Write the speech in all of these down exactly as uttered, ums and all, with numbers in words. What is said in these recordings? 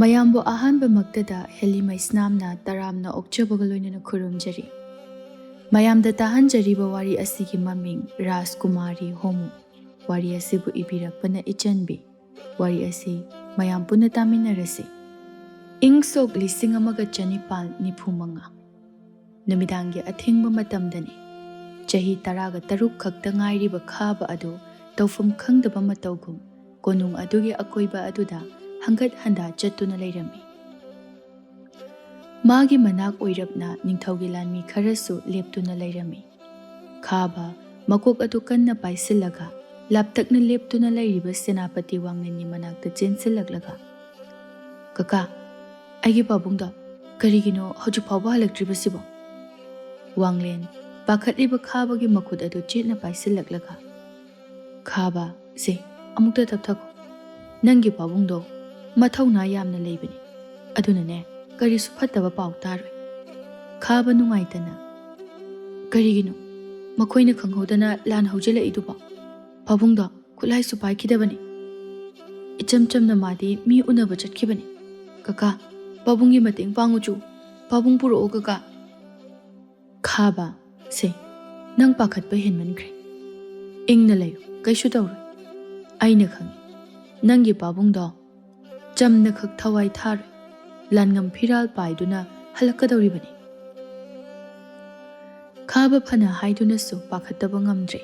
ꯃꯌꯥꯝꯕꯨ ꯑꯍꯥꯟꯕꯃꯛꯇꯗ ꯍꯦꯂꯤ ꯃꯩꯁꯅꯥꯝꯅ ꯇꯔꯥꯝꯅ ꯑꯣꯛꯆꯕꯒ ꯂꯣꯏꯅꯅ ꯈꯨꯔꯨꯝꯖꯔꯤ꯫ ꯃꯌꯥꯝꯗ ꯇꯥꯍꯟꯖꯔꯤꯕ ꯋꯥꯔꯤ ꯑꯁꯤꯒꯤ ꯃꯃꯤꯡ ꯔꯥꯖꯀꯨꯃꯥꯔꯤ ꯍꯣꯃꯨ꯫ ꯋꯥꯔꯤ ꯑꯁꯤꯕꯨ ꯏꯕꯤꯔꯛꯄꯅ ꯏꯆꯟꯕꯤ꯫ ꯋꯥꯔꯤ ꯑꯁꯤ ꯃꯌꯥꯝ ꯄꯨꯟꯅ ꯇꯥꯃꯤꯟꯅꯔꯁꯤ꯫ ꯏꯪ ꯁꯣꯛ ꯂꯤꯁꯤꯡ ꯑꯃꯒ ꯆꯅꯤꯄꯥꯜ ꯅꯤꯐꯨ ꯃꯉꯥ꯫ ꯅꯨꯃꯤꯗꯥꯡꯒꯤ ꯑꯊꯦꯡꯕ ꯃꯇꯝꯗꯅꯤ꯫ ꯆꯍꯤ ꯇꯔꯥꯒ ꯇꯔꯨꯛ ꯈꯛꯇ ꯉꯥꯏꯔꯤꯕ ꯈꯥꯕ ꯑꯗꯨ ꯇꯧꯐꯝ ꯈꯪꯗꯕ ꯃꯇꯧꯒꯨꯝ ꯀꯣꯅꯨꯡ ꯑꯗꯨꯒꯤ ꯑꯀꯣꯏꯕ ꯑꯗꯨꯗ ꯍꯪꯒꯠ ꯍꯟꯗꯥ ꯆꯠꯇꯨꯅ ꯂꯩꯔꯝꯃꯤ꯫ ꯃꯥꯒꯤ ꯃꯅꯥꯛ ꯑꯣꯏꯔꯞꯅ ꯅꯤꯡꯊꯧꯒꯤ ꯂꯥꯟꯃꯤ ꯈꯔꯁꯨ ꯂꯦꯞꯇꯨꯅ ꯂꯩꯔꯝꯃꯤ꯫ ꯈꯥꯕ ꯃꯀꯣꯛ ꯑꯗꯨ ꯀꯟꯅ ꯄꯥꯏꯁꯤꯜꯂꯒ ꯂꯥꯞꯇꯛꯅ ꯂꯦꯞꯇꯨꯅ ꯂꯩꯔꯤꯕ ꯁꯦꯅꯥꯄꯇꯤ ꯋꯥꯡꯂꯦꯟꯒꯤ ꯃꯅꯥꯛꯇ ꯆꯦꯟꯁꯤꯜꯂꯛꯂꯒ, "ꯀꯀꯥ, ꯑꯩꯒꯤ ꯄꯥꯕꯨꯡꯗꯣ ꯀꯔꯤꯒꯤꯅꯣ ꯍꯧꯖꯤꯛ ꯐꯥꯎꯕ ꯍꯜꯂꯛꯇ꯭ꯔꯤꯕꯁꯤꯕꯣ?" ꯋꯥꯡꯂꯦꯟ ꯄꯥꯈꯠꯂꯤꯕ ꯈꯥꯕꯒꯤ ꯃꯈꯨꯠ ꯑꯗꯨ ꯆꯦꯠꯅ ꯄꯥꯏꯁꯤꯜꯂꯛꯂꯒ, "ꯈꯥꯕ, ꯁꯦ, ꯑꯃꯨꯛꯇ ꯇꯞꯊꯈꯣ꯫ ꯅꯪꯒꯤ ꯄꯥꯕꯨꯡꯗꯣ ꯃꯊꯧꯅꯥ ꯌꯥꯝꯅ ꯂꯩꯕꯅꯤ꯫ ꯑꯗꯨꯅꯅꯦ, ꯀꯔꯤꯁꯨ ꯐꯠꯇꯕ ꯄꯥꯎ ꯇꯥꯔꯣꯏ꯫" ꯈꯥꯕ ꯅꯨꯡꯉꯥꯏꯇꯅ, "ꯀꯔꯤꯒꯤꯅꯣ ꯃꯈꯣꯏꯅ ꯈꯪꯍꯧꯗꯅ ꯂꯥꯟ ꯍꯧꯖꯤꯜꯂꯛꯏꯗꯨꯕꯣ? ꯄꯥꯕꯨꯡꯗꯣ ꯈꯨꯠꯂꯥꯏꯁꯨ ꯄꯥꯏꯈꯤꯗꯕꯅꯤ꯫ ꯏꯆꯝ ꯆꯝꯅ ꯃꯥꯗꯤ ꯃꯤ ꯎꯅꯕ ꯆꯠꯈꯤꯕꯅꯤ꯫ ꯀꯀꯥ, ꯄꯥꯕꯨꯡꯒꯤ ꯃꯇꯦꯡ ꯄꯥꯡꯉꯨꯆꯨ꯫ ꯄꯥꯕꯨꯡ ꯄꯨꯔꯛꯑꯣ, ꯀꯀꯥ꯫" ꯈꯥꯕ, "ꯁꯦ, ꯅꯪ ꯄꯥꯈꯠꯄ ꯍꯦꯟꯃꯟꯈ꯭ꯔꯦ꯫ ꯏꯪꯅ ꯂꯩꯌꯨ, ꯀꯩꯁꯨ ꯇꯧꯔꯣꯏ꯫ ꯑꯩꯅ ꯈꯪꯏ, ꯅꯪꯒꯤ ꯄꯥꯕꯨꯡꯗꯣ ꯆꯝꯅ ꯈꯛ ꯊꯋꯥꯏ ꯊꯥꯔꯣꯏ꯫ ꯂꯥꯟꯉꯝ ꯐꯤꯔꯥꯜ ꯄꯥꯏꯗꯨꯅ ꯍꯜꯂꯛꯀꯗꯧꯔꯤꯕꯅꯤ꯫" ꯈꯥꯕ ꯐꯅ ꯍꯥꯏꯗꯨꯅꯁꯨ ꯄꯥꯈꯠꯇꯕ ꯉꯝꯗ꯭ꯔꯦ꯫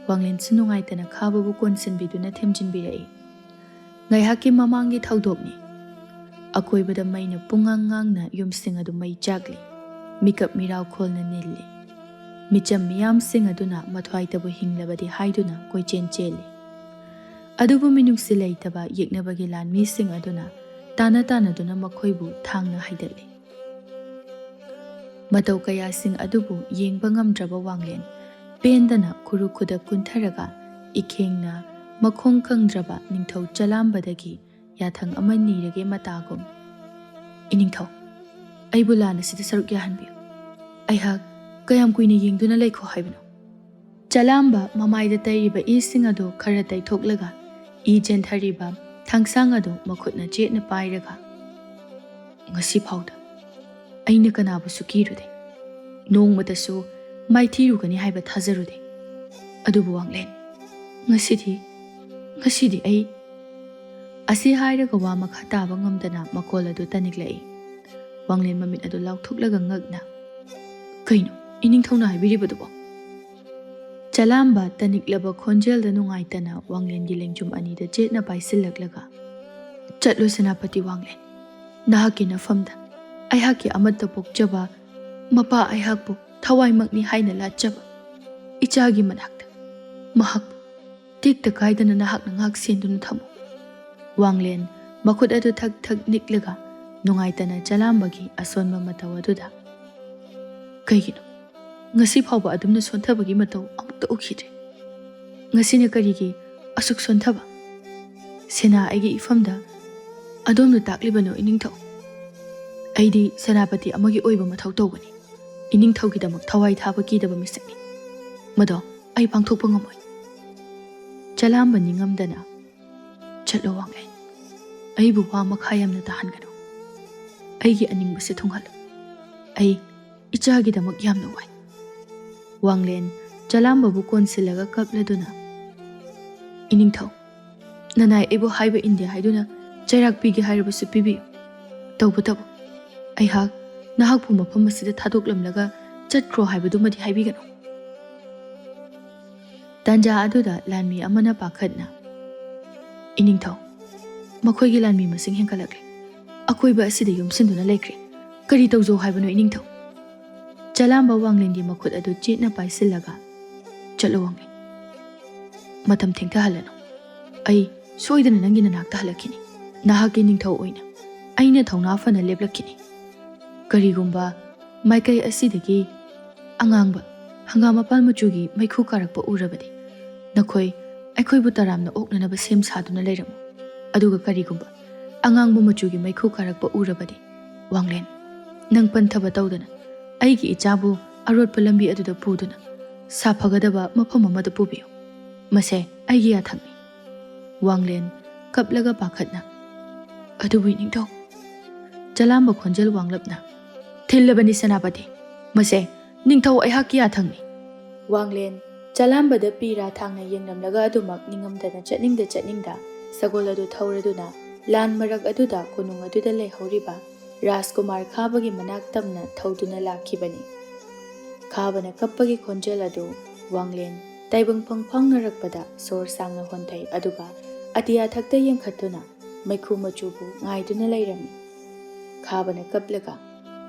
ꯋꯥꯡꯂꯦꯟꯁꯨ ꯅꯨꯡꯉꯥꯏꯇꯅ ꯈꯥꯕꯕꯨ ꯀꯣꯟꯁꯤꯟꯕꯤꯗꯨꯅ ꯊꯦꯝꯖꯤꯟꯕꯤꯔꯛꯏ꯫ ꯉꯥꯏꯍꯥꯛꯀꯤ ꯃꯃꯥꯡꯒꯤ ꯊꯧꯗꯣꯛꯅꯤ꯫ ꯑꯀꯣꯏꯕꯗ ꯃꯩꯅ ꯄꯨꯡꯉꯥꯡ ꯉꯥꯡꯅ ꯌꯨꯝꯁꯤꯡ ꯑꯗꯨ ꯃꯩ ꯆꯥꯛꯂꯤ꯫ ꯃꯤꯀꯞ ꯃꯤꯔꯥꯎ ꯈꯣꯜꯅ ꯅꯤꯜꯂꯤ꯫ ꯃꯤꯆꯝ ꯃꯤꯌꯥꯝꯁꯤꯡ ꯑꯗꯨꯅ ꯃꯊ꯭ꯋꯥꯏꯇꯕꯨ ꯍꯤꯡꯂꯕꯗꯤ ꯍꯥꯏꯗꯨꯅ ꯀꯣꯏꯆꯦꯟ ꯆꯦꯜꯂꯤ꯫ ꯑꯗꯨꯕꯨ ꯃꯤꯅꯨꯡꯁꯤ ꯂꯩꯇꯕ ꯌꯦꯛꯅꯕꯒꯤ ꯂꯥꯟꯃꯤꯁꯤꯡ ꯑꯗꯨꯅ ꯇꯥꯅ ꯇꯥꯅꯗꯨꯅ ꯃꯈꯣꯏꯕꯨ ꯊꯥꯡꯅ ꯍꯥꯏꯗꯠꯂꯤ꯫ ꯃꯇꯧ ꯀꯌꯥꯁꯤꯡ ꯑꯗꯨꯕꯨ ꯌꯦꯡꯕ ꯉꯝꯗ꯭ꯔꯕ ꯋꯥꯡꯂꯦꯟ ꯄꯦꯟꯗꯅ ꯈꯨꯔꯨ ꯈꯨꯗꯛ ꯀꯨꯟꯊꯔꯒ ꯏꯈꯦꯡꯅ ꯃꯈꯣꯡ ꯈꯪꯗ꯭ꯔꯕ ꯅꯤꯡꯊꯧ ꯆꯂꯥꯝꯕꯗꯒꯤ ꯌꯥꯊꯪ ꯑꯃ ꯅꯤꯔꯒꯦ ꯃꯇꯥꯒꯨꯝ, "ꯏꯅꯤꯡꯊꯧ, ꯑꯩꯕꯨ ꯂꯥꯟ ꯑꯁꯤꯗ ꯁꯔꯨꯛ ꯌꯥꯍꯟꯕꯤꯌꯨ꯫ ꯑꯩꯍꯥꯛ ꯀꯌꯥꯝ ꯀꯨꯏꯅ ꯌꯦꯡꯗꯨꯅ ꯂꯩꯈꯣ ꯍꯥꯏꯕꯅꯣ?" ꯆꯂꯥꯝꯕ ꯃꯃꯥꯏꯗ ꯇꯩꯔꯤꯕ ꯏꯁꯤꯡ ꯑꯗꯨ ꯈꯔ ꯇꯩꯊꯣꯛꯂꯒ ꯏ ꯆꯦꯟꯊꯔꯤꯕ ꯊꯥꯡꯁꯥꯡ ꯑꯗꯨ ꯃꯈꯨꯠꯅ ꯆꯦꯠꯅ ꯄꯥꯏꯔꯒ, ꯉꯁꯤ ꯐꯥꯎꯗ ꯑꯩꯅ ꯀꯅꯥꯕꯨꯁꯨ ꯀꯤꯔꯨꯗꯦ꯫ ꯅꯣꯡꯃꯇꯁꯨ ꯃꯥꯏꯊꯤꯔꯨꯒꯅꯤ ꯍꯥꯏꯕ ꯊꯥꯖꯔꯨꯗꯦ꯫ ꯑꯗꯨꯕꯨ ꯋꯥꯡꯂꯦꯟ, ꯉꯁꯤꯗꯤ, ꯉꯁꯤꯗꯤ ꯑꯩ꯫ ꯑꯁꯤ ꯍꯥꯏꯔꯒ ꯋꯥ ꯃꯈꯥ ꯇꯥꯕ ꯉꯝꯗꯅ ꯃꯈꯣꯜ ꯑꯗꯨ ꯇꯅꯤꯛꯂꯛꯏ꯫ ꯋꯥꯡꯂꯦꯟ ꯃꯃꯤꯠ ꯑꯗꯨ ꯂꯥꯎꯊꯣꯛꯂꯒ ꯉꯛꯅ, "ꯀꯩꯅꯣ ꯏꯅꯤꯡꯊꯧꯅ ꯍꯥꯏꯕꯤꯔꯤꯕꯗꯨꯕꯣ?" ꯆꯂꯥꯝꯕ ꯇꯅꯤꯛꯂꯕ ꯈꯣꯟꯖꯦꯜꯗ ꯅꯨꯡꯉꯥꯏꯇꯅ ꯋꯥꯡꯂꯦꯟꯒꯤ ꯂꯦꯡꯖꯨꯝ ꯑꯅꯤꯗ ꯆꯦꯠꯅ ꯄꯥꯏꯁꯤꯜꯂꯛꯂꯒ, "ꯆꯠꯂꯣ ꯁꯦꯅꯥꯄꯇꯤ ꯋꯥꯡꯂꯦꯟ, ꯅꯍꯥꯛꯀꯤ ꯅꯐꯝꯗ꯫ ꯑꯩꯍꯥꯛꯀꯤ ꯑꯃꯠꯇ ꯄꯣꯛꯆꯕ, ꯃꯄꯥ ꯑꯩꯍꯥꯛꯄꯨ ꯊꯋꯥꯏꯃꯛꯅꯤ ꯍꯥꯏꯅ ꯂꯥꯠꯆꯕ ꯏꯆꯥꯒꯤ ꯃꯅꯥꯛꯇ꯫ ꯃꯍꯥꯛꯄꯨ ꯇꯦꯛꯇ ꯀꯥꯏꯗꯅ ꯅꯍꯥꯛꯅ ꯉꯥꯛ ꯁꯦꯟꯗꯨꯅ ꯊꯝꯃꯨ꯫" ꯋꯥꯡꯂꯦꯟ ꯃꯈꯨꯠ ꯑꯗꯨ ꯊꯛ ꯊꯛ ꯅꯤꯛꯂꯒ ꯅꯨꯡꯉꯥꯏꯇꯅ ꯆꯂꯥꯝꯕꯒꯤ ꯑꯁꯣꯟꯕ ꯃꯇꯧ ꯑꯗꯨꯗ, "ꯀꯩꯒꯤꯅꯣ ꯉꯁꯤ ꯐꯥꯎꯕ ꯑꯗꯨꯝꯅ ꯁꯣꯟꯊꯕꯒꯤ ꯃꯇꯧ ꯑꯃꯨꯛꯇ ꯎꯈꯤꯗ꯭ꯔꯤ? ꯉꯁꯤꯅ ꯀꯔꯤꯒꯤ ꯑꯁꯨꯛ ꯁꯣꯟꯊꯕ? ꯁꯦꯅꯥ ꯑꯩꯒꯤ ꯏꯐꯝꯗ ꯑꯗꯣꯝꯅ ꯇꯥꯛꯂꯤꯕꯅꯣ ꯏꯅꯤꯡꯊꯧ? ꯑꯩꯗꯤ ꯁꯦꯅꯥꯄꯇꯤ ꯑꯃꯒꯤ ꯑꯣꯏꯕ ꯃꯊꯧ ꯇꯧꯕꯅꯤ꯫ ꯏꯅꯤꯡꯊꯧꯒꯤꯗꯃꯛ ꯊꯋꯥꯏ ꯊꯥꯕ ꯀꯤꯗꯕ ꯃꯤꯁꯛꯅꯤ꯫ ꯃꯗꯣ ꯑꯩ ꯄꯥꯡꯊꯣꯛꯄ ꯉꯝꯃꯣꯏ꯫" ꯆꯂꯥꯝꯕ ꯅꯤꯡꯉꯝꯗꯅ, "ꯆꯠꯂꯣ ꯋꯥꯡꯂꯦꯟ, ꯑꯩꯕꯨ ꯋꯥ ꯃꯈꯥ ꯌꯥꯝꯅ ꯇꯥꯍꯟꯒꯅꯨ꯫ ꯑꯩꯒꯤ ꯑꯅꯤꯡꯕꯁꯦ ꯊꯨꯡꯍꯜꯂꯨ꯫ ꯑꯩ ꯏꯆꯥꯒꯤꯗꯃꯛ ꯌꯥꯝꯅ ꯋꯥꯏ꯫" ꯋꯥꯡꯂꯦꯟ ꯆꯂꯥꯝꯕꯕꯨ ꯀꯣꯟꯁꯤꯜꯂꯒ ꯀꯞꯂꯗꯨꯅ, "ꯏꯅꯤꯡꯊꯧ, ꯅꯅꯥꯏ ꯑꯩꯕꯨ ꯍꯥꯏꯕ ꯏꯟꯗꯦ ꯍꯥꯏꯗꯨꯅ ꯆꯩꯔꯥꯛ ꯄꯤꯒꯦ ꯍꯥꯏꯔꯕꯁꯨ ꯄꯤꯕꯤꯌꯨ꯫ ꯇꯧꯕꯇꯕꯨ ꯑꯩꯍꯥꯛ ꯅꯍꯥꯛꯄꯨ ꯃꯐꯝ ꯑꯁꯤꯗ ꯊꯥꯗꯣꯛꯂꯝꯂꯒ ꯆꯠꯈ꯭ꯔꯣ ꯍꯥꯏꯕꯗꯨꯃꯗꯤ ꯍꯥꯏꯕꯤꯒꯅꯨ꯫" ꯇꯥꯟꯖꯥ ꯑꯗꯨꯗ ꯂꯥꯟꯃꯤ ꯑꯃꯅ ꯄꯥꯈꯠꯅ, "ꯏꯅꯤꯡꯊꯧ, ꯃꯈꯣꯏꯒꯤ ꯂꯥꯟꯃꯤ ꯃꯁꯤꯡ ꯍꯦꯟꯒꯠꯂꯛꯂꯦ꯫ ꯑꯀꯣꯏꯕ ꯑꯁꯤꯗ ꯌꯣꯝꯁꯤꯟꯗꯨꯅ ꯂꯩꯈ꯭ꯔꯦ꯫ ꯀꯔꯤ ꯇꯧꯖꯧ ꯍꯥꯏꯕꯅꯣ ꯏꯅꯤꯡꯊꯧ?" ꯆꯂꯥꯝꯕ ꯋꯥꯡꯂꯦꯟꯒꯤ ꯃꯈꯨꯠ ꯑꯗꯨ ꯆꯦꯠꯅ ꯄꯥꯏꯁꯤꯜꯂꯒ, "ꯆꯠꯂꯣ ꯋꯥꯡꯂꯦꯟ, ꯃꯇꯝ ꯊꯦꯡꯊꯍꯜꯂꯅꯨ꯫ ꯑꯩ ꯁꯣꯏꯗꯅ ꯅꯪꯒꯤ ꯅꯅꯥꯛꯇ ꯍꯜꯂꯛꯈꯤꯅꯤ꯫ ꯅꯍꯥꯛꯀꯤ ꯅꯤꯡꯊꯧ ꯑꯣꯏꯅ ꯑꯩꯅ ꯊꯧꯅꯥ ꯐꯅ ꯂꯦꯞꯂꯛꯈꯤꯅꯤ꯫ ꯀꯔꯤꯒꯨꯝꯕ ꯃꯥꯏꯀꯩ ꯑꯁꯤꯗꯒꯤ ꯑꯉꯥꯡꯕ ꯍꯪꯒꯥꯝ ꯃꯄꯥꯟ ꯃꯆꯨꯒꯤ ꯃꯩꯈꯨ ꯀꯥꯔꯛꯄ ꯎꯔꯕꯗꯤ, ꯅꯈꯣꯏ ꯑꯩꯈꯣꯏꯕꯨ ꯇꯔꯥꯝꯅ ꯑꯣꯛꯅꯅꯕ ꯁꯦꯝ ꯁꯥꯗꯨꯅ ꯂꯩꯔꯝꯃꯨ꯫ ꯑꯗꯨꯒ ꯀꯔꯤꯒꯨꯝꯕ ꯑꯉꯥꯡꯕ ꯃꯆꯨꯒꯤ ꯃꯩꯈꯨ ꯀꯥꯔꯛꯄ ꯎꯔꯕꯗꯤ, ꯋꯥꯡꯂꯦꯟ, ꯅꯪ ꯄꯟꯊꯕ ꯇꯧꯗꯅ ꯑꯩꯒꯤ ꯏꯆꯥꯕꯨ ꯑꯔꯣꯠꯄ ꯂꯝꯕꯤ ꯑꯗꯨꯗ ꯄꯨꯗꯨꯅ ꯁꯥꯐꯒꯗꯕ ꯃꯐꯝ ꯑꯃꯗ ꯄꯨꯕꯤꯌꯨ꯫ ꯃꯁꯦ ꯑꯩꯒꯤ ꯌꯥꯊꯪꯅꯤ꯫" ꯋꯥꯡꯂꯦꯟ ꯀꯞꯂꯒ ꯄꯥꯈꯠꯅ, "ꯑꯗꯨꯕꯨ ꯏꯅꯤꯡꯊꯧ, ꯆꯂꯥꯝꯕ ꯈꯣꯟꯖꯦꯜ ꯋꯥꯡꯂꯞꯅ, "ꯊꯤꯜꯂꯕꯅꯤ ꯁꯦꯅꯥꯄꯇꯤ꯫ ꯃꯁꯦ ꯅꯤꯡꯊꯧ ꯑꯩꯍꯥꯛꯀꯤ ꯌꯥꯊꯪꯅꯤ꯫" ꯋꯥꯡꯂꯦꯟ ꯆꯂꯥꯝꯕꯗ ꯄꯤꯔꯥ ꯊꯥꯡꯅ ꯌꯦꯡꯂꯝꯂꯒ ꯑꯗꯨꯃꯛ ꯅꯤꯡꯉꯝꯗꯅ ꯆꯠꯅꯤꯡꯗ ꯆꯠꯅꯤꯡꯗ ꯁꯒꯣꯜ ꯑꯗꯨ ꯊꯧꯔꯗꯨꯅ ꯂꯥꯟ ꯃꯔꯛ ꯑꯗꯨꯗ ꯀꯣꯅꯨꯡ ꯑꯗꯨꯗ ꯂꯩꯍꯧꯔꯤꯕ ꯔꯥꯖꯀꯨꯃꯥꯔ ꯈꯥꯕꯒꯤ ꯃꯅꯥꯛ ꯇꯝꯅ ꯊꯧꯗꯨꯅ ꯂꯥꯛꯈꯤꯕꯅꯤ꯫ ꯈꯥꯕꯅ ꯀꯞꯄꯒꯤ ꯈꯣꯟꯖꯦꯜ ꯑꯗꯨ ꯋꯥꯡꯂꯦꯟ ꯇꯥꯏꯕꯪ ꯐꯪ ꯐꯪꯅꯔꯛꯄꯗ ꯁꯣꯔ ꯁꯥꯡꯅ ꯍꯣꯟꯊꯩ, ꯑꯗꯨꯒ ꯑꯇꯤꯌꯥ ꯊꯛꯇ ꯌꯦꯡꯈꯠꯇꯨꯅ ꯃꯩꯈꯨ ꯃꯆꯨꯕꯨ ꯉꯥꯏꯗꯨꯅ ꯂꯩꯔꯝꯃꯤ꯫ ꯈꯥꯕꯅ ꯀꯞꯂꯒ,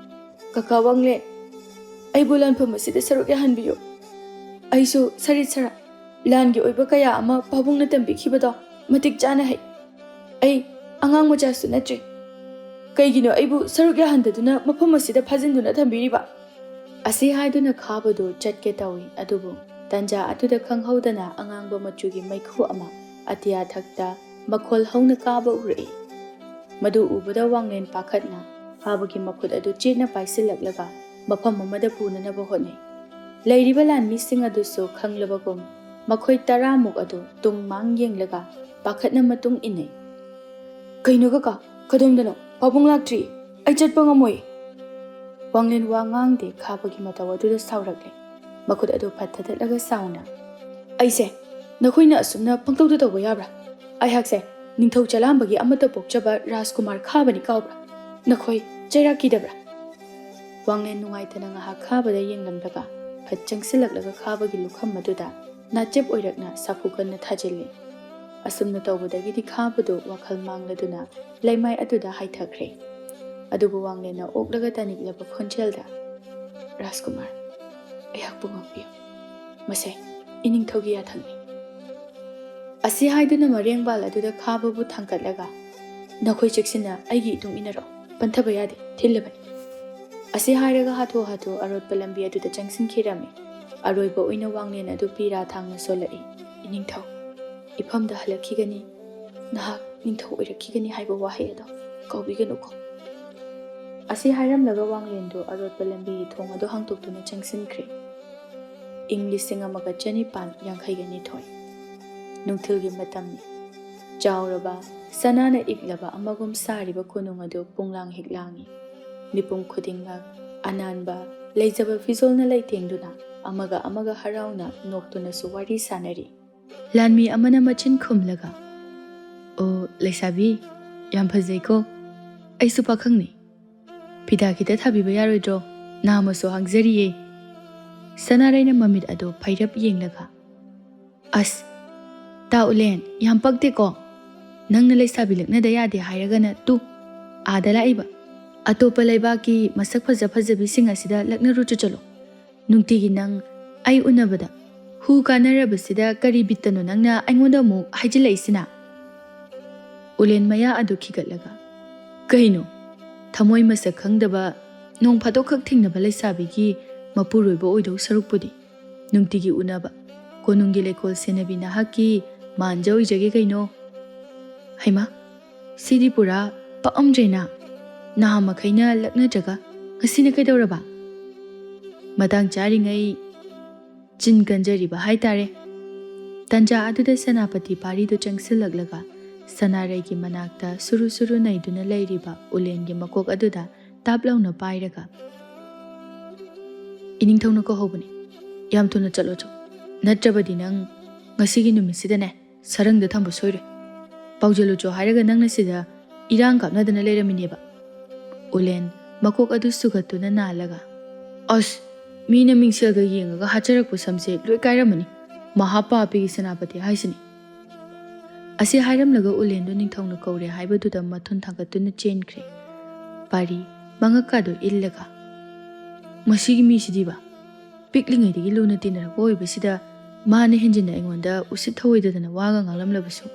"ꯀꯀꯥ ꯋꯥꯡꯂꯦꯟ, ꯑꯩꯕꯨ ꯂꯥꯟꯐꯝ ꯑꯁꯤꯗ ꯁꯔꯨꯛ ꯌꯥꯍꯟꯕꯤꯌꯨ꯫ ꯑꯩꯁꯨ ꯁꯔꯤꯠ ꯁꯔꯥ ꯂꯥꯟꯒꯤ ꯑꯣꯏꯕ ꯀꯌꯥ ꯑꯃ ꯄꯥꯕꯨꯡꯅ ꯇꯝꯕꯤꯈꯤꯕꯗꯣ ꯃꯇꯤꯛ ꯆꯥꯅ ꯍꯩ꯫ ꯑꯩ ꯑꯉꯥꯡ ꯃꯆꯥꯁꯨ ꯅꯠꯇ꯭ꯔꯤ꯫ ꯀꯩꯒꯤꯅꯣ ꯑꯩꯕꯨ ꯁꯔꯨꯛ ꯌꯥꯍꯟꯗꯗꯨꯅ ꯃꯐꯝ ꯑꯁꯤꯗ ꯐꯥꯖꯤꯟꯗꯨꯅ ꯊꯝꯕꯤꯔꯤꯕ?" ꯑꯁꯤ ꯍꯥꯏꯗꯨꯅ ꯈꯥꯕꯗꯨ ꯆꯠꯀꯦ ꯇꯧꯏ, ꯑꯗꯨꯕꯨ ꯇꯟꯖꯥ ꯑꯗꯨꯗ ꯈꯪꯍꯧꯗꯅ ꯑꯉꯥꯡꯕ ꯃꯆꯨꯒꯤ ꯃꯩꯈꯨ ꯑꯃ ꯑꯇꯤꯌꯥ ꯊꯛꯇ ꯃꯈꯣꯜ ꯍꯧꯅ ꯀꯥꯕ ꯎꯔꯛꯏ꯫ ꯃꯗꯨ ꯎꯕꯗ ꯋꯥꯡꯂꯦꯟ ꯄꯥꯈꯠꯅ ꯈꯥꯕꯒꯤ ꯃꯈꯨꯠ ꯑꯗꯨ ꯆꯦꯠꯅ ꯄꯥꯏꯁꯤꯜꯂꯛꯂꯒ ꯃꯐꯝ ꯑꯃꯗ ꯄꯨꯅꯅꯕ ꯍꯣꯠꯅꯩ꯫ ꯂꯩꯔꯤꯕ ꯂꯥꯟꯃꯤꯁꯤꯡ ꯑꯗꯨꯁꯨ ꯈꯪꯂꯕꯒꯨꯝ ꯃꯈꯣꯏ ꯇꯔꯥꯃꯨꯛ ꯑꯗꯨ ꯇꯨꯡ ꯃꯥꯡ ꯌꯦꯡꯂꯒ ꯄꯥꯈꯠꯅ ꯃꯇꯨꯡ ꯏꯟꯅꯩ꯫ "ꯀꯩꯅꯣ ꯀꯀꯥ, ꯀꯗꯣꯝꯗꯅꯣ? ꯄꯥꯕꯨꯡ ꯂꯥꯛꯇ꯭ꯔꯤ꯫ ꯑꯩ ꯆꯠꯄ ꯉꯝꯃꯣꯏ꯫" ꯋꯥꯡꯂꯦꯟ ꯋꯥ ꯉꯥꯡꯗꯦ, ꯈꯥꯕꯒꯤ ꯃꯇꯧ ꯑꯗꯨꯗ ꯁꯥꯎꯔꯛꯂꯦ꯫ ꯃꯈꯨꯠ ꯑꯗꯨ ꯐꯠ ꯊꯗꯠꯂꯒ ꯁꯥꯎꯅ, "ꯑꯩꯁꯦ ꯅꯈꯣꯏꯅ ꯑꯁꯨꯝꯅ ꯄꯪꯇꯧꯗ ꯇꯧꯕ ꯌꯥꯕ꯭ꯔꯥ? ꯑꯩꯍꯥꯛꯁꯦ ꯅꯤꯡꯊꯧ ꯆꯂꯥꯝꯕꯒꯤ ꯑꯃꯠꯇ ꯄꯣꯛꯆꯕ ꯔꯥꯖꯀꯨꯃꯥꯔ ꯈꯥꯕꯅꯤ ꯀꯥꯎꯕ꯭ꯔꯥ? ꯅꯈꯣꯏ ꯆꯩꯔꯥꯛ ꯀꯤꯗꯕ꯭ꯔꯥ?" ꯋꯥꯡꯂꯦꯟ ꯅꯨꯡꯉꯥꯏꯇꯅ ꯉꯥꯏꯍꯥꯛ ꯈꯥꯕꯗ ꯌꯦꯡꯂꯝꯂꯒ ꯐꯠ ꯆꯪꯁꯤꯜꯂꯛꯂꯒ ꯈꯥꯕꯒꯤ ꯂꯨꯈꯝ ꯑꯗꯨꯗ ꯅꯥꯆꯦꯞ ꯑꯣꯏꯔꯛꯅ ꯁꯥꯐꯨ ꯀꯟꯅ ꯊꯥꯖꯤꯜꯂꯤ꯫ ꯑꯁꯨꯝꯅ ꯇꯧꯕꯗꯒꯤꯗꯤ ꯈꯥꯕꯗꯨ ꯋꯥꯈꯜ ꯃꯥꯡꯂꯗꯨꯅ ꯂꯩꯃꯥꯏ ꯑꯗꯨꯗ ꯍꯥꯏꯊꯈ꯭ꯔꯦ꯫ ꯑꯗꯨꯕꯨ ꯋꯥꯡꯂꯦꯟꯅ ꯑꯣꯛꯂꯒ ꯇꯥꯅꯤꯡꯂꯕ ꯈꯣꯟꯖꯦꯜꯗ, "ꯔꯥꯖꯀꯨꯃꯥꯔ, ꯑꯩꯍꯥꯛꯄꯨ ꯉꯥꯛꯄꯤꯌꯨ꯫ ꯃꯁꯦ ꯏꯅꯤꯡꯊꯧꯒꯤ ꯌꯥꯊꯪꯅꯤ꯫" ꯑꯁꯤ ꯍꯥꯏꯗꯨꯅ ꯃꯔꯦꯡꯕꯥꯜ ꯑꯗꯨꯗ ꯈꯥꯕꯕꯨ ꯊꯥꯡꯒꯠꯂꯒ, "ꯅꯈꯣꯏ ꯆꯦꯛꯁꯤꯟꯅ ꯑꯩꯒꯤ ꯏꯇꯨꯡ ꯏꯟꯅꯔꯛꯎ, ꯄꯟꯊꯕ ꯌꯥꯗꯦ, ꯊꯤꯜꯂꯕꯅꯤ꯫" ꯑꯁꯤ ꯍꯥꯏꯔꯒ ꯍꯥꯊꯨ ꯍꯥꯊꯨ ꯑꯔꯣꯠꯄ ꯂꯝꯕꯤ ꯑꯗꯨꯗ ꯆꯪꯁꯤꯟꯈꯤꯔꯝꯃꯤ꯫ ꯑꯔꯣꯏꯕ ꯑꯣꯏꯅ ꯋꯥꯡꯂꯦꯟ ꯑꯗꯨ ꯄꯤꯔꯥ ꯊꯥꯡꯅ ꯁꯣꯜꯂꯛꯏ꯫ "ꯏꯅꯤꯡꯊꯧ, ꯏꯐꯝꯗ ꯍꯜꯂꯛꯈꯤꯒꯅꯤ, ꯅꯍꯥꯛ ꯅꯤꯡꯊꯧ ꯑꯣꯏꯔꯛꯈꯤꯒꯅꯤ ꯍꯥꯏꯕ ꯋꯥꯍꯩ ꯑꯗꯣ ꯀꯥꯎꯕꯤꯒꯅꯨꯀꯣ꯫" ꯑꯁꯤ ꯍꯥꯏꯔꯝꯂꯒ ꯋꯥꯡꯂꯦꯟꯗꯨ ꯑꯔꯣꯠꯄ ꯂꯝꯕꯤꯒꯤ ꯊꯣꯡ ꯑꯗꯨ ꯍꯥꯡꯗꯣꯛꯇꯨꯅ ꯆꯪꯁꯤꯟꯈ꯭ꯔꯦ꯫ ꯏꯪ ꯂꯤꯁꯤꯡ ꯑꯃꯒ ꯆꯅꯤꯄꯥꯟ ꯌꯥꯡꯈꯩꯒ ꯅꯤꯊꯣꯏ꯫ ꯅꯨꯡꯊꯤꯜꯒꯤ ꯃꯇꯝꯅꯤ꯫ ꯆꯥꯎꯔꯕ ꯁꯅꯥꯅ ꯏꯛꯂꯕ ꯑꯃꯒꯨꯝ ꯁꯥꯔꯤꯕ ꯀꯣꯅꯨꯡ ꯑꯗꯨ ꯄꯨꯡꯂꯥꯡ ꯍꯦꯛ ꯂꯥꯡꯏ꯫ ꯃꯤꯄꯨꯝ ꯈꯨꯗꯤꯡꯃꯛ ꯑꯅꯥꯟꯕ, ꯂꯩꯖꯕ ꯐꯤꯖꯣꯜꯅ ꯂꯩꯇꯦꯡꯗꯨꯅ ꯑꯃꯒ ꯑꯃꯒ ꯍꯔꯥꯎꯅ ꯅꯣꯛꯇꯨꯅꯁꯨ ꯋꯥꯔꯤ ꯁꯥꯅꯔꯤ꯫ ꯂꯥꯟꯃꯤ ꯑꯃꯅ ꯃꯆꯤꯟ ꯈꯨꯝꯂꯒ, "ꯑꯣ, ꯂꯩꯁꯥꯕꯤ, ꯌꯥꯝ ꯐꯖꯩꯀꯣ꯫ ꯑꯩꯁꯨ ꯄꯥꯈꯪꯅꯤ꯫ ꯐꯤꯗꯥ ꯈꯤꯇ ꯊꯥꯕꯤꯕ ꯌꯥꯔꯣꯏꯗ꯭ꯔꯣ? ꯅꯥꯝꯃꯁꯨ ꯍꯥꯡꯖꯔꯤꯌꯦ꯫" ꯁꯅꯥꯔꯩꯅ ꯃꯃꯤꯠ ꯑꯗꯨ ꯐꯩꯔꯞ ꯌꯦꯡꯂꯒ, "ꯑꯁ, ꯇꯥ ꯎꯂꯦꯟ, ꯌꯥꯝ ꯄꯛꯇꯦꯀꯣ꯫ ꯅꯪꯅ ꯂꯩꯁꯥꯕꯤ ꯂꯛꯅꯗ ꯌꯥꯗꯦ ꯍꯥꯏꯔꯒꯅ ꯇꯨ, ꯑꯥꯗ ꯂꯥꯛꯏꯕ ꯑꯇꯣꯞꯄ ꯂꯩꯕꯥꯛꯀꯤ ꯃꯁꯛ ꯐꯖ ꯐꯖꯕꯤꯁꯤꯡ ꯑꯁꯤꯗ ꯂꯛꯅꯔꯨꯆꯣ ꯆꯠꯂꯣ꯫ ꯅꯨꯡꯇꯤꯒꯤ ꯅꯪ ꯑꯩ ꯎꯅꯕꯗ ꯍꯨ ꯀꯥꯟꯅꯔꯕꯁꯤꯗ ꯀꯔꯤ ꯕꯤꯠꯇꯅꯣ ꯅꯪꯅ ꯑꯩꯉꯣꯟꯗ ꯑꯃꯨꯛ ꯍꯥꯏꯖꯤꯜꯂꯛꯏꯁꯤꯅ?" ꯎꯂꯦꯟ ꯃꯌꯥ ꯑꯗꯨ ꯈꯤꯒꯠꯂꯒ, "ꯀꯩꯅꯣ? ꯊꯃꯣꯏ ꯃꯁꯛ ꯈꯪꯗꯕ, ꯅꯣꯡ ꯐꯥꯗꯣꯛꯈꯛ ꯊꯦꯡꯅꯕ ꯂꯩꯁꯥꯕꯤꯒꯤ ꯃꯄꯨꯔꯣꯏꯕ ꯑꯣꯏꯗꯧ ꯁꯔꯨꯛꯄꯨꯗꯤ ꯅꯨꯡꯇꯤꯒꯤ ꯎꯅꯕ ꯀꯣꯅꯨꯡꯒꯤ ꯂꯩꯀꯣꯜ ꯁꯦꯟꯅꯕꯤ ꯅꯍꯥꯛꯀꯤ ꯃꯥꯟꯖ ꯑꯣꯏꯖꯒꯦ ꯀꯩꯅꯣ?" ꯍꯩꯃꯥ, ꯁꯤꯗꯤ ꯄꯨꯔꯥ ꯄꯛꯑꯝꯗ꯭ꯔꯦꯅ꯫ ꯅꯍꯥꯃꯈꯩꯅ ꯂꯛꯅꯗ꯭ꯔꯒ ꯉꯁꯤꯅ ꯀꯩꯗꯧꯔꯕ? ꯃꯇꯥꯡ ꯆꯥꯔꯤꯉꯩ ꯆꯤꯟ ꯀꯟꯖꯔꯤꯕ ꯍꯥꯏꯇꯥꯔꯦ꯫ ꯇꯟꯖꯥ ꯑꯗꯨꯗ ꯁꯦꯅꯥꯄꯇꯤ ꯄꯥꯔꯤꯗꯨ ꯆꯪꯁꯤꯜꯂꯛꯂꯒ ꯁꯅꯥꯔꯩꯒꯤ ꯃꯅꯥꯛꯇ ꯁꯨꯔꯨ ꯁꯨꯔꯨ ꯅꯩꯗꯨꯅ ꯂꯩꯔꯤꯕ ꯎꯂꯦꯟꯒꯤ ꯃꯀꯣꯛ ꯑꯗꯨꯗ ꯇꯥꯞ ꯂꯥꯎꯅ ꯄꯥꯏꯔꯒ, "ꯏꯅꯤꯡꯊꯧꯅ ꯀꯧꯍꯧꯕꯅꯤ꯫ ꯌꯥꯝ ꯊꯨꯅ ꯆꯠꯂꯣ ꯆꯣ꯫ ꯅꯠꯇ꯭ꯔꯕꯗꯤ ꯅꯪ ꯉꯁꯤꯒꯤ ꯅꯨꯃꯤꯠꯁꯤꯗꯅꯦ ꯁꯔꯪꯗ ꯊꯝꯕ ꯁꯣꯏꯔꯣꯏ꯫ ꯄꯥꯎꯖꯦꯜꯂꯨ ꯆꯣ ꯍꯥꯏꯔꯒ ꯅꯪꯅ ꯁꯤꯗ ꯏꯔꯥꯡ ꯀꯥꯞꯅꯗꯅ ꯂꯩꯔꯝꯃꯤꯅꯦꯕ꯫" ꯎꯂꯦꯟ ꯃꯀꯣꯛ ꯑꯗꯨ ꯁꯨꯒꯠꯇꯨꯅ ꯅꯥꯜꯂꯒ, "ꯑꯁ, ꯃꯤꯅ ꯃꯤꯡꯁꯦꯜꯒ ꯌꯦꯡꯉꯒ ꯍꯥꯠꯆꯔꯛꯄ ꯁꯝꯁꯦ ꯂꯣꯏ ꯀꯥꯏꯔꯝꯃꯅꯤ꯫ ꯃꯍꯥꯄꯥꯄꯤꯒꯤ ꯁꯦꯅꯥꯄꯇꯤ ꯍꯥꯏꯁꯤꯅꯤ꯫" ꯑꯁꯤ ꯍꯥꯏꯔꯝꯂꯒ ꯎꯂꯦꯟꯗꯨ ꯅꯤꯡꯊꯧꯅ ꯀꯧꯔꯦ ꯍꯥꯏꯕꯗꯨꯗ ꯃꯊꯨꯟ ꯊꯥꯡꯒꯠꯇꯨꯅ ꯆꯦꯟꯈ꯭ꯔꯦ꯫ ꯄꯥꯔꯤ ꯃꯉꯛꯀꯥꯗꯨ ꯏꯜꯂꯒ, "ꯃꯁꯤꯒꯤ ꯃꯤꯁꯤꯗꯤꯕ, ꯄꯤꯛꯂꯤꯉꯩꯗꯒꯤ ꯂꯨꯅ ꯇꯤꯟꯅꯔꯛꯄ ꯑꯣꯏꯕꯁꯤꯗ ꯃꯥꯅ ꯍꯦꯟꯖꯤꯟꯅ ꯑꯩꯉꯣꯟꯗ ꯎꯁꯤꯠ ꯊꯧꯑꯣꯏꯗꯗꯅ ꯋꯥꯒ ꯉꯥꯡꯂꯝꯂꯕꯁꯨ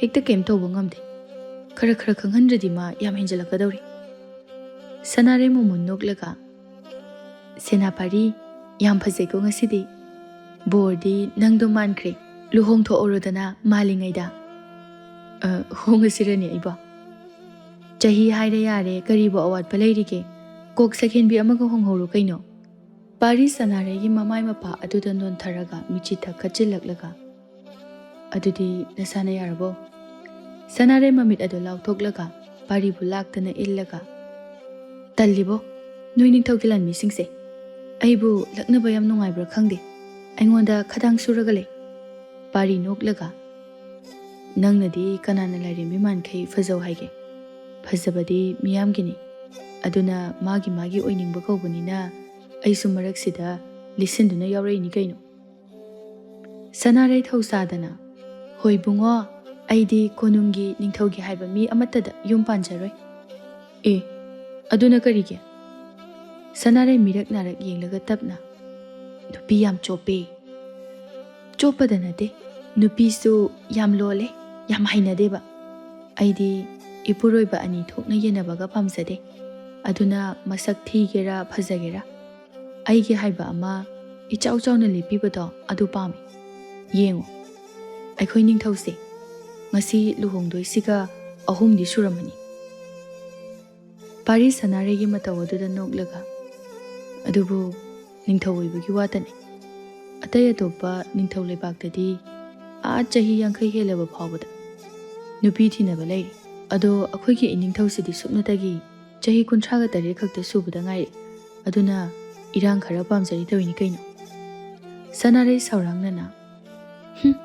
ꯍꯦꯛꯇ ꯀꯩꯝ ꯇꯧꯕ ꯉꯝꯗꯦ꯫ ꯈꯔ ꯈꯔ ꯈꯪꯍꯟꯗ꯭ꯔꯗꯤ ꯃꯥ ꯌꯥꯝ ꯍꯦꯟꯖꯤꯜꯂꯛꯀꯗꯧꯔꯤ꯫" ꯁꯅꯥꯔꯩ ꯃꯣꯃꯣꯟ ꯅꯣꯛꯂꯒ, "ꯁꯦꯅꯥꯄꯥꯔꯤ, ꯌꯥꯝ ꯐꯖꯩꯀꯣ ꯉꯁꯤꯗꯤ꯫ ꯕꯣꯔꯗꯤ ꯅꯪꯗꯣ ꯃꯥꯟꯈ꯭ꯔꯦ꯫ ꯂꯨꯍꯣꯡꯊꯣꯛꯍꯧꯔꯣꯗꯅ ꯃꯥꯜꯂꯤꯉꯩꯗ꯫" "ꯑ, ꯍꯣꯡꯉꯁꯤꯔꯅꯦ ꯑꯩꯕꯣ? ꯆꯍꯤ ꯍꯥꯏꯔꯦ ꯌꯥꯔꯦ, ꯀꯔꯤꯕꯨ ꯑꯋꯥꯠꯄ ꯂꯩꯔꯤꯒꯦ? ꯀꯣꯛ ꯁꯛꯍꯦꯟꯕꯤ ꯑꯃꯒ ꯍꯣꯡꯍꯧꯔꯣ ꯀꯩꯅꯣ?" ꯄꯥꯔꯤ ꯁꯅꯥꯔꯩꯒꯤ ꯃꯃꯥꯏ ꯃꯄꯥ ꯑꯗꯨꯗ ꯅꯣꯟꯊꯔꯒ ꯃꯤꯆꯤ ꯊꯛ ꯈꯠꯆꯤꯜꯂꯛꯂꯒ, "ꯑꯗꯨꯗꯤ ꯅꯁꯥꯅ ꯌꯥꯔꯕꯣ?" ꯁꯅꯥꯔꯩ ꯃꯃꯤꯠ ꯑꯗꯨ ꯂꯥꯎꯊꯣꯛꯂꯒ ꯄꯥꯔꯤꯕꯨ ꯂꯥꯛꯇꯅ ꯏꯜꯂꯒ, "ꯇꯜꯂꯤꯕꯣ, ꯅꯣꯏ ꯅꯤꯡꯊꯧꯒꯤ ꯂꯥꯟꯃꯤꯁꯤꯡꯁꯦ꯫ ꯑꯩꯕꯨ ꯂꯛꯅꯕ ꯌꯥꯝ ꯅꯨꯡꯉꯥꯏꯕ꯭ꯔꯥ ꯈꯪꯗꯦ, ꯑꯩꯉꯣꯟꯗ ꯈꯗꯥꯡ ꯁꯨꯔꯒ ꯂꯩ"꯫ ꯄꯥꯔꯤ ꯅꯣꯛꯂꯒ, "ꯅꯪꯅꯗꯤ ꯀꯅꯥꯅ ꯂꯥꯏꯔꯦꯝꯕꯤ ꯃꯥꯟꯈꯩ ꯐꯖꯧ ꯍꯥꯏꯒꯦ? ꯐꯖꯕꯗꯤ ꯃꯤꯌꯥꯝꯒꯤꯅꯤ꯫ ꯑꯗꯨꯅ ꯃꯥꯒꯤ ꯃꯥꯒꯤ ꯑꯣꯏꯅꯤꯡꯕ ꯀꯧꯕꯅꯤꯅ ꯑꯩꯁꯨ ꯃꯔꯛꯁꯤꯗ ꯂꯤꯠꯁꯤꯟꯗꯨꯅ ꯌꯥꯎꯔꯛꯏꯅꯤ ꯀꯩꯅꯣ"꯫ ꯁꯅꯥꯔꯩ ꯊꯧꯁꯥꯗꯅ, "ꯍꯣꯏ ꯕꯨꯡꯉꯣ, ꯑꯩꯗꯤ ꯀꯣꯅꯨꯡꯒꯤ ꯅꯤꯡꯊꯧꯒꯤ ꯍꯥꯏꯕ ꯃꯤ ꯑꯃꯠꯇꯗ ꯌꯨꯝ ꯄꯥꯟꯖꯔꯣꯏ"꯫ "ꯑꯦ, ꯑꯗꯨꯅ ꯀꯔꯤꯒꯤ?" ꯁꯅꯥꯔꯩ ꯃꯤꯔꯛ ꯅꯥꯔꯛ ꯌꯦꯡꯂꯒ ꯇꯞꯅ, "ꯅꯨꯄꯤ ꯌꯥꯝ ꯆꯣꯞꯄꯦ"꯫ "ꯆꯣꯞꯄꯗ ꯅꯠꯇꯦ, ꯅꯨꯄꯤꯁꯨ ꯌꯥꯝ ꯂꯣꯜꯂꯦ, ꯌꯥꯝ ꯍꯩꯅꯗꯦꯕ꯫ ꯑꯩꯗꯤ ꯏꯄꯨꯔꯣꯏꯕ ꯑꯅꯤ ꯊꯣꯛꯅ ꯌꯦꯟꯅꯕꯒ ꯄꯥꯝꯖꯗꯦ꯫ ꯑꯗꯨꯅ ꯃꯁꯛ ꯊꯤꯒꯦꯔꯥ ꯐꯖꯒꯦꯔꯥ, ꯑꯩꯒꯤ ꯍꯥꯏꯕ ꯑꯃ ꯏꯆꯥꯎ ꯆꯥꯎꯅ ꯂꯦꯞꯄꯤꯕꯗꯣ ꯑꯗꯨ ꯄꯥꯝꯃꯤ꯫ ꯌꯦꯡꯉꯨ, ꯑꯩꯈꯣꯏ ꯅꯤꯡꯊꯧꯁꯦ ꯉꯁꯤ ꯂꯨꯍꯣꯡꯗꯣꯏꯁꯤꯒ ꯑꯍꯨꯝꯗꯤ ꯁꯨꯔꯝꯃꯅꯤ"꯫ ꯄꯥꯔꯤ ꯁꯅꯥꯔꯩꯒꯤ ꯃꯇꯧ ꯑꯗꯨꯗ ꯅꯣꯛꯂꯒ, "ꯑꯗꯨꯕꯨ ꯅꯤꯡꯊꯧ ꯑꯣꯏꯕꯒꯤ ꯋꯥꯇꯅꯤ꯫ ꯑꯇꯩ ꯑꯇꯣꯞꯄ ꯅꯤꯡꯊꯧ ꯂꯩꯕꯥꯛꯇꯗꯤ ꯑꯥ ꯆꯍꯤ ꯌꯥꯡꯈꯩ ꯍꯦꯜꯂꯕ ꯐꯥꯎꯕꯗ ꯅꯨꯄꯤ ꯊꯤꯅꯕ ꯂꯩꯔꯤ꯫ ꯑꯗꯣ ꯑꯩꯈꯣꯏꯒꯤ ꯏꯅꯤꯡꯊꯧꯁꯤꯗꯤ ꯁꯨꯞꯅꯇꯒꯤ ꯆꯍꯤ ꯀꯨꯟꯊ꯭ꯔꯥꯒ ꯇꯔꯦꯠ ꯈꯛꯇ ꯁꯨꯕꯗ ꯉꯥꯏꯔꯤ꯫ ꯑꯗꯨꯅ ꯏꯔꯥꯡ ꯈꯔ ꯄꯥꯝꯖꯔꯤ ꯇꯧꯔꯤꯅꯤ ꯀꯩꯅꯣ"꯫ ꯁꯅꯥꯔꯩ ꯁꯥꯎꯔꯥꯡꯅꯅ, "ꯍꯨꯝ,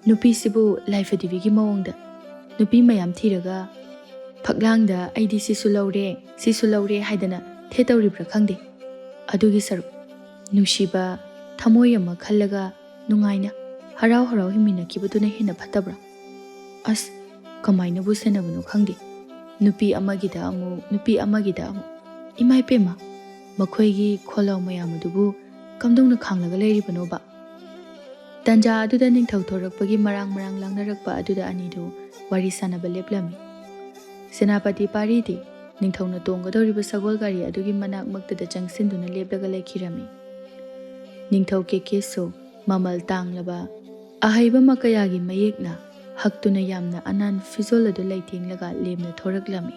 ꯅꯨꯄꯤꯁꯤꯕꯨ ꯂꯥꯏꯐ ꯗꯦꯕꯤꯒꯤ ꯃꯑꯣꯡꯗ ꯅꯨꯄꯤ ꯃꯌꯥꯝ ꯊꯤꯔꯒ ꯐꯛꯂꯥꯡꯗ 'ꯑꯩꯗꯤ ꯁꯤꯁꯨ ꯂꯧꯔꯦ, ꯁꯤꯁꯨ ꯂꯧꯔꯦ' ꯍꯥꯏꯗꯅ ꯊꯦꯠꯇꯧꯔꯤꯕ꯭ꯔꯥ ꯈꯪꯗꯦ꯫ ꯑꯗꯨꯒꯤ ꯁꯔꯨꯛ ꯅꯨꯡꯁꯤꯕ ꯊꯃꯣꯏ ꯑꯃ ꯈꯜꯂꯒ ꯅꯨꯡꯉꯥꯏꯅ ꯍꯔꯥꯎ ꯍꯔꯥꯎ ꯍꯤꯡꯃꯤꯟꯅꯈꯤꯕꯗꯨꯅ ꯍꯦꯟꯅ ꯐꯠꯇꯕ꯭ꯔꯥ? ꯑꯁ, ꯀꯃꯥꯏꯅꯕꯨ ꯁꯦꯟꯅꯕꯅꯣ ꯈꯪꯗꯦ꯫ ꯅꯨꯄꯤ ꯑꯃꯒꯤꯗ ꯑꯃꯨꯛ, ꯅꯨꯄꯤ ꯑꯃꯒꯤꯗ ꯑꯃꯨꯛ꯫ ꯏꯃꯥ ꯏꯄꯦꯝꯃ, ꯃꯈꯣꯏꯒꯤ ꯈꯣꯜꯂꯥꯎ ꯃꯌꯥꯝ ꯑꯗꯨꯕꯨ ꯀꯝꯗꯧꯅ ꯈꯥꯡꯂꯒ ꯂꯩꯔꯤꯕꯅꯣꯕ?" ꯇꯟꯖꯥ ꯑꯗꯨꯗ ꯅꯤꯡꯊꯧ ꯊꯣꯔꯛꯄꯒꯤ ꯃꯔꯥꯡ ꯃꯔꯥꯡ ꯂꯥꯡꯅꯔꯛꯄ ꯑꯗꯨꯗ ꯑꯅꯤꯗꯨ ꯋꯥꯔꯤ ꯁꯥꯟꯅꯕ ꯂꯦꯞꯂꯝꯃꯤ꯫ ꯁꯦꯅꯥꯄꯇꯤ ꯄꯥꯔꯤꯗꯤ ꯅꯤꯡꯊꯧꯅ ꯇꯣꯡꯒꯗꯧꯔꯤꯕ ꯁꯒꯣꯜ ꯒꯥꯔꯤ ꯑꯗꯨꯒꯤ ꯃꯅꯥꯛ ꯃꯛꯇꯗ ꯆꯪꯁꯤꯟꯗꯨꯅ ꯂꯦꯞꯂꯒ ꯂꯩꯈꯤꯔꯝꯃꯤ꯫ ꯅꯤꯡꯊꯧ ꯀꯦꯀꯦꯁꯨ ꯃꯃꯜ ꯇꯥꯡꯂꯕ ꯑꯍꯩꯕ ꯃꯀꯌꯥꯒꯤ ꯃꯌꯦꯛꯅ ꯍꯛꯇꯨꯅ ꯌꯥꯝꯅ ꯑꯅꯥꯟ ꯐꯤꯖꯣꯜ ꯑꯗꯨ ꯂꯩꯇꯦꯡꯂꯒ ꯂꯦꯝꯅ ꯊꯣꯔꯛꯂꯝꯃꯤ꯫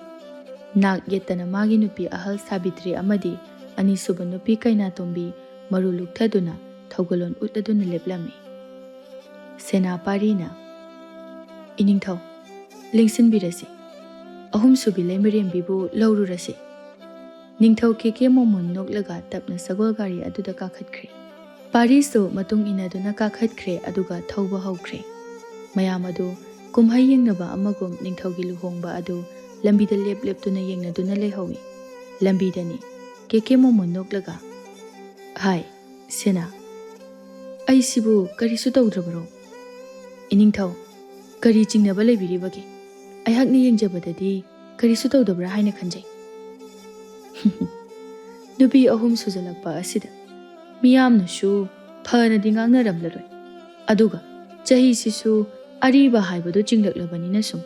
ꯅꯥꯛ ꯌꯦꯠꯇꯅ ꯃꯥꯒꯤ ꯅꯨꯄꯤ ꯑꯍꯜ ꯁꯥꯕꯤꯇ꯭ꯔꯤ ꯑꯃꯗꯤ ꯑꯅꯤꯁꯨꯕ ꯅꯨꯄꯤ ꯀꯩꯅꯥꯇꯣꯝꯕꯤ ꯃꯔꯨ ꯂꯨꯛꯊꯗꯨꯅ ꯊꯧꯒꯜꯂꯣꯟ ꯎꯠꯂꯗꯨꯅ ꯂꯦꯞꯂꯝꯃꯤ꯫ ꯁꯦꯅꯥꯄꯥꯔꯤꯅ, "ꯏꯅꯤꯡꯊꯧ, ꯂꯦꯡꯁꯤꯟꯕꯤꯔꯁꯤ꯫ ꯑꯍꯨꯝꯁꯨꯕꯤ ꯂꯩꯃꯔꯦꯝꯕꯤꯕꯨ ꯂꯧꯔꯨꯔꯁꯤ꯫ ꯅꯤꯡꯊꯧ ꯀꯦ ꯀꯦ ꯃꯣꯃꯣꯟ ꯅꯣꯛꯂꯒ ꯇꯞꯅ ꯁꯒꯣꯜ ꯒꯥꯔꯤ ꯑꯗꯨꯗ ꯀꯥꯈꯠꯈ꯭ꯔꯦ꯫ ꯄꯥꯔꯤꯁꯨ ꯃꯇꯨꯡ ꯏꯟꯅꯗꯨꯅ ꯀꯥꯈꯠꯈ꯭ꯔꯦ, ꯑꯗꯨꯒ ꯊꯧꯕ ꯍꯧꯈ꯭ꯔꯦ꯫ ꯃꯌꯥꯝ ꯑꯗꯨ ꯀꯨꯝꯍꯩ ꯌꯦꯡꯅꯕ ꯑꯃꯒꯨꯝ ꯅꯤꯡꯊꯧꯒꯤ ꯂꯨꯍꯣꯡꯕ ꯑꯗꯨ ꯂꯝꯕꯤꯗ ꯂꯦꯞ ꯂꯦꯞꯇꯨꯅ ꯌꯦꯡꯅꯗꯨꯅ ꯂꯩꯍꯧꯏ꯫ ꯂꯝꯕꯤꯗꯅꯤ ꯀꯦ ꯀꯦ ꯃꯣꯃꯣꯟ ꯅꯣꯛꯂꯒ, "ꯍꯥꯏ, ꯁꯦꯅꯥ, ꯑꯩꯁꯤꯕꯨ ꯀꯔꯤꯁꯨ ꯇꯧꯗ꯭ꯔꯕꯔꯣ? ꯏꯅꯤꯡꯊꯧ, ꯀꯔꯤ ꯆꯤꯡꯅꯕ ꯂꯩꯕꯤꯔꯤꯕꯒꯦ? ꯑꯩꯍꯥꯛꯅ ꯌꯦꯡꯖꯕꯗꯗꯤ ꯀꯔꯤꯁꯨ ꯇꯧꯗꯕ꯭ꯔꯥ ꯍꯥꯏꯅ ꯈꯟꯖꯩ꯫" ꯅꯨꯄꯤ ꯑꯍꯨꯝ ꯁꯨꯖꯜꯂꯛꯄ ꯑꯁꯤꯗ ꯃꯤꯌꯥꯝꯅꯁꯨ ꯐꯅꯗꯤ ꯉꯥꯡꯅꯔꯝꯂꯔꯣꯏ꯫ ꯑꯗꯨꯒ ꯆꯍꯤꯁꯤꯁꯨ ꯑꯔꯤꯕ ꯍꯥꯏꯕꯗꯨ ꯆꯤꯡꯂꯛꯂꯕꯅꯤꯅ ꯁꯨꯝ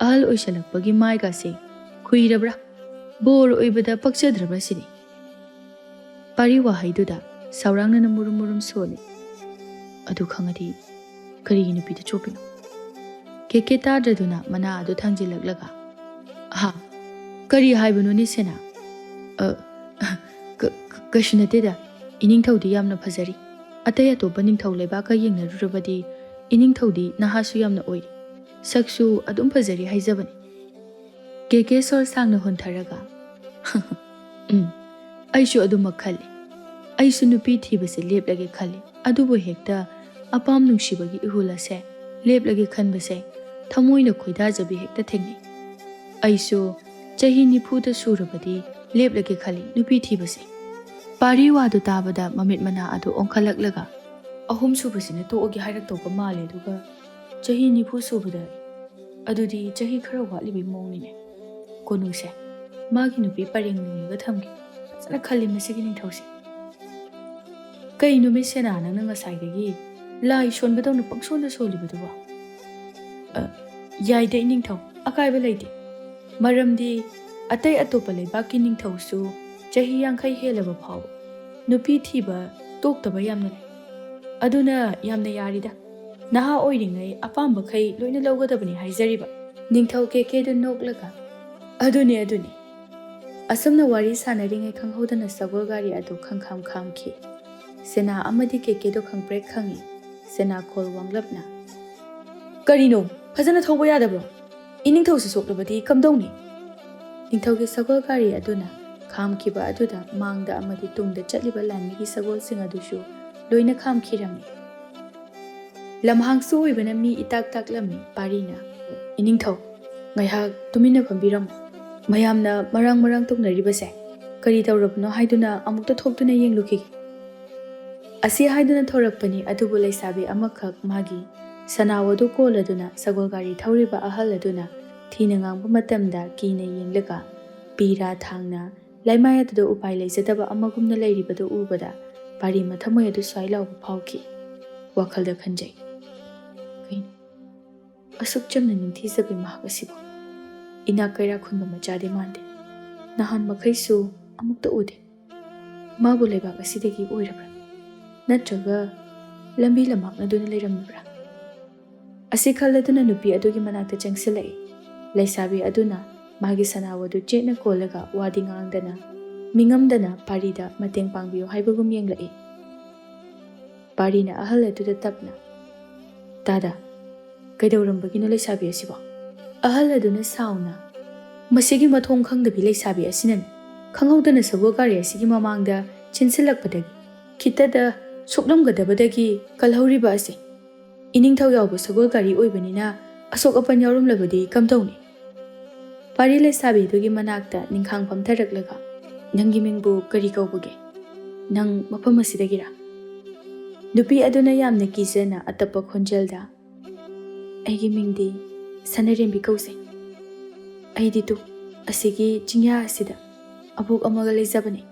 ꯑꯍꯜ ꯑꯣꯏꯁꯜꯂꯛꯄꯒꯤ ꯃꯥꯏꯒꯁꯦ ꯈꯨꯏꯔꯕ꯭ꯔꯥ, ꯕꯣꯔ ꯑꯣꯏꯕꯗ ꯄꯛꯆꯗ꯭ꯔꯕ꯭ꯔꯥ ꯁꯤꯅꯤ꯫ ꯄꯥꯔꯤ ꯋꯥꯍꯩꯗꯨꯗ ꯁꯥꯎꯔꯥꯡꯅꯅ ꯃꯨꯔꯨꯝ ꯃꯨꯔꯨꯝ ꯁꯣꯜꯂꯤ꯫ ꯑꯗꯨ ꯈꯪꯉꯗꯤ ꯀꯔꯤꯒꯤ ꯅꯨꯄꯤꯗ ꯆꯣꯞꯄꯤꯅꯣ? ꯀꯦ ꯀꯦ ꯇꯥꯗ꯭ꯔꯗꯨꯅ ꯃꯅꯥ ꯑꯗꯨ ꯊꯥꯡꯖꯤꯜꯂꯛꯂꯒ, "ꯑꯍꯥ, ꯀꯔꯤ ꯍꯥꯏꯕꯅꯣꯅꯦ ꯁꯦꯅꯥ?" "ꯑ, ꯀ-, ꯀ-, ꯀꯩꯁꯨ ꯅꯠꯇꯦꯗ, ꯏꯅꯤꯡꯊꯧꯗꯤ ꯌꯥꯝꯅ ꯐꯖꯔꯤ꯫ ꯑꯇꯩ ꯑꯇꯣꯞꯄ ꯅꯤꯡꯊꯧ ꯂꯩꯕꯥꯛꯀ ꯌꯦꯡꯅꯔꯨꯔꯕꯗꯤ ꯏꯅꯤꯡꯊꯧꯗꯤ ꯅꯍꯥꯁꯨ ꯌꯥꯝꯅ ꯑꯣꯏꯔꯤ, ꯁꯛꯁꯨ ꯑꯗꯨꯝ ꯐꯖꯔꯤ ꯍꯥꯏꯖꯕꯅꯤ꯫" ꯀꯦ ꯀꯦ ꯁꯣꯔ ꯁꯥꯡꯅ ꯍꯣꯟꯊꯔꯒ, "ꯎꯝ, ꯑꯩꯁꯨ ꯑꯗꯨꯃꯛ ꯈꯜꯂꯤ꯫ ꯑꯩꯁꯨ ꯅꯨꯄꯤ ꯊꯤꯕꯁꯦ ꯂꯦꯞꯂꯒꯦ ꯈꯜꯂꯤ꯫ ꯑꯗꯨꯕꯨ ꯍꯦꯛꯇ ꯑꯄꯥꯝ ꯅꯨꯡꯁꯤꯕꯒꯤ ꯏꯍꯨꯜ ꯑꯁꯦ ꯂꯦꯞꯂꯒꯦ ꯈꯟꯕꯁꯦ ꯊꯃꯣꯏꯅ ꯈꯣꯏꯗꯥꯖꯕꯤ ꯍꯦꯛꯇ ꯊꯦꯡꯅꯩ꯫ ꯑꯩꯁꯨ ꯆꯍꯤ ꯅꯤꯐꯨꯗ ꯁꯨꯔꯕꯗꯤ ꯂꯦꯞꯂꯒꯦ ꯈꯜꯂꯤ ꯅꯨꯄꯤ ꯊꯤꯕꯁꯦ꯫" ꯄꯥꯔꯤ ꯋꯥꯗꯨ ꯇꯥꯕꯗ ꯃꯃꯤꯠ ꯃꯅꯥ ꯑꯗꯨ ꯑꯣꯟꯈꯠꯂꯛꯂꯒ, "ꯑꯍꯨꯝ ꯁꯨꯕꯁꯤꯅ ꯇꯣꯛꯑꯒꯦ ꯍꯥꯏꯔꯛꯇꯧꯕ ꯃꯥꯜꯂꯦ, ꯑꯗꯨꯒ ꯆꯍꯤ ꯅꯤꯐꯨ ꯁꯨꯕꯗ, ꯑꯗꯨꯗꯤ ꯆꯍꯤ ꯈꯔ ꯋꯥꯠꯂꯤꯕꯩ ꯃꯑꯣꯡꯅꯤꯅꯦ꯫ ꯀꯣꯅꯨꯁꯦ, ꯃꯥꯒꯤ ꯅꯨꯄꯤ ꯄꯔꯦꯡ ꯂꯣꯏꯔꯒ ꯊꯝꯒꯦ꯫ ꯐꯖꯅ ꯈꯜꯂꯤ ꯃꯁꯤꯒꯤ ꯅꯤꯡꯊꯧꯁꯦ꯫" "ꯀꯩꯅꯣ ꯃꯤꯁ ꯁꯦꯅꯥ, ꯅꯪꯅ ꯉꯁꯥꯏꯗꯒꯤ ꯂꯥꯏ ꯁꯣꯟꯕꯗꯧꯅ ꯄꯪꯁꯣꯟꯗ ꯁꯣꯜꯂꯤꯕꯗꯨꯕꯣ?" "ꯑ, ꯌꯥꯏꯗ ꯏꯅꯤꯡꯊꯧ, ꯑꯀꯥꯏꯕ ꯂꯩꯇꯦ꯫ ꯃꯔꯝꯗꯤ ꯑꯇꯩ ꯑꯇꯣꯞꯄ ꯂꯩꯕꯥꯛꯀꯤ ꯅꯤꯡꯊꯧꯁꯨ ꯆꯍꯤ ꯌꯥꯡꯈꯩ ꯍꯦꯜꯂꯕ ꯐꯥꯎꯕ ꯅꯨꯄꯤ ꯊꯤꯕ ꯇꯣꯛꯇꯕ ꯌꯥꯝꯅ ꯂꯩ꯫ ꯑꯗꯨꯅ ꯌꯥꯝꯅ ꯌꯥꯔꯤꯗ, ꯅꯍꯥ ꯑꯣꯏꯔꯤꯉꯩ ꯑꯄꯥꯝꯕꯈꯩ ꯂꯣꯏꯅ ꯂꯧꯒꯗꯕꯅꯤ ꯍꯥꯏꯖꯔꯤꯕ꯫" ꯅꯤꯡꯊꯧ ꯀꯦ ꯀꯦꯗꯨ ꯅꯣꯛꯂꯒ, "ꯑꯗꯨꯅꯤ, ꯑꯗꯨꯅꯤ꯫" ꯑꯁꯨꯝꯅ ꯋꯥꯔꯤ ꯁꯥꯟꯅꯔꯤꯉꯩ ꯈꯪꯍꯧꯗꯅ ꯁꯒꯣꯜ ꯒꯥꯔꯤ ꯑꯗꯨ ꯈꯪꯈꯥꯝ ꯈꯥꯝꯈꯤ꯫ ꯁꯦꯅꯥ ꯑꯃꯗꯤ ꯀꯦ ꯀꯦꯗꯨ ꯈꯪꯄ꯭ꯔꯦꯛ ꯈꯪꯉꯤ꯫ ꯁꯦꯅꯥ ꯈꯣꯜ ꯋꯥꯡꯂꯞꯅ, "ꯀꯔꯤꯅꯣ? ꯐꯖꯅ ꯊꯧꯕ ꯌꯥꯗꯕ꯭ꯔꯣ?" "ꯏꯅꯤꯡꯊꯧꯁꯨ ꯁꯣꯛꯂꯕꯗꯤ ꯀꯝꯗꯧꯅꯤ?" ꯅꯤꯡꯊꯧꯒꯤ ꯁꯒꯣꯜ ꯒꯥꯔꯤ ꯑꯗꯨꯅ ꯈꯥꯝꯈꯤꯕ ꯑꯗꯨꯗ ꯃꯥꯡꯗ ꯑꯃꯗꯤ ꯇꯨꯡꯗ ꯆꯠꯂꯤꯕ ꯂꯥꯟꯃꯤꯒꯤ ꯁꯒꯣꯜꯁꯤꯡ ꯑꯗꯨꯁꯨ ꯂꯣꯏꯅ ꯈꯥꯝꯈꯤꯔꯝꯃꯤ꯫ ꯂꯝꯍꯥꯡꯁꯨ ꯑꯣꯏꯕꯅ ꯃꯤ ꯏꯇꯥꯛ ꯇꯥꯛꯂꯝꯃꯤ꯫ ꯄꯥꯔꯤꯅ, "ꯏꯅꯤꯡꯊꯧ, ꯉꯥꯏꯍꯥꯛ ꯇꯨꯃꯤꯟꯅ ꯐꯝꯕꯤꯔꯝꯃꯨ꯫ ꯃꯌꯥꯝꯅ ꯃꯔꯥꯡ ꯃꯔꯥꯡ ꯇꯧꯅꯔꯤꯕꯁꯦ ꯀꯔꯤ ꯇꯧꯔꯕꯅꯣ ꯍꯥꯏꯗꯨꯅ ꯑꯃꯨꯛꯇ ꯊꯣꯛꯇꯨꯅ ꯌꯦꯡꯂꯨꯈꯤꯒꯦ"꯫ ꯑꯁꯤ ꯍꯥꯏꯗꯨꯅ ꯊꯣꯔꯛꯄꯅꯤ, ꯑꯗꯨꯕꯨ ꯂꯩꯁꯥꯕꯤ ꯑꯃꯈꯛ ꯃꯥꯒꯤ ꯁꯅꯥꯎ ꯑꯗꯨ ꯀꯣꯜꯂꯗꯨꯅ ꯁꯒꯣꯜ ꯒꯥꯔꯤ ꯊꯧꯔꯤꯕ ꯑꯍꯜ ꯑꯗꯨꯅ ꯊꯤꯅ ꯉꯥꯡꯕ ꯃꯇꯝꯗ ꯀꯤꯅ ꯌꯦꯡꯂꯒ ꯄꯤꯔꯥ ꯊꯥꯡꯅ ꯂꯩꯃꯥꯏ ꯑꯗꯨꯗ ꯎꯄꯥꯏ ꯂꯩꯖꯗꯕ ꯑꯃꯒꯨꯝꯅ ꯂꯩꯔꯤꯕꯗꯨ ꯎꯕꯗ ꯄꯥꯔꯤ ꯃꯊꯃꯣꯏ ꯑꯗꯨ ꯁ꯭ꯋꯥꯏ ꯂꯥꯎꯕ ꯐꯥꯎꯈꯤ꯫ ꯋꯥꯈꯜꯗ ꯈꯟꯖꯩ, "ꯀꯩꯅꯣ, ꯑꯁꯨꯛ ꯆꯝꯅ ꯅꯤꯡꯊꯤꯖꯕꯤ ꯃꯍꯥꯛ ꯑꯁꯤꯕꯨ? ꯏꯅꯥꯛ ꯀꯩꯔꯥꯛ ꯈꯨꯟꯕ ꯃꯆꯥꯗꯤ ꯃꯥꯟꯗꯦ꯫ ꯅꯍꯥꯟ ꯃꯈꯩꯁꯨ ꯑꯃꯨꯛꯇ ꯎꯗꯦ꯫ ꯃꯥꯕꯨ ꯂꯩꯕꯥꯛ ꯑꯁꯤꯗꯒꯤ ꯑꯣꯏꯔꯕ꯭ꯔꯥ? ꯅꯠꯇ꯭ꯔꯒ ꯂꯝꯕꯤ ꯂꯝꯃꯥꯡꯅꯗꯨꯅ ꯂꯩꯔꯝꯂꯕ꯭ꯔꯥ?" ꯑꯁꯤ ꯈꯜꯂꯗꯨꯅ ꯅꯨꯄꯤ ꯑꯗꯨꯒꯤ ꯃꯅꯥꯛꯇ ꯆꯪꯁꯤꯜꯂꯛꯏ꯫ ꯂꯩꯁꯥꯕꯤ ꯑꯗꯨꯅ ꯃꯥꯒꯤ ꯁꯅꯥꯎ ꯑꯗꯨ ꯆꯦꯠꯅ ꯀꯣꯜꯂꯒ ꯋꯥꯗꯤ ꯉꯥꯡꯗꯅ, ꯃꯤꯉꯝꯗꯅ ꯄꯥꯔꯤꯗ ꯃꯇꯦꯡ ꯄꯥꯡꯕꯤꯌꯨ ꯍꯥꯏꯕꯒꯨꯝ ꯌꯦꯡꯂꯛꯏ꯫ ꯄꯥꯔꯤꯅ ꯑꯍꯜ ꯑꯗꯨꯗ ꯇꯞꯅ, "ꯇꯥꯗ, ꯀꯩꯗꯧꯔꯝꯕꯒꯤꯅꯣ ꯂꯩꯁꯥꯕꯤ ꯑꯁꯤꯕꯣ?" ꯑꯍꯜ ꯑꯗꯨꯅ ꯁꯥꯎꯅ, "ꯃꯁꯤꯒꯤ ꯃꯊꯣꯡ ꯈꯪꯗꯕꯤ ꯂꯩꯁꯥꯕꯤ ꯑꯁꯤꯅꯅꯤ꯫ ꯈꯪꯍꯧꯗꯅ ꯁꯒꯣꯜ ꯒꯥꯔꯤ ꯑꯁꯤꯒꯤ ꯃꯃꯥꯡꯗ ꯆꯦꯟꯁꯤꯜꯂꯛꯄꯗꯒꯤ ꯈꯤꯇꯗ ꯁꯣꯛꯂꯝꯒꯗꯕꯗꯒꯤ ꯀꯜꯍꯧꯔꯤꯕ ꯑꯁꯤ꯫ ꯏꯅꯤꯡꯊꯧ ꯌꯥꯎꯕ ꯁꯒꯣꯜ ꯒꯥꯔꯤ ꯑꯣꯏꯕꯅꯤꯅ ꯑꯁꯣꯛ ꯑꯄꯟ ꯌꯥꯎꯔꯝꯂꯕꯗꯤ ꯀꯝꯗꯧꯅꯤ?" ꯄꯥꯔꯤ ꯂꯩꯁꯥꯕꯤꯗꯨꯒꯤ ꯃꯅꯥꯛꯇ ꯅꯤꯡꯈꯥꯡ ꯐꯝꯊꯔꯛꯂꯒ, "ꯅꯪꯒꯤ ꯃꯤꯡꯕꯨ ꯀꯔꯤ ꯀꯧꯕꯒꯦ? ꯅꯪ ꯃꯐꯝ ꯑꯁꯤꯗꯒꯤꯔꯥ?" ꯅꯨꯄꯤ ꯑꯗꯨꯅ ꯌꯥꯝꯅ ꯀꯤꯖꯅ ꯑꯇꯞꯄ ꯈꯣꯟꯖꯦꯜꯗ, "ꯑꯩꯒꯤ ꯃꯤꯡꯗꯤ ꯁꯅꯔꯦꯝꯕꯤ ꯀꯧꯖꯩ꯫ ꯑꯩꯗꯤ ꯇꯨ ꯑꯁꯤꯒꯤ ꯆꯤꯡꯌꯥ ꯑꯁꯤꯗ ꯑꯕꯣꯛ ꯑꯃꯒ ꯂꯩꯖꯕꯅꯤ"꯫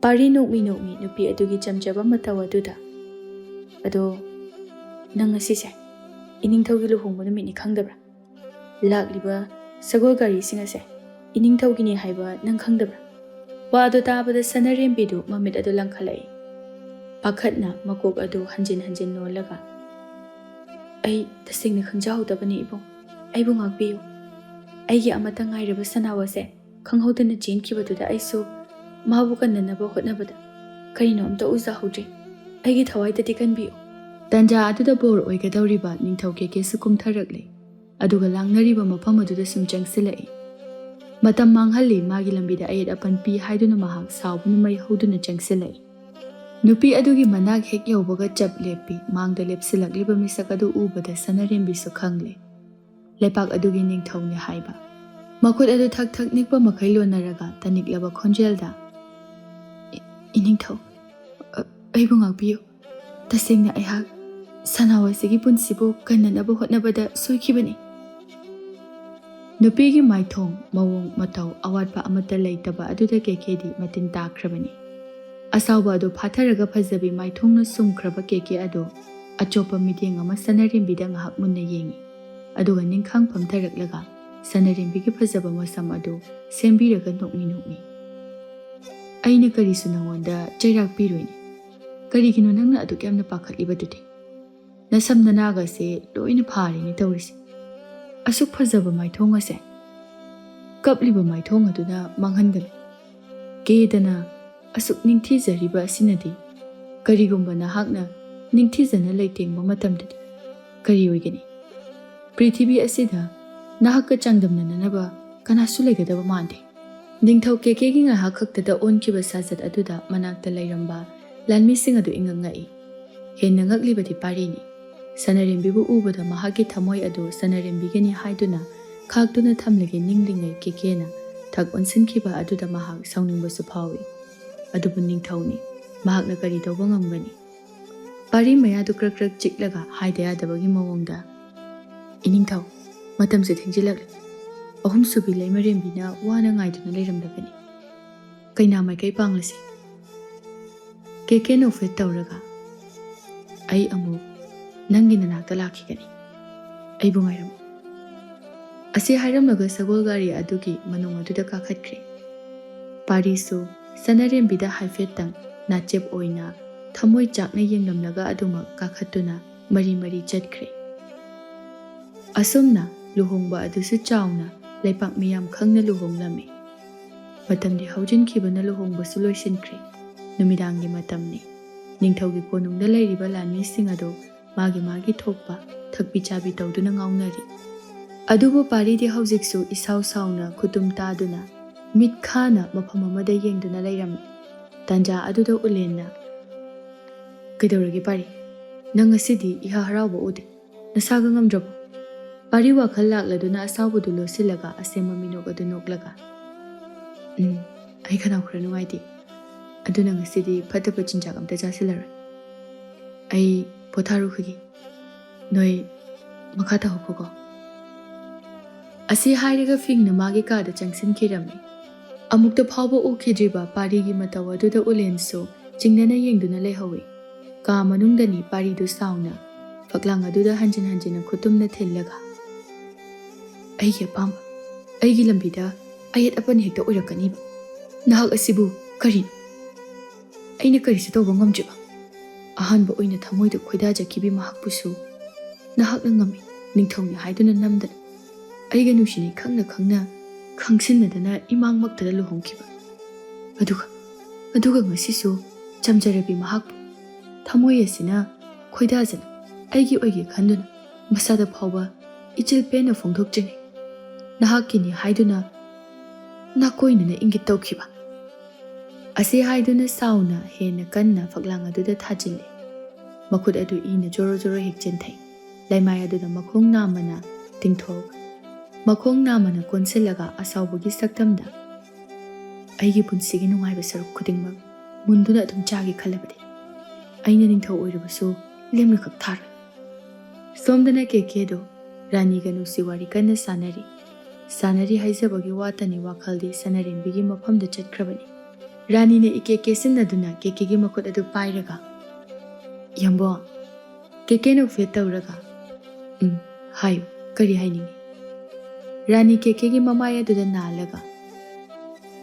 ꯄꯥꯔꯤ ꯅꯣꯛꯃꯤ ꯅꯣꯛꯃꯤ ꯅꯨꯄꯤ ꯑꯗꯨꯒꯤ ꯆꯝꯖꯕ ꯃꯇꯧ ꯑꯗꯨꯗ, "ꯑꯗꯣ, ꯅꯪ ꯉꯁꯤꯁꯦ ꯏꯅꯤꯡꯊꯧꯒꯤ ꯂꯨꯍꯣꯡꯕ ꯅꯨꯃꯤꯠꯅꯤ ꯈꯪꯗꯕ꯭ꯔꯥ? ꯂꯥꯛꯂꯤꯕ ꯁꯒꯣꯜ ꯒꯥꯔꯤꯁꯤꯡ ꯑꯁꯦ ꯏꯅꯤꯡꯊꯧꯒꯤꯅꯤ ꯍꯥꯏꯕ ꯅꯪ ꯈꯪꯗꯕ꯭ꯔꯥ?" ꯋꯥꯗꯨ ꯇꯥꯕꯗ ꯁꯅꯔꯦꯝꯕꯤꯗꯨ ꯃꯃꯤꯠ ꯑꯗꯨ ꯂꯪꯈꯠꯂꯛꯏ꯫ ꯄꯥꯈꯠꯅ ꯃꯀꯣꯛ ꯑꯗꯨ ꯍꯟꯖꯤꯟ ꯍꯟꯖꯤꯟ ꯅꯣꯜꯂꯒ, "ꯑꯩ ꯇꯁꯦꯡꯅ ꯈꯪꯖꯍꯧꯗꯕꯅꯤ ꯏꯕꯨꯡ꯫ ꯑꯩꯕꯨ ꯉꯥꯛꯄꯤꯌꯨ꯫ ꯑꯩꯒꯤ ꯑꯃꯠꯇ ꯉꯥꯏꯔꯕ ꯁꯅꯥꯎ ꯑꯁꯦ ꯈꯪꯍꯧꯗꯅ ꯆꯦꯟꯈꯤꯕꯗꯨꯗ ꯑꯩꯁꯨ ꯃꯥꯕꯨ ꯀꯟꯅꯅꯕ ꯍꯣꯠꯅꯕꯗ ꯀꯔꯤꯅꯣ ꯑꯝꯇ ꯎꯖꯍꯧꯗ꯭ꯔꯦ꯫ ꯑꯩꯒꯤ ꯊꯋꯥꯏꯗꯗꯤ ꯀꯟꯕꯤꯌꯨ"꯫ ꯇꯟꯖꯥ ꯑꯗꯨꯗ ꯕꯣꯔ ꯑꯣꯏꯒꯗꯧꯔꯤꯕ ꯅꯤꯡꯊꯧ ꯀꯦꯀꯦꯁꯨ ꯀꯨꯝꯊꯔꯛꯂꯦ꯫ ꯑꯗꯨꯒ ꯂꯥꯡꯅꯔꯤꯕ ꯃꯐꯝ ꯑꯗꯨꯗ ꯁꯨꯝ ꯆꯪꯁꯤꯜꯂꯛꯏ꯫ ꯃꯇꯝ ꯃꯥꯡꯍꯜꯂꯤ, ꯃꯥꯒꯤ ꯂꯝꯕꯤꯗ ꯑꯌꯦꯠ ꯑꯄꯟ ꯄꯤ ꯍꯥꯏꯗꯨꯅ ꯃꯍꯥꯛ ꯁꯥꯎꯕꯅ ꯃꯩ ꯍꯧꯗꯨꯅ ꯆꯪꯁꯤꯜꯂꯛꯏ꯫ ꯅꯨꯄꯤ ꯑꯗꯨꯒꯤ ꯃꯅꯥꯛ ꯍꯦꯛ ꯌꯧꯕꯒ ꯆꯞ ꯂꯦꯞꯄꯤ꯫ ꯃꯥꯡꯗ ꯂꯦꯞꯁꯤꯜꯂꯛꯂꯤꯕ ꯃꯤꯁꯛ ꯑꯗꯨ ꯎꯕꯗ ꯁꯅꯥꯔꯦꯝꯕꯤꯁꯨ ꯈꯪꯂꯦ꯫ ꯂꯩꯄꯥꯛ ꯑꯗꯨꯒꯤ ꯅꯤꯡꯊꯧꯅꯤ ꯍꯥꯏꯕ꯫ ꯃꯈꯨꯠ ꯑꯗꯨ ꯊꯛ ꯊꯛ ꯅꯤꯛꯄ ꯃꯈꯩ ꯂꯣꯟꯅꯔꯒ ꯇꯅꯤꯛꯂꯕ ꯈꯣꯟꯖꯦꯜꯗ, "ꯏ-, ꯏꯅꯤꯡꯊꯧ, ꯑ-, ꯑꯩꯕꯨ ꯉꯥꯛꯄꯤꯌꯨ꯫ ꯇꯁꯦꯡꯅ ꯑꯩꯍꯥꯛ ꯁꯅꯥꯋꯥꯁꯤꯒꯤ ꯄꯨꯟꯁꯤꯕꯨ ꯀꯟꯅꯅꯕ ꯍꯣꯠꯅꯕꯗ ꯁꯣꯏꯈꯤꯕꯅꯤ꯫" ꯅꯨꯄꯤꯒꯤ ꯃꯥꯏꯊꯣꯡ, ꯃꯑꯣꯡ ꯃꯇꯧ, ꯑꯋꯥꯠꯄ ꯑꯃꯠꯇ ꯂꯩꯇꯕ ꯑꯗꯨꯗ ꯀꯦꯀꯦꯗꯤ ꯃꯇꯤꯟ ꯇꯥꯈ꯭ꯔꯕꯅꯤ꯫ ꯑꯁꯥꯎꯕ ꯑꯗꯨ ꯐꯥꯊꯔꯒ ꯐꯖꯕꯤ ꯃꯥꯏꯊꯣꯡꯅ ꯁꯨꯝꯈ꯭ꯔꯕ ꯀꯦꯀꯦ ꯑꯗꯨ ꯑꯆꯣꯞꯄ ꯃꯤꯠꯌꯦꯡ ꯑꯃ ꯁꯅꯥꯔꯦꯝꯕꯤꯗ ꯉꯥꯏꯍꯥꯛ ꯃꯨꯟꯅ ꯌꯦꯡꯉꯤ꯫ ꯑꯗꯨꯒ ꯅꯤꯡꯈꯥꯡ ꯐꯝꯊꯔꯛꯂꯒ ꯁꯅꯥꯔꯦꯝꯕꯤꯒꯤ ꯐꯖꯕ ꯃꯁꯝ ꯑꯗꯨ ꯁꯦꯝꯕꯤꯔꯒ ꯅꯣꯛꯃꯤ ꯅꯣꯛꯃꯤ꯫ "ꯑꯩꯅ ꯀꯔꯤꯁꯨ ꯅꯉꯣꯟꯗ ꯆꯩꯔꯥꯛ ꯄꯤꯔꯣꯏꯅꯦ꯫ ꯀꯔꯤꯒꯤꯅꯣ ꯅꯪꯅ ꯑꯗꯨꯛ ꯌꯥꯝꯅ ꯄꯥꯈꯠꯂꯤꯕꯗꯨꯗꯤ? ꯅꯁꯝ ꯅꯅꯥꯒꯁꯦ ꯂꯣꯏꯅ ꯐꯥꯔꯦꯅꯦ ꯇꯧꯔꯤꯁꯦ꯫ ꯑꯁꯨꯛ ꯐꯖꯕ ꯃꯥꯏꯊꯣꯡ ꯑꯁꯦ ꯀꯞꯂꯤꯕ ꯃꯥꯏꯊꯣꯡ ꯑꯗꯨꯅ ꯃꯥꯡꯍꯟꯒꯅꯨ꯫ ꯀꯦꯗꯅ ꯑꯁꯨꯛ ꯅꯤꯡꯊꯤꯖꯔꯤꯕ ꯑꯁꯤꯅꯗꯤ, ꯀꯔꯤꯒꯨꯝꯕ ꯅꯍꯥꯛꯅ ꯅꯤꯡꯊꯤꯖꯅ ꯂꯩꯇꯦꯡꯕ ꯃꯇꯝꯗꯗꯤ ꯀꯔꯤ ꯑꯣꯏꯒꯅꯤ? ꯄ꯭ꯔꯤꯊꯤꯕꯤ ꯑꯁꯤꯗ ꯅꯍꯥꯛꯀ ꯆꯥꯡꯗꯝꯅꯅꯅꯕ ꯀꯅꯥꯁꯨ ꯂꯩꯒꯗꯕ ꯃꯥꯟꯗꯦ꯫" ꯅꯤꯡꯊꯧ ꯀꯦꯀꯦꯒꯤ ꯉꯥꯏꯍꯥꯛ ꯈꯛꯇꯗ ꯑꯣꯟꯈꯤꯕ ꯁꯥꯖꯠ ꯑꯗꯨꯗ ꯃꯅꯥꯛꯇ ꯂꯩꯔꯝꯕ ꯂꯥꯟꯃꯤꯁꯤꯡ ꯑꯗꯨ ꯏꯉꯛ ꯉꯛꯏ꯫ ꯍꯦꯟꯅ ꯉꯛꯂꯤꯕꯗꯤ ꯄꯥꯔꯤꯅꯤ꯫ ꯁꯅꯥꯔꯦꯝꯕꯤꯕꯨ ꯎꯕꯗ ꯃꯍꯥꯛꯀꯤ ꯊꯃꯣꯏ ꯑꯗꯨ ꯁꯅꯥꯔꯦꯝꯕꯤꯒꯤꯅꯤ ꯍꯥꯏꯗꯨꯅ ꯈꯥꯛꯇꯨꯅ ꯊꯝꯂꯒꯦ ꯅꯤꯡꯂꯤꯉꯩ ꯀꯦꯀꯦꯅ ꯊꯛ ꯑꯣꯟꯁꯤꯟꯈꯤꯕ ꯑꯗꯨꯗ ꯃꯍꯥꯛ ꯁꯥꯎꯅꯤꯡꯕꯁꯨ ꯐꯥꯎꯏ꯫ ꯑꯗꯨꯕꯨ ꯅꯤꯡꯊꯧꯅꯤ, ꯃꯍꯥꯛꯅ ꯀꯔꯤ ꯇꯧꯕ ꯉꯝꯒꯅꯤ? ꯄꯥꯔꯤ ꯃꯌꯥꯗꯨ ꯀ꯭ꯔꯛ ꯀ꯭ꯔꯛ ꯆꯤꯛꯂꯒ ꯍꯥꯏꯗ ꯌꯥꯗꯕꯒꯤ ꯃꯑꯣꯡꯗ, "ꯏꯅꯤꯡꯊꯧ, ꯃꯇꯝꯁꯦ ꯊꯦꯡꯖꯤꯜꯂꯛꯂꯦ꯫ ꯑꯍꯨꯝꯁꯨꯕꯤ ꯂꯩꯃꯔꯦꯝꯕꯤꯅ ꯋꯥꯅ ꯉꯥꯏꯗꯨꯅ ꯂꯩꯔꯝꯂꯕꯅꯤ꯫ ꯀꯩꯅꯥ ꯃꯥꯏꯀꯩ ꯄꯥꯡꯂꯁꯤ꯫" ꯀꯦꯀꯦ ꯅꯣꯛꯐꯦꯠ ꯇꯧꯔꯒ, "ꯑꯩ ꯑꯃꯨꯛ ꯅꯪꯒꯤ ꯅꯅꯥꯛꯇ ꯂꯥꯛꯈꯤꯒꯅꯤ꯫ ꯑꯩꯕꯨ ꯉꯥꯏꯔꯝꯃꯨ꯫" ꯑꯁꯤ ꯍꯥꯏꯔꯝꯂꯒ ꯁꯒꯣꯜ ꯒꯥꯔꯤ ꯑꯗꯨꯒꯤ ꯃꯅꯨꯡ ꯑꯗꯨꯗ ꯀꯥꯈꯠꯈ꯭ꯔꯦ꯫ ꯄꯥꯔꯤꯁꯨ ꯁꯅꯥꯔꯦꯝꯕꯤꯗ ꯍꯥꯏꯐꯦꯠꯇꯪ ꯅꯥꯆꯦꯞ ꯑꯣꯏꯅ ꯊꯃꯣꯏ ꯆꯥꯛꯅ ꯌꯦꯡꯂꯝꯂꯒ ꯑꯗꯨꯃꯛ ꯀꯥꯈꯠꯇꯨꯅ ꯃꯔꯤ ꯃꯔꯤ ꯆꯠꯈ꯭ꯔꯦ꯫ ꯑꯁꯨꯝꯅ ꯂꯨꯍꯣꯡꯕ ꯑꯗꯨꯁꯨ ꯆꯥꯎꯅ ꯂꯩꯄꯥꯛ ꯃꯤꯌꯥꯝ ꯈꯪꯅ ꯂꯨꯍꯣꯡꯂꯝꯃꯤ꯫ ꯃꯇꯝꯗꯤ ꯍꯧꯖꯤꯟꯈꯤꯕꯅ ꯂꯨꯍꯣꯡꯕꯁꯨ ꯂꯣꯏꯁꯤꯟꯈ꯭ꯔꯦ꯫ ꯅꯨꯃꯤꯗꯥꯡꯒꯤ ꯃꯇꯝꯅꯤ꯫ ꯅꯤꯡꯊꯧꯒꯤ ꯀꯣꯅꯨꯡꯗ ꯂꯩꯔꯤꯕ ꯂꯥꯟꯃꯤꯁꯤꯡ ꯑꯗꯨ ꯃꯥꯒꯤ ꯃꯥꯒꯤ ꯊꯣꯛꯄ ꯊꯛꯄꯤ ꯆꯥꯕꯤ ꯇꯧꯗꯨꯅ ꯉꯥꯎꯅꯔꯤ꯫ ꯑꯗꯨꯕꯨ ꯄꯥꯔꯤꯗꯤ ꯍꯧꯖꯤꯛꯁꯨ ꯏꯁꯥꯎ ꯁꯥꯎꯅ ꯈꯨꯇꯨꯝ ꯇꯥꯗꯨꯅ ꯃꯤꯠ ꯈꯥꯅ ꯃꯐꯝ ꯑꯃꯗ ꯌꯦꯡꯗꯨꯅ ꯂꯩꯔꯝꯃꯤ꯫ ꯇꯥꯟꯖꯥ ꯑꯗꯨꯗ ꯎꯂꯦꯟꯅ, "ꯀꯩꯗꯧꯔꯒꯦ ꯄꯥꯔꯤ? ꯅꯪ ꯉꯁꯤꯗꯤ ꯏꯍꯥ ꯍꯔꯥꯎꯕ ꯎꯗꯦ꯫ ꯅꯁꯥꯒ ꯉꯝꯗ꯭ꯔꯕꯣ?" ꯄꯥꯔꯤ ꯋꯥꯈꯜ ꯂꯥꯛꯂꯗꯨꯅ ꯑꯁꯥꯎꯕꯗꯨ ꯂꯣꯠꯁꯤꯜꯂꯒ ꯑꯁꯦꯝꯕ ꯃꯤꯅꯣꯛ ꯑꯗꯨ ꯅꯣꯛꯂꯒ, "ꯎꯝ, ꯑꯩ ꯈꯅꯥꯎ ꯈꯔ ꯅꯨꯡꯉꯥꯏꯇꯦ꯫ ꯑꯗꯨꯅ ꯉꯁꯤꯗꯤ ꯐꯠꯇꯕ ꯆꯤꯟꯖꯥꯛ ꯑꯝꯇ ꯆꯥꯁꯤꯜꯂꯔꯣꯏ꯫ ꯑꯩ ꯄꯣꯊꯥꯔꯨꯈꯤꯒꯦ꯫ ꯅꯣꯏ ꯃꯈꯥ ꯇꯥꯍꯧꯈꯣꯀꯣ꯫" ꯑꯁꯤ ꯍꯥꯏꯔꯒ ꯐꯤꯡꯅ ꯃꯥꯒꯤ ꯀꯥꯗ ꯆꯪꯁꯤꯟꯈꯤꯔꯝꯃꯤ꯫ ꯑꯃꯨꯛꯇ ꯐꯥꯎꯕ ꯎꯈꯤꯗ꯭ꯔꯤꯕ ꯄꯥꯔꯤꯒꯤ ꯃꯇꯧ ꯑꯗꯨꯗ ꯎꯂꯦꯟꯁꯨ ꯆꯤꯡꯅꯅ ꯌꯦꯡꯗꯨꯅ ꯂꯩꯍꯧꯏ꯫ ꯀꯥ ꯃꯅꯨꯡꯗꯅꯤ ꯄꯥꯔꯤꯗꯨ ꯁꯥꯎꯅ ꯐꯛꯂꯥꯡ ꯑꯗꯨꯗ ꯍꯟꯖꯤꯟ ꯍꯟꯖꯤꯟꯅ ꯈꯨꯇꯨꯝꯅ ꯊꯤꯜꯂꯒ, "ꯑꯩꯒꯤ ꯑꯄꯥꯝꯕ, ꯑꯩꯒꯤ ꯂꯝꯕꯤꯗ ꯑꯌꯦꯠ ꯑꯄꯟ ꯍꯦꯛꯇ ꯑꯣꯏꯔꯛꯀꯅꯤꯕ꯫ ꯅꯍꯥꯛ ꯑꯁꯤꯕꯨ ꯀꯔꯤꯅꯣ? ꯑꯩꯅ ꯀꯔꯤꯁꯨ ꯇꯧꯕ ꯉꯝꯗ꯭ꯔꯤꯕ? ꯑꯍꯥꯟꯕ ꯑꯣꯏꯅ ꯊꯃꯣꯏꯗ ꯈꯣꯏꯗꯥꯖꯈꯤꯕꯤ ꯃꯍꯥꯛꯄꯨꯁꯨ ꯅꯍꯥꯛꯅ ꯉꯝꯃꯤ, ꯅꯤꯡꯊꯧꯅꯤ ꯍꯥꯏꯗꯨꯅ ꯅꯝꯗꯅ, ꯑꯩꯒ ꯅꯨꯡꯁꯤꯅꯩ ꯈꯪꯅ ꯈꯪꯅ ꯈꯪꯁꯤꯟꯅꯗꯅ ꯏꯃꯥꯡꯃꯛꯇꯗ ꯂꯨꯍꯣꯡꯈꯤꯕ꯫ ꯑꯗꯨꯒ, ꯑꯗꯨꯒ ꯉꯁꯤꯁꯨ ꯆꯝꯖꯔꯕꯤ ꯃꯍꯥꯛꯄꯨ ꯊꯃꯣꯏ ꯑꯁꯤꯅ ꯈꯣꯏꯗꯥꯖꯅ ꯑꯩꯒꯤ ꯑꯣꯏꯒꯦ ꯈꯟꯗꯨꯅ ꯃꯁꯥꯗ ꯐꯥꯎꯕ ꯏꯆꯤꯜ ꯄꯦꯟꯅ ꯐꯣꯡꯗꯣꯛꯇ꯭ꯔꯤꯉꯩ ꯅꯍꯥꯛꯀꯤꯅꯤ ꯍꯥꯏꯗꯨꯅ ꯅꯥꯀꯣꯏꯅꯅ ꯏꯪꯒꯤꯠ ꯇꯧꯈꯤꯕ꯫" ꯑꯁꯤ ꯍꯥꯏꯗꯨꯅ ꯁꯥꯎꯅ ꯍꯦꯟꯅ ꯀꯟꯅ ꯐꯛꯂꯥꯡ ꯑꯗꯨꯗ ꯊꯥꯖꯤꯜꯂꯤ꯫ ꯃꯈꯨꯠ ꯑꯗꯨ ꯏꯅ ꯖꯣꯔꯣ ꯖꯣꯔꯣ ꯍꯦꯛ ꯆꯦꯟꯊꯩ꯫ ꯂꯩꯃꯥꯏ ꯑꯗꯨꯗ ꯃꯈꯣꯡ ꯅꯥꯝꯃꯅ ꯇꯤꯡꯊꯣꯛ, ꯃꯈꯣꯡ ꯅꯥꯝꯃꯅ ꯀꯣꯟꯁꯤꯜꯂꯒ ꯑꯁꯥꯎꯕꯒꯤ ꯁꯛꯇꯝꯗ, "ꯑꯩꯒꯤ ꯄꯨꯟꯁꯤꯒꯤ ꯅꯨꯡꯉꯥꯏꯕ ꯁꯔꯨꯛ ꯈꯨꯗꯤꯡꯃꯛ ꯃꯨꯟꯗꯨꯅ ꯑꯗꯨꯝ ꯆꯥꯒꯦ ꯈꯜꯂꯕꯗꯤ ꯑꯩꯅ ꯅꯤꯡꯊꯧ ꯑꯣꯏꯔꯕꯁꯨ ꯂꯦꯝꯅꯈꯛ ꯊꯥꯔꯣꯏ꯫" ꯁꯣꯝꯗꯅ ꯀꯦꯀꯦꯗꯣ ꯔꯥꯅꯤꯒ ꯅꯨꯡꯁꯤ ꯋꯥꯔꯤ ꯀꯟꯅ ꯁꯥꯟꯅꯔꯤ꯫ ꯁꯥꯟꯅꯔꯤ ꯍꯥꯏꯖꯕꯒꯤ ꯋꯥꯇꯅꯤ, ꯋꯥꯈꯜꯗꯤ ꯁꯅꯥꯔꯦꯝꯕꯤꯒꯤ ꯃꯐꯝꯗ ꯆꯠꯈ꯭ꯔꯕꯅꯤ꯫ ꯔꯥꯅꯤꯅ ꯏꯀꯦ ꯀꯦꯁꯤꯟꯅꯗꯨꯅ ꯀꯦꯀꯦꯒꯤ ꯃꯈꯨꯠ ꯑꯗꯨ ꯄꯥꯏꯔꯒ, "ꯌꯥꯝꯕꯣ," ꯀꯦꯀꯦ ꯅꯣꯛꯐꯦꯠ ꯇꯧꯔꯒ, "ꯎꯝ, ꯍꯥꯏꯌꯨ, ꯀꯔꯤ ꯍꯥꯏꯅꯤꯡꯉꯤ?" ꯔꯥꯅꯤ ꯀꯦꯀꯦꯒꯤ ꯃꯃꯥꯏ ꯑꯗꯨꯗ ꯅꯥꯜꯂꯒ,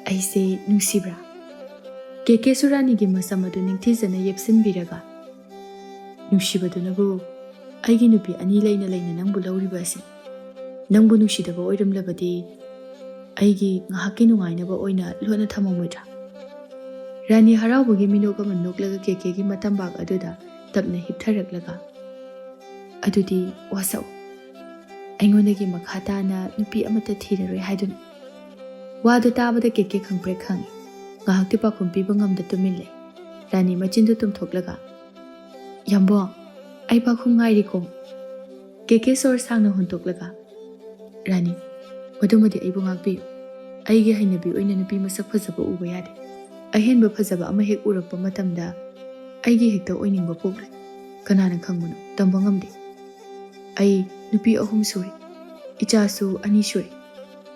"ꯑꯩꯁꯦ ꯅꯨꯡꯁꯤꯕ꯭ꯔꯥ?" ꯀꯦꯀꯦꯁꯨ ꯔꯥꯅꯤꯒꯤ ꯃꯁꯝ ꯑꯗꯨ ꯅꯤꯡꯊꯤꯖꯅ ꯌꯦꯞꯁꯤꯟꯕꯤꯔꯒ, "ꯅꯨꯡꯁꯤꯕꯗꯨꯅꯕꯨ ꯑꯩꯒꯤ ꯅꯨꯄꯤ ꯑꯅꯤ ꯂꯩꯅ ꯂꯩꯅ ꯅꯪꯕꯨ ꯂꯧꯔꯤꯕ ꯑꯁꯤ꯫ ꯅꯪꯕꯨ ꯅꯨꯡꯁꯤꯗꯕ ꯑꯣꯏꯔꯝꯂꯕꯗꯤ ꯑꯩꯒꯤ ꯉꯥꯏꯍꯥꯛꯀꯤ ꯅꯨꯡꯉꯥꯏꯅꯕ ꯑꯣꯏꯅ ꯂꯣꯠꯅ ꯊꯝꯃꯝꯃꯣꯏꯗ꯭ꯔꯥ?" ꯔꯥꯅꯤ ꯍꯔꯥꯎꯕꯒꯤ ꯃꯤꯅꯣꯛ ꯑꯃ ꯅꯣꯛꯂꯒ ꯀꯦꯀꯦꯒꯤ ꯃꯇꯝꯕꯥꯛ ꯑꯗꯨꯗ ꯇꯞꯅ ꯍꯤꯞꯊꯔꯛꯂꯒ, "ꯑꯗꯨꯗꯤ ꯋꯥꯁꯛꯎ꯫ ꯑꯩꯉꯣꯟꯗꯒꯤ ꯃꯈꯥ ꯇꯥꯅ ꯅꯨꯄꯤ ꯑꯃꯠꯇ ꯊꯤꯔꯔꯣꯏ ꯍꯥꯏꯗꯨꯅ꯫ ꯋꯥꯗꯨ ꯇꯥꯕꯗ ꯀꯦꯀꯦ ꯈꯪꯄ꯭ꯔꯦꯛ ꯈꯪꯏ꯫ ꯉꯥꯏꯍꯥꯛꯇꯤ ꯄꯥꯎꯈꯨꯝ ꯄꯤꯕ ꯉꯝꯗ ꯇꯨꯃꯤꯟ ꯂꯩ꯫ ꯔꯥꯅꯤ ꯃꯆꯤꯟꯗꯨ ꯇꯨꯝꯊꯣꯛꯂꯒ, "ꯌꯥꯝꯕꯣ, ꯑꯩ ꯄꯥꯎꯈꯨꯝ ꯉꯥꯏꯔꯤꯀꯣ꯫" ꯀꯦꯀꯦ ꯁꯣꯔ ꯁꯥꯡꯅ ꯍꯣꯟꯇꯣꯛꯂꯒ, "ꯔꯥꯅꯤ, ꯃꯗꯨꯃꯗꯤ ꯑꯩꯕꯨ ꯉꯥꯛꯄꯤꯌꯨ꯫ ꯑꯩꯒꯤ ꯍꯩꯅꯕꯤ ꯑꯣꯏꯅ ꯅꯨꯄꯤ ꯃꯁꯛ ꯐꯖꯕ ꯎꯕ ꯌꯥꯗꯦ꯫ ꯑꯍꯦꯟꯕ ꯐꯖꯕ ꯑꯃ ꯍꯦꯛ ꯎꯔꯛꯄ ꯃꯇꯝꯗ ꯑꯩꯒꯤ ꯍꯦꯛꯇ ꯑꯣꯏꯅꯤꯡꯕ ꯄꯣꯛꯂꯦ꯫ ꯀꯅꯥꯅ ꯈꯪꯕꯅꯣ, ꯇꯝꯕ ꯉꯝꯗꯦ꯫ ꯑꯩ ꯅꯨꯄꯤ ꯑꯍꯨꯝ ꯁꯨꯔꯦ, ꯏꯆꯥꯁꯨ ꯑꯅꯤ ꯁꯨꯔꯦ꯫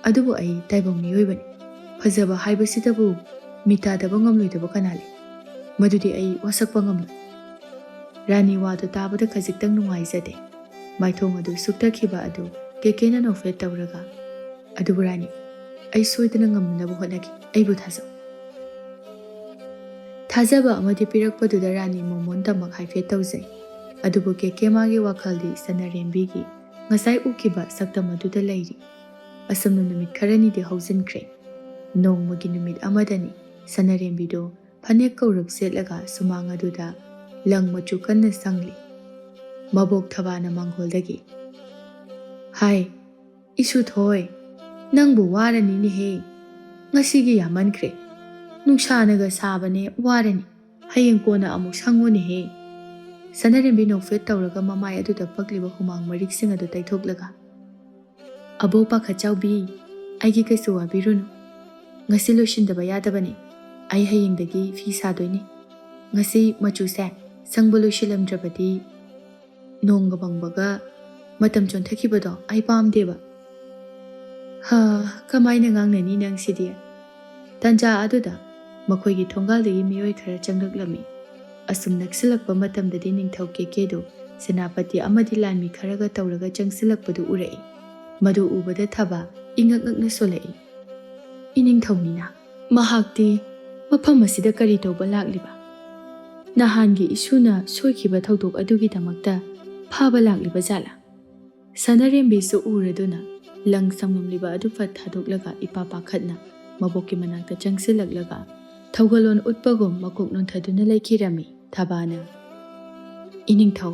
ꯑꯗꯨꯕꯨ ꯑꯩ ꯇꯥꯏꯕꯪ ꯃꯤꯑꯣꯏꯕꯅꯤ꯫ ꯐꯖꯕ ꯍꯥꯏꯕꯁꯤꯗꯕꯨ ꯃꯤꯠ ꯇꯥꯗꯕ ꯉꯝꯂꯣꯏꯗꯕ ꯀꯅꯥ ꯂꯩ? ꯃꯗꯨꯗꯤ ꯑꯩ ꯋꯥꯁꯛꯄ ꯉꯝꯂꯣꯏ꯫" ꯔꯥꯅꯤ ꯋꯥꯗꯨ ꯇꯥꯕꯗ ꯈꯖꯤꯛꯇꯪ ꯅꯨꯡꯉꯥꯏꯖꯗꯦ꯫ ꯃꯥꯏꯊꯣꯡ ꯑꯗꯨ ꯁꯨꯛꯇꯈꯤꯕ ꯑꯗꯨ ꯀꯦꯀꯦꯅ ꯅꯣꯛꯐꯦꯠ ꯇꯧꯔꯒ, "ꯑꯗꯨꯕꯨ ꯔꯥꯅꯤ, ꯑꯩ ꯁꯣꯏꯗꯅ ꯉꯝꯅꯅꯕ ꯍꯣꯠꯅꯒꯦ꯫ ꯑꯩꯕꯨ ꯊꯥꯖꯧ꯫" ꯊꯥꯖꯕ ꯑꯃꯗꯤ ꯄꯤꯔꯛꯄꯗꯨꯗ ꯔꯥꯅꯤ ꯃꯣꯃꯣꯟꯇꯃꯛ ꯍꯥꯏꯐꯦꯠ ꯇꯧꯖꯩ꯫ ꯑꯗꯨꯕꯨ ꯀꯦꯀꯦ ꯃꯥꯒꯤ ꯋꯥꯈꯜꯗꯤ ꯁꯅꯥꯔꯦꯝꯕꯤꯒꯤ ꯉꯁꯥꯏ ꯎꯈꯤꯕ ꯁꯛꯇꯝ ꯑꯗꯨꯗ ꯂꯩꯔꯤ꯫ ꯑꯁꯨꯝꯅ ꯅꯨꯃꯤꯠ ꯈꯔꯅꯤꯗꯤ ꯍꯧꯖꯤꯟꯈ꯭ꯔꯦ꯫ ꯅꯣꯡꯃꯒꯤ ꯅꯨꯃꯤꯠ ꯑꯃꯗꯅꯤ ꯁꯅꯥꯔꯦꯝꯕꯤꯗꯨ ꯐꯅꯦꯛ ꯀꯧꯔꯞ ꯁꯦꯠꯂꯒ ꯁꯨꯃꯥꯡ ꯑꯗꯨꯗ ꯂꯪ ꯃꯆꯨ ꯀꯟꯅ ꯁꯪꯂꯤ꯫ ꯃꯕꯣꯛ ꯊꯕꯥꯅ ꯃꯥꯡꯒꯣꯜꯗꯒꯤ, "ꯍꯥꯏ, ꯏꯁꯨꯊꯣꯏ, ꯅꯪꯕꯨ ꯋꯥꯔꯅꯤꯅꯦꯍꯦ꯫ ꯉꯁꯤꯒꯤ ꯌꯥꯝꯃꯟꯈ꯭ꯔꯦ꯫ ꯅꯨꯡꯁꯥꯅꯒ ꯁꯥꯕꯅꯦ, ꯋꯥꯔꯅꯤ꯫ ꯍꯌꯦꯡ ꯀꯣꯟꯅ ꯑꯃꯨꯛ ꯁꯪꯉꯨꯅꯦꯍꯦ꯫" ꯁꯅꯥꯔꯦꯝꯕꯤ ꯅꯣꯛꯐꯦꯠ ꯇꯧꯔꯒ ꯃꯃꯥꯏ ꯑꯗꯨꯗ ꯄꯛꯂꯤꯕ ꯍꯨꯃꯥꯡ ꯃꯔꯤꯛꯁꯤꯡ ꯑꯗꯨ ꯇꯩꯊꯣꯛꯂꯒ, "ꯑꯕꯣꯛ ꯄꯥꯈꯠꯆꯥꯎꯕꯤ, ꯑꯩꯒꯤ ꯀꯩꯁꯨ ꯋꯥꯕꯤꯔꯨꯅꯨ꯫ ꯉꯁꯤ ꯂꯣꯏꯁꯤꯟꯗꯕ ꯌꯥꯗꯕꯅꯤ꯫ ꯑꯩ ꯍꯌꯦꯡꯗꯒꯤ ꯐꯤ ꯁꯥꯗꯣꯏꯅꯤ꯫ ꯉꯁꯤ ꯃꯆꯨꯁꯦ ꯁꯪꯕ ꯂꯣꯏꯁꯤꯜꯂꯝꯗ꯭ꯔꯕꯗꯤ ꯅꯣꯡꯒ ꯃꯪꯕꯒ ꯃꯇꯝ ꯆꯣꯟꯊꯈꯤꯕꯗꯣ ꯑꯩ ꯄꯥꯝꯗꯦꯕ꯫" ꯍꯥ, ꯀꯃꯥꯏꯅ ꯉꯥꯡꯅꯅꯤ ꯅꯪꯁꯤꯗꯤ? ꯇꯟꯖꯥ ꯑꯗꯨꯗ ꯃꯈꯣꯏꯒꯤ ꯊꯣꯡꯒꯥꯜꯗꯒꯤ ꯃꯤꯑꯣꯏ ꯈꯔ ꯆꯪꯂꯛꯂꯝꯃꯤ꯫ ꯑꯁꯨꯝ ꯅꯛꯁꯤꯜꯂꯛꯄ ꯃꯇꯝꯗꯗꯤ ꯅꯤꯡꯊꯧ ꯀꯦꯀꯦꯗꯨ ꯁꯦꯅꯥꯄꯇꯤ ꯑꯃꯗꯤ ꯂꯥꯟꯃꯤ ꯈꯔꯒ ꯇꯧꯔꯒ ꯆꯪꯁꯤꯜꯂꯛꯄꯗꯨ ꯎꯔꯛꯏ꯫ ꯃꯗꯨ ꯎꯕꯗ ꯊꯕꯥ ꯏꯉꯛ ꯉꯛꯅ ꯁꯣꯜꯂꯛꯏ꯫ "ꯏꯅꯤꯡꯊꯧꯅꯤꯅ꯫ ꯃꯍꯥꯛꯇꯤ ꯃꯐꯝ ꯑꯁꯤꯗ ꯀꯔꯤ ꯇꯧꯕ ꯂꯥꯛꯂꯤꯕ? ꯅꯍꯥꯟꯒꯤ ꯏꯁꯨꯅ ꯁꯣꯏꯈꯤꯕ ꯊꯧꯗꯣꯛ ꯑꯗꯨꯒꯤꯗꯃꯛꯇ ꯐꯥꯕ ꯂꯥꯛꯂꯤꯕ ꯖꯥꯠꯂꯥ?" ꯁꯅꯥꯔꯦꯝꯕꯤꯁꯨ ꯎꯔꯗꯨꯅ ꯂꯪ ꯁꯪꯂꯝꯂꯤꯕ ꯑꯗꯨ ꯐꯠ ꯊꯥꯗꯣꯛꯂꯒ ꯏꯄꯥ ꯄꯥꯈꯠꯅ ꯃꯕꯣꯛꯀꯤ ꯃꯅꯥꯛꯇ ꯆꯪꯁꯤꯜꯂꯛꯂꯒ ꯊꯧꯒꯜꯂꯣꯟ ꯎꯠꯄꯒꯨꯝ ꯃꯀꯣꯛ ꯅꯣꯟꯊꯗꯨꯅ ꯂꯩꯈꯤꯔꯝꯃꯤ꯫ ꯊꯕꯥꯅ, "ꯏꯅꯤꯡꯊꯧ,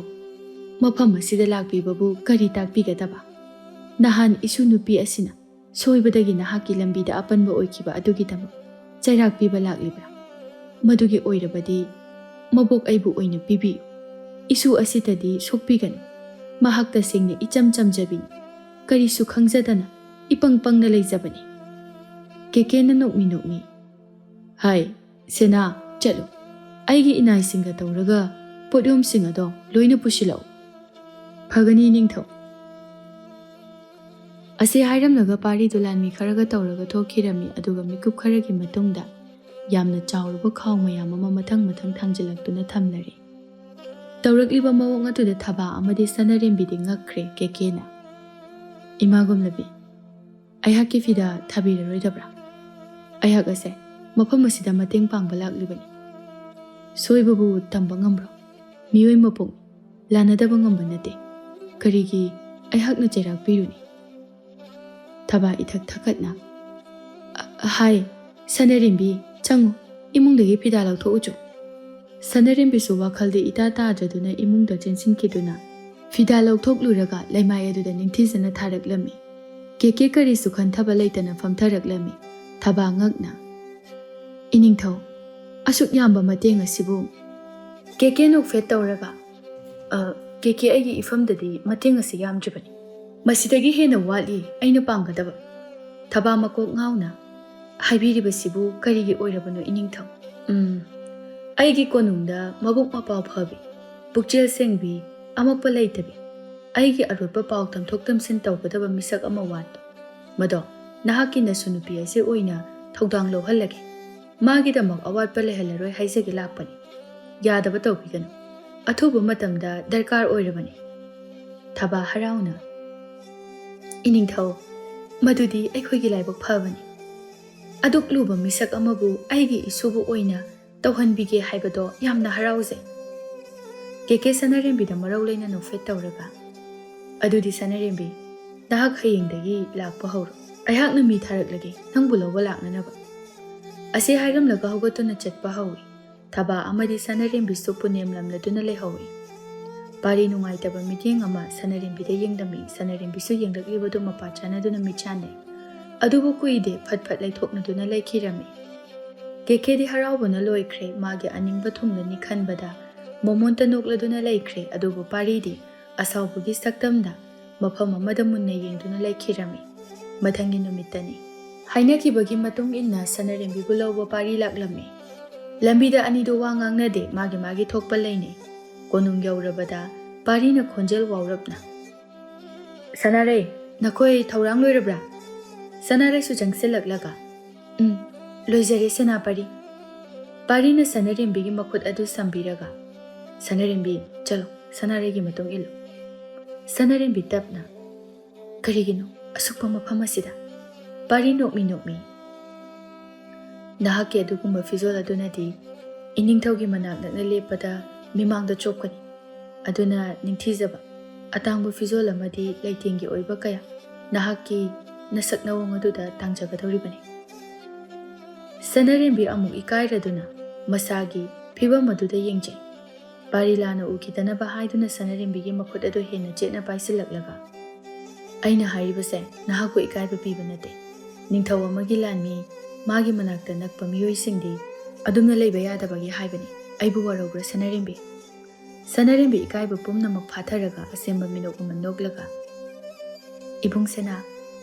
ꯃꯐꯝ ꯑꯁꯤꯗ ꯂꯥꯛꯄꯤꯕꯕꯨ ꯀꯔꯤ ꯇꯥꯛꯄꯤꯒꯗꯕ? ꯅꯍꯥꯟ ꯏꯁꯨ ꯅꯨꯄꯤ ꯑꯁꯤꯅ ꯁꯣꯏꯕꯗꯒꯤ ꯅꯍꯥꯛꯀꯤ ꯂꯝꯕꯤꯗ ꯑꯄꯟꯕ ꯑꯣꯏꯈꯤꯕ ꯑꯗꯨꯒꯤꯗꯃꯛ ꯆꯩꯔꯥꯛ ꯄꯤꯕ ꯂꯥꯛꯂꯤꯕ꯭ꯔꯥ? ꯃꯗꯨꯒꯤ ꯑꯣꯏꯔꯕꯗꯤ ꯃꯕꯣꯛ ꯑꯩꯕꯨ ꯑꯣꯏꯅ ꯄꯤꯕꯤꯌꯨ꯫ ꯏꯁꯨ ꯑꯁꯤꯇꯗꯤ ꯁꯣꯛꯄꯤꯒꯅꯨ꯫ ꯃꯍꯥꯛ ꯇꯁꯦꯡꯅ ꯏꯆꯝ ꯆꯝꯖꯕꯤꯅꯤ꯫ ꯀꯔꯤꯁꯨ ꯈꯪꯖꯗꯅ ꯏꯄꯪ ꯄꯪꯅ ꯂꯩꯖꯕꯅꯤ꯫ ꯀꯦꯀꯦꯅ ꯅꯣꯛꯃꯤ ꯅꯣꯛꯃꯤ, "ꯍꯥꯏ, ꯁꯦꯅꯥ, ꯆꯠꯂꯨ꯫ ꯑꯩꯒꯤ ꯏꯅꯥꯏꯁꯤꯡꯒ ꯇꯧꯔꯒ ꯄꯣꯠꯌꯣꯝꯁꯤꯡ ꯑꯗꯣ ꯂꯣꯏꯅ ꯄꯨꯁꯤꯜꯂꯛꯎ꯫" "ꯐꯒꯅꯤ, ꯏꯅꯤꯡꯊꯧ꯫" ꯑꯁꯤ ꯍꯥꯏꯔꯝꯂꯒ ꯄꯥꯔꯤꯗꯨ ꯂꯥꯟꯃꯤ ꯈꯔꯒ ꯇꯧꯔꯒ ꯊꯣꯛꯈꯤꯔꯝꯃꯤ꯫ ꯑꯗꯨꯒ ꯃꯤꯀꯨꯞ ꯈꯔꯒꯤ ꯃꯇꯨꯡꯗ ꯌꯥꯝꯅ ꯆꯥꯎꯔꯕ ꯈꯥꯎ ꯃꯌꯥꯝ ꯑꯃ ꯃꯊꯪ ꯃꯊꯪ ꯊꯥꯡꯖꯤꯜꯂꯛꯇꯨꯅ ꯊꯝꯂꯔꯦ꯫ ꯇꯧꯔꯛꯂꯤꯕ ꯃꯑꯣꯡ ꯑꯗꯨꯗ ꯊꯕꯥ ꯑꯃꯗꯤ ꯁꯅꯥꯔꯦꯝꯕꯤꯗꯤ ꯉꯛꯈ꯭ꯔꯦ꯫ ꯀꯦꯀꯦꯅ, "ꯏꯃꯥ ꯒꯨꯝꯂꯕꯤ, ꯑꯩꯍꯥꯛꯀꯤ ꯐꯤꯗꯥ ꯊꯥꯕꯤꯔꯔꯣꯏꯗꯕ꯭ꯔꯥ? ꯑꯩꯍꯥꯛ ꯑꯁꯦ ꯃꯐꯝ ꯑꯁꯤꯗ ꯃꯇꯦꯡ ꯄꯥꯡꯕ ꯂꯥꯛꯂꯤꯕꯅꯤ꯫" "ꯁꯣꯏꯕꯕꯨ ꯇꯝꯕ ꯉꯝꯕ꯭ꯔꯣ? ꯃꯤꯑꯣꯏ ꯃꯄꯣꯛꯅꯤ, ꯂꯥꯟꯅꯗꯕ ꯉꯝꯕ ꯅꯠꯇꯦ꯫ ꯀꯔꯤꯒꯤ ꯑꯩꯍꯥꯛꯅ ꯆꯩꯔꯥꯛ ꯄꯤꯔꯨꯅꯤ?" ꯊꯕꯥ ꯏꯊꯛ ꯊꯛꯀꯠꯅ, "ꯑ-, ꯍꯥꯏ, ꯁꯅꯥꯔꯦꯝꯕꯤ, ꯆꯪꯉꯨ, ꯏꯃꯨꯡꯗꯒꯤ ꯐꯤꯗꯥ ꯂꯧꯊꯣꯛꯎꯆꯣ꯫" ꯁꯅꯥꯔꯦꯝꯕꯤꯁꯨ ꯋꯥꯈꯜꯗꯤ ꯏꯇꯥ ꯇꯥꯗ꯭ꯔꯗꯨꯅ ꯏꯃꯨꯡꯗ ꯆꯦꯟꯁꯤꯟꯈꯤꯗꯨꯅ ꯐꯤꯗꯥ ꯂꯧꯊꯣꯛꯂꯨꯔꯒ ꯂꯩꯃꯥꯏ ꯑꯗꯨꯗ ꯅꯤꯡꯊꯤꯖꯅ ꯊꯥꯔꯛꯂꯝꯃꯤ꯫ ꯀꯦꯀꯦ ꯀꯔꯤꯁꯨ ꯈꯟꯊꯕ ꯂꯩꯇꯅ ꯐꯝꯊꯔꯛꯂꯝꯃꯤ꯫ ꯊꯕꯥ ꯉꯛꯅ, "ꯏꯅꯤꯡꯊꯧ, ꯑꯁꯨꯛ ꯌꯥꯝꯕ ꯃꯇꯦꯡ ꯑꯁꯤꯕꯨ?" ꯀꯦꯀꯦ ꯅꯣꯛꯐꯦꯠ ꯇꯧꯔꯒ, "ꯑ, ꯀꯦꯀꯦ, ꯑꯩꯒꯤ ꯏꯐꯝꯗꯗꯤ ꯃꯇꯦꯡ ꯑꯁꯤ ꯌꯥꯝꯗ꯭ꯔꯤꯕꯅꯤ꯫ ꯃꯁꯤꯗꯒꯤ ꯍꯦꯟꯅ ꯋꯥꯠꯂꯤ ꯑꯩꯅ ꯄꯥꯡꯒꯗꯕ꯫" ꯊꯕꯥ ꯃꯀꯣꯛ ꯉꯥꯎꯅ, "ꯍꯥꯏꯕꯤꯔꯤꯕꯁꯤꯕꯨ ꯀꯔꯤꯒꯤ ꯑꯣꯏꯔꯕꯅꯣ, ꯏꯅꯤꯡꯊꯧ?" "ꯎꯝ, ꯑꯩꯒꯤ ꯀꯣꯅꯨꯡꯗ ꯃꯕꯨꯛ ꯃꯄꯥꯎ ꯐꯕꯤ, ꯄꯨꯛꯆꯦꯜ ꯁꯦꯡꯕꯤ, ꯑꯃꯛꯄ ꯂꯩꯇꯕꯤ, ꯑꯩꯒꯤ ꯑꯔꯣꯠꯄ ꯄꯥꯎ ꯇꯝꯊꯣꯛ ꯇꯝꯁꯤꯟ ꯇꯧꯒꯗꯕ ꯃꯤꯁꯛ ꯑꯃ ꯋꯥꯠꯄ꯫ ꯃꯗꯣ ꯅꯍꯥꯛꯀꯤ ꯅꯁꯨ ꯅꯨꯄꯤ ꯑꯁꯤ ꯑꯣꯏꯅ ꯊꯧꯗꯥꯡ ꯂꯧꯍꯜꯂꯒꯦ꯫ ꯃꯥꯒꯤꯗꯃꯛ ꯑꯋꯥꯠꯄ ꯂꯩꯍꯜꯂꯔꯣꯏ ꯍꯥꯏꯖꯒꯦ ꯂꯥꯛꯄꯅꯤ꯫ ꯌꯥꯗꯕ ꯇꯧꯕꯤꯒꯅꯨ꯫ ꯑꯊꯨꯕ ꯃꯇꯝꯗ ꯗꯔꯀꯥꯔ ꯑꯣꯏꯔꯕꯅꯤ꯫" ꯊꯕꯥ ꯍꯔꯥꯎꯅ, "ꯏꯅꯤꯡꯊꯧ, ꯃꯗꯨꯗꯤ ꯑꯩꯈꯣꯏꯒꯤ ꯂꯥꯏꯕꯛ ꯐꯕꯅꯤ꯫ ꯑꯗꯨꯛ ꯂꯨꯕ ꯃꯤꯁꯛ ꯑꯃꯕꯨ ꯑꯩꯒꯤ ꯏꯁꯨꯕꯨ ꯑꯣꯏꯅ ꯇꯧꯍꯟꯕꯤꯒꯦ ꯍꯥꯏꯕꯗꯣ ꯌꯥꯝꯅ ꯍꯔꯥꯎꯖꯩ꯫" ꯀꯦꯀꯦ ꯁꯅꯥꯔꯦꯝꯕꯤꯗ ꯃꯔꯧ ꯂꯩꯅ ꯅꯣꯛꯐꯦꯠ ꯇꯧꯔꯒ, "ꯑꯗꯨꯗꯤ ꯁꯅꯥꯔꯦꯝꯕꯤ, ꯅꯍꯥꯛ ꯍꯌꯦꯡꯗꯒꯤ ꯂꯥꯛꯄ ꯍꯧꯔꯣ꯫ ꯑꯩꯍꯥꯛꯅ ꯃꯤ ꯊꯥꯔꯛꯂꯒꯦ ꯅꯪꯕꯨ ꯂꯧꯕ ꯂꯥꯛꯅꯅꯕ꯫" ꯑꯁꯤ ꯍꯥꯏꯔꯝꯂꯒ ꯍꯧꯒꯠꯇꯨꯅ ꯆꯠꯄ ꯍꯧꯏ꯫ ꯊꯕꯥ ꯑꯃꯗꯤ ꯁꯅꯥꯔꯦꯝꯕꯤꯁꯨ ꯄꯨꯅꯦꯝ ꯂꯝꯂꯗꯨꯅ ꯂꯩꯍꯧꯏ꯫ ꯄꯥꯔꯤ ꯅꯨꯡꯉꯥꯏꯇꯕ ꯃꯤꯠꯌꯦꯡ ꯑꯃ ꯁꯅꯥꯔꯦꯝꯕꯤꯗ ꯌꯦꯡꯂꯝꯃꯤ꯫ ꯁꯅꯥꯔꯦꯝꯕꯤꯁꯨ ꯌꯦꯡꯂꯛꯂꯤꯕꯗꯨ ꯃꯄꯥ ꯆꯥꯅꯗꯨꯅ ꯃꯤꯠ ꯆꯥꯟꯅꯩ꯫ ꯑꯗꯨꯕꯨ ꯀꯨꯏꯗꯦ ꯐꯠ ꯐꯠ ꯂꯩꯊꯣꯛꯅꯗꯨꯅ ꯂꯩꯈꯤꯔꯝꯃꯤ꯫ ꯀꯦꯀꯦꯗꯤ ꯍꯔꯥꯎꯕꯅ ꯂꯣꯏꯈ꯭ꯔꯦ꯫ ꯃꯥꯒꯤ ꯑꯅꯤꯡꯕ ꯊꯨꯡꯂꯅꯤ ꯈꯟꯕꯗ ꯃꯣꯃꯣꯟꯇ ꯅꯣꯛꯂꯗꯨꯅ ꯂꯩꯈ꯭ꯔꯦ꯫ ꯑꯗꯨꯕꯨ ꯄꯥꯔꯤꯗꯤ ꯑꯁꯥꯎꯕꯒꯤ ꯁꯛꯇꯝꯗ ꯃꯐꯝ ꯑꯃꯗ ꯃꯨꯟꯅ ꯌꯦꯡꯗꯨꯅ ꯂꯩꯈꯤꯔꯝꯃꯤ꯫ ꯃꯊꯪꯒꯤ ꯅꯨꯃꯤꯠꯇꯅꯤ꯫ ꯍꯥꯏꯅꯈꯤꯕꯒꯤ ꯃꯇꯨꯡ ꯏꯟꯅ ꯁꯅꯥꯔꯦꯝꯕꯤꯕꯨ ꯂꯧꯕ ꯄꯥꯔꯤ ꯂꯥꯛꯂꯝꯃꯤ꯫ ꯂꯝꯕꯤꯗ ꯑꯅꯤꯗꯨ ꯋꯥ ꯉꯥꯡꯅꯗꯦ, ꯃꯥꯒꯤ ꯃꯥꯒꯤ ꯊꯣꯛꯄ ꯂꯩꯅꯩ꯫ ꯀꯣꯅꯨꯡ ꯌꯧꯔꯕꯗ ꯄꯥꯔꯤꯅ ꯈꯣꯟꯖꯦꯜ ꯋꯥꯎꯔꯞꯅ, "ꯁꯅꯥꯔꯩ, ꯅꯈꯣꯏ ꯊꯧꯔꯥꯡ ꯂꯣꯏꯔꯕ꯭ꯔꯥ?" ꯁꯅꯥꯔꯩꯁꯨ ꯆꯪꯁꯤꯜꯂꯛꯂꯒ, "ꯎꯝ, ꯂꯣꯏꯖꯔꯦ ꯁꯦꯅꯥꯄꯥꯔꯤ꯫" ꯄꯥꯔꯤꯅ ꯁꯅꯥꯔꯦꯝꯕꯤꯒꯤ ꯃꯈꯨꯠ ꯑꯗꯨ ꯁꯝꯕꯤꯔꯒ, "ꯁꯅꯥꯔꯦꯝꯕꯤ, ꯆꯠꯂꯣ, ꯁꯅꯥꯔꯩꯒꯤ ꯃꯇꯨꯡ ꯏꯜꯂꯨ꯫" ꯁꯅꯥꯔꯦꯝꯕꯤ ꯇꯞꯅ, "ꯀꯔꯤꯒꯤꯅꯣ ꯑꯁꯨꯛꯄ ꯃꯐꯝ ꯑꯁꯤꯗ?" ꯄꯥꯔꯤ ꯅꯣꯛꯃꯤ ꯅꯣꯛꯃꯤ, "ꯅꯍꯥꯛꯀꯤ ꯑꯗꯨꯒꯨꯝꯕ ꯐꯤꯖꯣꯜ ꯑꯗꯨꯅꯗꯤ ꯏꯅꯤꯡꯊꯧꯒꯤ ꯃꯅꯥꯛ ꯅꯛꯅ ꯂꯦꯞꯄꯗ ꯃꯤꯃꯥꯡꯗ ꯆꯣꯞꯀꯅꯤ꯫ ꯑꯗꯨꯅ ꯅꯤꯡꯊꯤꯖꯕ ꯑꯇꯥꯡꯕ ꯐꯤꯖꯣꯜ ꯑꯃꯗꯤ ꯂꯩꯇꯦꯡꯒꯤ ꯑꯣꯏꯕ ꯀꯌꯥ ꯅꯍꯥꯛꯀꯤ ꯅꯁꯛ ꯅꯋꯣꯡ ꯑꯗꯨꯗ ꯇꯥꯡꯖꯒꯗꯧꯔꯤꯕꯅꯤ꯫" ꯁꯅꯥꯔꯦꯝꯕꯤ ꯑꯃꯨꯛ ꯏꯀꯥꯏꯔꯗꯨꯅ ꯃꯁꯥꯒꯤ ꯐꯤꯕꯝ ꯑꯗꯨꯗ ꯌꯦꯡꯖꯩ꯫ ꯄꯥꯔꯤ ꯂꯥꯟꯅ ꯎꯈꯤꯗꯅꯕ ꯍꯥꯏꯗꯨꯅ ꯁꯅꯥꯔꯦꯝꯕꯤꯒꯤ ꯃꯈꯨꯠ ꯑꯗꯨ ꯍꯦꯟꯅ ꯆꯦꯠꯅ ꯄꯥꯏꯁꯤꯜꯂꯛꯂꯒ, "ꯑꯩꯅ ꯍꯥꯏꯔꯤꯕꯁꯦ ꯅꯍꯥꯛꯄꯨ ꯏꯀꯥꯏꯕ ꯄꯤꯕ ꯅꯠꯇꯦ꯫ ꯅꯤꯡꯊꯧ ꯑꯃꯒꯤ ꯂꯥꯟꯃꯤ, ꯃꯥꯒꯤ ꯃꯅꯥꯛꯇ ꯅꯛꯄ ꯃꯤꯑꯣꯏꯁꯤꯡꯗꯤ ꯑꯗꯨꯝꯅ ꯂꯩꯕ ꯌꯥꯗꯕꯒꯤ ꯍꯥꯏꯕꯅꯤ꯫ ꯑꯩꯕꯨ ꯋꯥꯔꯧꯕ꯭ꯔꯥ ꯁꯅꯥꯔꯦꯝꯕꯤ?" ꯁꯅꯥꯔꯦꯝꯕꯤ ꯏꯀꯥꯏꯕ ꯄꯨꯝꯅꯃꯛ ꯐꯥꯊꯔꯒ ꯑꯁꯦꯡꯕ ꯃꯤꯅꯣꯛ ꯑꯃ ꯅꯣꯛꯂꯒ, "ꯏꯕꯨꯡ ꯁꯅꯥ,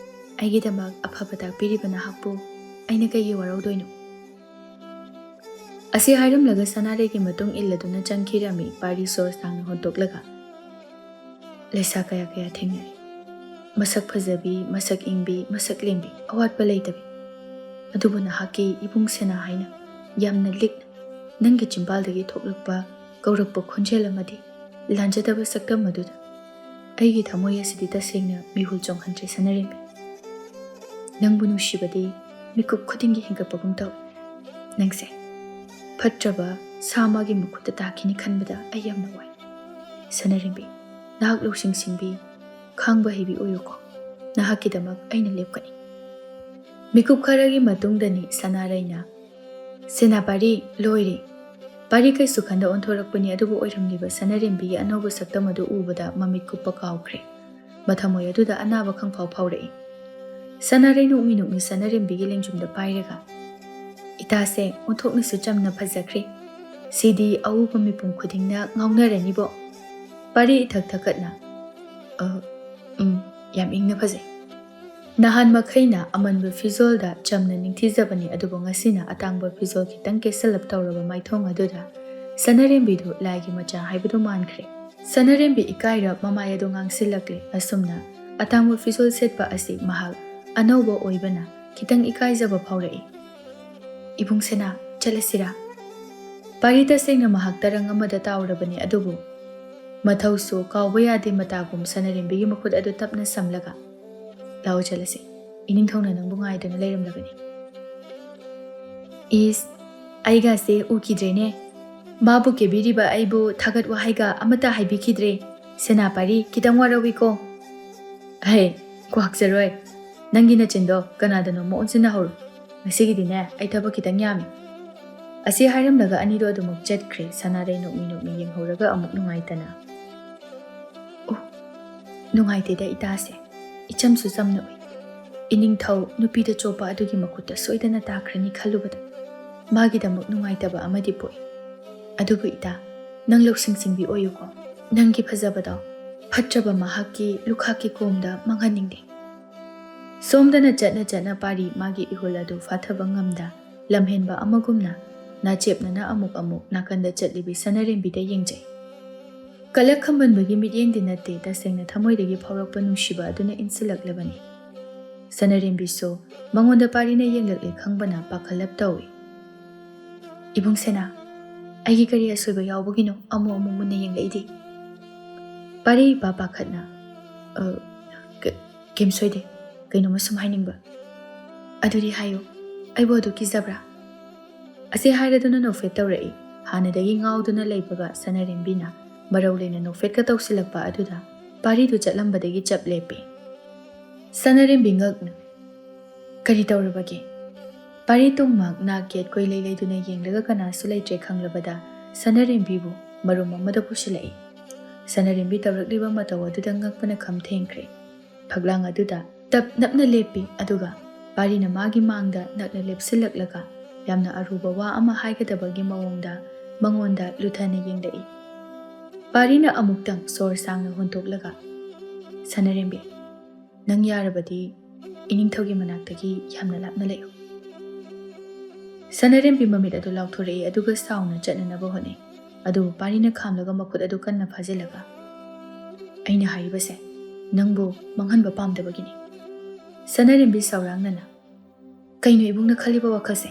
ꯑꯩꯒꯤꯗꯃꯛ ꯑꯐꯕ ꯇꯥꯛꯄꯤꯔꯤꯕ ꯅꯍꯥꯛꯄꯨ ꯑꯩꯅ ꯀꯩꯒꯤ ꯋꯥꯔꯧꯗꯣꯏꯅꯣ?" ꯑꯁꯤ ꯍꯥꯏꯔꯝꯂꯒ ꯁꯅꯥꯔꯩꯒꯤ ꯃꯇꯨꯡ ꯏꯜꯂꯗꯨꯅ ꯆꯪꯈꯤꯔꯝꯃꯤ꯫ ꯄꯥꯔꯤ ꯁꯣꯔ ꯁꯥꯡꯅ ꯍꯣꯟꯇꯣꯛꯂꯒ, "ꯂꯩꯁꯥ ꯀꯌꯥ ꯀꯌꯥ ꯊꯦꯡꯅꯔꯦ꯫ ꯃꯁꯛ ꯐꯖꯕꯤ, ꯃꯁꯛ ꯏꯪꯕꯤ, ꯃꯁꯛ ꯂꯦꯝꯕꯤ, ꯑꯋꯥꯠꯄ ꯂꯩꯇꯕꯤ꯫ ꯑꯗꯨꯕꯨ ꯅꯍꯥꯛꯀꯤ ꯏꯕꯨꯡ ꯁꯦꯅꯥ ꯍꯥꯏꯅ ꯌꯥꯝꯅ ꯂꯤꯛꯅ ꯅꯪꯒꯤ ꯆꯤꯝꯕꯥꯜꯗꯒꯤ ꯊꯣꯛꯂꯛꯄ ꯀꯧꯔꯛꯄ ꯈꯣꯟꯖꯦꯜ ꯑꯃꯗꯤ ꯂꯥꯟꯖꯗꯕ ꯁꯛꯇꯝ ꯑꯗꯨꯗ ꯑꯩꯒꯤ ꯊꯃꯣꯏ ꯑꯁꯤꯗꯤ ꯇꯁꯦꯡꯅ ꯃꯤꯍꯨꯜ ꯆꯣꯡꯍꯟꯗ꯭ꯔꯦ ꯁꯅꯥꯔꯦꯝꯕꯤ꯫ ꯅꯪꯕꯨ ꯅꯨꯡꯁꯤꯕꯗꯤ ꯃꯤꯀꯨꯞ ꯈꯨꯗꯤꯡꯒꯤ ꯍꯦꯟꯒꯠꯄꯒꯨꯝ ꯇꯧꯏ꯫ ꯅꯪꯁꯦ ꯐꯠꯇ꯭ꯔꯕ ꯁꯥ ꯑꯃꯒꯤ ꯃꯈꯨꯠꯇ ꯇꯥꯈꯤꯅꯤ ꯈꯟꯕꯗ ꯑꯩ ꯌꯥꯝꯅ ꯋꯥꯏ꯫ ꯁꯅꯥꯔꯦꯝꯕꯤ, ꯅꯍꯥꯛ ꯂꯧꯁꯤꯡ ꯁꯤꯡꯕꯤ, ꯈꯥꯡꯕ ꯍꯩꯕꯤ ꯑꯣꯏꯌꯨꯀꯣ꯫ ꯅꯍꯥꯛꯀꯤꯗꯃꯛ ꯑꯩꯅ ꯂꯦꯞꯀꯅꯤ꯫" ꯃꯤꯀꯨꯞ ꯈꯔꯒꯤ ꯃꯇꯨꯡꯗꯅꯤ ꯁꯅꯥꯔꯩꯅ, "ꯁꯦꯅꯥꯄꯥꯔꯤ, ꯂꯣꯏꯔꯦ꯫ ꯄꯥꯔꯤ ꯀꯩꯁꯨ ꯈꯟꯗ ꯑꯣꯟꯊꯣꯔꯛꯄꯅꯤ, ꯑꯗꯨꯕꯨ ꯑꯣꯏꯔꯝꯂꯤꯕ ꯁꯅꯥꯔꯦꯝꯕꯤꯒꯤ ꯑꯅꯧꯕ ꯁꯛꯇꯝ ꯑꯗꯨ ꯎꯕꯗ ꯃꯃꯤꯠ ꯀꯨꯞꯄ ꯀꯥꯎꯈ꯭ꯔꯦ꯫ ꯃꯊꯃꯣꯏ ꯑꯗꯨꯗ ꯑꯅꯥꯕ ꯈꯪꯐꯥꯎ ꯐꯥꯎꯔꯛꯏ꯫ ꯁꯅꯥꯔꯩ ꯅꯣꯛꯃꯤ ꯅꯣꯛꯃꯤ ꯁꯅꯥꯔꯦꯝꯕꯤꯒꯤ ꯂꯦꯡꯖꯨꯝꯗ ꯄꯥꯏꯔꯒ, "ꯏꯇꯥꯁꯦ ꯑꯣꯟꯊꯣꯛꯅꯁꯨ ꯆꯝꯅ ꯐꯖꯈ꯭ꯔꯦ꯫ ꯁꯤꯗꯤ ꯑꯎꯕ ꯃꯤꯄꯨꯝ ꯈꯨꯗꯤꯡꯅ ꯉꯥꯎꯅꯔꯅꯤꯕꯣ꯫" ꯄꯥꯔꯤ ꯏꯊꯛ ꯊꯛꯀꯠꯅ, "ꯑ, ꯎꯝ, ꯌꯥꯝ ꯏꯪꯅ ꯐꯖꯩ꯫" ꯅꯍꯥꯟ ꯃꯈꯩꯅ ꯑꯃꯟꯕ ꯐꯤꯖꯣꯜꯗ ꯆꯝꯅ ꯅꯤꯡꯊꯤꯖꯕꯅꯤ, ꯑꯗꯨꯕꯨ ꯉꯁꯤꯅ ꯑꯇꯥꯡꯕ ꯐꯤꯖꯣꯜ ꯈꯤꯇꯪ ꯀꯦꯁꯜꯂꯞ ꯇꯧꯔꯕ ꯃꯥꯏꯊꯣꯡ ꯑꯗꯨꯗ ꯁꯅꯥꯔꯦꯝꯕꯤꯗꯨ ꯂꯥꯏꯒꯤ ꯃꯆꯥ ꯍꯥꯏꯕꯗꯨ ꯃꯥꯟꯈ꯭ꯔꯦ꯫ ꯁꯅꯥꯔꯦꯝꯕꯤ ꯏꯀꯥꯏꯔ ꯃꯃꯥꯏ ꯑꯗꯨ ꯉꯥꯡꯁꯤꯜꯂꯛꯂꯦ꯫ ꯑꯁꯨꯝꯅ ꯑꯇꯥꯡꯕ ꯐꯤꯖꯣꯜ ꯁꯦꯠꯄ ꯑꯁꯤ ꯃꯍꯥꯛ ꯑꯅꯧꯕ ꯑꯣꯏꯕꯅ ꯈꯤꯇꯪ ꯏꯀꯥꯏꯖꯕ ꯐꯥꯎꯔꯛꯏ꯫ "ꯏꯕꯨꯡ ꯁꯦꯅꯥ, ꯆꯠꯂꯁꯤꯔꯥ?" ꯄꯥꯔꯤ ꯇꯁꯦꯡꯅ ꯃꯍꯥꯛ ꯇꯔꯪ ꯑꯃꯗ ꯇꯥꯎꯔꯕꯅꯤ, ꯑꯗꯨꯕꯨ ꯃꯊꯧꯁꯨ ꯀꯥꯎꯕ ꯌꯥꯗꯦ ꯃꯇꯥꯒꯨꯝ ꯁꯅꯥꯔꯦꯝꯕꯤꯒꯤ ꯃꯈꯨꯠ ꯑꯗꯨ ꯇꯞꯅ ꯁꯝꯂꯒ, "ꯂꯥꯛꯑꯣ ꯆꯠꯂꯁꯤ, ꯏꯅꯤꯡꯊꯧꯅ ꯅꯪꯕꯨ ꯉꯥꯏꯗꯨꯅ ꯂꯩꯔꯝꯂꯕꯅꯤ꯫" "ꯏꯁ, ꯑꯩꯒꯥꯁꯦ ꯎꯈꯤꯗ꯭ꯔꯦꯅꯦ꯫ ꯃꯥꯕꯨ ꯀꯦꯕꯤꯔꯤꯕ ꯑꯩꯕꯨ ꯊꯥꯒꯠ ꯋꯥꯍꯩꯒ ꯑꯃꯠꯇ ꯍꯥꯏꯕꯤꯈꯤꯗ꯭ꯔꯦ꯫ ꯁꯦꯅꯥꯄꯥꯔꯤ, ꯈꯤꯇꯪ ꯋꯥꯔꯧꯏꯀꯣ꯫" "ꯍꯦ, ꯀ꯭ꯋꯥꯛꯆꯔꯣꯏ, ꯅꯪꯒꯤ ꯅꯆꯤꯟꯗꯣ ꯀꯅꯥꯗꯅꯣ ꯃꯑꯣꯟꯁꯤꯟꯅꯍꯧꯔꯣ꯫ ꯉꯁꯤꯒꯤꯗꯤꯅꯦ ꯑꯩ ꯊꯕꯛ ꯈꯤꯇꯪ ꯌꯥꯝꯃꯤ꯫" ꯑꯁꯤ ꯍꯥꯏꯔꯝꯂꯒ ꯑꯅꯤꯗꯣ ꯑꯗꯨꯃꯛ ꯆꯠꯈ꯭ꯔꯦ꯫ ꯁꯅꯥꯔꯩ ꯅꯣꯛꯃꯤ ꯅꯣꯛꯃꯤ ꯌꯦꯡꯍꯧꯔꯒ ꯑꯃꯨꯛ ꯅꯨꯡꯉꯥꯏꯇꯅ, "ꯑꯣ, ꯅꯨꯡꯉꯥꯏꯇꯦꯗ ꯏꯇꯥꯁꯦ, ꯏꯆꯝꯁꯨ ꯆꯝꯅ ꯎꯏ꯫ ꯏꯅꯤꯡꯊꯧ ꯅꯨꯄꯤꯗ ꯆꯣꯞꯄ ꯑꯗꯨꯒꯤ ꯃꯈꯨꯠꯇ ꯁꯣꯏꯗꯅ ꯇꯥꯈ꯭ꯔꯅꯤ ꯈꯜꯂꯨꯕꯗ ꯃꯥꯒꯤꯗꯃꯛ ꯅꯨꯡꯉꯥꯏꯇꯕ ꯑꯃꯗꯤ ꯄꯣꯛꯏ꯫ ꯑꯗꯨꯕꯨ ꯏꯇꯥ, ꯅꯪ ꯂꯧꯁꯤꯡ ꯁꯤꯡꯕꯤ ꯑꯣꯏꯌꯨꯀꯣ꯫ ꯅꯪꯒꯤ ꯐꯖꯕꯗꯣ ꯐꯠꯇ꯭ꯔꯕ ꯃꯍꯥꯛꯀꯤ ꯂꯨꯈꯥꯛꯀꯤ ꯀꯣꯝꯗ ꯃꯥꯡꯍꯟꯅꯤꯡꯗꯦ꯫" ꯁꯣꯝꯗꯅ ꯆꯠꯅ ꯆꯠꯅ ꯄꯥꯔꯤ ꯃꯥꯒꯤ ꯏꯍꯨꯜ ꯑꯗꯨ ꯐꯥꯊꯕ ꯉꯝꯗ ꯂꯝꯍꯦꯟꯕ ꯑꯃꯒꯨꯝꯅ ꯅꯥꯆꯦꯞꯅꯅ ꯑꯃꯨꯛ ꯑꯃꯨꯛ ꯅꯥꯀꯟꯗ ꯆꯠꯂꯤꯕꯤ ꯁꯅꯥꯔꯦꯝꯕꯤꯗ ꯌꯦꯡꯖꯩ꯫ ꯀꯂꯛ ꯈꯝꯕꯟꯕꯒꯤ ꯃꯤꯠꯌꯦꯡꯗꯤ ꯅꯠꯇꯦ, ꯇꯁꯦꯡꯅ ꯊꯃꯣꯏꯗꯒꯤ ꯐꯥꯎꯔꯛꯄ ꯅꯨꯡꯁꯤꯕ ꯑꯗꯨꯅ ꯏꯟꯁꯤꯜꯂꯛꯂꯕꯅꯤ꯫ ꯁꯅꯥꯔꯦꯝꯕꯤꯁꯨ ꯃꯉꯣꯟꯗ ꯄꯥꯔꯤꯅ ꯌꯦꯡꯂꯛꯂꯦ ꯈꯪꯕꯅ ꯄꯥꯈꯠꯂꯞ ꯇꯧꯏ꯫ "ꯏꯕꯨꯡ ꯁꯦꯅꯥ, ꯑꯩꯒꯤ ꯀꯔꯤ ꯑꯁꯣꯏꯕ ꯌꯥꯎꯕꯒꯤꯅꯣ ꯑꯃꯨꯛ ꯑꯃꯨꯛ ꯃꯨꯟꯅ ꯌꯦꯡꯂꯛꯏꯗꯤ?" ꯄꯥꯔꯤ ꯏꯄꯥ ꯄꯥꯈꯠꯅ, "ꯑ, ꯀ-, ꯀꯩꯝ ꯁꯣꯏꯗꯦ, ꯀꯩꯅꯣꯝꯃ ꯁꯨꯝ ꯍꯥꯏꯅꯤꯡꯕ꯫" "ꯑꯗꯨꯗꯤ ꯍꯥꯏꯌꯨ, ꯑꯩꯕꯨ ꯑꯗꯨ ꯀꯤꯖꯕ꯭ꯔꯥ?" ꯑꯁꯤ ꯍꯥꯏꯔꯗꯨꯅ ꯅꯣꯛꯐꯦꯠ ꯇꯧꯔꯛꯏ꯫ ꯍꯥꯟꯅꯗꯒꯤ ꯉꯥꯎꯗꯨꯅ ꯂꯩꯕꯒ ꯁꯅꯥꯔꯦꯝꯕꯤꯅ ꯃꯔꯧ ꯂꯩꯅ ꯅꯣꯛꯐꯦꯠꯀ ꯇꯧꯁꯤꯜꯂꯛꯄ ꯑꯗꯨꯗ ꯄꯥꯔꯤꯗꯨ ꯆꯠꯂꯝꯕꯗꯒꯤ ꯆꯞ ꯂꯦꯞꯄꯤ꯫ ꯁꯅꯥꯔꯦꯝꯕꯤ ꯉꯛꯅ, "ꯀꯔꯤ ꯇꯧꯔꯕꯒꯦ?" ꯄꯥꯔꯤ ꯇꯣꯡꯃꯥꯛ ꯅꯥꯛ ꯌꯦꯠ ꯀꯣꯏꯂꯩ ꯂꯩꯗꯨꯅ ꯌꯦꯡꯂꯒ ꯀꯅꯥꯁꯨ ꯂꯩꯇ꯭ꯔꯦ ꯈꯪꯂꯕꯗ ꯁꯅꯔꯦꯝꯕꯤꯕꯨ ꯃꯔꯨꯝ ꯑꯃꯗ ꯄꯨꯁꯤꯜꯂꯛꯏ꯫ ꯁꯅꯔꯦꯝꯕꯤ ꯇꯧꯔꯛꯂꯤꯕ ꯃꯇꯧ ꯑꯗꯨꯗ ꯉꯛꯄꯅ ꯈꯝ ꯊꯦꯡꯈ꯭ꯔꯦ꯫ ꯐꯛꯂꯥꯡ ꯑꯗꯨꯗ ꯇꯞ ꯅꯞꯅ ꯂꯦꯞꯄꯤ, ꯑꯗꯨꯒ ꯄꯥꯔꯤꯅ ꯃꯥꯒꯤ ꯃꯥꯡꯗ ꯅꯛꯅ ꯂꯦꯞꯁꯤꯜꯂꯛꯂꯒ ꯌꯥꯝꯅ ꯑꯔꯨꯕ ꯋꯥ ꯑꯃ ꯍꯥꯏꯒꯗꯕꯒꯤ ꯃꯑꯣꯡꯗ ꯃꯉꯣꯟꯗ ꯂꯨꯊꯅ ꯌꯦꯡꯂꯛꯏ꯫ ꯄꯥꯔꯤꯅ ꯑꯃꯨꯛꯇꯪ ꯁꯣꯔ ꯁꯥꯡꯅ ꯍꯣꯟꯊꯣꯛꯂꯒ, "ꯁꯅꯔꯦꯝꯕꯤ, ꯅꯪ ꯌꯥꯔꯕꯗꯤ ꯏꯅꯤꯡꯊꯧꯒꯤ ꯃꯅꯥꯛꯇꯒꯤ ꯌꯥꯝꯅ ꯂꯥꯞꯅ ꯂꯩꯌꯨ꯫" ꯁꯅꯔꯦꯝꯕꯤ ꯃꯃꯤꯠ ꯑꯗꯨ ꯂꯥꯎꯊꯣꯔꯛꯏ, ꯑꯗꯨꯒ ꯁꯥꯎꯅ ꯆꯠꯅꯅꯕ ꯍꯣꯠꯅꯩ꯫ ꯑꯗꯨꯕꯨ ꯄꯥꯔꯤꯅ ꯈꯥꯝꯂꯒ ꯃꯈꯨꯠ ꯑꯗꯨ ꯀꯟꯅ ꯐꯥꯖꯤꯜꯂꯒ, "ꯑꯩꯅ ꯍꯥꯏꯔꯤꯕꯁꯦ ꯅꯪꯕꯨ ꯃꯥꯡꯍꯟꯕ ꯄꯥꯝꯗꯕꯒꯤꯅꯤ꯫" ꯁꯅꯔꯦꯝꯕꯤ ꯁꯥꯎꯔꯥꯡꯅꯅ, "ꯀꯩꯅꯣ ꯏꯕꯨꯡꯅ ꯈꯜꯂꯤꯕ ꯋꯥꯈꯜꯁꯦ?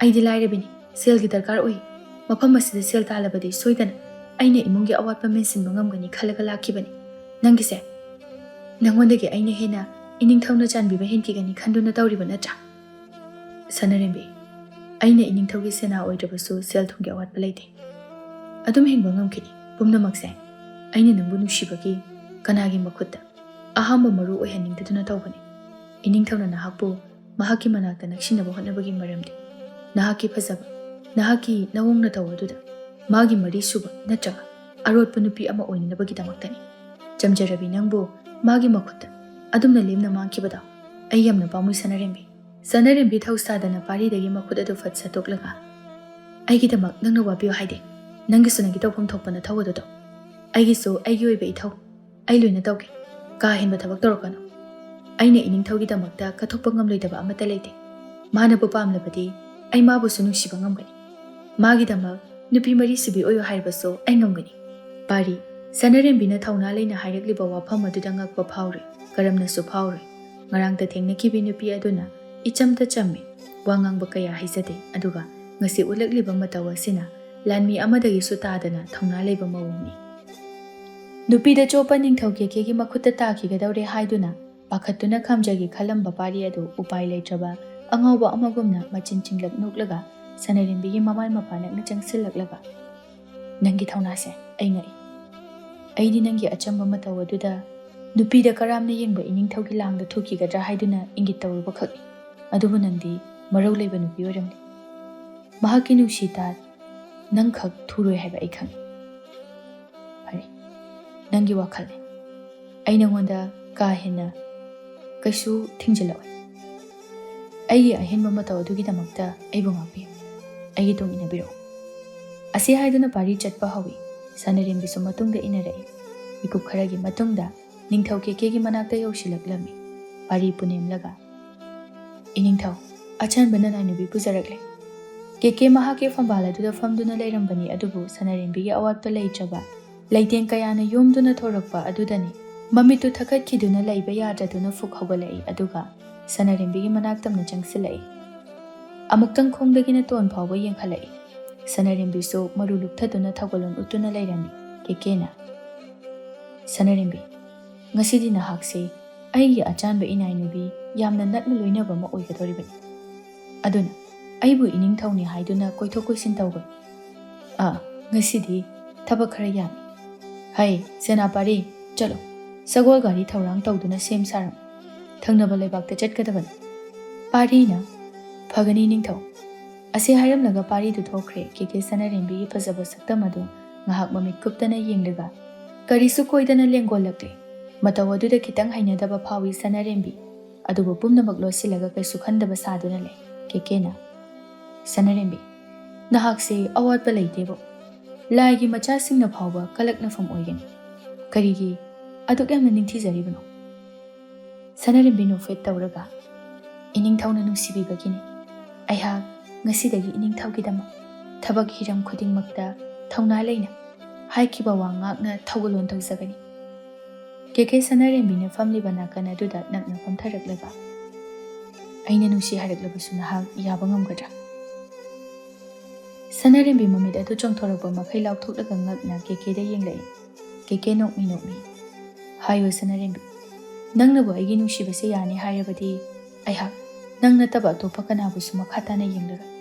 ꯑꯩꯗꯤ ꯂꯥꯏꯔꯕꯤꯅꯤ, ꯁꯦꯜꯒꯤ ꯗꯔꯀꯥꯔ ꯑꯣꯏ꯫ ꯃꯐꯝ ꯑꯁꯤꯗ ꯁꯦꯜ ꯇꯥꯜꯂꯕꯗꯤ ꯁꯣꯏꯗꯅ ꯑꯩꯅ ꯏꯃꯨꯡꯒꯤ ꯑꯋꯥꯠꯄ ꯃꯦꯟꯁꯤꯟꯕ ꯉꯝꯒꯅꯤ ꯈꯜꯂꯒ ꯂꯥꯛꯈꯤꯕꯅꯤ꯫ ꯅꯪꯒꯤꯁꯦ, ꯅꯪꯉꯣꯟꯗꯒꯤ ꯑꯩꯅ ꯍꯦꯟꯅ ꯏꯅꯤꯡꯊꯧꯅ ꯆꯥꯟꯕꯤꯕ ꯍꯦꯟꯈꯤꯒꯅꯤ ꯈꯟꯗꯨꯅ ꯇꯧꯔꯤꯕ ꯅꯠꯇ꯭ꯔꯥ?" "ꯁꯅꯔꯦꯝꯕꯤ, ꯑꯩꯅ ꯏꯅꯤꯡꯊꯧꯒꯤ ꯁꯦꯅꯥ ꯑꯣꯏꯗ꯭ꯔꯕꯁꯨ ꯁꯦꯜ ꯊꯨꯝꯒꯤ ꯑꯋꯥꯠꯄ ꯂꯩꯇꯦ꯫ ꯑꯗꯨꯝ ꯍꯤꯡꯕ ꯉꯝꯈꯤꯅꯤ꯫ ꯄꯨꯝꯅꯃꯛꯁꯦ ꯑꯩꯅ ꯅꯪꯕꯨ ꯅꯨꯡꯁꯤꯕꯒꯤ ꯀꯅꯥꯒꯤ ꯃꯈꯨꯠꯇ ꯑꯍꯥꯝꯕ ꯃꯔꯨ ꯑꯣꯏꯍꯟꯅꯤꯡꯗꯗꯨꯅ ꯇꯧꯕꯅꯤ꯫ ꯏꯅꯤꯡꯊꯧꯅ ꯅꯍꯥꯛꯄꯨ ꯃꯍꯥꯛꯀꯤ ꯃꯅꯥꯛꯇ ꯅꯛꯁꯤꯟꯅꯕ ꯍꯣꯠꯅꯕꯒꯤ ꯃꯔꯝꯗꯤ ꯅꯍꯥꯛꯀꯤ ꯐꯖꯕ, ꯅꯍꯥꯛꯀꯤ ꯅꯑꯣꯡ ꯅꯇꯧ ꯑꯗꯨꯗ ꯃꯥꯒꯤ ꯃꯔꯤꯁꯨꯕ ꯅꯠꯇ꯭ꯔꯒ ꯑꯔꯣꯠꯄ ꯅꯨꯄꯤ ꯑꯃ ꯑꯣꯏꯅꯅꯕꯒꯤꯗꯃꯛꯇꯅꯤ꯫ ꯆꯝꯖꯔꯕꯤ ꯅꯪꯕꯨ ꯃꯥꯒꯤ ꯃꯈꯨꯠꯇ ꯑꯗꯨꯝꯅ ꯂꯦꯝꯅ ꯃꯥꯡꯈꯤꯕꯗꯣ ꯑꯩ ꯌꯥꯝꯅ ꯄꯥꯝꯃꯨꯏ ꯁꯅꯔꯦꯝꯕꯤ꯫" ꯁꯅꯔꯦꯝꯕꯤ ꯊꯧꯁꯥꯗꯅ ꯄꯥꯔꯤꯗꯒꯤ ꯃꯈꯨꯠ ꯑꯗꯨ ꯐꯠ ꯁꯠꯇꯣꯛꯂꯒ, "ꯑꯩꯒꯤꯗꯃꯛ ꯅꯪꯅ ꯋꯥꯕꯤꯌꯨ ꯍꯥꯏꯗꯦ꯫ ꯅꯪꯒꯤꯁꯨ ꯅꯪꯒꯤ ꯇꯧꯐꯝ ꯊꯣꯛꯄ ꯅꯊꯧ ꯑꯗꯨ ꯇꯧ꯫ ꯑꯩꯒꯤꯁꯨ ꯑꯩꯒꯤ ꯑꯣꯏꯕ ꯏꯊꯧ ꯑꯩ ꯂꯣꯏꯅ ꯇꯧꯒꯦ꯫ ꯀꯥ ꯍꯦꯟꯕ ꯊꯕꯛ ꯇꯧꯔꯛꯀꯅꯨ꯫ ꯑꯩꯅ ꯏꯅꯤꯡꯊꯧꯒꯤꯗꯃꯛꯇ ꯀꯠꯊꯣꯛꯄ ꯉꯝꯂꯣꯏꯗꯕ ꯑꯃꯠꯇ ꯂꯩꯇꯦ꯫ ꯃꯥꯅꯕꯨ ꯄꯥꯝꯂꯕꯗꯤ ꯑꯩ ꯃꯥꯕꯨꯁꯨ ꯅꯨꯡꯁꯤꯕ ꯉꯝꯒꯅꯤ꯫ ꯃꯥꯒꯤꯗꯃꯛ ꯅꯨꯄꯤ ꯃꯔꯤ ꯁꯨꯕꯤ ꯑꯣꯏꯌꯨ ꯍꯥꯏꯔꯕꯁꯨ ꯑꯩ ꯉꯝꯒꯅꯤ꯫" ꯄꯥꯔꯤ, ꯁꯅꯔꯦꯝꯕꯤꯅ ꯊꯧꯅꯥ ꯂꯩꯅ ꯍꯥꯏꯔꯛꯂꯤꯕ ꯋꯥꯐꯝ ꯑꯗꯨꯗ ꯉꯛꯄ ꯐꯥꯎꯔꯤ, ꯀꯔꯝꯅꯁꯨ ꯐꯥꯎꯔꯣꯏ꯫ ꯉꯔꯥꯡꯇ ꯊꯦꯡꯅꯈꯤꯕꯤ ꯅꯨꯄꯤ ꯑꯗꯨꯅ ꯏꯆꯝꯇ ꯆꯝꯃꯤ, ꯋꯥ ꯉꯥꯡꯕ ꯀꯌꯥ ꯍꯩꯖꯗꯦ, ꯑꯗꯨꯒ ꯉꯁꯤ ꯎꯠꯂꯛꯂꯤꯕ ꯃꯇꯧ ꯑꯁꯤꯅ ꯂꯥꯟꯃꯤ ꯑꯃꯗꯒꯤꯁꯨ ꯇꯥꯗꯅ ꯊꯧꯅꯥ ꯂꯩꯕ ꯃꯑꯣꯡꯅꯤ꯫ ꯅꯨꯄꯤꯗ ꯆꯣꯞꯄ ꯅꯤꯡꯊꯧ ꯀꯦꯀꯦꯒꯤ ꯃꯈꯨꯠꯇ ꯇꯥꯈꯤꯒꯗꯧꯔꯦ ꯍꯥꯏꯗꯨꯅ ꯄꯥꯈꯠꯇꯨꯅ ꯈꯥꯝꯖꯒꯦ ꯈꯜꯂꯝꯕ ꯄꯥꯔꯤ ꯑꯗꯨ ꯎꯄꯥꯏ ꯂꯩꯇ꯭ꯔꯕ ꯑꯉꯥꯎꯕ ꯑꯃꯒꯨꯝꯅ ꯃꯆꯤꯟ ꯆꯤꯡꯂꯞ ꯅꯣꯛꯂꯒ ꯁꯅꯔꯦꯝꯕꯤꯒꯤ ꯃꯃꯥꯏ ꯃꯄꯥ ꯅꯛꯅ ꯆꯪꯁꯤꯜꯂꯛꯂꯒ, "ꯅꯪꯒꯤ ꯊꯧꯅꯥꯁꯦ ꯑꯩ ꯉꯛꯏ꯫ ꯑꯩꯗꯤ ꯅꯪꯒꯤ ꯑꯆꯝꯕ ꯃꯇꯧ ꯑꯗꯨꯗ ꯅꯨꯄꯤꯗ ꯀꯔꯥꯝꯅ ꯌꯦꯡꯕ ꯏꯅꯤꯡꯊꯧꯒꯤ ꯂꯥꯡꯗ ꯊꯨꯈꯤꯒꯗ꯭ꯔꯥ ꯍꯥꯏꯗꯨꯅ ꯏꯪꯒꯤꯠ ꯇꯧꯔꯨꯕ ꯈꯛꯅꯤ꯫ ꯑꯗꯨꯕꯨ ꯅꯪꯗꯤ ꯃꯔꯧ ꯂꯩꯕ ꯅꯨꯄꯤ ꯑꯣꯏꯔꯝꯂꯦ꯫ ꯃꯍꯥꯛꯀꯤ ꯅꯨꯡꯁꯤ ꯇꯥ ꯅꯪꯈꯛ ꯊꯨꯔꯣꯏ ꯍꯥꯏꯕ ꯑꯩ ꯈꯪꯏ꯫ ꯐꯔꯦ, ꯅꯪꯒꯤ ꯋꯥꯈꯜꯅꯤ꯫ ꯑꯩ ꯅꯉꯣꯟꯗ ꯀꯥ ꯍꯦꯟꯅ ꯀꯩꯁꯨ ꯊꯤꯡꯖꯤꯜꯂꯛꯑꯣꯏ꯫ ꯑꯩꯒꯤ ꯑꯍꯦꯟꯕ ꯃꯇꯧ ꯑꯗꯨꯒꯤꯗꯃꯛꯇ ꯑꯩꯕꯨ ꯉꯥꯛꯄꯤꯌꯨ꯫ ꯑꯩꯒꯤ ꯇꯨꯡ ꯏꯟꯅꯕꯤꯔꯛꯎ꯫ ꯑꯁꯤ ꯍꯥꯏꯗꯨꯅ ꯄꯥꯔꯤ ꯆꯠꯄ ꯍꯧꯏ꯫ ꯁꯅꯥꯔꯦꯝꯕꯤꯁꯨ ꯃꯇꯨꯡꯗ ꯏꯟꯅꯔꯛꯏ꯫ ꯃꯤꯀꯨꯞ ꯈꯔꯒꯤ ꯃꯇꯨꯡꯗ ꯅꯤꯡꯊꯧ ꯀꯦꯀꯦꯒꯤ ꯃꯅꯥꯛꯇ ꯌꯧꯁꯤꯜꯂꯛꯂꯝꯃꯤ꯫ ꯄꯥꯔꯤ ꯄꯨꯅꯦꯝꯂꯒ, "ꯏꯅꯤꯡꯊꯧ, ꯑꯆꯥꯟꯕ ꯅꯅꯥꯏ ꯅꯨꯄꯤ ꯄꯨꯖꯔꯛꯂꯦ꯫" ꯀꯦꯀꯦ ꯃꯍꯥꯛꯀꯤ ꯐꯝꯕꯥꯜ ꯑꯗꯨꯗ ꯐꯝꯗꯨꯅ ꯂꯩꯔꯝꯕꯅꯤ, ꯑꯗꯨꯕꯨ ꯁꯅꯥꯔꯦꯝꯕꯤꯒꯤ ꯑꯋꯥꯠꯄ ꯂꯩꯇ꯭ꯔꯕ ꯂꯩꯇꯦꯡ ꯀꯌꯥꯅ ꯌꯣꯝꯗꯨꯅ ꯊꯣꯔꯛꯄ ꯑꯗꯨꯗꯅꯤ ꯃꯃꯤꯠꯇꯨ ꯊꯛꯀꯠꯈꯤꯗꯨꯅ ꯂꯩꯕ ꯌꯥꯗ꯭ꯔꯗꯨꯅ ꯐꯨꯛ ꯍꯧꯒꯠꯂꯛꯏ, ꯑꯗꯨꯒ ꯁꯅꯥꯔꯦꯝꯕꯤꯒꯤ ꯃꯅꯥꯛ ꯇꯝꯅ ꯆꯪꯁꯤꯜꯂꯛꯏ꯫ ꯑꯃꯨꯛꯇꯪ ꯈꯣꯡꯗꯒꯤꯅ ꯇꯣꯟ ꯐꯥꯎꯕ ꯌꯦꯡꯈꯠꯂꯛꯏ꯫ ꯁꯅꯥꯔꯦꯝꯕꯤꯁꯨ ꯃꯔꯨ ꯂꯨꯞꯊꯗꯨꯅ ꯊꯧꯒꯜꯂꯣꯟ ꯎꯠꯇꯨꯅ ꯂꯩꯔꯝꯃꯤ꯫ ꯀꯦꯀꯦꯅ, "ꯁꯅꯥꯔꯦꯝꯕꯤ, ꯉꯁꯤꯗꯤ ꯅꯍꯥꯛꯁꯤ ꯑꯩꯒꯤ ꯑꯆꯥꯟꯕ ꯏꯅꯥꯏꯅꯨꯕꯤ ꯌꯥꯝꯅ ꯅꯛꯅ ꯂꯣꯏꯅꯕ ꯑꯃ ꯑꯣꯏꯒꯗꯧꯔꯤꯕꯅꯤ꯫ ꯑꯗꯨꯅ ꯑꯩꯕꯨ ꯏꯅꯤꯡꯊꯧꯅꯤ ꯍꯥꯏꯗꯨꯅ ꯀꯣꯏꯊꯣꯛ ꯀꯣꯏꯁꯤꯟ ꯇꯧꯒꯅꯨ꯫ ꯑꯥ, ꯉꯁꯤꯗꯤ ꯊꯕꯛ ꯈꯔ ꯌꯥꯝꯃꯤ꯫ ꯍꯩ, ꯁꯦꯅꯥꯄꯥꯔꯤ, ꯆꯠꯂꯣ꯫ ꯁꯒꯣꯜ ꯒꯥꯔꯤ ꯊꯧꯔꯥꯡ ꯇꯧꯗꯨꯅ ꯁꯦꯝ ꯁꯥꯔꯝꯃꯨ꯫ ꯊꯪꯅꯕ ꯂꯩꯕꯥꯛꯇ ꯆꯠꯀꯗꯕꯅꯤ꯫" ꯄꯥꯔꯤꯅ, "ꯐꯒꯅꯤ ꯅꯤꯡꯊꯧ꯫" ꯑꯁꯤ ꯍꯥꯏꯔꯝꯂꯒ ꯄꯥꯔꯤꯗꯨ ꯊꯣꯛꯈ꯭ꯔꯦ꯫ ꯀꯦꯀꯦ ꯁꯅꯥꯔꯦꯝꯕꯤꯒꯤ ꯐꯖꯕ ꯁꯛꯇꯝ ꯑꯗꯨ ꯉꯥꯏꯍꯥꯛ ꯃꯃꯤꯠ ꯀꯨꯞꯇꯅ ꯌꯦꯡꯂꯒ ꯀꯔꯤꯁꯨ ꯀꯣꯏꯗꯅ ꯂꯦꯡꯒꯣꯜꯂꯛꯂꯦ꯫ ꯃꯇꯧ ꯑꯗꯨꯗ ꯈꯤꯇꯪ ꯍꯩꯅꯗꯕ ꯐꯥꯎꯏ ꯁꯅꯥꯔꯦꯝꯕꯤ꯫ ꯑꯗꯨꯕꯨ ꯄꯨꯝꯅꯃꯛ ꯂꯣꯠꯁꯤꯜꯂꯒ ꯀꯩꯁꯨ ꯈꯟꯗꯕ ꯁꯥꯗꯨꯅ ꯂꯩ꯫ ꯀꯦꯀꯦꯅ, "ꯁꯅꯥꯔꯦꯝꯕꯤ, ꯅꯍꯥꯛꯁꯦ ꯑꯋꯥꯠꯄ ꯂꯩꯇꯦꯕꯨ꯫ ꯂꯥꯏꯒꯤ ꯃꯆꯥꯁꯤꯡꯅ ꯐꯥꯎꯕ ꯀꯂꯛꯅꯐꯝ ꯑꯣꯏꯒꯅꯤ꯫ ꯀꯔꯤꯒꯤ ꯑꯗꯨꯛ ꯌꯥꯝꯅ ꯅꯤꯡꯊꯤꯖꯔꯤꯕꯅꯣ?" ꯁꯅꯥꯔꯦꯝꯕꯤ ꯅꯣꯛꯐꯦꯠ ꯇꯧꯔꯒ, "ꯏꯅꯤꯡꯊꯧꯅ ꯅꯨꯡꯁꯤꯕꯤꯕꯒꯤꯅꯤ꯫ ꯑꯩꯍꯥꯛ ꯉꯁꯤꯗꯒꯤ ꯏꯅꯤꯡꯊꯧꯒꯤꯗꯃꯛ ꯊꯕꯛ ꯍꯤꯔꯝ ꯈꯨꯗꯤꯡꯃꯛꯇ ꯊꯧꯅꯥ ꯂꯩꯅ ꯍꯥꯏꯈꯤꯕ ꯋꯥ ꯉꯥꯛꯅ ꯊꯧꯒꯜꯂꯣꯟ ꯇꯧꯖꯒꯅꯤ꯫" ꯀꯦꯀꯦ ꯁꯅꯥꯔꯦꯝꯕꯤꯅ ꯐꯝꯂꯤꯕ ꯅꯥꯀꯟ ꯑꯗꯨꯗ ꯅꯛꯅ ꯐꯝꯊꯔꯛꯂꯒ, "ꯑꯩꯅ ꯅꯨꯡꯁꯤ ꯍꯥꯏꯔꯛꯂꯕꯁꯨ ꯅꯍꯥꯛ ꯌꯥꯕ ꯉꯝꯒꯗ꯭ꯔꯥ?" ꯁꯅꯥꯔꯦꯝꯕꯤ ꯃꯃꯤꯠ ꯑꯗꯨ ꯆꯣꯡꯊꯣꯔꯛꯄ ꯃꯈꯩ ꯂꯥꯎꯊꯣꯛꯂꯒ ꯉꯛꯅ ꯀꯦꯀꯦꯗ ꯌꯦꯡꯂꯛꯏ꯫ ꯀꯦꯀꯦ ꯅꯣꯛꯃꯤ ꯅꯣꯛꯃꯤ, "ꯍꯥꯏꯌꯨ ꯁꯅꯥꯔꯦꯝꯕꯤ, ꯅꯪꯅꯕꯨ ꯑꯩꯒꯤ ꯅꯨꯡꯁꯤꯕꯁꯦ ꯌꯥꯅꯤ ꯍꯥꯏꯔꯕꯗꯤ ꯑꯩꯍꯥꯛ ꯅꯪ ꯅꯠꯇꯕ ꯑꯇꯣꯞꯄ ꯀꯅꯥꯕꯨꯁꯨ ꯃꯈꯥ ꯇꯥꯅ ꯌꯦꯡꯂꯔꯣꯏ꯫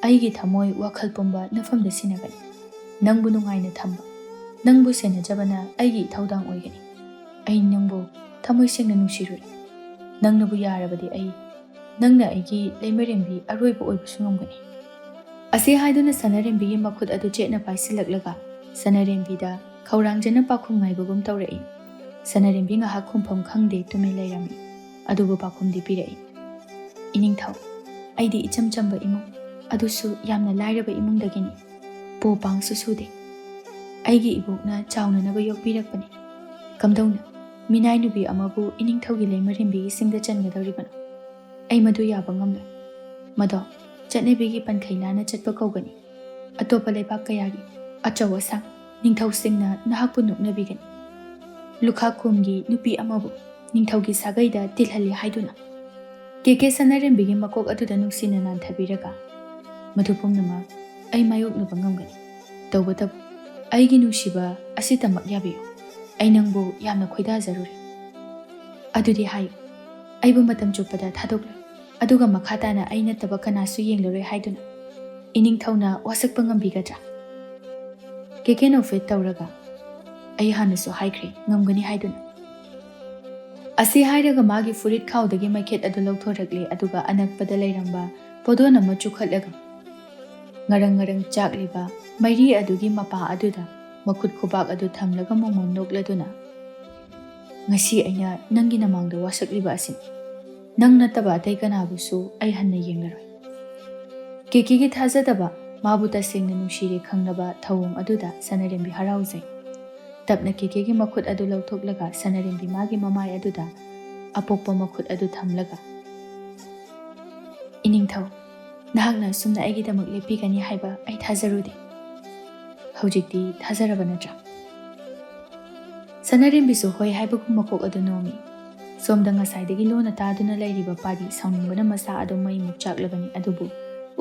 ꯑꯩꯒꯤ ꯊꯃꯣꯏ ꯋꯥꯈꯜ ꯄꯨꯝꯕ ꯅꯐꯝꯗ ꯁꯤꯟꯅꯒꯅꯤ꯫ ꯅꯪꯕꯨ ꯅꯨꯡꯉꯥꯏꯅ ꯊꯝꯕ, ꯅꯪꯕꯨ ꯁꯦꯟꯅꯖꯕꯅ ꯑꯩꯒꯤ ꯏꯊꯧꯗꯥꯡ ꯑꯣꯏꯒꯅꯤ꯫ ꯑꯩ ꯅꯪꯕꯨ ꯊꯃꯣꯏ ꯁꯦꯡꯅ ꯅꯨꯡꯁꯤꯔꯨꯔꯦ꯫ ꯅꯪꯅꯕꯨ ꯌꯥꯔꯕꯗꯤ ꯑꯩ ꯅꯪꯅ ꯑꯩꯒꯤ ꯂꯩꯃꯔꯦꯝꯕꯤ ꯑꯔꯣꯏꯕ ꯑꯣꯏꯕꯁꯨ ꯉꯝꯒꯅꯤ꯫ ꯑꯁꯤ ꯍꯥꯏꯗꯨꯅ ꯁꯅꯥꯔꯦꯝꯕꯤꯒꯤ ꯃꯈꯨꯠ ꯑꯗꯨ ꯆꯦꯠꯅ ꯄꯥꯏꯁꯤꯜꯂꯛꯂꯒ ꯁꯅꯥꯔꯦꯝꯕꯤꯗ ꯈꯧꯔꯥꯡꯖꯅ ꯄꯥꯈꯨꯝ ꯉꯥꯏꯕꯒꯨꯝ ꯇꯧꯔꯛꯏ꯫ ꯁꯅꯥꯔꯦꯝꯕꯤ ꯉꯥꯏꯍꯥꯛ ꯈꯨꯝꯐꯝ ꯈꯪꯗꯦ ꯇꯨꯃꯤꯟ ꯂꯩꯔꯝꯃꯤ꯫ ꯑꯗꯨꯕꯨ ꯄꯥꯈꯨꯝꯗꯤ ꯄꯤꯔꯛꯏ꯫ "ꯏꯅꯤꯡꯊꯧ, ꯑꯩꯗꯤ ꯏꯆꯝ ꯆꯝꯕ ꯏꯃꯨꯡ, ꯑꯗꯨꯁꯨ ꯌꯥꯝꯅ ꯂꯥꯏꯔꯕ ꯏꯃꯨꯡꯗꯒꯤꯅꯤ꯫ ꯄꯣ ꯄꯥꯡꯁꯨ ꯁꯨꯗꯦ꯫ ꯑꯩꯒꯤ ꯏꯕꯣꯛꯅ ꯆꯥꯎꯅꯅꯕ ꯌꯣꯛꯄꯤꯔꯛꯄꯅꯤ꯫ ꯀꯝꯗꯧꯅ ꯃꯤꯅꯥꯏ ꯅꯨꯄꯤ ꯑꯃꯕꯨ ꯏꯅꯤꯡꯊꯧꯒꯤ ꯂꯩꯃꯔꯦꯝꯕꯤꯒꯤ ꯆꯤꯡꯗ ꯆꯟꯒꯗꯧꯔꯤꯕꯅꯣ? ꯑꯩ ꯃꯗꯨ ꯌꯥꯕ ꯉꯝꯂꯣꯏ꯫ ꯃꯗꯣ ꯆꯠꯅꯕꯤꯒꯤ ꯄꯟꯈꯩ ꯂꯥꯟꯅ ꯆꯠꯄ ꯀꯧꯒꯅꯤ꯫ ꯑꯇꯣꯞꯄ ꯂꯩꯕꯥꯛ ꯀꯌꯥꯒꯤ ꯑꯆꯧ ꯑꯁꯥꯡ ꯅꯤꯡꯊꯧꯁꯤꯡꯅ ꯅꯍꯥꯛꯄꯨ ꯅꯣꯛꯅꯕꯤꯒꯅꯤ꯫ ꯂꯨꯈꯥꯛ ꯀꯣꯝꯒꯤ ꯅꯨꯄꯤ ꯑꯃꯕꯨ ꯅꯤꯡꯊꯧꯒꯤ ꯁꯥꯒꯩꯗ ꯇꯤꯜꯍꯜꯂꯤ ꯍꯥꯏꯗꯨꯅ?" ꯀꯦ ꯀꯦ ꯁꯅꯥꯔꯦꯝꯕꯤꯒꯤ ꯃꯀꯣꯛ ꯑꯗꯨꯗ ꯅꯨꯡꯁꯤꯅ ꯅꯥꯟꯊꯕꯤꯔꯒ, "ꯃꯗꯨ ꯄꯨꯝꯅꯃꯛ ꯑꯩ ꯃꯥꯌꯣꯛꯅꯕ ꯉꯝꯒꯅꯤ꯫ ꯇꯧꯕꯇꯕꯨ ꯑꯩꯒꯤ ꯅꯨꯡꯁꯤꯕ, ꯑꯁꯤꯇꯃꯛ ꯌꯥꯕꯤꯌꯨ꯫ ꯑꯩ ꯅꯪꯕꯨ ꯌꯥꯝꯅ ꯈꯣꯏꯗꯥꯖꯔꯨꯔꯦ꯫ ꯑꯗꯨꯗꯤ ꯍꯥꯏꯌꯨ, ꯑꯩꯕꯨ ꯃꯇꯝ ꯆꯨꯞꯄꯗ ꯊꯥꯗꯣꯛꯂꯣꯏ, ꯑꯗꯨꯒ ꯃꯈꯥ ꯇꯥꯅ ꯑꯩ ꯅꯠꯇꯕ ꯀꯅꯥꯁꯨ ꯌꯦꯡꯂꯔꯣꯏ ꯍꯥꯏꯗꯨꯅ ꯏꯅꯤꯡꯊꯧꯅ ꯋꯥꯁꯛꯄ ꯉꯝꯕꯤꯒꯗ꯭ꯔꯥ?" ꯀꯦ ꯀꯦ ꯅꯣꯛꯐꯦꯠ ꯇꯧꯔꯒ, "ꯑꯩ ꯍꯥꯟꯅꯁꯨ ꯍꯥꯏꯈ꯭ꯔꯦ, ꯉꯝꯒꯅꯤ ꯍꯥꯏꯗꯨꯅ꯫" ꯑꯁꯤ ꯍꯥꯏꯔꯒ ꯃꯥꯒꯤ ꯐꯨꯔꯤꯠ ꯈꯥꯎꯗꯒꯤ ꯃꯩꯈꯦꯠ ꯑꯗꯨ ꯂꯧꯊꯣꯔꯛꯂꯦ, ꯑꯗꯨꯒ ꯑꯅꯛꯄꯗ ꯂꯩꯔꯝꯕ ꯄꯣꯗꯣꯟ ꯑꯃ ꯆꯨꯈꯠꯂꯒ ꯉꯔꯪ ꯉꯔꯪ ꯆꯥꯛꯂꯤꯕ ꯃꯩꯔꯤ ꯑꯗꯨꯒꯤ ꯃꯄꯥ ꯑꯗꯨꯗ ꯃꯈꯨꯠ ꯈꯨꯕꯥꯛ ꯑꯗꯨ ꯊꯝꯂꯒ ꯃꯣꯃꯣꯟ ꯅꯣꯛꯂꯗꯨꯅ, "ꯉꯁꯤ ꯑꯩꯅ ꯅꯪꯒꯤ ꯅꯃꯥꯡꯗ ꯋꯥꯁꯛꯂꯤꯕ ꯑꯁꯤꯅꯤ꯫ ꯅꯪ ꯅꯠꯇꯕ ꯑꯇꯩ ꯀꯅꯥꯕꯨꯁꯨ ꯑꯩ ꯍꯟꯅ ꯌꯦꯡꯂꯔꯣꯏ꯫" ꯀꯦꯀꯦꯒꯤ ꯊꯥꯖꯗꯕ, ꯃꯥꯕꯨ ꯇꯁꯦꯡꯅ ꯅꯨꯡꯁꯤꯔꯦ ꯈꯪꯂꯕ ꯊꯧꯑꯣꯡ ꯑꯗꯨꯗ ꯁꯅꯥꯔꯦꯝꯕꯤ ꯍꯔꯥꯎꯖꯩ꯫ ꯇꯞꯅ ꯀꯦꯀꯦꯒꯤ ꯃꯈꯨꯠ ꯑꯗꯨ ꯂꯧꯊꯣꯛꯂꯒ ꯁꯅꯥꯔꯦꯝꯕꯤ ꯃꯥꯒꯤ ꯃꯃꯥꯏ ꯑꯗꯨꯗ ꯑꯄꯣꯛꯄ ꯃꯈꯨꯠ ꯑꯗꯨ ꯊꯝꯂꯒ, "ꯏꯅꯤꯡꯊꯧ, ꯅꯍꯥꯛꯅ ꯑꯁꯨꯝꯅ ꯑꯩꯒꯤꯗꯃꯛ ꯂꯦꯞꯄꯤꯒꯅꯤ ꯍꯥꯏꯕ ꯑꯩ ꯊꯥꯖꯔꯨꯗꯦ꯫ ꯍꯧꯖꯤꯛꯇꯤ ꯊꯥꯖꯔꯕ ꯅꯠꯇ꯭ꯔꯥ?" ꯁꯅꯥꯔꯦꯝꯕꯤꯁꯨ ꯍꯣꯏ ꯍꯥꯏꯕꯒꯨꯝ ꯃꯀꯣꯛ ꯑꯗꯨ ꯅꯣꯝꯃꯤ꯫ ꯁꯣꯝꯗ ꯉꯁꯥꯏꯗꯒꯤ ꯂꯣꯟꯅ ꯇꯥꯗꯨꯅ ꯂꯩꯔꯤꯕ ꯄꯥꯔꯤ ꯁꯥꯎꯅꯤꯡꯕꯅ ꯃꯁꯥ ꯑꯗꯨ ꯃꯩꯃꯨꯛ ꯆꯥꯛꯂꯕꯅꯤ, ꯑꯗꯨꯕꯨ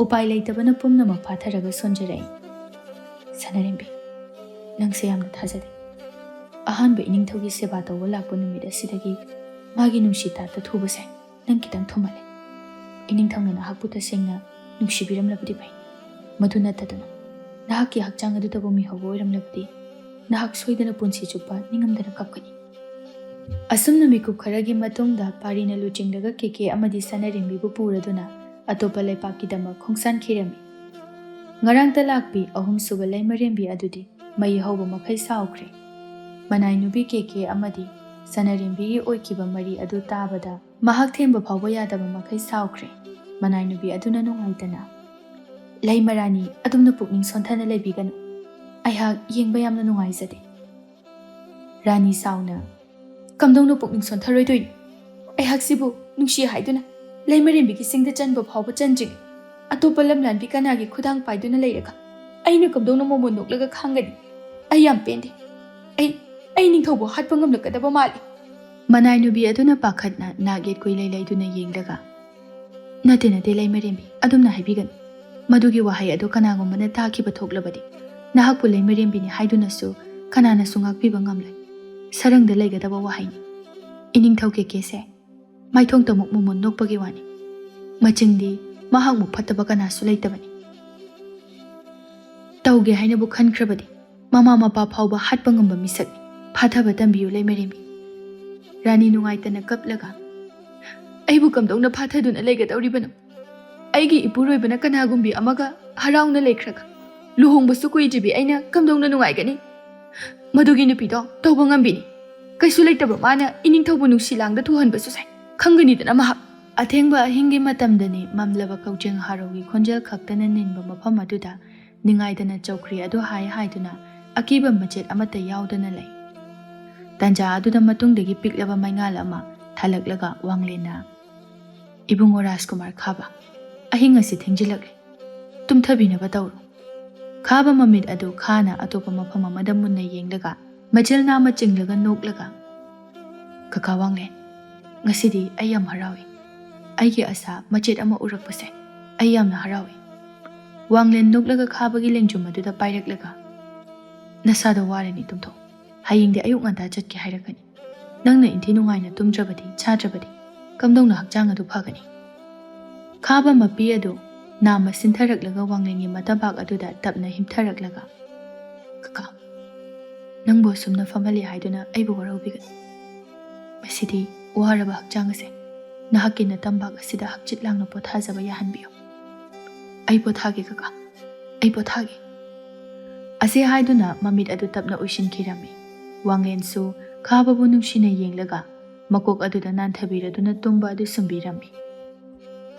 ꯎꯄꯥꯏ ꯂꯩꯇꯕꯅ ꯄꯨꯝꯅꯃꯛ ꯐꯥꯊꯔꯒ ꯁꯣꯟꯖꯔꯛꯏ꯫ "ꯁꯅꯥꯔꯦꯝꯕꯤ, ꯅꯪꯁꯦ ꯌꯥꯝꯅ ꯊꯥꯖꯗꯦ꯫ ꯑꯍꯥꯟꯕ ꯏꯅꯤꯡꯊꯧꯒꯤ ꯁꯦꯕꯥ ꯇꯧꯕ ꯂꯥꯛꯄ ꯅꯨꯃꯤꯠ ꯑꯁꯤꯗꯒꯤ ꯃꯥꯒꯤ ꯅꯨꯡꯁꯤ ꯇꯥꯠꯇ ꯊꯨꯕꯁꯦ ꯅꯪ ꯈꯤꯇꯪ ꯊꯨꯃꯜꯂꯦ꯫ ꯏꯅꯤꯡꯊꯧꯅ ꯅꯍꯥꯛꯄꯨ ꯇꯁꯦꯡꯅ ꯅꯨꯡꯁꯤꯕꯤꯔꯝꯂꯕꯗꯤ ꯐꯩ꯫ ꯃꯗꯨ ꯅꯠꯇꯗꯅ ꯅꯍꯥꯛꯀꯤ ꯍꯛꯆꯥꯡ ꯑꯗꯨꯗꯕꯨ ꯃꯤꯍꯧꯕ ꯑꯣꯏꯔꯝꯂꯕꯗꯤ ꯅꯍꯥꯛ ꯁꯣꯏꯗꯅ ꯄꯨꯟꯁꯤ ꯆꯨꯞꯄ ꯅꯤꯡꯉꯝꯗꯅ ꯀꯞꯀꯅꯤ꯫ ꯑꯁꯨꯝꯅ ꯃꯤꯀꯨꯞ ꯈꯔꯒꯤ ꯃꯇꯨꯡꯗ ꯄꯥꯔꯤꯅ ꯂꯨꯆꯤꯡꯂꯒ ꯀꯦꯀꯦ ꯑꯃꯗꯤ ꯁꯅꯥꯔꯦꯝꯕꯤꯕꯨ ꯄꯨꯔꯗꯨꯅ ꯑꯇꯣꯞꯄ ꯂꯩꯄꯥꯛꯀꯤꯗꯃꯛ ꯈꯣꯡꯁꯥꯟꯈꯤꯔꯝꯃꯤ꯫ ꯉꯔꯥꯡꯇ ꯂꯥꯛꯄꯤ ꯑꯍꯨꯝꯁꯨꯕ ꯂꯩꯃꯔꯦꯝꯕꯤ ꯑꯗꯨꯗꯤ ꯃꯩ ꯍꯧꯕ ꯃꯈꯩ ꯁꯥꯎꯈ꯭ꯔꯦ꯫ ꯃꯅꯥꯏ ꯅꯨꯄꯤ ꯀꯦꯀꯦ ꯑꯃꯗꯤ ꯁꯅꯥꯔꯦꯝꯕꯤꯒꯤ ꯑꯣꯏꯈꯤꯕ ꯃꯔꯤ ꯑꯗꯨ ꯇꯥꯕꯗ ꯃꯍꯥꯛ ꯊꯦꯝꯕ ꯐꯥꯎꯕ ꯌꯥꯗꯕ ꯃꯈꯩ ꯁꯥꯎꯈ꯭ꯔꯦ꯫ ꯃꯅꯥꯏ ꯅꯨꯄꯤ ꯑꯗꯨꯅ ꯅꯨꯡꯉꯥꯏꯇꯅ, "ꯂꯩꯃꯔꯥꯅꯤ, ꯑꯗꯨꯝꯅ ꯄꯨꯛꯅꯤꯡ ꯁꯣꯟꯊꯅ ꯂꯩꯕꯤꯒꯅꯨ꯫ ꯑꯩꯍꯥꯛ ꯌꯦꯡꯕ ꯌꯥꯝꯅ ꯅꯨꯡꯉꯥꯏꯖꯗꯦ꯫" ꯔꯥꯅꯤ ꯁꯥꯎꯅ, "ꯀꯝꯗꯧꯅ ꯄꯨꯛꯅꯤꯡ ꯁꯣꯟꯊꯔꯣꯏꯗꯣꯏꯅꯣ? ꯑꯩꯍꯥꯛꯁꯤꯕꯨ ꯅꯨꯡꯁꯤ ꯍꯥꯏꯗꯨꯅ ꯂꯩꯃꯔꯦꯝꯕꯤꯒꯤ ꯆꯤꯡꯗ ꯆꯟꯕ ꯐꯥꯎꯕ ꯆꯟꯗ꯭ꯔꯤ꯫ ꯑꯇꯣꯞꯄ ꯂꯝꯂꯥꯟꯕꯤ ꯀꯅꯥꯒꯤ ꯈꯨꯗꯥꯡ ꯄꯥꯏꯗꯨꯅ ꯂꯩꯔꯒ ꯑꯩꯅ ꯀꯝꯗꯧꯅ ꯃꯣꯃꯣꯟ ꯅꯣꯛꯂꯒ ꯈꯥꯡꯒꯅꯤ? ꯑꯩ ꯌꯥꯝ ꯄꯦꯟꯗꯦ꯫ ꯑꯩ, ꯑꯩ ꯅꯤꯡꯊꯧꯕꯨ ꯍꯥꯠꯄ ꯉꯝꯂꯛꯀꯗꯕ ꯃꯥꯜꯂꯤ꯫" ꯃꯅꯥꯏ ꯅꯨꯄꯤ ꯑꯗꯨꯅ ꯄꯥꯈꯠꯅ ꯅꯥꯛ ꯌꯦꯠ ꯀꯣꯏꯂꯩ ꯂꯩꯗꯨꯅ ꯌꯦꯡꯂꯒ, "ꯅꯠꯇꯦ, ꯅꯠꯇꯦ, ꯂꯩꯃꯔꯦꯝꯕꯤ, ꯑꯗꯨꯝꯅ ꯍꯥꯏꯕꯤꯒꯅꯨ꯫ ꯃꯗꯨꯒꯤ ꯋꯥꯍꯩ ꯑꯗꯨ ꯀꯅꯥꯒꯨꯝꯕꯅ ꯇꯥꯈꯤꯕ ꯊꯣꯛꯂꯕꯗꯤ ꯅꯍꯥꯛꯄꯨ ꯂꯩꯃꯔꯦꯝꯕꯤꯅꯤ ꯍꯥꯏꯗꯨꯅꯁꯨ ꯀꯅꯥꯅꯁꯨ ꯉꯥꯛꯄꯤꯕ ꯉꯝꯂꯣꯏ꯫ ꯁꯔꯪꯗ ꯂꯩꯒꯗꯕ ꯋꯥꯍꯩꯅꯤ꯫ ꯏꯅꯤꯡꯊꯧ ꯀꯦꯀꯦꯁꯦ ꯃꯥꯏꯊꯣꯡꯇꯃꯨꯛ ꯃꯣꯃꯣꯟ ꯅꯣꯛꯄꯒꯤ ꯋꯥꯅꯤ꯫ ꯃꯆꯤꯟꯗꯤ ꯃꯍꯥꯛꯃꯨꯛ ꯐꯠꯇꯕ ꯀꯅꯥꯁꯨ ꯂꯩꯇꯕꯅꯤ꯫ ꯇꯧꯒꯦ ꯍꯥꯏꯅꯕꯨ ꯈꯟꯈ꯭ꯔꯕꯗꯤ ꯃꯃꯥ ꯃꯄꯥ ꯐꯥꯎꯕ ꯍꯥꯠꯄ ꯉꯝꯕ ꯃꯤꯁꯛꯅꯤ꯫ ꯐꯥꯊꯕ ꯇꯝꯕꯤꯌꯨ ꯂꯩꯃꯔꯦꯝꯕꯤ꯫" ꯔꯥꯅꯤ ꯅꯨꯡꯉꯥꯏꯇꯅ ꯀꯞꯂꯒ, "ꯑꯩꯕꯨ ꯀꯝꯗꯧꯅ ꯐꯥꯊꯗꯨꯅ ꯂꯩꯒꯗꯧꯔꯤꯕꯅꯣ? ꯑꯩꯒꯤ ꯏꯄꯨꯔꯣꯏꯕꯅ ꯀꯅꯥꯒꯨꯝꯕꯤ ꯑꯃꯒ ꯍꯔꯥꯎꯅ ꯂꯩꯈ꯭ꯔꯒ ꯂꯨꯍꯣꯡꯕꯁꯨ ꯀꯨꯏꯗ꯭ꯔꯤꯕꯤ ꯑꯩꯅ ꯀꯝꯗꯧꯅ ꯅꯨꯡꯉꯥꯏꯒꯅꯤ? ꯃꯗꯨꯒꯤ ꯅꯨꯄꯤꯗꯣ ꯇꯧꯕ ꯉꯝꯕꯤꯅꯤ꯫ ꯀꯩꯁꯨ ꯂꯩꯇꯕ ꯃꯥꯅ ꯏꯅꯤꯡꯊꯧꯕꯨ ꯅꯨꯡꯁꯤ ꯂꯥꯡꯗ ꯊꯨꯍꯟꯕꯁꯨ ꯁꯥꯏ꯫ ꯈꯪꯒꯅꯤꯗꯅ ꯃꯍꯥꯛ꯫" ꯑꯊꯦꯡꯕ ꯑꯍꯤꯡꯒꯤ ꯃꯇꯝꯗꯅꯤ꯫ ꯃꯝꯂꯕ ꯀꯧꯖꯦꯡ ꯍꯥꯔꯧꯒꯤ ꯈꯣꯟꯖꯦꯜ ꯈꯛꯇꯅ ꯅꯤꯟꯕ ꯃꯐꯝ ꯑꯗꯨꯗ ꯅꯤꯡꯉꯥꯏꯗꯅ ꯆꯧꯀ꯭ꯔꯤ ꯑꯗꯨ ꯍꯥꯏ ꯍꯥꯏꯗꯨꯅ ꯑꯀꯤꯕ ꯃꯆꯦꯠ ꯑꯃꯠꯇ ꯌꯥꯎꯗꯅ ꯂꯩ꯫ ꯇꯥꯟꯖꯥ ꯑꯗꯨꯗ ꯃꯇꯨꯡꯗꯒꯤ ꯄꯤꯛꯂꯕ ꯃꯩꯉꯥꯜ ꯑꯃ ꯊꯥꯜꯂꯛꯂꯒ ꯋꯥꯡꯂꯦꯟꯅ, "ꯏꯕꯨꯡꯉꯣ ꯔꯥꯖꯀꯨꯃꯥꯔ ꯈꯥꯕ, ꯑꯍꯤꯡ ꯑꯁꯤ ꯊꯦꯡꯖꯤꯜꯂꯛꯂꯦ꯫ ꯇꯨꯝꯊꯕꯤꯅꯕ ꯇꯧꯔꯣ꯫" ꯈꯥꯕ ꯃꯃꯤꯠ ꯑꯗꯨ ꯈꯥꯅ ꯑꯇꯣꯞꯄ ꯃꯐꯝ ꯑꯃꯗ ꯃꯨꯟꯅ ꯌꯦꯡꯂꯒ, ꯃꯆꯤꯜ ꯅꯥꯃ ꯆꯤꯡꯂꯒ ꯅꯣꯛꯂꯒ, "ꯀꯀꯥ ꯋꯥꯡꯂꯦꯟ, ꯉꯁꯤꯗꯤ ꯑꯩ ꯌꯥꯝ ꯍꯔꯥꯎꯏ꯫ ꯑꯩꯒꯤ ꯑꯁꯥ ꯃꯆꯦꯠ ꯑꯃ ꯎꯔꯛꯄꯁꯦ ꯑꯩ ꯌꯥꯝꯅ ꯍꯔꯥꯎꯏ꯫" ꯋꯥꯡꯂꯦꯟ ꯅꯣꯛꯂꯒ ꯈꯥꯕꯒꯤ ꯂꯦꯡꯖꯨꯝ ꯑꯗꯨꯗ ꯄꯥꯏꯔꯛꯂꯒ, "ꯅꯁꯥꯗꯣ ꯋꯥꯔꯅꯤ, ꯇꯨꯝꯊꯣꯛ꯫ ꯍꯌꯦꯡꯗꯤ ꯑꯌꯨꯛ ꯉꯟꯇꯥ ꯆꯠꯀꯦ ꯍꯥꯏꯔꯛꯀꯅꯤ꯫ ꯅꯪꯅ ꯏꯟꯊꯤ ꯅꯨꯡꯉꯥꯏꯅ ꯇꯨꯝꯗ꯭ꯔꯕꯗꯤ, ꯆꯥꯗ꯭ꯔꯕꯗꯤ ꯀꯝꯗꯧꯅ ꯍꯛꯆꯥꯡ ꯑꯗꯨ ꯐꯒꯅꯤ?" ꯈꯥꯕ ꯃꯄꯤ ꯑꯗꯨ ꯅꯥꯝꯃ ꯁꯤꯟꯊꯔꯛꯂꯒ ꯋꯥꯡꯂꯦꯟꯒꯤ ꯃꯇꯕꯥꯛ ꯑꯗꯨꯗ ꯇꯞꯅ ꯍꯤꯞꯊꯔꯛꯂꯒ, "ꯀꯀꯥ, ꯅꯪꯕꯨ ꯑꯁꯨꯝꯅ ꯐꯝꯍꯜꯂꯤ ꯍꯥꯏꯗꯨꯅ ꯑꯩꯕꯨ ꯋꯥꯔꯧꯕꯤꯒꯅꯨ꯫ ꯉꯁꯤꯗꯤ ꯋꯥꯔꯕ ꯍꯛꯆꯥꯡ ꯑꯁꯦ ꯅꯍꯥꯛꯀꯤ ꯅꯇꯝꯕꯥꯛ ꯑꯁꯤꯗ ꯍꯛꯆꯤꯠ ꯂꯥꯡꯅ ꯄꯣꯊꯥꯖꯕ ꯌꯥꯍꯟꯕꯤꯌꯨ꯫ "ꯑꯩ ꯄꯣꯊꯥꯒꯦ ꯀꯀꯥ, ꯑꯩ ꯄꯣꯊꯥꯒꯦ꯫" ꯑꯁꯤ ꯍꯥꯏꯗꯨꯅ ꯃꯃꯤꯠ ꯑꯗꯨ ꯇꯞꯅ ꯎꯏꯁꯤꯟꯈꯤꯔꯝꯃꯤ꯫ ꯋꯥꯡꯂꯦꯟꯁꯨ ꯈꯥꯕꯕꯨ ꯅꯨꯡꯁꯤꯅ ꯌꯦꯡꯂꯒ ꯃꯀꯣꯛ ꯑꯗꯨꯗ ꯅꯥꯟꯊꯕꯤꯔꯗꯨꯅ ꯇꯨꯝꯕ ꯑꯗꯨ ꯁꯨꯝꯕꯤꯔꯝꯃꯤ꯫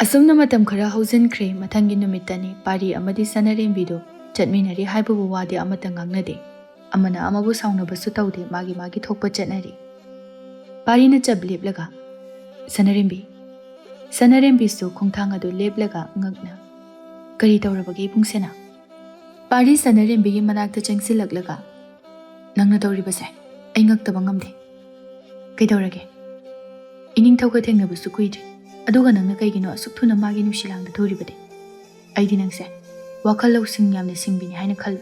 ꯑꯁꯨꯝꯅ ꯃꯇꯝ ꯈꯔ ꯍꯧꯖꯤꯟꯈ꯭ꯔꯦ꯫ ꯃꯊꯪꯒꯤ ꯅꯨꯃꯤꯠꯇꯅꯤ ꯄꯥꯔꯤ ꯑꯃꯗꯤ ꯁꯅꯥꯔꯦꯝꯕꯤꯗꯨ ꯆꯠꯃꯤꯟꯅꯔꯤ ꯍꯥꯏꯕꯕꯨ ꯋꯥꯗꯤ ꯑꯃꯠꯇ ꯉꯥꯡꯅꯗꯦ꯫ ꯑꯃꯅ ꯑꯃꯕꯨ ꯁꯥꯎꯅꯕꯁꯨ ꯇꯧꯗꯦ, ꯃꯥꯒꯤ ꯃꯥꯒꯤ ꯊꯣꯛꯄ ꯆꯠꯅꯔꯤ꯫ ꯄꯥꯔꯤꯅ ꯆꯞ ꯂꯦꯞꯂꯒ, "ꯁꯅꯥꯔꯦꯝꯕꯤ꯫" ꯁꯅꯥꯔꯦꯝꯕꯤꯁꯨ ꯈꯣꯡꯊꯥꯡ ꯑꯗꯨ ꯂꯦꯞꯂꯒ ꯉꯛꯅ, "ꯀꯔꯤ ꯇꯧꯔꯕꯒꯦ ꯏꯕꯨꯡ ꯁꯦꯅꯥ?" ꯄꯥꯔꯤ ꯁꯅꯥꯔꯦꯝꯕꯤꯒꯤ ꯃꯅꯥꯛꯇ ꯆꯪꯁꯤꯜꯂꯛꯂꯒ, "ꯅꯪꯅ ꯇꯧꯔꯤꯕꯁꯦ ꯑꯩ ꯉꯛꯇꯕ ꯉꯝꯗꯦ꯫ ꯀꯩꯗꯧꯔꯒꯦ? ꯏꯅꯤꯡꯊꯧꯒ ꯊꯦꯡꯅꯕꯁꯨ ꯀꯨꯏꯗ꯭ꯔꯤ, ꯑꯗꯨꯒ ꯅꯪꯅ ꯀꯩꯒꯤꯅꯣ ꯑꯁꯨꯛ ꯊꯨꯅ ꯃꯥꯒꯤ ꯅꯨꯡꯁꯤ ꯂꯥꯡꯗ ꯊꯨꯔꯤꯕꯗꯤ? ꯑꯩꯗꯤ ꯅꯪꯁꯦ ꯋꯥꯈꯜ ꯂꯧꯁꯤꯡ ꯌꯥꯝꯅ ꯁꯤꯡꯕꯤꯅꯤ ꯍꯥꯏꯅ ꯈꯜꯂꯨ꯫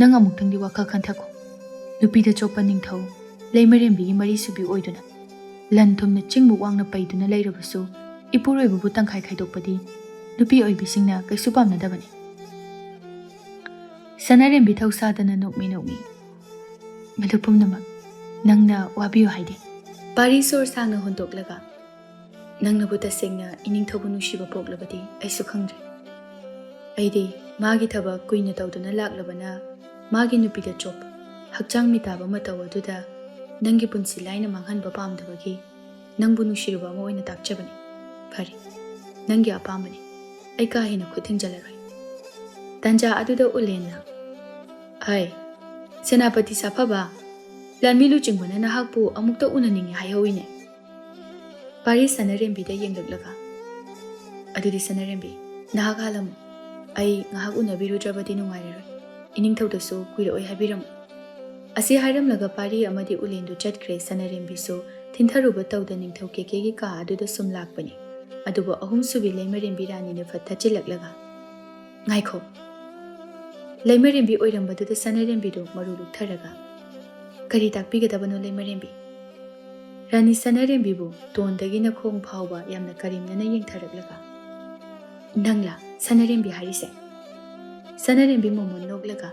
ꯅꯪ ꯑꯃꯨꯛꯇꯪꯗꯤ ꯋꯥꯈꯜ ꯈꯟꯊꯈꯣ꯫ ꯅꯨꯄꯤꯗ ꯆꯣꯞꯄ ꯅꯤꯡꯊꯧ ꯂꯩꯃꯔꯦꯝꯕꯤꯒꯤ ꯃꯔꯤꯁꯨꯕꯤ ꯑꯣꯏꯗꯨꯅ, ꯂꯟ ꯊꯨꯝꯅ ꯆꯤꯡꯃꯨꯛ ꯋꯥꯡꯅ ꯄꯩꯗꯨꯅ ꯂꯩꯔꯕꯁꯨ, ꯏꯄꯨꯔꯣꯏꯕꯕꯨ ꯇꯪꯈꯥꯏ ꯈꯥꯏꯗꯣꯛꯄꯗꯤ ꯅꯨꯄꯤ ꯑꯣꯏꯕꯤꯁꯤꯡꯅ ꯀꯩꯁꯨ ꯄꯥꯝꯅꯗꯕꯅꯤ꯫" ꯁꯅꯥꯔꯦꯝꯕꯤ ꯊꯧꯁꯥꯗꯅ ꯅꯣꯛꯃꯤ ꯅꯣꯛꯃꯤ, "ꯃꯗꯨ ꯄꯨꯝꯅꯃꯛ ꯅꯪꯅ ꯋꯥꯕꯤꯌꯨ ꯍꯥꯏꯗꯦ꯫" ꯄꯥꯔꯤ ꯁꯣꯔ ꯁꯥꯡꯅ ꯍꯣꯟꯗꯣꯛꯂꯒ, "ꯅꯪꯅꯕꯨ ꯇꯁꯦꯡꯅ ꯏꯅꯤꯡꯊꯧꯕꯨ ꯅꯨꯡꯁꯤꯕ ꯄꯣꯛꯂꯕꯗꯤ ꯑꯩꯁꯨ ꯈꯪꯗ꯭ꯔꯦ꯫ ꯑꯩꯗꯤ ꯃꯥꯒꯤ ꯊꯕꯛ ꯀꯨꯏꯅ ꯇꯧꯗꯨꯅ ꯂꯥꯛꯂꯕꯅ, ꯃꯥꯒꯤ ꯅꯨꯄꯤꯗ ꯆꯣꯞꯄ, ꯍꯛꯆꯥꯡ ꯃꯤꯇꯥꯕ ꯃꯇꯧ ꯑꯗꯨꯗ ꯅꯪꯒꯤ ꯄꯨꯟꯁꯤ ꯂꯥꯏꯅ ꯃꯥꯡꯍꯟꯕ ꯄꯥꯝꯗꯕꯒꯤ ꯅꯪꯕꯨ ꯅꯨꯡꯁꯤꯔꯨꯕ ꯑꯃ ꯑꯣꯏꯅ ꯇꯥꯛꯆꯕꯅꯤ꯫ ꯐꯔꯦ, ꯅꯪꯒꯤ ꯑꯄꯥꯝꯕꯅꯤ꯫ ꯑꯩ ꯀꯥ ꯍꯦꯟꯅ ꯈꯨꯠ ꯊꯤꯡꯖꯤꯜꯂꯔꯣꯏ꯫" ꯇꯥꯟꯖꯥ ꯑꯗꯨꯗ ꯎꯂꯦꯟꯅ, "ꯍꯥꯏ, ꯁꯦꯅꯥꯄꯇꯤ ꯁꯥꯐꯕ, ꯂꯥꯟꯃꯤ ꯂꯨꯆꯤꯡꯕꯅ ꯅꯍꯥꯛꯄꯨ ꯑꯃꯨꯛꯇ ꯎꯅꯅꯤꯡꯏ ꯍꯥꯏꯍꯧꯏꯅꯦ꯫" ꯄꯥꯔꯤ ꯁꯅꯥꯔꯦꯝꯕꯤꯗ ꯌꯦꯡꯂꯛꯂꯒ, "ꯑꯗꯨꯗꯤ ꯁꯅꯥꯔꯦꯝꯕꯤ, ꯅꯍꯥꯛ ꯍꯥꯜꯂꯝꯃꯨ꯫ ꯑꯩ ꯉꯥꯏꯍꯥꯛ ꯎꯅꯕꯤꯔꯨꯗ꯭ꯔꯕꯗꯤ ꯅꯨꯡꯉꯥꯏꯔꯔꯣꯏ꯫ ꯏꯅꯤꯡꯊꯧꯗꯁꯨ ꯀꯨꯏꯔꯛꯑꯣꯏ ꯍꯥꯏꯕꯤꯔꯝꯃꯨ꯫" ꯑꯁꯤ ꯍꯥꯏꯔꯝꯂꯒ ꯄꯥꯔꯤ ꯑꯃꯗꯤ ꯎꯂꯦꯟꯗꯨ ꯆꯠꯈ꯭ꯔꯦ꯫ ꯁꯅꯥꯔꯦꯝꯕꯤꯁꯨ ꯊꯤꯟꯊꯔꯨꯕ ꯇꯧꯗ ꯅꯤꯡꯊꯧ ꯀꯦꯀꯦꯒꯤ ꯀꯥ ꯑꯗꯨꯗ ꯁꯨꯝ ꯂꯥꯛꯄꯅꯤ꯫ ꯑꯗꯨꯕꯨ ꯑꯍꯨꯝꯁꯨꯕꯤ ꯂꯩꯃꯔꯦꯝꯕꯤ ꯔꯥꯅꯤꯅ ꯐꯠ ꯊꯠꯆꯤꯜꯂꯛꯂꯒ, "ꯉꯥꯏꯈꯣ!" ꯂꯩꯃꯔꯦꯝꯕꯤ ꯑꯣꯏꯔꯝꯕꯗꯨꯗ ꯁꯅꯥꯔꯦꯝꯕꯤꯗꯨ ꯃꯔꯨ ꯂꯨꯛꯊꯔꯒ, "ꯀꯔꯤ ꯇꯥꯛꯄꯤꯒꯗꯕꯅꯣ ꯂꯩꯃꯔꯦꯝꯕꯤ?" ꯔꯥꯅꯤ ꯁꯅꯥꯔꯦꯝꯕꯤꯕꯨ ꯇꯣꯟꯗꯒꯤꯅ ꯈꯣꯡ ꯐꯥꯎꯕ ꯌꯥꯝꯅ ꯀꯔꯦꯝꯅꯅ ꯌꯦꯡꯊꯔꯛꯂꯒ, "ꯅꯪꯂꯥ ꯁꯅꯥꯔꯦꯝꯕꯤ ꯍꯥꯏꯔꯤꯁꯦ?" ꯁꯅꯥꯔꯦꯝꯕꯤ ꯃꯣꯃꯣꯟ ꯅꯣꯛꯂꯒ,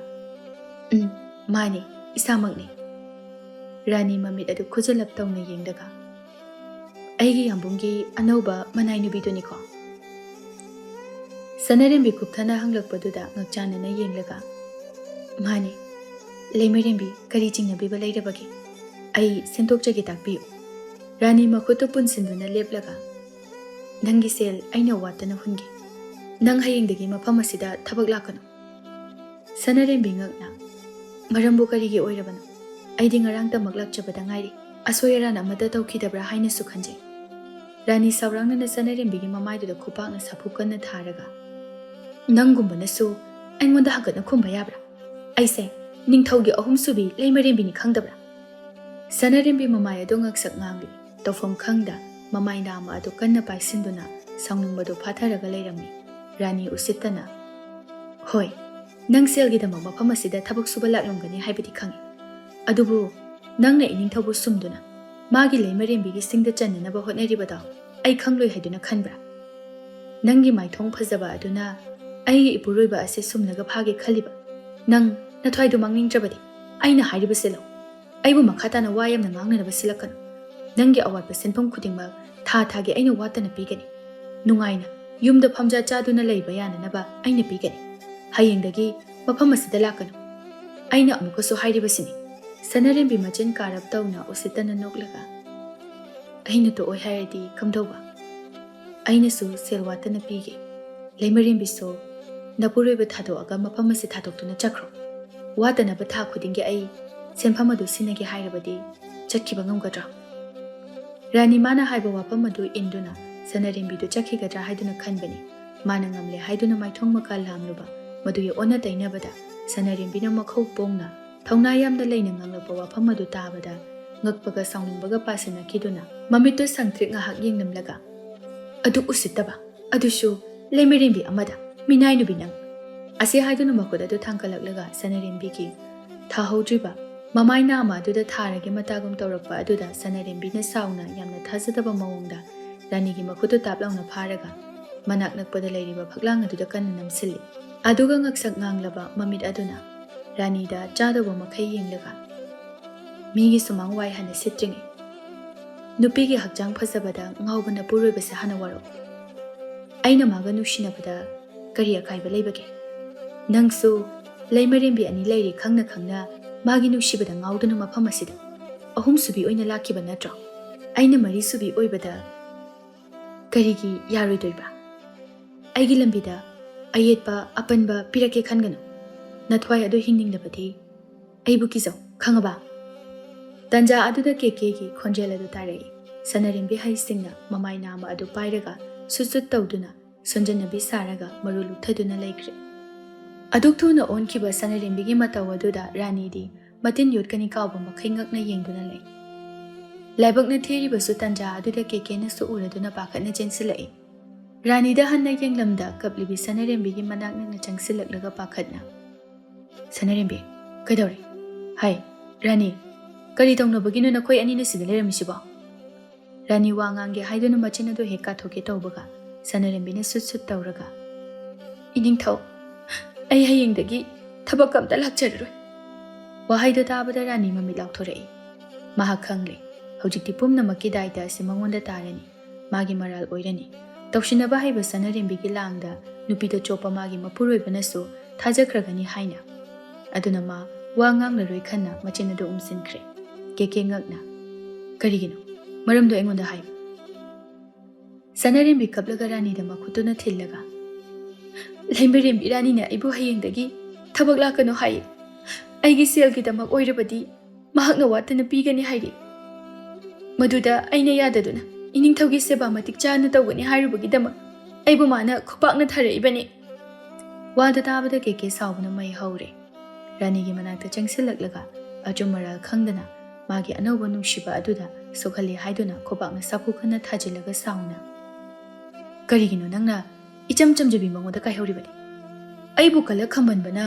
"ꯎꯝ, ꯃꯥꯅꯤ, ꯏꯁꯥꯃꯛꯅꯤ꯫" ꯔꯥꯅꯤ ꯃꯃꯤꯠ ꯑꯗꯨ ꯈꯨꯖꯂꯞ ꯇꯧꯅ ꯌꯦꯡꯂꯒ, "ꯑꯩꯒꯤ ꯌꯥꯝꯕꯨꯡꯒꯤ ꯑꯅꯧꯕ ꯃꯅꯥꯏ ꯅꯨꯄꯤꯗꯨꯅꯤꯀꯣ?" ꯁꯅꯥꯔꯦꯝꯕꯤ ꯀꯨꯞꯊꯅ ꯍꯪꯂꯛꯄꯗꯨꯗ ꯉꯛꯆꯥꯟꯅꯅ ꯌꯦꯡꯂꯒ, "ꯃꯥꯅꯦ꯫ ꯂꯩꯃꯔꯦꯝꯕꯤ, ꯀꯔꯤ ꯆꯤꯡꯅꯕꯤꯕ ꯂꯩꯔꯕꯒꯦ? ꯑꯩ ꯁꯦꯝꯗꯣꯛꯆꯒꯦ, ꯇꯥꯛꯄꯤꯌꯨ꯫" ꯔꯥꯅꯤ ꯃꯈꯨꯠꯇꯨ ꯄꯨꯟꯁꯤꯟꯗꯨꯅ ꯂꯦꯞꯂꯒ, "ꯅꯪꯒꯤ ꯁꯦꯜ ꯑꯩꯅ ꯋꯥꯠꯇꯅ ꯍꯨꯟꯒꯦ꯫ ꯅꯪ ꯍꯌꯦꯡꯗꯒꯤ ꯃꯐꯝ ꯑꯁꯤꯗ ꯊꯕꯛ ꯂꯥꯛꯀꯅꯨ꯫" ꯁꯅꯥꯔꯦꯝꯕꯤ ꯉꯛꯅ, "ꯃꯔꯝꯕꯨ ꯀꯔꯤꯒꯤ ꯑꯣꯏꯔꯕꯅꯣ? ꯑꯩꯗꯤ ꯉꯔꯥꯡꯇꯃꯛ ꯂꯥꯛꯆꯕꯗ ꯉꯥꯏꯔꯤ꯫ ꯑꯁꯣꯏ ꯑꯔꯥꯟ ꯑꯃꯠꯇ ꯇꯧꯈꯤꯗꯕ꯭ꯔꯥ ꯍꯥꯏꯅꯁꯨ ꯈꯟꯖꯩ꯫" ꯔꯥꯅꯤ ꯁꯥꯎꯔꯥꯡꯅꯅ ꯁꯅꯥꯔꯦꯝꯕꯤꯒꯤ ꯃꯃꯥꯏꯗꯨꯗ ꯈꯨꯄꯥꯛꯅ ꯁꯥꯐꯨ ꯀꯟꯅ ꯊꯥꯔꯒ, "ꯅꯪꯒꯨꯝꯕꯅꯁꯨ ꯑꯩꯉꯣꯟꯗ ꯍꯪꯒꯠꯅ ꯈꯨꯝꯕ ꯌꯥꯕ꯭ꯔꯥ? ꯑꯩꯁꯦ ꯅꯤꯡꯊꯧꯒꯤ ꯑꯍꯨꯝꯁꯨꯕꯤ ꯂꯩꯃꯔꯦꯝꯕꯤꯅꯤ, ꯈꯪꯗꯕ꯭ꯔꯥ?" ꯁꯅꯥꯔꯦꯝꯕꯤ ꯃꯃꯥꯏ ꯑꯗꯨ ꯉꯛꯁꯛ ꯉꯥꯡꯂꯤ꯫ ꯇꯧꯐꯝ ꯈꯪꯗ ꯃꯃꯥꯏ ꯅꯥꯝꯃ ꯑꯗꯨ ꯀꯟꯅ ꯄꯥꯏꯁꯤꯟꯗꯨꯅ ꯁꯥꯎꯅꯤꯡꯕꯗꯨ ꯐꯥꯊꯔꯒ ꯂꯩꯔꯝꯃꯤ꯫ ꯔꯥꯅꯤ ꯎꯁꯤꯠꯇꯅ, "ꯍꯣꯏ, ꯅꯪ ꯁꯦꯜꯒꯤꯗꯃꯛ ꯃꯐꯝ ꯑꯁꯤꯗ ꯊꯕꯛ ꯁꯨꯕ ꯂꯥꯛꯂꯝꯒꯅꯤ ꯍꯥꯏꯕꯗꯤ ꯈꯪꯏ꯫ ꯑꯗꯨꯕꯨ ꯅꯪꯅ ꯏꯅꯤꯡꯊꯧꯕꯨ ꯁꯨꯝꯗꯨꯅ ꯃꯥꯒꯤ ꯂꯩꯃꯔꯦꯝꯕꯤꯒꯤ ꯁꯤꯡꯗ ꯆꯟꯅꯅꯕ ꯍꯣꯠꯅꯔꯤꯕꯗꯣ ꯑꯩ ꯈꯪꯂꯣꯏ ꯍꯥꯏꯗꯨꯅ ꯈꯟꯕ꯭ꯔꯥ? ꯅꯪꯒꯤ ꯃꯥꯏꯊꯣꯡ ꯐꯖꯕ ꯑꯗꯨꯅ ꯑꯩꯒꯤ ꯏꯄꯨꯔꯣꯏꯕ ꯑꯁꯤ ꯁꯨꯝꯂꯒ ꯐꯥꯒꯦ ꯈꯜꯂꯤꯕ? ꯅꯪ ꯅꯊ꯭ꯋꯥꯏꯗꯨ ꯃꯥꯡꯅꯤꯡꯗ꯭ꯔꯕꯗꯤ ꯑꯩꯅ ꯍꯥꯏꯔꯤꯕꯁꯦ ꯂꯧ꯫ ꯑꯩꯕꯨ ꯃꯈꯥ ꯇꯥꯅ ꯋꯥ ꯌꯥꯝꯅ ꯉꯥꯡꯅꯅꯕ ꯁꯤꯜꯂꯛꯀꯅꯨ꯫ ꯅꯪꯒꯤ ꯑꯋꯥꯠꯄ ꯁꯦꯟꯐꯝ ꯈꯨꯗꯤꯡꯃꯛ ꯊꯥ ꯊꯥꯒꯤ ꯑꯩꯅ ꯋꯥꯠꯇꯅ ꯄꯤꯒꯅꯤ꯫ ꯅꯨꯡꯉꯥꯏꯅ ꯌꯨꯝꯗ ꯐꯝꯖꯥ ꯆꯥꯗꯨꯅ ꯂꯩꯕ ꯌꯥꯅꯅꯕ ꯑꯩꯅ ꯄꯤꯒꯅꯤ꯫ ꯍꯌꯦꯡꯗꯒꯤ ꯃꯐꯝ ꯑꯁꯤꯗ ꯂꯥꯛꯀꯅꯨ꯫ ꯑꯩꯅ ꯑꯃꯨꯛꯀꯁꯨ ꯍꯥꯏꯔꯤꯕꯁꯤꯅꯤ꯫" ꯁꯅꯥꯔꯦꯝꯕꯤ ꯃꯆꯤꯟ ꯀꯥꯔꯞ ꯇꯧꯅ ꯎꯁꯤꯠꯇꯅ ꯅꯣꯛꯂꯒ, "ꯑꯩꯅ ꯇꯣꯛꯑꯣꯏ ꯍꯥꯏꯔꯗꯤ ꯀꯝꯗꯧꯕ? ꯑꯩꯅꯁꯨ ꯁꯦꯜ ꯋꯥꯠꯇꯅ ꯄꯤꯒꯦ꯫ ꯂꯩꯃꯔꯦꯝꯕꯤꯁꯨ ꯅꯄꯨꯔꯣꯏꯕ ꯊꯥꯗꯣꯛꯑꯒ ꯃꯐꯝ ꯑꯁꯤ ꯊꯥꯗꯣꯛꯇꯨꯅ ꯆꯠꯈ꯭ꯔꯣ꯫ ꯋꯥꯠꯇꯅꯕ ꯊꯥ ꯈꯨꯗꯤꯡꯒꯤ ꯑꯩ ꯁꯦꯟꯐꯝ ꯑꯗꯨ ꯁꯤꯟꯅꯒꯦ ꯍꯥꯏꯔꯕꯗꯤ ꯆꯠꯈꯤꯕ ꯉꯝꯒꯗ꯭ꯔꯣ?" ꯔꯥꯅꯤ ꯃꯥꯅ ꯍꯥꯏꯕ ꯋꯥꯐꯝ ꯑꯗꯨ ꯏꯟꯗꯨꯅ ꯁꯅꯥꯔꯦꯝꯕꯤꯗꯨ ꯆꯠꯈꯤꯒꯗ꯭ꯔꯥ ꯍꯥꯏꯗꯨꯅ ꯈꯟꯕꯅꯤ꯫ ꯃꯥꯅ ꯉꯝꯂꯦ ꯍꯥꯏꯗꯨꯅ ꯃꯥꯏꯊꯣꯡ ꯃꯀꯥ ꯂꯥꯝꯂꯨꯕ ꯃꯗꯨꯒꯤ ꯑꯣꯟꯅ ꯇꯩꯅꯕꯗ ꯁꯅꯥꯔꯦꯝꯕꯤꯅ ꯃꯈꯧ ꯄꯣꯡꯅ ꯊꯧꯅꯥ ꯌꯥꯝꯅ ꯂꯩꯅ ꯉꯥꯡꯂꯛꯄ ꯋꯥꯐꯝ ꯑꯗꯨ ꯇꯥꯕꯗ ꯉꯛꯄꯒ ꯁꯥꯎꯅꯤꯡꯕꯒ ꯄꯥꯁꯤꯟꯅꯈꯤꯗꯨꯅ ꯃꯃꯤꯠꯇꯨ ꯁꯪꯇ꯭ꯔꯤꯛ ꯉꯥꯏꯍꯥꯛ ꯌꯦꯡꯂꯝꯂꯒ, "ꯑꯗꯨꯛ ꯎꯁꯤꯠꯇꯕ, ꯑꯗꯨꯁꯨ ꯂꯩꯃꯔꯦꯝꯕꯤ ꯑꯃꯗ, ꯃꯤꯅꯥꯏ ꯅꯨꯄꯤ ꯅꯪ!" ꯑꯁꯤ ꯍꯥꯏꯗꯨꯅ ꯃꯈꯨꯠ ꯑꯗꯨ ꯊꯥꯡꯒꯠꯂꯛꯂꯒ ꯁꯅꯥꯔꯦꯝꯕꯤꯒꯤ ꯊꯥꯍꯧꯗ꯭ꯔꯤꯕ ꯃꯃꯥꯏ ꯅꯥꯝꯃ ꯑꯗꯨꯗ ꯊꯥꯔꯒꯦ ꯃꯇꯥꯒꯨꯝ ꯇꯧꯔꯛꯄ ꯑꯗꯨꯗ ꯁꯅꯥꯔꯦꯝꯕꯤꯅ ꯁꯥꯎꯅ ꯌꯥꯝꯅ ꯊꯥꯖꯗꯕ ꯃꯑꯣꯡꯗ ꯔꯥꯅꯤꯒꯤ ꯃꯈꯨꯠꯇꯨ ꯇꯥꯞ ꯂꯥꯎꯅ ꯐꯥꯔꯒ ꯃꯅꯥꯛ ꯅꯛꯄꯗ ꯂꯩꯔꯤꯕ ꯐꯛꯂꯥꯡ ꯑꯗꯨꯗ ꯀꯟꯅ ꯅꯝꯁꯤꯜꯂꯤ꯫ ꯑꯗꯨꯒ ꯉꯛꯁꯛ ꯉꯥꯡꯂꯕ ꯃꯃꯤꯠ ꯑꯗꯨꯅ ꯔꯥꯅꯤꯗ ꯆꯥꯗꯧꯕ ꯃꯈꯩ ꯌꯦꯡꯂꯒ, ꯃꯤꯒꯤ ꯁꯨꯃꯥꯡ ꯋꯥꯏ ꯍꯥꯟꯅ ꯁꯤꯠꯇ꯭ꯔꯤꯉꯩ꯫ ꯅꯨꯄꯤꯒꯤ ꯍꯛꯆꯥꯡ ꯐꯖꯕꯗ ꯉꯥꯎꯕ ꯅꯄꯨꯔꯣꯏꯕꯁꯦ ꯍꯥꯟꯅ ꯋꯥꯔꯛꯎ꯫ ꯑꯩꯅ ꯃꯥꯒ ꯅꯨꯡꯁꯤꯅꯕꯗ ꯀꯔꯤ ꯑꯀꯥꯏꯕ ꯂꯩꯕꯒꯦ? ꯅꯪꯁꯨ ꯂꯩꯃꯔꯦꯝꯕꯤ ꯑꯅꯤ ꯂꯩꯔꯦ ꯈꯪꯅ ꯈꯪꯅ ꯃꯥꯒꯤ ꯅꯨꯡꯁꯤꯕꯗ ꯉꯥꯎꯗꯨꯅ ꯃꯐꯝ ꯑꯁꯤꯗ ꯑꯍꯨꯝꯁꯨꯕꯤ ꯑꯣꯏꯅ ꯂꯥꯛꯈꯤꯕ ꯅꯠꯇ꯭ꯔꯣ? ꯑꯩꯅ ꯃꯔꯤꯁꯨꯕꯤ ꯑꯣꯏꯕꯗ ꯀꯔꯤꯒꯤ ꯌꯥꯔꯣꯏꯗꯣꯏꯕ? ꯑꯩꯒꯤ ꯂꯝꯕꯤꯗ ꯑꯌꯦꯠꯄ ꯑꯄꯟꯕ ꯄꯤꯔꯛꯀꯦ ꯈꯟꯒꯅꯨ꯫ ꯅꯊ꯭ꯋꯥꯏ ꯑꯗꯨ ꯍꯤꯡꯅꯤꯡꯂꯕꯗꯤ ꯑꯩꯕꯨ ꯀꯤꯖꯧ, ꯈꯪꯉꯕ? ꯇꯟꯖꯥ ꯑꯗꯨꯗ ꯀꯦꯀꯦꯒꯤ ꯈꯣꯟꯖꯦꯜ ꯑꯗꯨ ꯇꯥꯔꯛꯏ꯫ ꯁꯅꯔꯦꯝꯕꯤ ꯍꯩꯁꯤꯡꯅ ꯃꯃꯥꯏ ꯅꯥꯝꯃ ꯑꯗꯨ ꯄꯥꯏꯔꯒ ꯁꯨꯠ ꯁꯨꯠ ꯇꯧꯗꯨꯅ ꯁꯣꯟꯖꯟꯅꯕꯤ ꯁꯥꯔꯒ ꯃꯔꯨ ꯂꯨꯞꯊꯗꯨꯅ ꯂꯩꯈ꯭ꯔꯦ꯫ ꯑꯗꯨꯛ ꯊꯨꯅ ꯑꯣꯟꯈꯤꯕ ꯁꯅꯔꯦꯝꯕꯤꯒꯤ ꯃꯇꯧ ꯑꯗꯨꯗ ꯔꯥꯅꯤꯗꯤ ꯃꯇꯤꯟ ꯌꯣꯠꯀꯅꯤ ꯀꯥꯎꯕ ꯃꯈꯩ ꯉꯛꯅ ꯌꯦꯡꯗꯨꯅ ꯂꯩ꯫ ꯂꯥꯏꯕꯛꯅ ꯊꯤꯔꯤꯕꯁꯨ ꯇꯟꯖꯥ ꯑꯗꯨꯗ ꯀꯦꯀꯦꯅꯁꯨ ꯎꯔꯗꯨꯅ ꯄꯥꯈꯠꯅ ꯆꯦꯟꯁꯤꯜꯂꯛꯏ꯫ ꯔꯥꯅꯤꯗ ꯍꯟꯅ ꯌꯦꯡꯂꯝꯗ ꯀꯞꯂꯤꯕꯤ ꯁꯅꯔꯦꯝꯕꯤꯒꯤ ꯃꯅꯥꯛ ꯅꯛꯅ ꯆꯪꯁꯤꯜꯂꯛꯂꯒ ꯄꯥꯈꯠꯅ, "ꯁꯅꯔꯦꯝꯕꯤ, ꯀꯩꯗꯧꯔꯦ? ꯍꯥꯏ, ꯔꯥꯅꯤ, ꯀꯔꯤ ꯇꯧꯅꯕꯒꯤꯅꯣ ꯅꯈꯣꯏ ꯑꯅꯤꯅ ꯁꯤꯗ ꯂꯩꯔꯝꯃꯤꯁꯤꯕꯣ?" ꯔꯥꯅꯤ ꯋꯥ ꯉꯥꯡꯒꯦ ꯍꯥꯏꯗꯨꯅ ꯃꯆꯤꯟ ꯑꯗꯨ ꯍꯦꯛ ꯀꯥꯊꯣꯛꯀꯦ ꯇꯧꯕꯒ ꯁꯅꯔꯦꯝꯕꯤꯅ ꯁꯨꯠ ꯁꯨꯠ ꯇꯧꯔꯒ, "ꯏꯅꯤꯡꯊꯧ, ꯑꯩ ꯍꯌꯦꯡꯗꯒꯤ ꯊꯕꯛ ꯑꯝꯇ ꯂꯥꯛꯆꯔꯔꯣꯏ"꯫ ꯋꯥꯍꯩꯗꯣ ꯇꯥꯕꯗ ꯔꯥꯅꯤ ꯃꯃꯤꯠ ꯂꯥꯎꯊꯣꯔꯛꯏ꯫ ꯃꯍꯥꯛ ꯈꯪꯂꯦ, ꯍꯧꯖꯤꯛꯇꯤ ꯄꯨꯝꯅꯃꯛꯀꯤ ꯗꯥꯏꯇ ꯑꯁꯤ ꯃꯉꯣꯟꯗ ꯇꯥꯔꯅꯤ꯫ ꯃꯥꯒꯤ ꯃꯔꯥꯜ ꯑꯣꯏꯔꯅꯤ꯫ ꯇꯧꯁꯤꯟꯅꯕ ꯍꯩꯕ ꯁꯅꯔꯦꯝꯕꯤꯒꯤ ꯂꯥꯡꯗ ꯅꯨꯄꯤꯗ ꯆꯣꯞꯄ ꯃꯥꯒꯤ ꯃꯄꯨꯔꯣꯏꯕꯅꯁꯨ ꯊꯥꯖꯈ꯭ꯔꯒꯅꯤ ꯍꯥꯏꯅ꯫ ꯑꯗꯨꯅ ꯃꯥ ꯋꯥ ꯉꯥꯡꯂꯔꯣꯏ ꯈꯟꯅ ꯃꯆꯤꯟ ꯑꯗꯨ ꯎꯝꯁꯤꯟꯈ꯭ꯔꯦ꯫ ꯀꯦꯀꯦ ꯉꯛꯅ, "ꯀꯔꯤꯒꯤꯅꯣ? ꯃꯔꯝꯗꯣ ꯑꯩꯉꯣꯟꯗ ꯍꯥꯏꯌꯨ"꯫ ꯁꯅꯔꯦꯝꯕꯤ ꯀꯞꯂꯒ ꯔꯥꯅꯤꯗ ꯃꯈꯨꯠꯇꯨꯅ ꯊꯤꯜꯂꯒ, "ꯂꯩꯃꯔꯦꯝꯕꯤ ꯔꯥꯅꯤꯅ ꯑꯩꯕꯨ ꯍꯌꯦꯡꯗꯒꯤ ꯊꯕꯛ ꯂꯥꯛꯀꯅꯨ ꯍꯥꯏꯌꯦ꯫ ꯑꯩꯒꯤ ꯁꯦꯜꯒꯤꯗꯃꯛ ꯑꯣꯏꯔꯕꯗꯤ ꯃꯍꯥꯛꯅ ꯋꯥꯠꯇꯅ ꯄꯤꯒꯅꯤ ꯍꯥꯏꯔꯤ꯫ ꯃꯗꯨꯗ ꯑꯩꯅ ꯌꯥꯗꯗꯨꯅ ꯏꯅꯤꯡꯊꯧꯒꯤ ꯁꯦꯕꯥ ꯃꯇꯤꯛ ꯆꯥꯅ ꯇꯧꯒꯅꯤ ꯍꯥꯏꯔꯨꯕꯒꯤꯗꯃꯛ ꯑꯩꯕꯨ ꯃꯥꯅ ꯈꯨꯄꯥꯛꯅ ꯊꯥꯔꯛꯏꯕꯅꯤ"꯫ ꯋꯥꯗꯨ ꯇꯥꯕꯗ ꯀꯦꯀꯦ ꯁꯥꯎꯕꯅ ꯃꯩ ꯍꯧꯔꯦ꯫ ꯔꯥꯅꯤꯒꯤ ꯃꯅꯥꯛꯇ ꯆꯪꯁꯤꯜꯂꯛꯂꯒ ꯑꯆꯨꯝ ꯑꯔꯥꯜ ꯈꯪꯗꯅ ꯃꯥꯒꯤ ꯑꯅꯧꯕ ꯅꯨꯡꯁꯤꯕ ꯑꯗꯨꯗ ꯁꯣꯛꯍꯜꯂꯦ ꯍꯥꯏꯗꯨꯅ ꯈꯨꯕꯥꯛꯅ ꯁꯥꯐꯨ ꯈꯟꯅ ꯊꯥꯖꯤꯜꯂꯒ ꯁꯥꯎꯅ, "ꯀꯔꯤꯒꯤꯅꯣ ꯅꯪꯅ ꯏꯆꯝ ꯆꯝꯖꯕꯤ ꯃꯉꯣꯟꯗ ꯀꯥꯏꯍꯧꯔꯤꯕꯗꯤ? ꯑꯩꯕꯨ ꯀꯂꯛ ꯈꯝꯕꯟꯕꯅ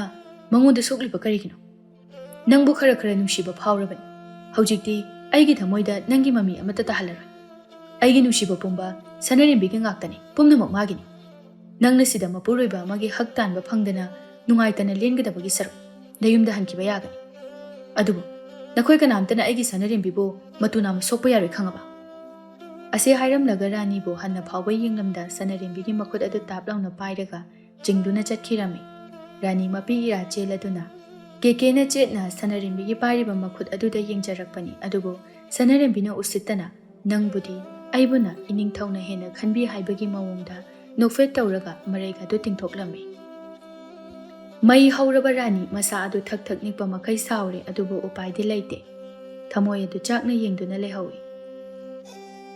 ꯃꯉꯣꯟꯗ ꯁꯣꯛꯂꯤꯕ ꯀꯔꯤꯒꯤꯅꯣ? ꯅꯪꯕꯨ ꯈꯔ ꯈꯔ ꯅꯨꯡꯁꯤꯕ ꯐꯥꯎꯔꯕꯅꯤ꯫ ꯍꯧꯖꯤꯛꯇꯤ ꯑꯩꯒꯤ ꯊꯃꯣꯏꯗ ꯅꯪꯒꯤ ꯃꯃꯤ ꯑꯃꯠꯇ ꯇꯥꯍꯜꯂꯔꯣꯏ꯫ ꯑꯩꯒꯤ ꯅꯨꯡꯁꯤꯕ ꯄꯨꯝꯕ ꯁꯅꯔꯦꯝꯕꯤꯒꯤ ꯉꯥꯛꯇꯅꯤ, ꯄꯨꯝꯅꯃꯛ ꯃꯥꯒꯤꯅꯤ꯫ ꯅꯪꯅ ꯁꯤꯗ ꯃꯄꯨꯔꯣꯏꯕ ꯑꯃꯒꯤ ꯍꯛ ꯇꯥꯟꯕ ꯐꯪꯗꯅ ꯅꯨꯡꯉꯥꯏꯇꯅ ꯂꯦꯟꯒꯗꯕꯒꯤ ꯁꯔꯨꯛ ꯅꯌꯨꯝꯗ ꯍꯟꯈꯤꯕ ꯌꯥꯒꯅꯤ꯫ ꯑꯗꯨꯕꯨ "ꯅꯈꯣꯏ ꯀꯅꯥꯝꯇꯅ ꯑꯩꯒꯤ ꯁꯅꯥꯔꯦꯝꯕꯤꯕꯨ ꯃꯇꯨ ꯅꯥꯝꯃ ꯁꯣꯛꯄ ꯌꯥꯔꯣꯏ, ꯈꯪꯉꯕ?" ꯑꯁꯤ ꯍꯥꯏꯔꯝꯂꯒ ꯔꯥꯅꯤꯕꯨ ꯍꯟꯅ ꯐꯥꯎꯕ ꯌꯦꯡꯂꯝꯗ ꯁꯅꯥꯔꯦꯝꯕꯤꯒꯤ ꯃꯈꯨꯠ ꯑꯗꯨ ꯇꯥꯞ ꯂꯥꯎꯅ ꯄꯥꯏꯔꯒ ꯆꯤꯡꯗꯨꯅ ꯆꯠꯈꯤꯔꯝꯃꯤ꯫ ꯔꯥꯅꯤ ꯃꯄꯤ ꯏꯔꯥ ꯆꯦꯜꯂꯗꯨꯅ ꯀꯦꯀꯦꯅ ꯆꯦꯠꯅ ꯁꯅꯥꯔꯦꯝꯕꯤꯒꯤ ꯄꯥꯏꯔꯤꯕ ꯃꯈꯨꯠ ꯑꯗꯨꯗ ꯌꯦꯡꯖꯔꯛꯄꯅꯤ, ꯑꯗꯨꯕꯨ ꯁꯅꯥꯔꯦꯝꯕꯤꯅ ꯎꯁꯤꯠꯇꯅ, "ꯅꯪꯕꯨꯗꯤ ꯑꯩꯕꯨꯅ ꯏꯅꯤꯡꯊꯧꯅ ꯍꯦꯟꯅ ꯈꯟꯕꯤ" ꯍꯥꯏꯕꯒꯤ ꯃꯑꯣꯡꯗ ꯅꯣꯛꯐꯦꯠ ꯇꯧꯔꯒ ꯃꯔꯩꯒ ꯑꯗꯨ ꯇꯤꯡꯊꯣꯛꯂꯝꯃꯤ꯫ ꯃꯩ ꯍꯧꯔꯕ ꯔꯥꯅꯤ ꯃꯁꯥ ꯑꯗꯨ ꯊꯛ ꯊꯛ ꯅꯤꯛꯄ ꯃꯈꯩ ꯁꯥꯎꯔꯦ, ꯑꯗꯨꯕꯨ ꯎꯄꯥꯏꯗꯤ ꯂꯩꯇꯦ꯫ ꯊꯃꯣꯏ ꯑꯗꯨ ꯆꯥꯛꯅ ꯌꯦꯡꯗꯨꯅ ꯂꯩꯍꯧꯏ꯫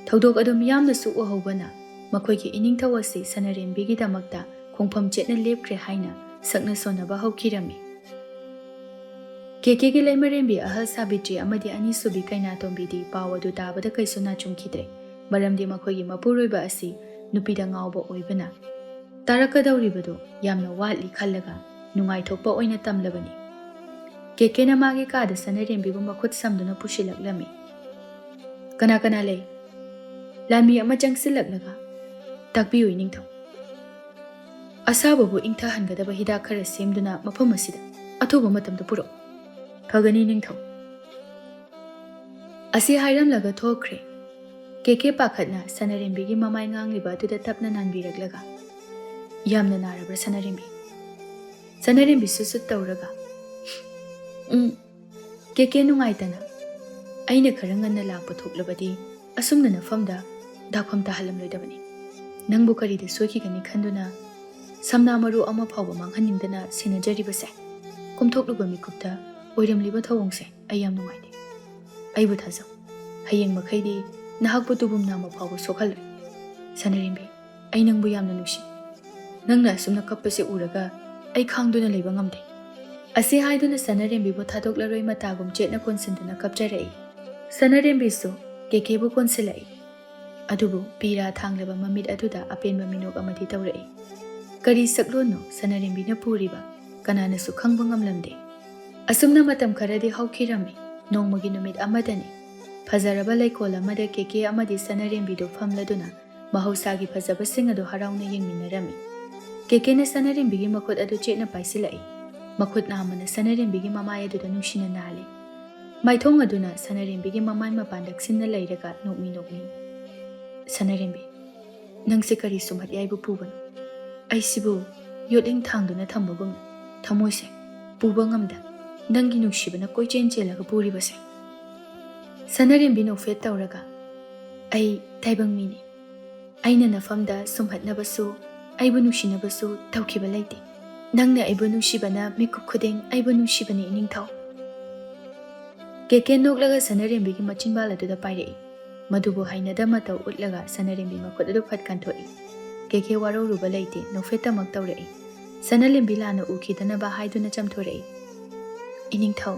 ꯊꯧꯗꯣꯛ ꯑꯗꯨ ꯃꯤꯌꯥꯝꯅꯁꯨ ꯎꯍꯧꯕꯅ ꯃꯈꯣꯏꯒꯤ ꯏꯅꯤꯡꯊꯧ ꯑꯁꯤ ꯁꯅꯥꯔꯦꯝꯕꯤꯒꯤꯗꯃꯛꯇ ꯈꯣꯡꯐꯝ ꯆꯦꯠꯅ ꯂꯦꯞꯈ꯭ꯔꯦ ꯍꯥꯏꯅ ꯁꯛꯅ ꯁꯣꯟꯅꯕ ꯍꯧꯈꯤꯔꯝꯃꯤ꯫ ꯀꯦꯀꯦꯒꯤ ꯂꯩꯃꯔꯦꯝꯕꯤ ꯑꯍꯜ ꯁꯥꯕꯤꯇ꯭ꯔꯤ ꯑꯃꯗꯤ ꯑꯅꯤꯁꯨꯕꯤ ꯀꯩꯅꯥꯇꯣꯝꯕꯤꯗꯤ ꯄꯥꯎ ꯑꯗꯨ ꯇꯥꯕꯗ ꯀꯩꯁꯨ ꯅꯥꯆꯨꯡꯈꯤꯗ꯭ꯔꯦ, ꯃꯔꯝꯗꯤ ꯃꯈꯣꯏꯒꯤ ꯃꯄꯨꯔꯣꯏꯕ ꯑꯁꯤ ꯅꯨꯄꯤꯗ ꯉꯥꯎꯕ ꯑꯣꯏꯕꯅ ꯇꯥꯔꯛꯀꯗꯧꯔꯤꯕꯗꯨ ꯌꯥꯝꯅ ꯋꯥꯠꯂꯤ ꯈꯜꯂꯒ ꯅꯨꯡꯉꯥꯏꯊꯣꯛꯄ ꯑꯣꯏꯅ ꯇꯝꯂꯕꯅꯤ꯫ ꯀꯦꯀꯦꯅ ꯃꯥꯒꯤ ꯀꯥꯗ ꯁꯅꯥꯔꯦꯝꯕꯤꯕꯨ ꯃꯈꯨꯠ ꯁꯝꯗꯨꯅ ꯄꯨꯁꯤꯜꯂꯛꯂꯝꯃꯤ꯫ "ꯀꯅꯥ ꯀꯅꯥ ꯂꯩ?" ꯂꯥꯟꯃꯤ ꯑꯃ ꯆꯪꯁꯤꯜꯂꯛꯂꯒ, "ꯇꯥꯛꯄꯤꯌꯨ ꯏꯅꯤꯡꯊꯧ꯫ ꯑꯁꯥꯕꯕꯨ ꯏꯪꯊꯍꯟꯒꯗꯕ ꯍꯤꯗꯥꯛ ꯈꯔ ꯁꯦꯝꯗꯨꯅ ꯃꯐꯝ ꯑꯁꯤꯗ ꯑꯊꯨꯕ ꯃꯇꯝꯗ ꯄꯨꯔꯛꯎ꯫" "ꯐꯒꯅꯤ ꯏꯅꯤꯡꯊꯧ꯫" ꯑꯁꯤ ꯍꯥꯏꯔꯝꯂꯒ ꯊꯣꯛꯈ꯭ꯔꯦ꯫ ꯀꯦꯀꯦ ꯄꯥꯈꯠꯅ ꯁꯅꯥꯔꯦꯝꯕꯤꯒꯤ ꯃꯃꯥꯏ ꯉꯥꯡꯂꯤꯕ ꯑꯗꯨꯗ ꯇꯞꯅ ꯅꯥꯟꯕꯤꯔꯛꯂꯒ, "ꯌꯥꯝꯅ ꯅꯥꯔꯕ꯭ꯔꯥ ꯁꯅꯥꯔꯦꯝꯕꯤ?" ꯁꯅꯥꯔꯦꯝꯕꯤ ꯁꯨꯠ ꯁꯨꯠ ꯇꯧꯔꯒ, "ꯎꯝ, ꯀꯦꯀꯦ ꯅꯨꯡꯉꯥꯏꯇꯅ, ꯑꯩꯅ ꯈꯔ ꯉꯟꯅ ꯂꯥꯛꯄ ꯊꯣꯛꯂꯕꯗꯤ ꯑꯁꯨꯝꯅ ꯅꯐꯝꯗ ꯗꯥꯛꯐꯝ ꯇꯥꯍꯜꯂꯝꯂꯣꯏꯗꯕꯅꯤ꯫ ꯅꯪꯕꯨ ꯀꯔꯤꯗ ꯁꯣꯏꯈꯤꯒꯅꯤ ꯈꯟꯗꯨꯅ ꯁꯝꯅꯥ ꯃꯔꯨ ꯑꯃ ꯐꯥꯎꯕ ꯃꯥꯡꯍꯟꯅꯤꯡꯗꯅ ꯁꯦꯟꯅꯖꯔꯤꯕꯁꯦ꯫ ꯀꯨꯝꯊꯣꯛꯂꯨꯕ ꯃꯤꯀꯨꯞꯇ ꯑꯣꯏꯔꯝꯂꯤꯕ ꯊꯧꯑꯣꯡꯁꯦ ꯑꯩ ꯌꯥꯝ ꯅꯨꯡꯉꯥꯏꯇꯦ꯫ ꯑꯩꯕꯨ ꯊꯥꯖꯧ, ꯍꯌꯦꯡ ꯃꯈꯩꯗꯤ ꯅꯍꯥꯛꯄꯨ ꯇꯨꯕꯨꯝ ꯅꯥꯝꯃ ꯐꯥꯎꯕ ꯁꯣꯛꯍꯜꯂꯣꯏ꯫ ꯁꯅꯥꯔꯦꯝꯕꯤ, ꯑꯩ ꯅꯪꯕꯨ ꯌꯥꯝꯅ ꯅꯨꯡꯁꯤ꯫ ꯅꯪꯅ ꯑꯁꯨꯝꯅ ꯀꯞꯄꯁꯦ ꯎꯔꯒ ꯑꯩ ꯈꯥꯡꯗꯨꯅ ꯂꯩꯕ ꯉꯝꯗꯦ꯫" ꯑꯁꯤ ꯍꯥꯏꯗꯨꯅ ꯁꯅꯥꯔꯦꯝꯕꯤꯕꯨ ꯊꯥꯗꯣꯛꯂꯔꯣꯏ ꯃꯇꯥꯒꯨꯝ ꯆꯦꯠꯅ ꯀꯣꯟꯁꯤꯟꯗꯨꯅ ꯀꯞꯆꯔꯛꯏ꯫ ꯁꯅꯥꯔꯦꯝꯕꯤꯁꯨ ꯀꯦꯀꯦꯕꯨ ꯀꯣꯟꯁꯤꯜꯂꯛꯏ꯫ ꯑꯗꯨꯕꯨ ꯄꯤꯔꯥ ꯊꯥꯡꯂꯕ ꯃꯃꯤꯠ ꯑꯗꯨꯗ ꯑꯄꯦꯟꯕ ꯃꯤꯅꯣꯛ ꯑꯃꯗꯤ ꯇꯧꯔꯛꯏ꯫ ꯀꯔꯤ ꯁꯛꯂꯣꯟꯅꯣ ꯁꯅꯥꯔꯦꯝꯕꯤꯅ ꯄꯨꯔꯤꯕ? ꯀꯅꯥꯅꯁꯨ ꯈꯪꯕ ꯉꯝꯂꯝꯗꯦ꯫ ꯑꯁꯨꯝꯅ ꯃꯇꯝ ꯈꯔꯗꯤ ꯍꯧꯈꯤꯔꯝꯃꯤ꯫ ꯅꯣꯡꯃꯒꯤ ꯅꯨꯃꯤꯠ ꯑꯃꯗꯅꯤ꯫ ꯐꯖꯔꯕ ꯂꯩꯀꯣꯜ ꯑꯃꯗ ꯀꯦꯀꯦ ꯑꯃꯗꯤ ꯁꯅꯥꯔꯦꯝꯕꯤꯗꯨ ꯐꯝꯂꯗꯨꯅ ꯃꯍꯧꯁꯥꯒꯤ ꯐꯖꯕꯁꯤꯡ ꯑꯗꯨ ꯍꯔꯥꯎꯅ ꯌꯦꯡꯃꯤꯟꯅꯔꯝꯃꯤ꯫ ꯀꯦꯀꯦꯅ ꯁꯅꯥꯔꯦꯝꯕꯤꯒꯤ ꯃꯈꯨꯠ ꯑꯗꯨ ꯆꯦꯠꯅ ꯄꯥꯏꯁꯤꯜꯂꯛꯏ꯫ ꯃꯈꯨꯠ ꯅꯥꯝꯃꯅ ꯁꯅꯥꯔꯦꯝꯕꯤꯒꯤ ꯃꯃꯥꯏ ꯑꯗꯨꯗ ꯅꯨꯡꯁꯤꯅ ꯅꯥꯜꯂꯤ꯫ ꯃꯥꯏꯊꯣꯡ ꯑꯗꯨꯅ ꯁꯅꯥꯔꯦꯝꯕꯤꯒꯤ ꯃꯃꯥꯏ ꯃꯄꯥꯟ ꯅꯛꯁꯤꯟꯅ ꯂꯩꯔꯒ ꯅꯣꯛꯃꯤ ꯅꯣꯛꯃꯤ, "ꯁꯅꯥꯔꯦꯝꯕꯤ, ꯅꯪꯁꯦ ꯀꯔꯤ ꯁꯨꯝꯍꯠ ꯌꯥꯏꯕ ꯄꯨꯕꯅꯣ? ꯑꯩꯁꯤꯕꯨ ꯌꯣꯠꯂꯤꯡ ꯊꯥꯡꯗꯨꯅ ꯊꯝꯕꯒꯨꯝꯅ ꯊꯃꯣꯏꯁꯦ ꯄꯨꯕ ꯉꯝꯗ ꯅꯪꯒꯤ ꯅꯨꯡꯁꯤꯕꯅ ꯀꯣꯏꯆꯦꯟ ꯆꯦꯜꯂꯒ ꯄꯨꯔꯤꯕꯁꯦ?" ꯁꯅꯥꯔꯦꯝꯕꯤ ꯅꯣꯛꯐꯦꯠ ꯇꯧꯔꯒ, "ꯑꯩ ꯇꯥꯏꯕꯪ ꯃꯤꯅꯤ꯫ ꯑꯩꯅ ꯅꯐꯝꯗ ꯁꯨꯝꯍꯠꯅꯕꯁꯨ, ꯑꯩꯕꯨ ꯅꯨꯡꯁꯤꯅꯕꯁꯨ ꯇꯧꯈꯤꯕ ꯂꯩꯇꯦ꯫ ꯅꯪꯅ ꯑꯩꯕꯨ ꯅꯨꯡꯁꯤꯕꯅ ꯃꯤꯀꯨꯞ ꯈꯨꯗꯤꯡ ꯑꯩꯕꯨ ꯅꯨꯡꯁꯤꯕꯅꯤ, ꯏꯅꯤꯡꯊꯧ꯫" ꯀꯦꯀꯦ ꯅꯣꯛꯂꯒ ꯁꯅꯥꯔꯦꯝꯕꯤꯒꯤ ꯃꯆꯤꯟꯕꯥꯜ ꯑꯗꯨꯗ ꯄꯥꯏꯔꯛꯏ꯫ ꯃꯗꯨꯕꯨ ꯍꯩꯅꯗ ꯃꯇꯧ ꯎꯠꯂꯒ ꯁꯅꯥꯔꯦꯝꯕꯤ ꯃꯈꯨꯠ ꯑꯗꯨ ꯐꯠ ꯀꯟꯊꯣꯛꯏ꯫ ꯀꯦꯀꯦ ꯋꯥꯔꯧꯔꯨꯕ ꯂꯩꯇꯦ, ꯅꯣꯛꯐꯦꯠꯇꯃꯛ ꯇꯧꯔꯛꯏ꯫ ꯁꯅꯥꯔꯦꯝꯕꯤ ꯂꯥꯟꯅ ꯎꯈꯤꯗꯅꯕ ꯍꯥꯏꯗꯨꯅ ꯆꯝꯊꯣꯔꯛꯏ꯫ "ꯏꯅꯤꯡꯊꯧ,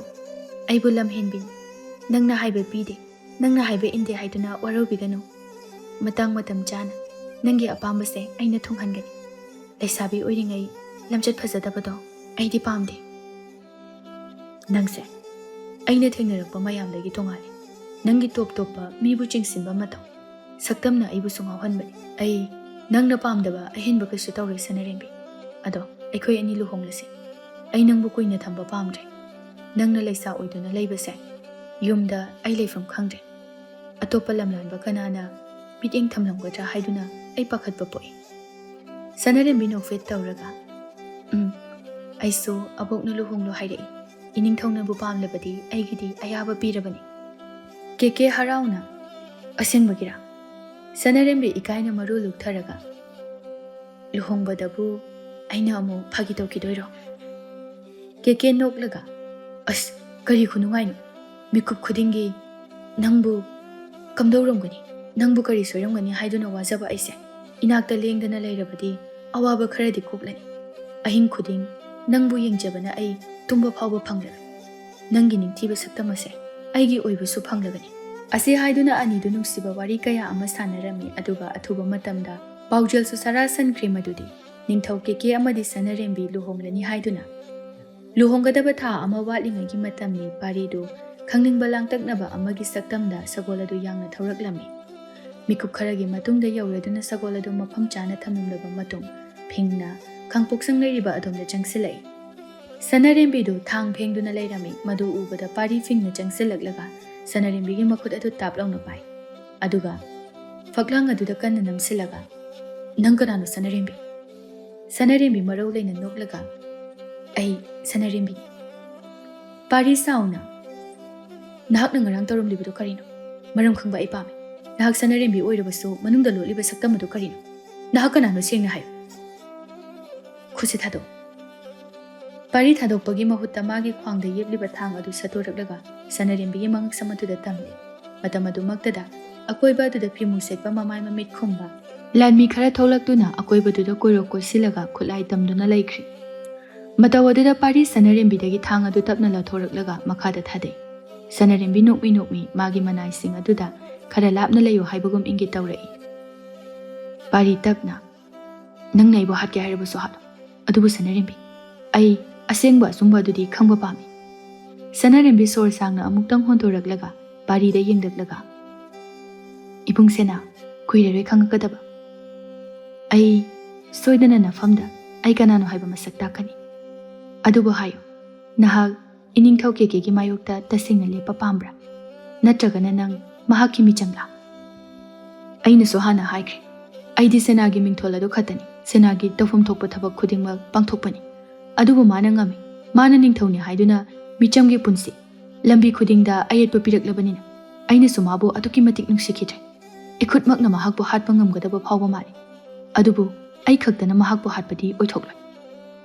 ꯑꯩꯕꯨ ꯂꯝꯍꯦꯟꯕꯤꯅꯤ꯫ ꯅꯪꯅ ꯍꯥꯏꯕ ꯄꯤꯗꯦ, ꯅꯪꯅ ꯍꯥꯏꯕ ꯏꯟꯗꯦ ꯍꯥꯏꯗꯨꯅ ꯋꯥꯔꯧꯕꯤꯒꯅꯨ꯫ ꯃꯇꯥꯡ ꯃꯇꯝ ꯆꯥꯅ ꯅꯪꯒꯤ ꯑꯄꯥꯝꯕꯁꯦ ꯑꯩꯅ ꯊꯨꯡꯍꯟꯒꯅꯤ꯫ ꯂꯩꯁꯥꯕꯤ ꯑꯣꯏꯔꯤꯉꯩ ꯂꯝꯆꯠ ꯐꯖꯗꯕꯗꯣ ꯑꯩꯗꯤ ꯄꯥꯝꯗꯦ꯫ ꯅꯪꯁꯦ ꯑꯩꯅ ꯊꯦꯡꯅꯔꯛꯄ ꯃꯌꯥꯝꯗꯒꯤ ꯇꯣꯉꯥꯜꯂꯤ꯫ ꯅꯪꯒꯤ ꯇꯣꯞ ꯇꯣꯞꯄ ꯃꯤꯕꯨ ꯆꯤꯡꯁꯤꯟꯕ ꯃꯇꯧ, ꯁꯛꯇꯝꯅ ꯑꯩꯕꯨꯁꯨ ꯉꯥꯎꯍꯟꯕꯅꯤ꯫ ꯑꯩ ꯅꯪꯅ ꯄꯥꯝꯗꯕ ꯑꯍꯦꯟꯕ ꯀꯩꯁꯨ ꯇꯧꯔꯣꯏ, ꯁꯅꯥꯔꯦꯝꯕꯤ꯫ ꯑꯗꯣ ꯑꯩꯈꯣꯏ ꯑꯅꯤ ꯂꯨꯍꯣꯡꯂꯁꯤ꯫ ꯑꯩ ꯅꯪꯕꯨ ꯀꯨꯏꯅ ꯊꯝꯕ ꯄꯥꯝꯗ꯭ꯔꯦ꯫ ꯅꯪꯅ ꯂꯩꯁꯥ ꯑꯣꯏꯗꯨꯅ ꯂꯩꯕꯁꯦ ꯌꯨꯝꯗ ꯑꯩ ꯂꯩꯐꯝ ꯈꯪꯗ꯭ꯔꯦ꯫ ꯑꯇꯣꯞꯄ ꯂꯝꯂꯥꯟꯕ ꯀꯅꯥꯅ ꯃꯤꯠꯌꯦꯡ ꯊꯝꯂꯝꯒꯗ꯭ꯔꯥ ꯍꯥꯏꯗꯨꯅ ꯑꯩ ꯄꯥꯈꯠꯄ ꯄꯣꯛꯏ꯫" ꯁꯅꯥꯔꯦꯝꯕꯤ ꯅꯣꯛꯐꯦꯠ ꯇꯧꯔꯒ, "ꯎꯝ, ꯑꯩꯁꯨ ꯑꯕꯣꯛꯅ ꯂꯨꯍꯣꯡꯂꯣ ꯍꯥꯏꯔꯛꯏ꯫ ꯏꯅꯤꯡꯊꯧꯅꯕꯨ ꯄꯥꯝꯂꯕꯗꯤ ꯑꯩꯒꯤꯗꯤ ꯑꯌꯥꯕ ꯄꯤꯔꯕꯅꯤ꯫" ꯀꯦꯀꯦ ꯍꯔꯥꯎꯅ, "ꯑꯁꯦꯡꯕꯒꯤꯔꯥ?" ꯁꯅꯥꯔꯦꯝꯕꯤ ꯏꯀꯥꯏꯅ ꯃꯔꯨ ꯂꯨꯛꯊꯔꯒ, "ꯂꯨꯍꯣꯡꯕꯗꯕꯨ ꯑꯩꯅ ꯑꯃꯨꯛ ꯐꯥꯒꯤ ꯇꯧꯈꯤꯗꯣꯏꯔꯣ?" ꯀꯦꯀꯦ ꯅꯣꯛꯂꯒ, "ꯑꯁ, ꯀꯔꯤ ꯈꯨꯅꯨꯡꯉꯥꯏꯅꯣ? ꯃꯤꯀꯨꯞ ꯈꯨꯗꯤꯡꯒꯤ ꯅꯪꯕꯨ ꯀꯝꯗꯧꯔꯝꯒꯅꯤ, ꯅꯪꯕꯨ ꯀꯔꯤ ꯁꯣꯏꯔꯝꯒꯅꯤ ꯍꯥꯏꯗꯨꯅ ꯋꯥꯖꯕ ꯑꯩꯁꯦ ꯏꯅꯥꯛꯇ ꯂꯦꯡꯗꯅ ꯂꯩꯔꯕꯗꯤ ꯑꯋꯥꯕ ꯈꯔꯗꯤ ꯀꯣꯛꯂꯅꯤ꯫ ꯑꯍꯤꯡ ꯈꯨꯗꯤꯡ ꯅꯪꯕꯨ ꯌꯦꯡꯖꯕꯅ ꯑꯩ ꯇꯨꯝꯕ ꯐꯥꯎꯕ ꯐꯪꯂꯔꯣꯏ꯫ ꯅꯪꯒꯤ ꯅꯤꯡꯊꯤꯕ ꯁꯛꯇꯝ ꯑꯁꯦ ꯑꯩꯒꯤ ꯑꯣꯏꯕꯁꯨ ꯐꯪꯂꯒꯅꯤ꯫" ꯑꯁꯤ ꯍꯥꯏꯗꯨꯅ ꯑꯅꯤꯗꯨ ꯅꯨꯡꯁꯤꯕ ꯋꯥꯔꯤ ꯀꯌꯥ ꯑꯃ ꯁꯥꯟꯅꯔꯝꯃꯤ, ꯑꯗꯨꯒ ꯑꯊꯨꯕ ꯃꯇꯝꯗ ꯄꯥꯎꯖꯦꯜꯁꯨ ꯁꯔꯥ ꯁꯟꯈ꯭ꯔꯦ꯫ ꯃꯗꯨꯗꯤ ꯅꯤꯡꯊꯧ ꯀꯦꯀꯦ ꯑꯃꯗꯤ ꯁꯅꯥꯔꯦꯝꯕꯤ ꯂꯨꯍꯣꯡꯂꯅꯤ ꯍꯥꯏꯗꯨꯅ꯫ ꯂꯨꯍꯣꯡꯒꯗꯕ ꯊꯥ ꯑꯃ ꯋꯥꯠꯂꯤꯉꯩꯒꯤ ꯃꯇꯝꯅꯤ꯫ ꯄꯥꯔꯤꯗꯨ ꯈꯪꯅꯤꯡꯕ ꯂꯥꯡꯇꯛꯅꯕ ꯑꯃꯒꯤ ꯁꯛꯇꯝꯗ ꯁꯒꯣꯜ ꯑꯗꯨ ꯌꯥꯡꯅ ꯊꯧꯔꯛꯂꯝꯃꯤ꯫ ꯃꯤꯀꯨꯞ ꯈꯔꯒꯤ ꯃꯇꯨꯡꯗ ꯌꯧꯔꯗꯨꯅ ꯁꯒꯣꯜ ꯑꯗꯨ ꯃꯐꯝ ꯆꯥꯅ ꯊꯝꯂꯝꯂꯕ ꯃꯇꯨꯡ, ꯐꯤꯡꯅ ꯈꯥꯡꯄꯣꯛꯁꯪ ꯂꯩꯔꯤꯕ ꯑꯗꯣꯝꯗ ꯆꯪꯁꯤꯜꯂꯛꯏ꯫ ꯁꯅꯔꯦꯝꯕꯤꯗꯨ ꯊꯥꯡ ꯐꯦꯡꯗꯨꯅ ꯂꯩꯔꯝꯃꯤ꯫ ꯃꯗꯨ ꯎꯕꯗ ꯄꯥꯔꯤ ꯐꯤꯡꯅ ꯆꯪꯁꯤꯜꯂꯛꯂꯒ ꯁꯅꯔꯦꯝꯕꯤꯒꯤ ꯃꯈꯨꯠ ꯑꯗꯨ ꯇꯥꯞ ꯂꯥꯎꯅ ꯄꯥꯏ꯫ ꯑꯗꯨꯒ ꯐꯛꯂꯥꯡ ꯑꯗꯨꯗ ꯀꯟꯅ ꯅꯝꯁꯤꯜꯂꯒ, "ꯅꯪ ꯀꯅꯥꯅꯣ, ꯁꯅꯔꯦꯝꯕꯤ?" ꯁꯅꯔꯦꯝꯕꯤ ꯃꯔꯧ ꯂꯩꯅ ꯅꯣꯛꯂꯒ, "ꯑꯩ ꯁꯅꯔꯦꯝꯕꯤꯅꯤ꯫" ꯄꯥꯔꯤ ꯁꯥꯎꯅ, "ꯅꯍꯥꯛꯅ ꯉꯔꯥꯡ ꯇꯧꯔꯝꯂꯤꯕꯗꯨ ꯀꯔꯤꯅꯣ? ꯃꯔꯝ ꯈꯪꯕ ꯑꯩ ꯄꯥꯝꯃꯤ꯫ ꯅꯍꯥꯛ ꯁꯅꯔꯦꯝꯕꯤ ꯑꯣꯏꯔꯕꯁꯨ ꯃꯅꯨꯡꯗ ꯂꯣꯠꯂꯤꯕ ꯁꯛꯇꯝ ꯑꯗꯨ ꯀꯔꯤꯅꯣ? ꯅꯍꯥꯛ ꯀꯅꯥꯅꯣ, ꯁꯦꯡꯅ ꯍꯥꯏꯌꯨ꯫ ꯈꯨꯠꯁꯤ ꯊꯥꯗꯣꯛ꯫" ꯄꯥꯔꯤ ꯊꯥꯗꯣꯛꯄꯒꯤ ꯃꯍꯨꯠꯇ ꯃꯥꯒꯤ ꯈ꯭ꯋꯥꯡꯗ ꯌꯦꯞꯂꯤꯕ ꯊꯥꯡ ꯑꯗꯨ ꯁꯠꯇꯣꯔꯛꯂꯒ ꯁꯅꯔꯦꯝꯕꯤꯒꯤ ꯃꯉꯛꯁꯝ ꯑꯗꯨꯗ ꯇꯝꯂꯦ꯫ ꯃꯇꯝ ꯑꯗꯨꯃꯛꯇꯗ ꯑꯀꯣꯏꯕ ꯑꯗꯨꯗ ꯐꯤꯃꯨ ꯁꯦꯠꯄ, ꯃꯃꯥꯏ ꯃꯃꯤꯠ ꯈꯨꯝꯕ ꯂꯥꯟꯃꯤ ꯈꯔ ꯊꯣꯛꯂꯛꯇꯨꯅ ꯑꯀꯣꯏꯕꯗꯨꯗ ꯀꯣꯏꯔꯣ ꯀꯣꯏꯁꯤꯜꯂꯒ ꯈꯨꯠꯂꯥꯏ ꯇꯝꯗꯨꯅ ꯂꯩꯈ꯭ꯔꯦ꯫ ꯃꯇꯧ ꯑꯗꯨꯗ ꯄꯥꯔꯤ ꯁꯅꯔꯦꯝꯕꯤꯗꯒꯤ ꯊꯥꯡ ꯑꯗꯨ ꯇꯞꯅ ꯂꯧꯊꯣꯔꯛꯂꯒ ꯃꯈꯥꯗ ꯊꯥꯗꯩ꯫ ꯁꯅꯔꯦꯝꯕꯤ ꯅꯣꯛꯃꯤ ꯅꯣꯛꯃꯤ ꯃꯥꯒꯤ ꯃꯅꯥꯏꯁꯤꯡ ꯑꯗꯨꯗ ꯈꯔ ꯂꯥꯞꯅ ꯂꯩꯌꯨ ꯍꯥꯏꯕꯒꯨꯝ ꯏꯪꯒꯤꯠ ꯇꯧꯔꯛꯏ꯫ ꯄꯥꯔꯤ ꯇꯞꯅ, "ꯅꯪꯅ ꯑꯩꯕꯨ ꯍꯥꯠꯀꯦ ꯍꯥꯏꯔꯕꯁꯨ ꯍꯥꯠꯂꯣ, ꯑꯗꯨꯕꯨ ꯁꯅꯔꯦꯝꯕꯤ, ꯑꯩ ꯑꯁꯦꯡꯕ ꯑꯆꯨꯝꯕ ꯑꯗꯨꯗꯤ ꯈꯪꯕ ꯄꯥꯝꯃꯤ꯫" ꯁꯅꯔꯦꯝꯕꯤ ꯁꯣꯔ ꯁꯥꯡꯅ ꯑꯃꯨꯛꯇꯪ ꯍꯣꯟꯗꯣꯔꯛꯂꯒ ꯄꯥꯔꯤꯗ ꯌꯦꯡꯂꯛꯂꯒ, "ꯏꯕꯨꯡ ꯁꯦꯅꯥ, ꯀꯨꯏꯔꯔꯣꯏ ꯈꯪꯉꯛꯀꯗꯕ꯫ ꯑꯩ ꯁꯣꯏꯗꯅ ꯅꯐꯝꯗ ꯑꯩ ꯀꯅꯥꯅꯣ ꯍꯥꯏꯕ ꯃꯁꯛ ꯇꯥꯛꯀꯅꯤ꯫ ꯑꯗꯨꯕꯨ ꯍꯥꯏꯌꯨ, ꯅꯍꯥꯛ ꯏꯅꯤꯡꯊꯧ ꯀꯦꯀꯦꯒꯤ ꯃꯥꯌꯣꯛꯇ ꯇꯁꯦꯡꯅ ꯂꯦꯞꯄ ꯄꯥꯝꯕ꯭ꯔꯥ? ꯅꯠꯇ꯭ꯔꯒꯅ ꯅꯪ ꯃꯍꯥꯛꯀꯤ ꯃꯤꯆꯪꯂꯥ?" "ꯑꯩꯅꯁꯨ ꯍꯥꯟꯅ ꯍꯥꯏꯈ꯭ꯔꯦ, ꯑꯩꯗꯤ ꯁꯦꯅꯥꯒꯤ ꯃꯤꯡꯊꯣꯜ ꯑꯗꯨ ꯈꯛꯇꯅꯤ꯫ ꯁꯦꯅꯥꯒꯤ ꯇꯧꯐꯝ ꯊꯣꯛꯄ ꯊꯕꯛ ꯈꯨꯗꯤꯡꯃꯛ ꯄꯥꯡꯊꯣꯛꯄꯅꯤ꯫ ꯑꯗꯨꯕꯨ ꯃꯥꯅ ꯉꯝꯃꯤ꯫ ꯃꯥꯅ ꯅꯤꯡꯊꯧꯅꯤ ꯍꯥꯏꯗꯨꯅ ꯃꯤꯆꯝꯒꯤ ꯄꯨꯟꯁꯤ, ꯂꯝꯕꯤ ꯈꯨꯗꯤꯡꯗ ꯑꯌꯦꯠꯄ ꯄꯤꯔꯛꯂꯕꯅꯤꯅ ꯑꯩꯅꯁꯨ ꯃꯥꯕꯨ ꯑꯗꯨꯛꯀꯤ ꯃꯇꯤꯛ ꯅꯨꯡꯁꯤꯈꯤꯗ꯭ꯔꯦ꯫ ꯏꯈꯨꯠꯃꯛꯅ ꯃꯍꯥꯛꯄꯨ ꯍꯥꯠꯄ ꯉꯝꯒꯗꯕ ꯐꯥꯎꯕ ꯃꯥꯜꯂꯤ꯫ ꯑꯗꯨꯕꯨ ꯑꯩ ꯈꯛꯇꯅ ꯃꯍꯥꯛꯄꯨ ꯍꯥꯠꯄꯗꯤ ꯑꯣꯏꯊꯣꯛꯂꯣꯏ꯫"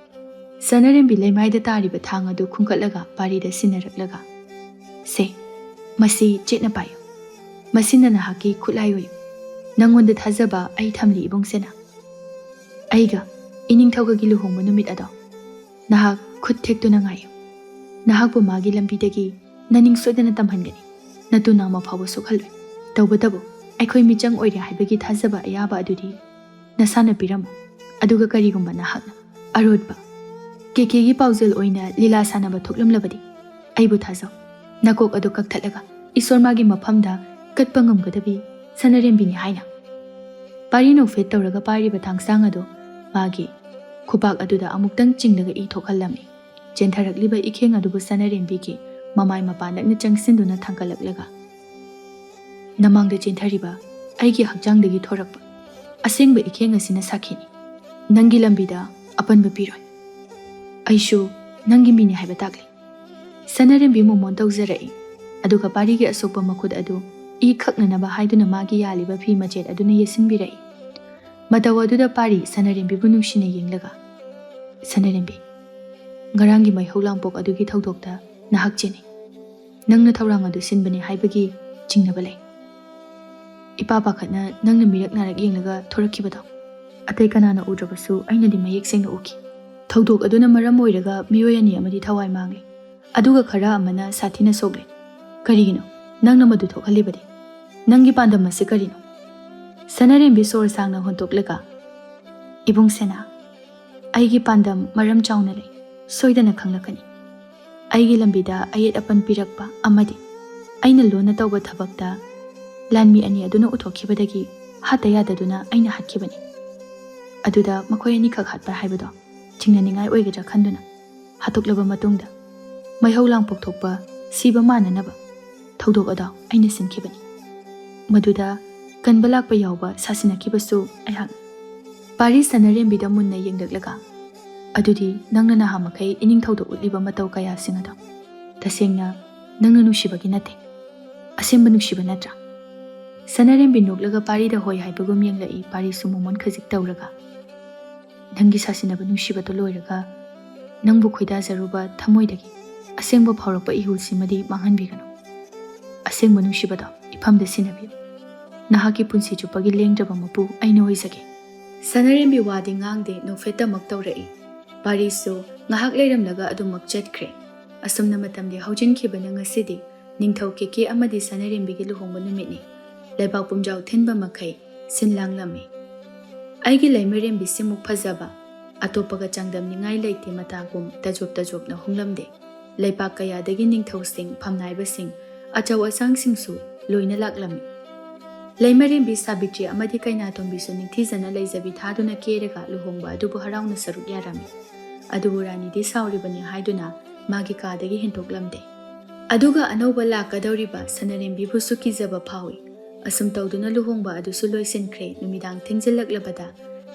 ꯁꯅꯔꯦꯝꯕꯤ ꯂꯩꯃꯥꯏꯗ ꯇꯥꯔꯤꯕ ꯊꯥꯡ ꯑꯗꯨ ꯈꯨꯟꯒꯠꯂꯒ ꯄꯥꯔꯤꯗ ꯁꯤꯟꯅꯔꯛꯂꯒ, "ꯁꯦ, ꯃꯁꯤ ꯆꯦꯠꯅ ꯄꯥꯏꯌꯨ꯫ ꯃꯁꯤꯅ ꯅꯍꯥꯛꯀꯤ ꯈꯨꯠꯂꯥꯏ ꯑꯣꯏꯌꯨ꯫ ꯅꯪꯉꯣꯟꯗ ꯊꯥꯖꯕ ꯑꯩ ꯊꯝꯂꯤ, ꯏꯕꯨꯡ ꯁꯦꯅꯥ꯫ ꯑꯩꯒ ꯏꯅꯤꯡꯊꯧꯒꯒꯤ ꯂꯨꯍꯣꯡꯕ ꯅꯨꯃꯤꯠ ꯑꯗꯣ ꯅꯍꯥꯛ ꯈꯨꯠ ꯊꯦꯛꯇꯨꯅ ꯉꯥꯏꯌꯨ꯫ ꯅꯍꯥꯛꯄꯨ ꯃꯥꯒꯤ ꯂꯝꯕꯤꯗꯒꯤ ꯅꯅꯤꯡ ꯁꯣꯏꯗꯅ ꯇꯝꯍꯟꯒꯅꯤ꯫ ꯅꯇꯨ ꯅꯥꯝꯃ ꯐꯥꯎꯕ ꯁꯣꯛꯍꯜꯂꯣꯏ꯫ ꯇꯧꯕꯇꯕꯨ ꯑꯩꯈꯣꯏ ꯃꯤꯆꯪ ꯑꯣꯏꯔꯦ ꯍꯥꯏꯕꯒꯤ ꯊꯥꯖꯕ ꯑꯌꯥꯕ ꯑꯗꯨꯗꯤ ꯅꯁꯥꯅ ꯄꯤꯔꯝꯃꯨ꯫ ꯑꯗꯨꯒ ꯀꯔꯤꯒꯨꯝꯕ ꯅꯍꯥꯛꯅ ꯑꯔꯣꯠꯄ ꯀꯦꯀꯦꯒꯤ ꯄꯥꯎꯖꯦꯜ ꯑꯣꯏꯅ ꯂꯤꯂꯥ ꯁꯥꯟꯅꯕ ꯊꯣꯛꯂꯝꯂꯕꯗꯤ, ꯑꯩꯕꯨ ꯊꯥꯖꯧ꯫ ꯅꯀꯣꯛ ꯑꯗꯨ ꯀꯛꯊꯠꯂꯒ ꯏꯁꯣꯔ ꯃꯥꯒꯤ ꯃꯐꯝꯗ ꯀꯠꯄ ꯉꯝꯒꯗꯕꯤ ꯁꯅꯔꯦꯝꯕꯤꯅꯤ" ꯍꯥꯏꯅ꯫ ꯄꯥꯔꯤ ꯅꯣꯛꯐꯦꯠ ꯇꯧꯔꯒ ꯄꯥꯏꯔꯤꯕ ꯊꯥꯡꯁꯥꯡ ꯑꯗꯨ ꯃꯥꯒꯤ ꯈꯨꯄꯥꯛ ꯑꯗꯨꯗ ꯑꯃꯨꯛꯇꯪ ꯆꯤꯡꯂꯒ ꯏ ꯊꯣꯛꯍꯜꯂꯝꯃꯤ꯫ ꯆꯦꯟꯊꯔꯛꯂꯤꯕ ꯏꯈꯦꯡ ꯑꯗꯨꯕꯨ ꯁꯅꯥꯔꯦꯝꯕꯤꯒꯤ ꯃꯃꯥꯏ ꯃꯄꯥ ꯅꯛꯅ ꯆꯪꯁꯤꯟꯗꯨꯅ ꯊꯥꯡꯒꯠꯂꯛꯂꯒ, "ꯅꯃꯥꯡꯗ ꯆꯦꯟꯊꯔꯤꯕ ꯑꯩꯒꯤ ꯍꯛꯆꯥꯡꯗꯒꯤ ꯊꯣꯔꯛꯄ ꯑꯁꯦꯡꯕ ꯏꯈꯦꯡ ꯑꯁꯤꯅ ꯁꯥꯈꯤꯅꯤ꯫ ꯅꯪꯒꯤ ꯂꯝꯕꯤꯗ ꯑꯄꯟꯕ ꯄꯤꯔꯣꯏ꯫ ꯑꯩꯁꯨ ꯅꯪꯒꯤ ꯃꯤꯅꯤ ꯍꯥꯏꯕ ꯇꯥꯛꯂꯤ꯫" ꯁꯅꯥꯔꯦꯝꯕꯤ ꯃꯣꯃꯣꯟ ꯇꯧꯖꯔꯛꯏ꯫ ꯑꯗꯨꯒ ꯄꯥꯔꯤꯒꯤ ꯑꯁꯣꯛꯄ ꯃꯈꯨꯠ ꯑꯗꯨ ꯏ ꯈꯛꯅꯅꯕ ꯍꯥꯏꯗꯨꯅ ꯃꯥꯒꯤ ꯌꯥꯜꯂꯤꯕ ꯐꯤ ꯃꯆꯦꯠ ꯑꯗꯨꯅ ꯌꯦꯠꯁꯤꯟꯕꯤꯔꯛꯏ꯫ ꯃꯇꯧ ꯑꯗꯨꯗ ꯄꯥꯔꯤ ꯁꯅꯥꯔꯦꯝꯕꯤꯕꯨ ꯅꯨꯡꯁꯤꯅ ꯌꯦꯡꯂꯒ, "ꯁꯅꯥꯔꯦꯝꯕꯤ, ꯉꯔꯥꯡꯒꯤ ꯃꯩꯍꯧ ꯂꯥꯡꯄꯣꯛ ꯑꯗꯨꯒꯤ ꯊꯧꯗꯣꯛꯇ ꯅꯍꯥꯛ ꯆꯦꯟꯅꯩ꯫ ꯅꯪꯅ ꯊꯧꯔꯥꯡ ꯑꯗꯨ ꯁꯤꯟꯕꯅꯤ ꯍꯥꯏꯕꯒꯤ ꯆꯤꯡꯅꯕ ꯂꯩ꯫ ꯏꯄꯥ ꯄꯥꯈꯠꯅ ꯅꯪꯅ ꯃꯤꯔꯛ ꯅꯥꯔꯛ ꯌꯦꯡꯂꯒ ꯊꯣꯔꯛꯈꯤꯕꯗꯣ ꯑꯇꯩ ꯀꯅꯥꯅ ꯎꯗ꯭ꯔꯕꯁꯨ ꯑꯩꯅꯗꯤ ꯃꯌꯦꯛ ꯁꯦꯡꯅ ꯎꯈꯤ꯫ ꯊꯧꯗꯣꯛ ꯑꯗꯨꯅ ꯃꯔꯝ ꯑꯣꯏꯔꯒ ꯃꯤꯑꯣꯏ ꯑꯅꯤ ꯑꯃꯗꯤ ꯊꯋꯥꯏ ꯃꯥꯡꯂꯦ, ꯑꯗꯨꯒ ꯈꯔ ꯑꯃꯅ ꯁꯥꯊꯤꯅ ꯁꯣꯛꯂꯦ꯫ ꯀꯔꯤꯒꯤꯅꯣ ꯅꯪꯅ ꯃꯗꯨ ꯊꯣꯛꯍꯜꯂꯤꯕꯗꯤ? ꯅꯪꯒꯤ ꯄꯥꯟꯗꯝ ꯑꯁꯤ ꯀꯔꯤꯅꯣ?" ꯁꯅꯥꯔꯦꯝꯕꯤ ꯁꯣꯔ ꯁꯥꯡꯅ ꯍꯣꯟꯇꯣꯛꯂꯒ, "ꯏꯕꯨꯡ ꯁꯦꯅꯥ, ꯑꯩꯒꯤ ꯄꯥꯟꯗꯝ ꯃꯔꯝ ꯆꯥꯎꯅ ꯂꯩ, ꯁꯣꯏꯗꯅ ꯈꯪꯂꯛꯀꯅꯤ꯫ ꯑꯩꯒꯤ ꯂꯝꯕꯤꯗ ꯑꯌꯦꯠ ꯑꯄꯟ ꯄꯤꯔꯛꯄ ꯑꯃꯗꯤ ꯑꯩꯅ ꯂꯣꯟꯅ ꯇꯧꯕ ꯊꯕꯛꯇ ꯂꯥꯟꯃꯤ ꯑꯅꯤ ꯑꯗꯨꯅ ꯎꯊꯣꯛꯈꯤꯕꯗꯒꯤ ꯍꯥꯠꯇ ꯌꯥꯗꯗꯨꯅ ꯑꯩꯅ ꯍꯥꯠꯈꯤꯕꯅꯤ꯫ ꯑꯗꯨꯗ ꯃꯈꯣꯏ ꯑꯅꯤꯈꯛ ꯍꯥꯠꯄ ꯍꯥꯏꯕꯗꯣ ꯆꯤꯡꯅꯅꯤꯡꯉꯥꯏ ꯑꯣꯏꯒꯗ꯭ꯔꯥ ꯈꯟꯗꯨꯅ ꯍꯥꯠꯇꯣꯛꯂꯕ ꯃꯇꯨꯡꯗ ꯃꯩꯍꯧ ꯂꯥꯡꯄꯣꯛ ꯊꯣꯛꯄ ꯁꯤꯕ ꯃꯥꯟꯅꯅꯕ ꯊꯧꯗꯣꯛ ꯑꯗꯣ ꯑꯩꯅ ꯁꯤꯟꯈꯤꯕꯅꯤ꯫ ꯃꯗꯨꯗ ꯀꯟꯕ ꯂꯥꯛꯄ ꯌꯥꯎꯕ ꯁꯥꯁꯤꯟꯅꯈꯤꯕꯁꯨ ꯑꯩꯍꯥꯛ꯫" ꯄꯥꯔꯤ ꯁꯅꯥꯔꯦꯝꯕꯤꯗ ꯃꯨꯟꯅ ꯌꯦꯡꯂꯛꯂꯒ, "ꯑꯗꯨꯗꯤ ꯅꯪꯅ ꯅꯍꯥ ꯃꯈꯩ ꯏꯅꯤꯡꯊꯧꯗ ꯎꯠꯂꯤꯕ ꯃꯇꯧ ꯀꯌꯥꯁꯤꯡ ꯑꯗꯣ ꯇꯁꯦꯡꯅ ꯅꯪꯅ ꯅꯨꯡꯁꯤꯕꯒꯤ ꯅꯠꯇꯦ, ꯑꯁꯦꯡꯕ ꯅꯨꯡꯁꯤꯕ ꯅꯠꯇ꯭ꯔꯥ?" ꯁꯅꯥꯔꯦꯝꯕꯤ ꯅꯣꯛꯂꯒ ꯄꯥꯔꯤꯗ ꯍꯣꯏ ꯍꯥꯏꯕꯒꯨꯝ ꯌꯦꯡꯂꯛꯏ꯫ ꯄꯥꯔꯤꯁꯨ ꯃꯣꯃꯣꯟ ꯈꯖꯤꯛ ꯇꯧꯔꯒ, "ꯅꯪꯒꯤ ꯁꯥꯁꯤꯟꯅꯕ ꯅꯨꯡꯁꯤꯕꯗꯣ ꯂꯣꯏꯔꯒ ꯅꯪꯕꯨ ꯈꯣꯏꯗꯥꯖꯔꯨꯕ ꯊꯃꯣꯏꯗꯒꯤ ꯑꯁꯦꯡꯕ ꯐꯥꯎꯔꯛꯄ ꯏꯍꯨꯜꯁꯤꯃꯗꯤ ꯃꯥꯡꯍꯟꯕꯤꯒꯅꯨ꯫ ꯑꯁꯦꯡꯕ ꯅꯨꯡꯁꯤꯕꯗꯣ ꯏꯐꯝꯗ ꯁꯤꯟꯅꯕꯤꯌꯨ꯫ ꯅꯍꯥꯛꯀꯤ ꯄꯨꯟꯁꯤ ꯆꯨꯞꯄꯒꯤ ꯂꯦꯡꯗ꯭ꯔꯕ ꯃꯄꯨ ꯑꯩꯅ ꯑꯣꯏꯖꯒꯦ꯫" ꯁꯅꯥꯔꯦꯝꯕꯤ ꯋꯥꯗꯤ ꯉꯥꯡꯗꯦ, ꯅꯣꯛꯐꯦꯠꯇꯃꯛ ꯇꯧꯔꯛꯏ꯫ ꯄꯥꯔꯤꯁꯨ ꯉꯥꯏꯍꯥꯛ ꯂꯩꯔꯝꯂꯒ ꯑꯗꯨꯃꯛ ꯆꯠꯈ꯭ꯔꯦ꯫ ꯑꯁꯨꯝꯅ ꯃꯇꯝꯗꯤ ꯍꯧꯖꯤꯟꯈꯤꯕꯅ ꯉꯁꯤꯗꯤ ꯅꯤꯡꯊꯧ ꯀꯦꯀꯦ ꯑꯃꯗꯤ ꯁꯅꯥꯔꯦꯝꯕꯤꯒꯤ ꯂꯨꯍꯣꯡꯕ ꯅꯨꯃꯤꯠꯅꯤ꯫ ꯂꯩꯕꯥꯛ ꯄꯨꯝꯖꯥꯎ ꯊꯤꯟꯕ ꯃꯈꯩ ꯁꯤꯟ ꯂꯥꯡꯂꯝꯃꯤ꯫ ꯑꯩꯒꯤ ꯂꯩꯃꯔꯦꯝꯕꯤ ꯁꯤꯃꯨꯛ ꯐꯖꯕ, ꯑꯇꯣꯞꯄꯒ ꯆꯥꯡꯗꯝꯅꯤꯡꯉꯥꯏ ꯂꯩꯇꯦ ꯃꯇꯥꯒꯨꯝ ꯇꯖꯣꯞ ꯇꯖꯣꯞꯅ ꯍꯣꯡꯂꯝꯗꯦ꯫ ꯂꯩꯄꯥꯛ ꯀꯌꯥꯗꯒꯤ ꯅꯤꯡꯊꯧꯁꯤꯡ, ꯐꯝꯅꯥꯏꯕꯁꯤꯡ, ꯑꯆꯧ ꯑꯁꯥꯡꯁꯤꯡꯁꯨ ꯂꯣꯏꯅ ꯂꯥꯛꯂꯝꯃꯤ꯫ ꯂꯩꯃꯔꯦꯝꯕꯤ ꯁꯥꯕꯤꯇ꯭ꯔꯤ ꯑꯃꯗꯤ ꯀꯩꯅꯥꯇꯣꯝꯕꯤꯁꯨ ꯅꯤꯡꯊꯤꯖꯅ ꯂꯩꯖꯕꯤ ꯊꯥꯗꯨꯅ ꯀꯦꯔꯒ ꯂꯨꯍꯣꯡꯕ ꯑꯗꯨꯕꯨ ꯍꯔꯥꯎꯅ ꯁꯔꯨꯛ ꯌꯥꯔꯝꯃꯤ꯫ ꯑꯗꯨꯕꯨ ꯔꯥꯅꯤꯗꯤ ꯁꯥꯎꯔꯤꯕꯅꯤ ꯍꯥꯏꯗꯨꯅ ꯃꯥꯒꯤ ꯀꯥꯗꯒꯤ ꯍꯦꯟꯗꯣꯛꯂꯝꯗꯦ꯫ ꯑꯗꯨꯒ ꯑꯅꯧꯕ ꯂꯥꯛꯀꯗꯧꯔꯤꯕ ꯁꯅꯥꯔꯦꯝꯕꯤꯕꯨꯁꯨ ꯀꯤꯖꯕ ꯐꯥꯎꯏ꯫ ꯑꯁꯨꯝ ꯇꯧꯗꯨꯅ ꯂꯨꯍꯣꯡꯕ ꯑꯗꯨꯁꯨ ꯂꯣꯏꯁꯤꯟꯈ꯭ꯔꯦ꯫ ꯅꯨꯃꯤꯗꯥꯡ ꯊꯦꯡꯖꯤꯜꯂꯛꯂꯕꯗ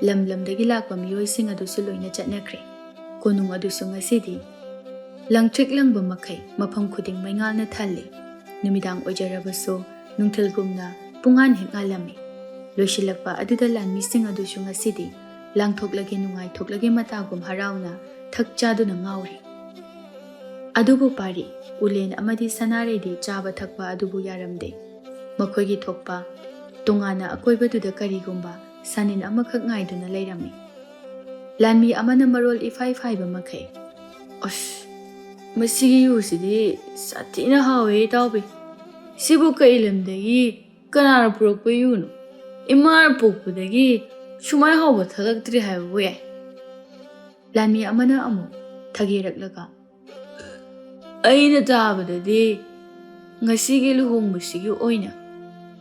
ꯂꯝ ꯂꯝꯗꯒꯤ ꯂꯥꯛꯄ ꯃꯤꯑꯣꯏꯁꯤꯡ ꯑꯗꯨꯁꯨ ꯂꯣꯏꯅ ꯆꯠꯅꯈ꯭ꯔꯦ꯫ ꯀꯣꯅꯨꯡ ꯑꯗꯨꯁꯨ ꯉꯁꯤꯗꯤ ꯂꯪꯇ꯭ꯔꯤꯛ ꯂꯪꯕ ꯃꯈꯩ ꯃꯐꯝ ꯈꯨꯗꯤꯡ ꯃꯩꯉꯥꯜꯅ ꯊꯜꯂꯤ꯫ ꯅꯨꯃꯤꯗꯥꯡ ꯑꯣꯏꯖꯔꯕꯁꯨ ꯅꯨꯡꯊꯤꯜꯒꯨꯝꯅ ꯄꯨꯡꯉꯥꯟ ꯍꯦꯛ ꯉꯥꯜꯂꯝꯃꯤ꯫ ꯂꯣꯏꯁꯤꯜꯂꯛꯄ ꯑꯗꯨꯗ ꯂꯥꯟꯃꯤꯁꯤꯡ ꯑꯗꯨꯁꯨ ꯉꯁꯤꯗꯤ ꯂꯥꯡꯊꯣꯛꯂꯒꯦ, ꯅꯨꯡꯉꯥꯏꯊꯣꯛꯂꯒꯦ ꯃꯇꯥꯒꯨꯝ ꯍꯔꯥꯎꯅ ꯊꯛ ꯆꯥꯗꯨꯅ ꯉꯥꯎꯔꯤ꯫ ꯑꯗꯨꯕꯨ ꯄꯥꯔꯤ, ꯎꯂꯦꯟ ꯑꯃꯗꯤ ꯁꯅꯥꯔꯩꯗꯤ ꯆꯥꯕ ꯊꯛꯄ ꯑꯗꯨꯕꯨ ꯌꯥꯔꯝꯗꯦ꯫ ꯃꯈꯣꯏꯒꯤ ꯊꯣꯛꯄ ꯇꯣꯉꯥꯟꯅ ꯑꯀꯣꯏꯕꯗꯨꯗ ꯀꯔꯤꯒꯨꯝꯕ ꯁꯥꯅꯤꯟ ꯑꯃꯈꯛ ꯉꯥꯏꯗꯨꯅ ꯂꯩꯔꯝꯃꯤ꯫ ꯂꯥꯟꯃꯤ ꯑꯃꯅ ꯃꯔꯣꯜ ꯏꯐꯥꯏ ꯐꯥꯏꯕ ꯃꯈꯩ, "ꯑꯁ, ꯃꯁꯤꯒꯤ ꯌꯨꯁꯤꯗꯤ ꯁꯥꯊꯤꯅ ꯍꯥꯎꯋꯦ, ꯏꯇꯥꯎꯕꯤ꯫ ꯁꯤꯕꯨ ꯀꯩ ꯂꯝꯗꯒꯤ ꯀꯅꯥꯅ ꯄꯨꯔꯛꯄ ꯌꯨꯅꯣ? ꯏꯃꯥꯅ ꯄꯣꯛꯄꯗꯒꯤ ꯁꯨꯃꯥꯏ ꯍꯥꯎꯕ ꯊꯛꯂꯛꯇ꯭ꯔꯤ ꯍꯥꯏꯕꯕꯨ ꯌꯥꯏ꯫" ꯂꯥꯟꯃꯤ ꯑꯃꯅ ꯑꯃꯨꯛ ꯊꯒꯦꯔꯛꯂꯒ, "ꯑꯩꯅ ꯇꯥꯕꯗꯗꯤ ꯉꯁꯤꯒꯤ ꯂꯨꯍꯣꯡꯕꯁꯤꯒꯤ ꯑꯣꯏꯅ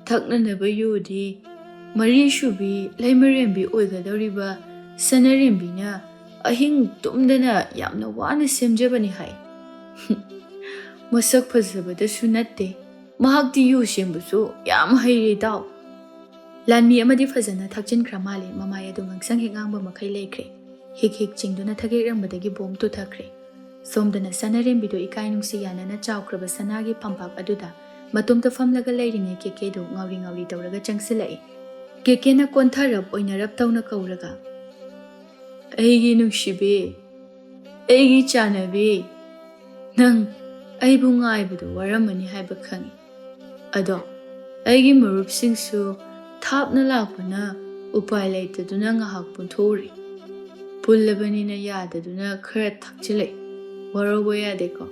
ꯊꯛꯅꯅꯕ ꯌꯨꯗꯤ ꯃꯔꯤꯁꯨꯕꯤ ꯂꯩꯃꯔꯦꯝꯕꯤ ꯑꯣꯏꯒꯗꯧꯔꯤꯕ ꯁꯅꯔꯦꯝꯕꯤꯅ ꯑꯍꯤꯡ ꯇꯨꯝꯗꯅ ꯌꯥꯝꯅ ꯋꯥꯅ ꯁꯦꯝꯖꯕꯅꯤ ꯍꯥꯏ꯫" "ꯃꯁꯛ ꯐꯖꯕꯗꯁꯨ ꯅꯠꯇꯦ, ꯃꯍꯥꯛꯇꯤ ꯌꯨ ꯁꯦꯝꯕꯁꯨ ꯌꯥꯝ ꯍꯩꯔꯦ, ꯏꯇꯥꯎ꯫" ꯂꯥꯟꯃꯤ ꯑꯃꯗꯤ ꯐꯖꯅ ꯊꯛꯆꯤꯟꯈ꯭ꯔ ꯃꯥꯜꯂꯦ꯫ ꯃꯃꯥꯏ ꯑꯗꯨ ꯉꯥꯡꯁꯪ ꯍꯦꯛ ꯉꯥꯡꯕ ꯃꯈꯩ ꯂꯩꯈ꯭ꯔꯦ꯫ ꯍꯤꯛ ꯍꯤꯛ ꯆꯤꯡꯗꯨꯅ ꯊꯒꯦꯛꯔꯝꯕꯗꯒꯤ ꯕꯣꯝ ꯇꯨꯊꯈ꯭ꯔꯦ꯫ ꯁꯣꯝꯗꯅ ꯁꯅꯥꯔꯦꯝꯕꯤꯗꯨ ꯏꯀꯥꯏ ꯅꯨꯡꯁꯤ ꯌꯥꯅꯅ ꯆꯥꯎꯈ꯭ꯔꯕ ꯁꯅꯥꯒꯤ ꯐꯝꯄꯥꯛ ꯑꯗꯨꯗ ꯃꯇꯣꯝꯇ ꯐꯝꯂꯒ ꯂꯩꯔꯤꯉꯩ ꯀꯦꯀꯦꯗꯨ ꯉꯥꯎꯔꯤ ꯉꯥꯎꯔꯤ ꯇꯧꯔꯒ ꯆꯪꯁꯤꯜꯂꯛꯏ꯫ ꯀꯦꯀꯦꯅ ꯀꯣꯟꯊꯔꯞ ꯑꯣꯏꯅꯔꯞ ꯇꯧꯅ ꯀꯧꯔꯒ, "ꯑꯩꯒꯤ ꯅꯨꯡꯁꯤꯕꯤ, ꯑꯩꯒꯤ ꯆꯥꯟꯅꯕꯤ, ꯅꯪ ꯑꯩꯕꯨ ꯉꯥꯏꯕꯗ ꯋꯥꯔꯝꯃꯅꯤ ꯍꯥꯏꯕ ꯈꯪꯏ꯫ ꯑꯗꯣ ꯑꯩꯒꯤ ꯃꯔꯨꯞꯁꯤꯡꯁꯨ ꯊꯥꯞꯅ ꯂꯥꯛꯄꯅ ꯎꯄꯥꯏ ꯂꯩꯇꯗꯨꯅ ꯉꯥꯏꯍꯥꯛ ꯄꯨꯟꯊꯣꯛꯎꯔꯤ꯫ ꯄꯨꯜꯂꯕꯅꯤꯅ ꯌꯥꯗꯗꯨꯅ ꯈꯔ ꯊꯛꯆꯤꯜꯂꯛꯏ꯫ ꯋꯥꯔꯧꯕ ꯌꯥꯗꯦꯀꯣ꯫"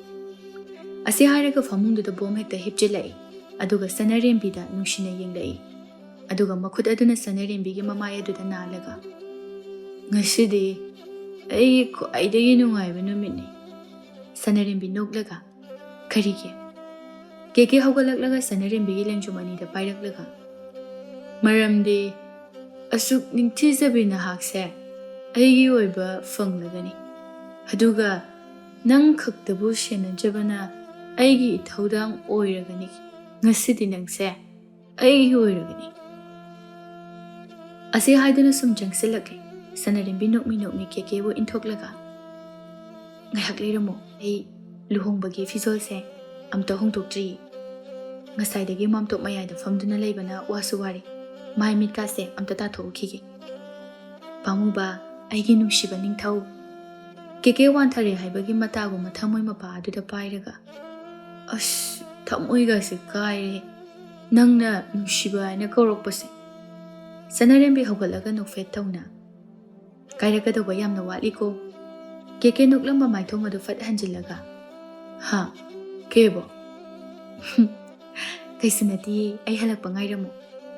ꯑꯁꯤ ꯍꯥꯏꯔꯒ ꯐꯃꯨꯡꯗꯨꯗ ꯕꯣꯝ ꯍꯦꯛꯇ ꯍꯤꯞꯆꯤꯜꯂꯛꯏ꯫ ꯑꯗꯨꯒ ꯁꯅꯥꯔꯦꯝꯕꯤꯗ ꯅꯨꯡꯁꯤꯅ ꯌꯦꯡꯂꯛꯏ꯫ ꯑꯗꯨꯒ ꯃꯈꯨꯠ ꯑꯗꯨꯅ ꯁꯅꯥꯔꯦꯝꯕꯤꯒꯤ ꯃꯃꯥꯏ ꯑꯗꯨꯗ ꯅꯥꯜꯂꯒ, "ꯉꯁꯤꯗꯤ ꯑꯩꯒꯤ ꯈ꯭ꯋꯥꯏꯗꯒꯤ ꯅꯨꯡꯉꯥꯏꯕ ꯅꯨꯃꯤꯠꯅꯤ꯫" ꯁꯅꯥꯔꯦꯝꯕꯤ ꯅꯣꯛꯂꯒ, "ꯀꯔꯤꯒꯤ?" ꯀꯦꯀꯦ ꯍꯧꯒꯠꯂꯛꯂꯒ ꯁꯅꯥꯔꯦꯝꯕꯤꯒꯤ ꯂꯦꯡꯖꯨꯝ ꯑꯅꯤꯗ ꯄꯥꯏꯔꯛꯂꯒ, "ꯃꯔꯝꯗꯤ ꯑꯁꯨꯛ ꯅꯤꯡꯊꯤꯖꯕꯤ ꯅꯍꯥꯛꯁꯦ ꯑꯩꯒꯤ ꯑꯣꯏꯕ ꯐꯪꯂꯒꯅꯤ꯫" ꯑꯗꯨꯒ ꯅꯪ ꯈꯛꯇꯕꯨ ꯁꯦꯟꯅꯖꯕꯅ ꯑꯩꯒꯤ ꯏꯊꯧꯗꯥꯡ ꯑꯣꯏꯔꯒꯅꯤ꯫ ꯉꯁꯤꯗꯤ ꯅꯪꯁꯦ ꯑꯩꯒꯤ ꯑꯣꯏꯔꯒꯅꯤ꯫ ꯑꯁꯤ ꯍꯥꯏꯗꯨꯅ ꯁꯨꯝ ꯆꯪꯁꯤꯜꯂꯛꯂꯦ꯫ ꯁꯅꯥꯔꯦꯝꯕꯤ ꯅꯣꯛꯃꯤ ꯅꯣꯛꯃꯤ ꯀꯦꯀꯦꯕꯨ ꯏꯟꯊꯣꯛꯂꯒ, "ꯉꯥꯏꯍꯥꯛ ꯂꯩꯔꯝꯃꯣ, ꯑꯩ ꯂꯨꯍꯣꯡꯕꯒꯤ ꯐꯤꯖꯣꯜꯁꯦ ꯑꯝꯇ ꯍꯣꯡꯗꯣꯛꯇ꯭ꯔꯤ꯫ ꯉꯁꯥꯏꯗꯒꯤ ꯃꯥꯝꯇꯣꯞ ꯃꯌꯥꯏꯗ ꯐꯝꯗꯨꯅ ꯂꯩꯕꯅ ꯋꯥꯁꯨ ꯋꯥꯔꯦ꯫ ꯃꯥꯏ ꯃꯤꯠꯀꯥꯁꯦ ꯑꯝꯇ ꯇꯥꯊꯣꯛꯎꯈꯤꯒꯦ꯫ ꯄꯥꯝꯃꯨꯕ, ꯑꯩꯒꯤ ꯅꯨꯡꯁꯤꯕ ꯅꯤꯡꯊꯧ꯫" ꯀꯦꯀꯦ ꯋꯥꯟꯊꯔꯦ ꯍꯥꯏꯕꯒꯤ ꯃꯇꯥꯒꯨꯝꯕ ꯊꯃꯣꯏ ꯃꯄꯥ ꯑꯗꯨꯗ ꯄꯥꯏꯔꯒ, "ꯑꯁ, ꯊꯃꯣꯏꯒꯁꯦ ꯀꯥꯏꯔꯦ, ꯅꯪꯅ ꯅꯨꯡꯁꯤꯕ ꯍꯥꯏꯅ ꯀꯧꯔꯛꯄꯁꯦ꯫" ꯁꯅꯥꯔꯦꯝꯕꯤ ꯍꯧꯒꯠꯂꯒ ꯅꯣꯛꯐꯦꯠ ꯇꯧꯅ, "ꯀꯥꯏꯔꯛꯀꯗꯧꯕ ꯌꯥꯝꯅ ꯋꯥꯠꯂꯤꯀꯣ?" ꯀꯦꯀꯦ ꯅꯣꯛꯂꯝꯕ ꯃꯥꯏꯊꯣꯡ ꯑꯗꯨ ꯐꯠ ꯍꯟꯖꯤꯜꯂꯒ, "ꯍꯥ? ꯀꯦꯕꯣ?" "ꯀꯩꯁꯨ ꯅꯠꯇꯤꯌꯦ, ꯑꯩ ꯍꯜꯂꯛꯄ ꯉꯥꯏꯔꯝꯃꯨ꯫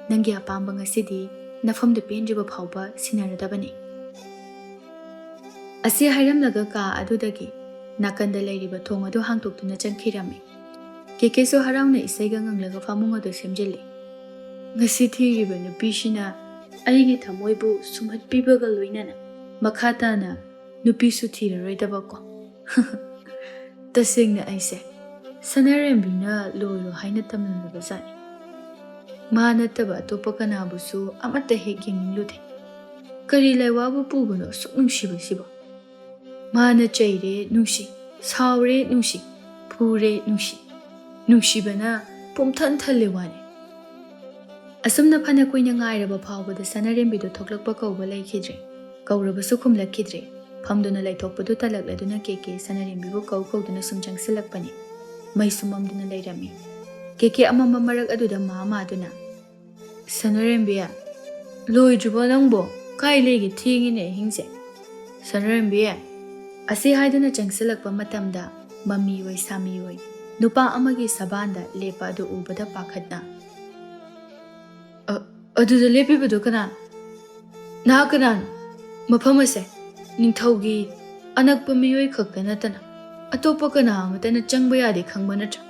ꯅꯪꯒꯤ ꯑꯄꯥꯝꯕ ꯉꯁꯤꯗꯤ ꯅꯐꯝꯗ ꯄꯦꯟꯗ꯭ꯔꯤꯕ ꯐꯥꯎꯕ ꯁꯤꯟꯅꯔꯗꯕꯅꯤ꯫" ꯑꯁꯤ ꯍꯥꯏꯔꯝꯂꯒ ꯀꯥ ꯑꯗꯨꯗꯒꯤ ꯅꯥꯀꯟꯗ ꯂꯩꯔꯤꯕ ꯊꯣꯡ ꯑꯗꯨ ꯍꯥꯡꯗꯣꯛꯇꯨꯅ ꯆꯪꯈꯤꯔꯝꯃꯤ꯫ ꯀꯦꯀꯦꯁꯨ ꯍꯔꯥꯎꯅ ꯏꯁꯩꯒ ꯉꯪꯂꯒ ꯐꯃꯨꯡ ꯑꯗꯨ ꯁꯦꯝꯖꯤꯜꯂꯤ꯫ ꯉꯁꯤ ꯊꯤꯔꯤꯕ ꯅꯨꯄꯤꯁꯤꯅ ꯑꯩꯒꯤ ꯊꯃꯣꯏꯕꯨ ꯁꯨꯝꯍꯠꯄꯤꯕꯒ ꯂꯣꯏꯅꯅ ꯃꯈꯥ ꯇꯥꯅ ꯅꯨꯄꯤꯁꯨ ꯊꯤꯔꯔꯣꯏꯗꯕꯀꯣ꯫ ꯇꯁꯦꯡꯅ ꯑꯩꯁꯦ ꯁꯅꯥꯔꯦꯝꯕꯤꯅ ꯂꯣꯏꯔꯣ ꯍꯥꯏꯅ ꯇꯝꯂꯝꯂꯕ ꯖꯥꯠꯅꯤ꯫ ꯃꯥ ꯅꯠꯇꯕ ꯑꯇꯣꯞꯄ ꯀꯅꯥꯕꯨꯁꯨ ꯑꯃꯠꯇ ꯍꯦꯛ ꯌꯦꯡꯅꯤꯡꯂꯨꯗꯦ꯫ ꯀꯔꯤ ꯂꯥꯏꯋꯥꯕꯨ ꯄꯨꯕꯅꯣ ꯑꯁꯨꯛ ꯅꯨꯡꯁꯤꯕꯁꯤꯕꯣ? ꯃꯥꯅ ꯆꯩꯔꯦ ꯅꯨꯡꯁꯤ, ꯁꯥꯎꯔꯦ ꯅꯨꯡꯁꯤ, ꯐꯨꯔꯦ ꯅꯨꯡꯁꯤ꯫ ꯅꯨꯡꯁꯤꯕꯅ ꯄꯨꯝꯊꯟ ꯊꯜꯂꯦ ꯋꯥꯅꯤ꯫ ꯑꯁꯨꯝꯅ ꯐꯅ ꯀꯨꯏꯅ ꯉꯥꯏꯔꯕ ꯐꯥꯎꯕꯗ ꯁꯅꯥꯔꯦꯝꯕꯤꯗꯨ ꯊꯣꯛꯂꯛꯄ ꯀꯧꯕ ꯂꯩꯈꯤꯗ꯭ꯔꯦ꯫ ꯀꯧꯔꯕꯁꯨ ꯈꯨꯝꯂꯛꯈꯤꯗ꯭ꯔꯦ꯫ ꯐꯝꯗꯨꯅ ꯂꯩꯊꯣꯛꯄꯗꯨ ꯇꯜꯂꯛꯂꯗꯨꯅ ꯀꯦꯀꯦ ꯁꯅꯥꯔꯦꯝꯕꯤꯕꯨ ꯀꯧ ꯀꯧꯗꯨꯅ ꯁꯨꯝ ꯆꯪꯁꯤꯜꯂꯛꯄꯅꯤ꯫ ꯃꯩꯁꯨ ꯃꯝꯗꯨꯅ ꯂꯩꯔꯝꯃꯤ꯫ ꯀꯦꯀꯦ ꯑꯃꯝꯕ ꯃꯔꯛ ꯑꯗꯨꯗ ꯃꯥ ꯃꯥꯗꯨꯅ, "ꯁꯅꯥꯔꯦꯝꯕꯤ, ꯂꯣꯏꯗ꯭ꯔꯤꯕꯣ ꯅꯪꯕꯣ? ꯀꯥꯏ ꯂꯩꯒꯦ? ꯊꯦꯡꯉꯤꯅꯦ ꯑꯍꯤꯡꯁꯦ꯫" "ꯁꯅꯥꯔꯦꯝꯕꯤ?" ꯑꯁꯤ ꯍꯥꯏꯗꯨꯅ ꯆꯪꯁꯤꯜꯂꯛꯄ ꯃꯇꯝꯗ ꯃꯃꯤ ꯑꯣꯏ ꯁꯥꯃꯤ ꯑꯣꯏ ꯅꯨꯄꯥ ꯑꯃꯒꯤ ꯁꯕꯥꯟꯗ ꯂꯦꯞꯄ ꯑꯗꯨ ꯎꯕꯗ ꯄꯥꯈꯠꯅ, "ꯑ-, ꯑꯗꯨꯗ ꯂꯦꯞꯄꯤꯕꯗꯨ ꯀꯅꯥꯅꯣ? ꯅꯍꯥꯛ ꯀꯅꯥꯅꯣ? ꯃꯐꯝ ꯑꯁꯦ ꯅꯤꯡꯊꯧꯒꯤ ꯑꯅꯛꯄ ꯃꯤꯑꯣꯏ ꯈꯛꯇ ꯅꯠꯇꯅ ꯑꯇꯣꯞꯄ ꯀꯅꯥ ꯑꯃꯠꯇꯅ ꯆꯪꯕ ꯌꯥꯗꯦ ꯈꯪꯕ ꯅꯠꯇ꯭ꯔꯥ?"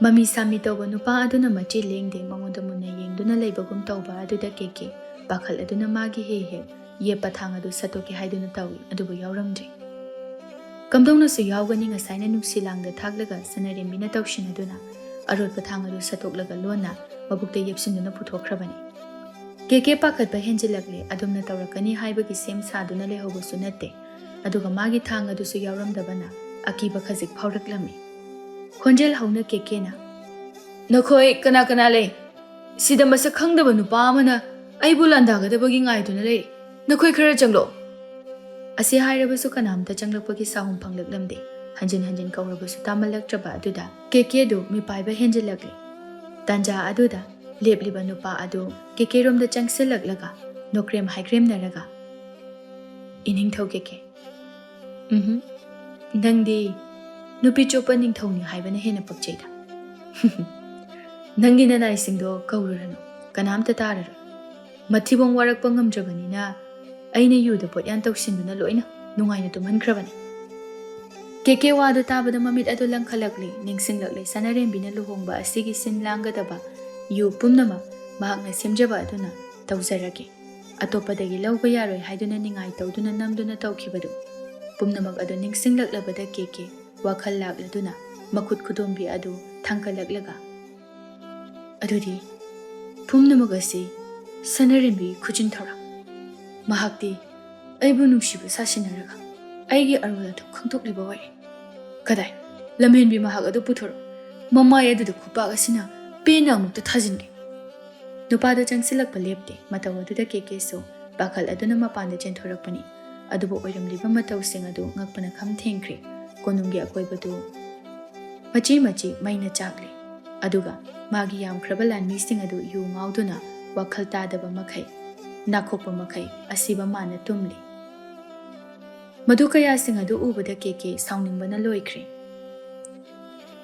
ꯃꯃꯤ ꯁꯥꯃꯤ ꯇꯧꯕ ꯅꯨꯄꯥ ꯑꯗꯨꯅ ꯃꯆꯤ ꯂꯦꯡꯗꯦ ꯃꯉꯣꯟꯗ ꯃꯨꯟꯅ ꯌꯦꯡꯗꯨꯅ ꯂꯩꯕꯒꯨꯝ ꯇꯧꯕ ꯑꯗꯨꯗ ꯀꯦꯀꯦ ꯄꯥꯈꯠꯂꯗꯨꯅ ꯃꯥꯒꯤ ꯍꯦꯛ ꯍꯦꯛ ꯌꯦꯞꯄ ꯊꯥꯡ ꯑꯗꯨ ꯁꯠꯇꯣꯛꯀꯦ ꯍꯥꯏꯗꯨꯅ ꯇꯧꯏ, ꯑꯗꯨꯕꯨ ꯌꯥꯎꯔꯝꯗ꯭ꯔꯦ꯫ ꯀꯝꯗꯧꯅꯁꯨ ꯌꯥꯎꯒꯅꯤ, ꯉꯁꯥꯏꯅ ꯅꯨꯡꯁꯤ ꯂꯥꯡꯗ ꯊꯥꯛꯂꯒ ꯁꯅꯥꯔꯦꯝꯕꯤꯅ ꯇꯧꯁꯤꯟꯅꯗꯨꯅ ꯑꯔꯣꯠꯄ ꯊꯥꯡ ꯑꯗꯨ ꯁꯠꯇꯣꯛꯂꯒ ꯂꯣꯟꯅ ꯃꯕꯨꯛꯇ ꯌꯦꯞꯁꯤꯟꯗꯨꯅ ꯄꯨꯊꯣꯛꯈ꯭ꯔꯕꯅꯤ꯫ ꯀꯦꯀꯦ ꯄꯥꯈꯠꯄ ꯍꯦꯟꯖꯤꯜꯂꯛꯂꯦ꯫ ꯑꯗꯨꯝꯅ ꯇꯧꯔꯛꯀꯅꯤ ꯍꯥꯏꯕꯒꯤ ꯁꯦꯝ ꯁꯥꯗꯨꯅ ꯂꯩꯍꯧꯕꯁꯨ ꯅꯠꯇꯦ, ꯑꯗꯨꯒ ꯃꯥꯒꯤ ꯊꯥꯡ ꯑꯗꯨꯁꯨ ꯌꯥꯎꯔꯝꯗꯕꯅ ꯑꯀꯤꯕ ꯈꯖꯤꯛ ꯐꯥꯎꯔꯛꯂꯝꯃꯤ꯫ ꯈꯣꯟꯖꯦꯜ ꯍꯧꯅ ꯀꯦꯀꯦꯅ, "ꯅꯈꯣꯏ ꯀꯅꯥ ꯀꯅꯥ ꯂꯩ? ꯁꯤꯗ ꯃꯁꯛ ꯈꯪꯗꯕ ꯅꯨꯄꯥ ꯑꯃꯅ ꯑꯩꯕꯨ ꯂꯥꯟꯗꯥꯒꯗꯕꯒꯤ ꯉꯥꯏꯗꯨꯅ ꯂꯩ꯫ ꯅꯈꯣꯏ ꯈꯔ ꯆꯪꯂꯛꯑꯣ!" ꯑꯁꯤ ꯍꯥꯏꯔꯕꯁꯨ ꯀꯅꯥꯝꯇ ꯆꯪꯂꯛꯄꯒꯤ ꯁꯥꯍꯨꯝ ꯐꯪꯂꯛꯂꯝꯗꯦ꯫ ꯍꯟꯖꯤꯟ ꯍꯟꯖꯤꯟ ꯀꯧꯔꯕꯁꯨ ꯇꯥꯃꯜꯂꯛꯇ꯭ꯔꯕ ꯑꯗꯨꯗ ꯀꯦꯀꯦꯗꯨ ꯃꯤꯄꯥꯏꯕ ꯍꯦꯟꯖꯤꯜꯂꯛꯂꯦ꯫ ꯇꯥꯟꯖꯥ ꯑꯗꯨꯗ ꯂꯦꯞꯂꯤꯕ ꯅꯨꯄꯥ ꯑꯗꯨ ꯀꯦꯀꯦꯔꯣꯝꯗ ꯆꯪꯁꯤꯜꯂꯛꯂꯒ ꯅꯣꯀ꯭ꯔꯦꯝ ꯍꯥꯏꯀ꯭ꯔꯦꯝꯅꯔꯒ, "ꯏꯅꯤꯡꯊꯧ ꯀꯦꯀꯦ, ꯎꯝꯍꯨꯝ, ꯅꯪꯗꯤ ꯅꯨꯄꯤ ꯆꯨꯞꯄ ꯅꯤꯡꯊꯧꯅꯤ ꯍꯥꯏꯕꯅ ꯍꯦꯟꯅ ꯄꯛꯆꯩꯗ꯫ ꯅꯪꯒꯤ ꯅꯅꯥꯏꯁꯤꯡꯗꯣ ꯀꯧꯔꯨꯔꯅꯨ, ꯀꯅꯥꯝꯇ ꯇꯥꯔꯔꯣꯏ꯫ ꯃꯊꯤꯕꯣꯡ ꯋꯥꯔꯛꯄ ꯉꯝꯗ꯭ꯔꯕꯅꯤꯅ ꯑꯩꯅ ꯌꯨꯗ ꯄꯣꯠꯌꯥꯟ ꯇꯧꯁꯤꯟꯗꯨꯅ ꯂꯣꯏꯅ ꯅꯨꯡꯉꯥꯏꯅ ꯇꯨꯝꯍꯟꯈ꯭ꯔꯕꯅꯤ꯫" ꯀꯦꯀꯦ ꯋꯥꯗꯨ ꯇꯥꯕꯗ ꯃꯃꯤꯠ ꯑꯗꯨ ꯂꯪꯈꯠꯂꯛꯂꯦ꯫ ꯅꯤꯡꯁꯤꯡꯂꯛꯂꯦ ꯁꯅꯥꯔꯦꯝꯕꯤꯅ ꯂꯨꯍꯣꯡꯕ ꯑꯁꯤꯒꯤ ꯁꯤꯟ ꯂꯥꯡꯒꯗꯕ ꯌꯨ ꯄꯨꯝꯅꯃꯛ ꯃꯍꯥꯛꯅ ꯁꯦꯝꯖꯕ ꯑꯗꯨꯅ ꯇꯧꯖꯔꯒꯦ꯫ ꯑꯇꯣꯞꯄꯗꯒꯤ ꯂꯧꯕ ꯌꯥꯔꯣꯏ ꯍꯥꯏꯗꯨꯅ ꯅꯤꯡꯉꯥꯏ ꯇꯧꯗꯨꯅ ꯅꯝꯗꯨꯅ ꯇꯧꯈꯤꯕꯗꯨ꯫ ꯄꯨꯝꯅꯃꯛ ꯑꯗꯨ ꯅꯤꯡꯁꯤꯡꯂꯛꯂꯕꯗ ꯀꯦꯀꯦ ꯋꯥꯈꯜ ꯂꯥꯛꯂꯗꯨꯅ ꯃꯈꯨꯠ ꯈꯨꯗꯣꯝꯕꯤ ꯑꯗꯨ ꯊꯥꯡꯒꯠꯂꯛꯂꯒ, "ꯑꯗꯨꯗꯤ ꯄꯨꯝꯅꯃꯛ ꯑꯁꯤ ꯁꯅꯥꯔꯦꯝꯕꯤ ꯈꯨꯖꯤꯟ ꯊꯧꯔꯥꯡ꯫ ꯃꯍꯥꯛꯇꯤ ꯑꯩꯕꯨ ꯅꯨꯡꯁꯤꯕ ꯁꯥꯁꯤꯟꯅꯔꯒ ꯑꯩꯒꯤ ꯑꯔꯣꯜ ꯑꯗꯨ ꯈꯪꯗꯣꯛꯂꯤꯕ ꯑꯣꯏꯔꯦ꯫ ꯀꯗꯥꯏ, ꯂꯝꯍꯦꯟꯕꯤ ꯃꯍꯥꯛ ꯑꯗꯨ ꯄꯨꯊꯣꯔꯛꯎ꯫ ꯃꯃꯥꯏ ꯑꯗꯨꯗ ꯈꯨꯄꯥꯛ ꯑꯁꯤꯅ ꯄꯦꯟꯅ ꯑꯃꯨꯛꯇ ꯊꯥꯖꯤꯟꯒꯦ꯫" ꯅꯨꯄꯥꯗꯨ ꯆꯪꯁꯤꯜꯂꯛꯄ ꯂꯦꯞꯇꯦ꯫ ꯃꯇꯧ ꯑꯗꯨꯗ ꯀꯦꯀꯦꯁꯨ ꯄꯥꯈꯠ ꯑꯗꯨꯅ ꯃꯄꯥꯟꯗ ꯆꯦꯟꯊꯣꯔꯛꯄꯅꯤ꯫ ꯑꯗꯨꯕꯨ ꯑꯣꯏꯔꯝꯂꯤꯕ ꯃꯇꯧꯁꯤꯡ ꯑꯗꯨ ꯉꯛꯄꯅ ꯈꯝ ꯊꯦꯡꯈ꯭ꯔꯦ꯫ ꯀꯣꯅꯨꯡꯒꯤ ꯑꯀꯣꯏꯕꯗꯨ ꯃꯆꯤ ꯃꯆꯤ ꯃꯩꯅ ꯆꯥꯛꯂꯤ꯫ ꯑꯗꯨꯒ ꯃꯥꯒꯤ ꯌꯥꯝꯈ꯭ꯔꯕ ꯂꯥꯟꯃꯤꯁꯤꯡ ꯑꯗꯨ ꯌꯨ ꯉꯥꯎꯗꯨꯅ ꯋꯥꯈꯜ ꯇꯥꯗꯕ ꯃꯈꯩ, ꯅꯥꯈꯣꯛꯄ ꯃꯈꯩ ꯑꯁꯤꯕ ꯃꯥꯅ ꯇꯨꯝꯂꯤ꯫ ꯃꯗꯨ ꯀꯌꯥꯁꯤꯡ ꯑꯗꯨ ꯎꯕꯗ ꯀꯦꯀꯦ ꯁꯥꯎꯅꯤꯡꯕꯅ ꯂꯣꯏꯈ꯭ꯔꯦ꯫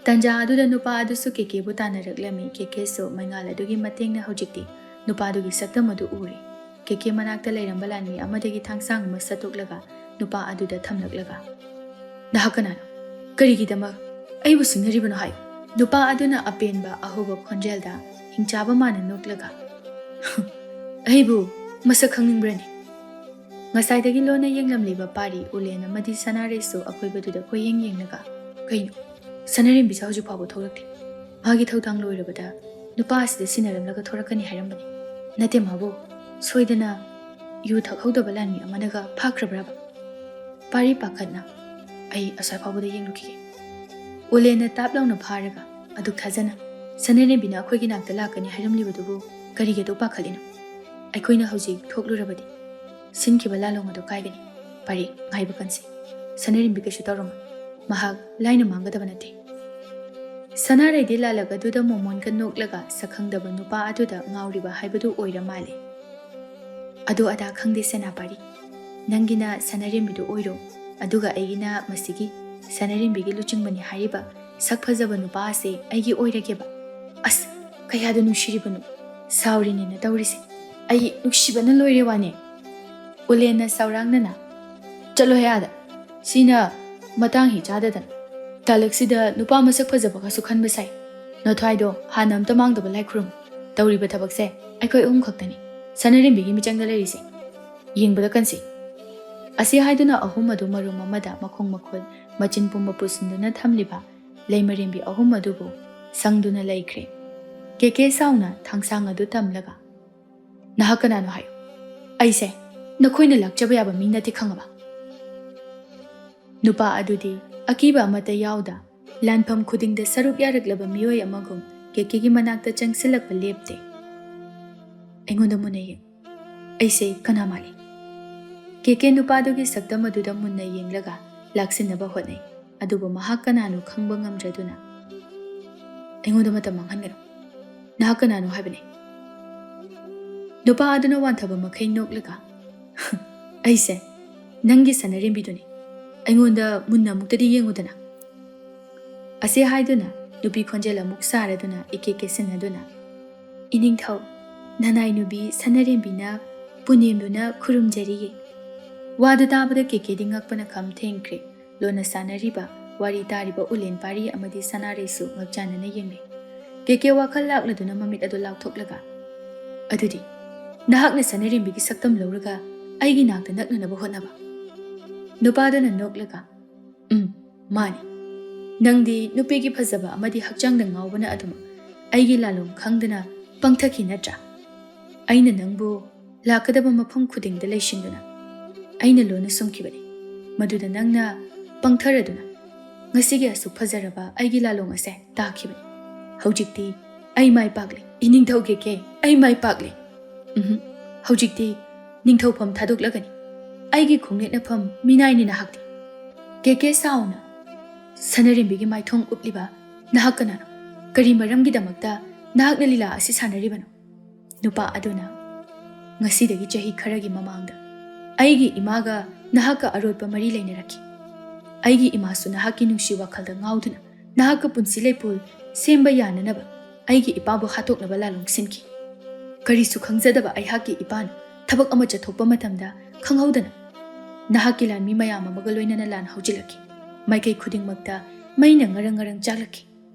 ꯇꯥꯟꯖꯥ ꯑꯗꯨꯗ ꯅꯨꯄꯥ ꯑꯗꯨꯁꯨ ꯀꯦꯀꯦꯕꯨ ꯇꯥꯟꯅꯔꯛꯂꯝꯃꯤ꯫ ꯀꯦꯀꯦꯁꯨ ꯃꯩꯉꯥꯜ ꯑꯗꯨꯒꯤ ꯃꯇꯦꯡꯅ ꯍꯧꯖꯤꯛꯇꯤ ꯅꯨꯄꯥꯗꯨꯒꯤ ꯁꯛꯇꯝ ꯑꯗꯨ ꯎꯔꯦ꯫ ꯀꯦꯀꯦ ꯃꯅꯥꯛꯇ ꯂꯩꯔꯝꯕ ꯂꯥꯟꯃꯤ ꯑꯃꯗꯒꯤ ꯊꯥꯡꯁꯥꯡ ꯑꯃ ꯁꯠꯇꯣꯛꯂꯒ ꯅꯨꯄꯥ ꯑꯗꯨꯗ ꯊꯝꯂꯛꯂꯒ, "ꯅꯍꯥꯛ ꯀꯅꯥꯅꯣ? ꯀꯔꯤꯒꯤꯗꯃꯛ ꯑꯩꯕꯨ ꯁꯤꯡꯅꯔꯤꯕꯅꯣ ꯍꯥꯏꯌꯨ?" ꯅꯨꯄꯥ ꯑꯗꯨꯅ ꯑꯄꯦꯟꯕ ꯑꯍꯧꯕ ꯈꯣꯟꯖꯦꯜꯗ ꯍꯤꯡꯆꯥꯕ ꯃꯥꯅ ꯅꯣꯛꯂꯒ, "ꯑꯩꯕꯨ ꯃꯁꯛ ꯈꯪꯅꯤꯡꯕ꯭ꯔꯅꯦ?" ꯉꯁꯥꯏꯗꯒꯤ ꯂꯣꯟꯅ ꯌꯦꯡꯂꯝꯂꯤꯕ ꯄꯥꯔꯤ, ꯎꯂꯦꯟ ꯑꯃꯗꯤ ꯁꯅꯥꯔꯩꯁꯨ ꯑꯀꯣꯏꯕꯗꯨꯗ ꯀꯣꯏꯌꯦꯡ ꯌꯦꯡꯂꯒ, "ꯀꯩꯅꯣ, ꯁꯅꯥꯔꯦꯝꯕꯤꯁꯦ ꯍꯧꯖꯤꯛ ꯐꯥꯎꯕ ꯊꯣꯛꯂꯛꯇꯦ꯫ ꯃꯥꯒꯤ ꯊꯧꯗꯥꯡ ꯂꯣꯏꯔꯕꯗ ꯅꯨꯄꯥ ꯑꯁꯤꯗ ꯁꯤꯟꯅꯔꯝꯂꯒ ꯊꯣꯔꯛꯀꯅꯤ ꯍꯥꯏꯔꯝꯕꯅꯤ꯫ ꯅꯠꯇꯦ ꯃꯥꯕꯨ, ꯁꯣꯏꯗꯅ ꯌꯨ ꯊꯛꯍꯧꯗꯕ ꯂꯥꯟꯃꯤ ꯑꯃꯅꯒ ꯐꯥꯈ꯭ꯔꯕ꯭ꯔꯕ?" ꯄꯥꯔꯤ ꯄꯥꯈꯠꯅ, "ꯑꯩ ꯑꯁ꯭ꯋꯥꯏ ꯐꯥꯎꯕꯗ ꯌꯦꯡꯂꯨꯈꯤꯒꯦ꯫" ꯎꯂꯦꯟꯅ ꯇꯥꯞ ꯂꯥꯎꯅ ꯐꯥꯔꯒ, "ꯑꯗꯨꯛ ꯊꯥꯖꯅ ꯁꯅꯥꯔꯦꯝꯕꯤꯅ ꯑꯩꯈꯣꯏꯒꯤ ꯅꯥꯛꯇ ꯂꯥꯛꯀꯅꯤ ꯍꯥꯏꯔꯝꯂꯤꯕꯗꯨꯕꯨ ꯀꯔꯤꯒꯤ ꯑꯗꯨꯛ ꯄꯥꯈꯠꯂꯤꯅꯣ? ꯑꯩꯈꯣꯏꯅ ꯍꯧꯖꯤꯛ ꯊꯣꯛꯂꯨꯔꯕꯗꯤ ꯁꯤꯟꯈꯤꯕ ꯂꯥꯂꯣꯡ ꯑꯗꯨ ꯀꯥꯏꯒꯅꯤ꯫ ꯄꯥꯔꯤ, ꯉꯥꯏꯕ ꯀꯟꯁꯤ꯫ ꯁꯅꯥꯔꯦꯝꯕꯤ ꯀꯩꯁꯨ ꯇꯧꯔꯝꯃꯣꯏ꯫ ꯃꯍꯥꯛ ꯂꯥꯏꯅ ꯃꯥꯡꯒꯗꯕ ꯅꯠꯇꯦ꯫" ꯁꯅꯥꯔꯩꯗꯤ ꯂꯥꯂꯛ ꯑꯗꯨꯗ ꯃꯣꯃꯣꯟꯒ ꯅꯣꯛꯂꯒ ꯁꯛꯈꯪꯗꯕ ꯅꯨꯄꯥ ꯑꯗꯨꯗ ꯉꯥꯎꯔꯤꯕ ꯍꯥꯏꯕꯗꯨ ꯑꯣꯏꯔ ꯃꯥꯜꯂꯦ꯫ "ꯑꯗꯨ ꯑꯗꯥ ꯈꯪꯗꯦ ꯁꯦꯅꯥꯄꯥꯔꯤ꯫ ꯅꯪꯒꯤꯅ ꯁꯅꯥꯔꯦꯝꯕꯤꯗꯨ ꯑꯣꯏꯔꯣ, ꯑꯗꯨꯒ ꯑꯩꯒꯤꯅ ꯃꯁꯤꯒꯤ ꯁꯅꯥꯔꯦꯝꯕꯤꯒꯤ ꯂꯨꯆꯤꯡꯕꯅꯤ ꯍꯥꯏꯔꯤꯕ ꯁꯛ ꯐꯖꯕ ꯅꯨꯄꯥ ꯑꯁꯦ ꯑꯩꯒꯤ ꯑꯣꯏꯔꯒꯦꯕ꯫ ꯑꯁ, ꯀꯌꯥꯗ ꯅꯨꯡꯁꯤꯔꯤꯕꯅꯣ꯫ ꯁꯥꯎꯔꯤꯅꯦꯅ ꯇꯧꯔꯤꯁꯦ꯫ ꯑꯩ ꯅꯨꯡꯁꯤꯕꯅ ꯂꯣꯏꯔꯦ ꯋꯥꯅꯦ꯫" ꯎꯂꯦꯟꯅ ꯁꯥꯎꯔꯥꯡꯅꯅ, "ꯆꯠꯂꯣꯍꯦ ꯑꯥꯗ꯫ ꯁꯤꯅ ꯃꯇꯥꯡ ꯍꯤ ꯆꯥꯗꯗꯅ꯫ ꯇꯥꯂꯛꯁꯤꯗ ꯅꯨꯄꯥ ꯃꯁꯛ ꯐꯖꯕꯒꯁꯨ ꯈꯟꯕ ꯁꯥꯏ꯫ ꯅꯊ꯭ꯋꯥꯏꯗꯣ ꯍꯥꯟꯅ ꯑꯝꯇ ꯃꯥꯡꯗꯕ ꯂꯥꯏ ꯈꯨꯔꯨꯝꯃꯨ꯫ ꯇꯧꯔꯤꯕ ꯊꯕꯛꯁꯦ ꯑꯩꯈꯣꯏ ꯑꯍꯨꯝ ꯈꯛꯇꯅꯤ ꯁꯅꯥꯔꯦꯝꯕꯤꯒꯤ ꯃꯤꯆꯪꯗ ꯂꯩꯔꯤꯁꯦ꯫ ꯌꯦꯡꯕꯗ ꯀꯟꯁꯤ꯫" ꯑꯁꯤ ꯍꯥꯏꯗꯨꯅ ꯑꯍꯨꯝ ꯑꯗꯨ ꯃꯔꯨꯝ ꯑꯃꯗ ꯃꯈꯣꯡ ꯃꯈꯨꯠ, ꯃꯆꯤꯟ ꯄꯨꯝꯕ ꯄꯨꯁꯤꯟꯗꯨꯅ ꯊꯝꯂꯤꯕ ꯂꯩꯃꯔꯦꯝꯕꯤ ꯑꯍꯨꯝ ꯑꯗꯨꯕꯨ ꯁꯪꯗꯨꯅ ꯂꯩꯈ꯭ꯔꯦ꯫ ꯀꯦꯀꯦ ꯁꯥꯎꯅ ꯊꯥꯡꯁꯥꯡ ꯑꯗꯨ ꯇꯝꯂꯒ, "ꯅꯍꯥꯛ ꯀꯅꯥꯅꯣ ꯍꯥꯏꯌꯨ꯫ ꯑꯩꯁꯦ ꯅꯈꯣꯏꯅ ꯂꯥꯛꯆꯕ ꯌꯥꯕ ꯃꯤ ꯅꯠꯇꯦ ꯈꯪꯉꯕ?" ꯅꯨꯄꯥ ꯑꯗꯨꯗꯤ ꯑꯀꯤꯕ ꯑꯃꯠꯇ ꯌꯥꯎꯗ ꯂꯥꯟꯐꯝ ꯈꯨꯗꯤꯡꯗ ꯁꯔꯨꯛ ꯌꯥꯔꯛꯂꯕ ꯃꯤꯑꯣꯏ ꯑꯃꯒꯨꯝ ꯀꯦꯀꯦꯒꯤ ꯃꯅꯥꯛꯇ ꯆꯪꯁꯤꯜꯂꯛꯄ ꯂꯦꯞꯇꯦ꯫ "ꯑꯩꯉꯣꯟꯗ ꯃꯨꯟꯅ ꯌꯦꯡ꯫ ꯑꯩꯁꯦ ꯀꯅꯥ ꯃꯥꯜꯂꯤ?" ꯀꯦꯀꯦ ꯅꯨꯄꯥꯗꯨꯒꯤ ꯁꯛꯇꯝ ꯑꯗꯨꯗ ꯃꯨꯟꯅ ꯌꯦꯡꯂꯒ ꯂꯥꯛꯁꯤꯟꯅꯕ ꯍꯣꯠꯅꯩ꯫ ꯑꯗꯨꯕꯨ ꯃꯍꯥꯛ ꯀꯅꯥꯅꯣ ꯈꯪꯕ ꯉꯝꯗ꯭ꯔꯗꯨꯅ, "ꯑꯩꯉꯣꯟꯗ ꯃꯇꯝ ꯃꯥꯡꯍꯟꯒꯅꯨ꯫ ꯅꯍꯥꯛ ꯀꯅꯥꯅꯣ ꯍꯥꯏꯕꯅꯤ?" ꯅꯨꯄꯥ ꯑꯗꯨꯅ ꯋꯥꯟꯊꯕ ꯃꯈꯩ ꯅꯣꯛꯂꯒ, "ꯑꯩꯁꯦ ꯅꯪꯒꯤ ꯁꯅꯥꯔꯦꯝꯕꯤꯗꯨꯅꯤ꯫ ꯑꯩꯉꯣꯟꯗ ꯃꯨꯟꯅ ꯑꯃꯨꯛꯇꯗꯤ ꯌꯦꯡꯉꯨꯗꯅ꯫" ꯑꯁꯤ ꯍꯥꯏꯗꯨꯅ ꯅꯨꯄꯤ ꯈꯣꯟꯖꯦꯜ ꯑꯃꯨꯛ ꯁꯥꯔꯗꯨꯅ ꯏꯀꯦ ꯀꯦꯁꯤꯟꯅꯗꯨꯅ, "ꯏꯅꯤꯡꯊꯧ, ꯅꯅꯥꯏ ꯅꯨꯄꯤ ꯁꯅꯥꯔꯦꯝꯕꯤꯅ ꯄꯨꯅꯦꯝꯗꯨꯅ ꯈꯨꯔꯨꯝꯖꯔꯤꯌꯦ꯫" ꯋꯥꯗꯨ ꯇꯥꯕꯗ ꯀꯦꯀꯦꯗꯤ ꯉꯛꯄꯅ ꯈꯝ ꯊꯦꯡꯈ꯭ꯔꯦ꯫ ꯂꯣꯟꯅ ꯁꯥꯟꯅꯔꯤꯕ, ꯋꯥꯔꯤ ꯇꯥꯔꯤꯕ ꯎꯂꯦꯟ ꯄꯥꯔꯤ ꯑꯃꯗꯤ ꯁꯅꯥꯔꯩꯁꯨ ꯉꯛꯆꯥꯟꯅꯅ ꯌꯦꯡꯂꯦ꯫ ꯀꯦꯀꯦ ꯋꯥꯈꯜ ꯂꯥꯛꯂꯗꯨꯅ ꯃꯃꯤꯠ ꯑꯗꯨ ꯂꯥꯎꯊꯣꯛꯂꯒ, "ꯑꯗꯨꯗꯤ ꯅꯍꯥꯛꯅ ꯁꯅꯥꯔꯦꯝꯕꯤꯒꯤ ꯁꯛꯇꯝ ꯂꯧꯔꯒ ꯑꯩꯒꯤ ꯅꯥꯛꯇ ꯅꯛꯅꯅꯕ ꯍꯣꯠꯅꯕ꯫ ꯅꯨꯄꯥꯗꯨꯅ ꯅꯣꯛꯂꯒ, "ꯎꯝ, ꯃꯥꯅꯤ꯫ ꯅꯪꯗꯤ ꯅꯨꯄꯤꯒꯤ ꯐꯖꯕ ꯑꯃꯗꯤ ꯍꯛꯆꯥꯡꯗ ꯉꯥꯎꯕꯅ ꯑꯗꯨꯃꯛ ꯑꯩꯒꯤ ꯂꯥꯂꯣꯡ ꯈꯪꯗꯅ ꯄꯪꯊꯈꯤ ꯅꯠꯇ꯭ꯔꯥ? ꯑꯩꯅ ꯅꯪꯕꯨ ꯂꯥꯛꯀꯗꯕ ꯃꯐꯝ ꯈꯨꯗꯤꯡꯗ ꯂꯩꯁꯤꯟꯗꯨꯅ ꯑꯩꯅ ꯂꯣꯟꯅ ꯁꯨꯝꯈꯤꯕꯅꯤ꯫ ꯃꯗꯨꯗ ꯅꯪꯅ ꯄꯪꯊꯔꯗꯨꯅ ꯉꯁꯤꯒꯤ ꯑꯁꯨꯛ ꯐꯖꯔꯕ ꯑꯩꯒꯤ ꯂꯥꯂꯣꯡ ꯑꯁꯦ ꯇꯥꯈꯤꯕꯅꯤ꯫ ꯍꯧꯖꯤꯛꯇꯤ ꯑꯩ ꯃꯥꯏ ꯄꯥꯛꯂꯦ꯫ ꯏꯅꯤꯡꯊꯧ ꯀꯦꯀꯦ, ꯑꯩ ꯃꯥꯏ ꯄꯥꯛꯂꯦ꯫ ꯎꯝꯍꯨꯝ꯫ ꯍꯧꯖꯤꯛꯇꯤ ꯅꯤꯡꯊꯧꯐꯝ ꯊꯥꯗꯣꯛꯂꯒꯅꯤ꯫ ꯑꯩꯒꯤ ꯈꯣꯡꯅꯦꯠꯅꯐꯝ ꯃꯤꯅꯥꯏꯅꯤ ꯅꯍꯥꯛꯇꯤ꯫ ꯀꯦꯀꯦ ꯁꯥꯎꯅ ꯁꯅꯔꯦꯝꯕꯤꯒꯤ ꯃꯥꯏꯊꯣꯡ ꯎꯞꯂꯤꯕ ꯅꯍꯥꯛ ꯀꯅꯥꯅꯣ? ꯀꯔꯤ ꯃꯔꯝꯒꯤꯗꯃꯛꯇ ꯅꯍꯥꯛꯅ ꯂꯤꯂꯥ ꯑꯁꯤ ꯁꯥꯟꯅꯔꯤꯕꯅꯣ?" ꯅꯨꯄꯥ ꯑꯗꯨꯅ, "ꯉꯁꯤꯗꯒꯤ ꯆꯍꯤ ꯈꯔꯒꯤ ꯃꯃꯥꯡꯗ ꯑꯩꯒꯤ ꯏꯃꯥꯒ ꯅꯍꯥꯛꯀ ꯑꯔꯣꯠꯄ ꯃꯔꯤ ꯂꯩꯅꯔꯛꯈꯤ꯫ ꯑꯩꯒꯤ ꯏꯃꯥꯁꯨ ꯅꯍꯥꯛꯀꯤ ꯅꯨꯡꯁꯤ ꯋꯥꯈꯜꯗ ꯉꯥꯎꯗꯨꯅ ꯅꯍꯥꯛꯀ ꯄꯨꯟꯁꯤ ꯂꯩꯄꯨꯜ ꯁꯦꯝꯕ ꯌꯥꯅꯅꯕ ꯑꯩꯒꯤ ꯏꯄꯥꯕꯨ ꯍꯥꯠꯇꯣꯛꯅꯕ ꯂꯥꯂꯣꯡ ꯁꯤꯟꯈꯤ꯫ ꯀꯔꯤꯁꯨ ꯈꯪꯖꯗꯕ ꯑꯩꯍꯥꯛꯀꯤ ꯏꯄꯥꯅ ꯊꯕꯛ ꯑꯃ ꯆꯠꯊꯣꯛꯄ ꯃꯇꯝꯗ ꯈꯪꯍꯧꯗꯅ ꯅꯍꯥꯛꯀꯤ ꯂꯥꯟꯃꯤ ꯃꯌꯥꯝ ꯑꯃꯒ ꯂꯣꯏꯅꯅ ꯂꯥꯟ ꯍꯧꯖꯤꯜꯂꯛꯈꯤ꯫ ꯃꯥꯏꯀꯩ ꯈꯨꯗꯤꯡꯃꯛꯇ ꯃꯩꯅ ꯉꯔꯪ ꯉꯔꯪ ꯆꯥꯛꯂꯛꯈꯤ꯫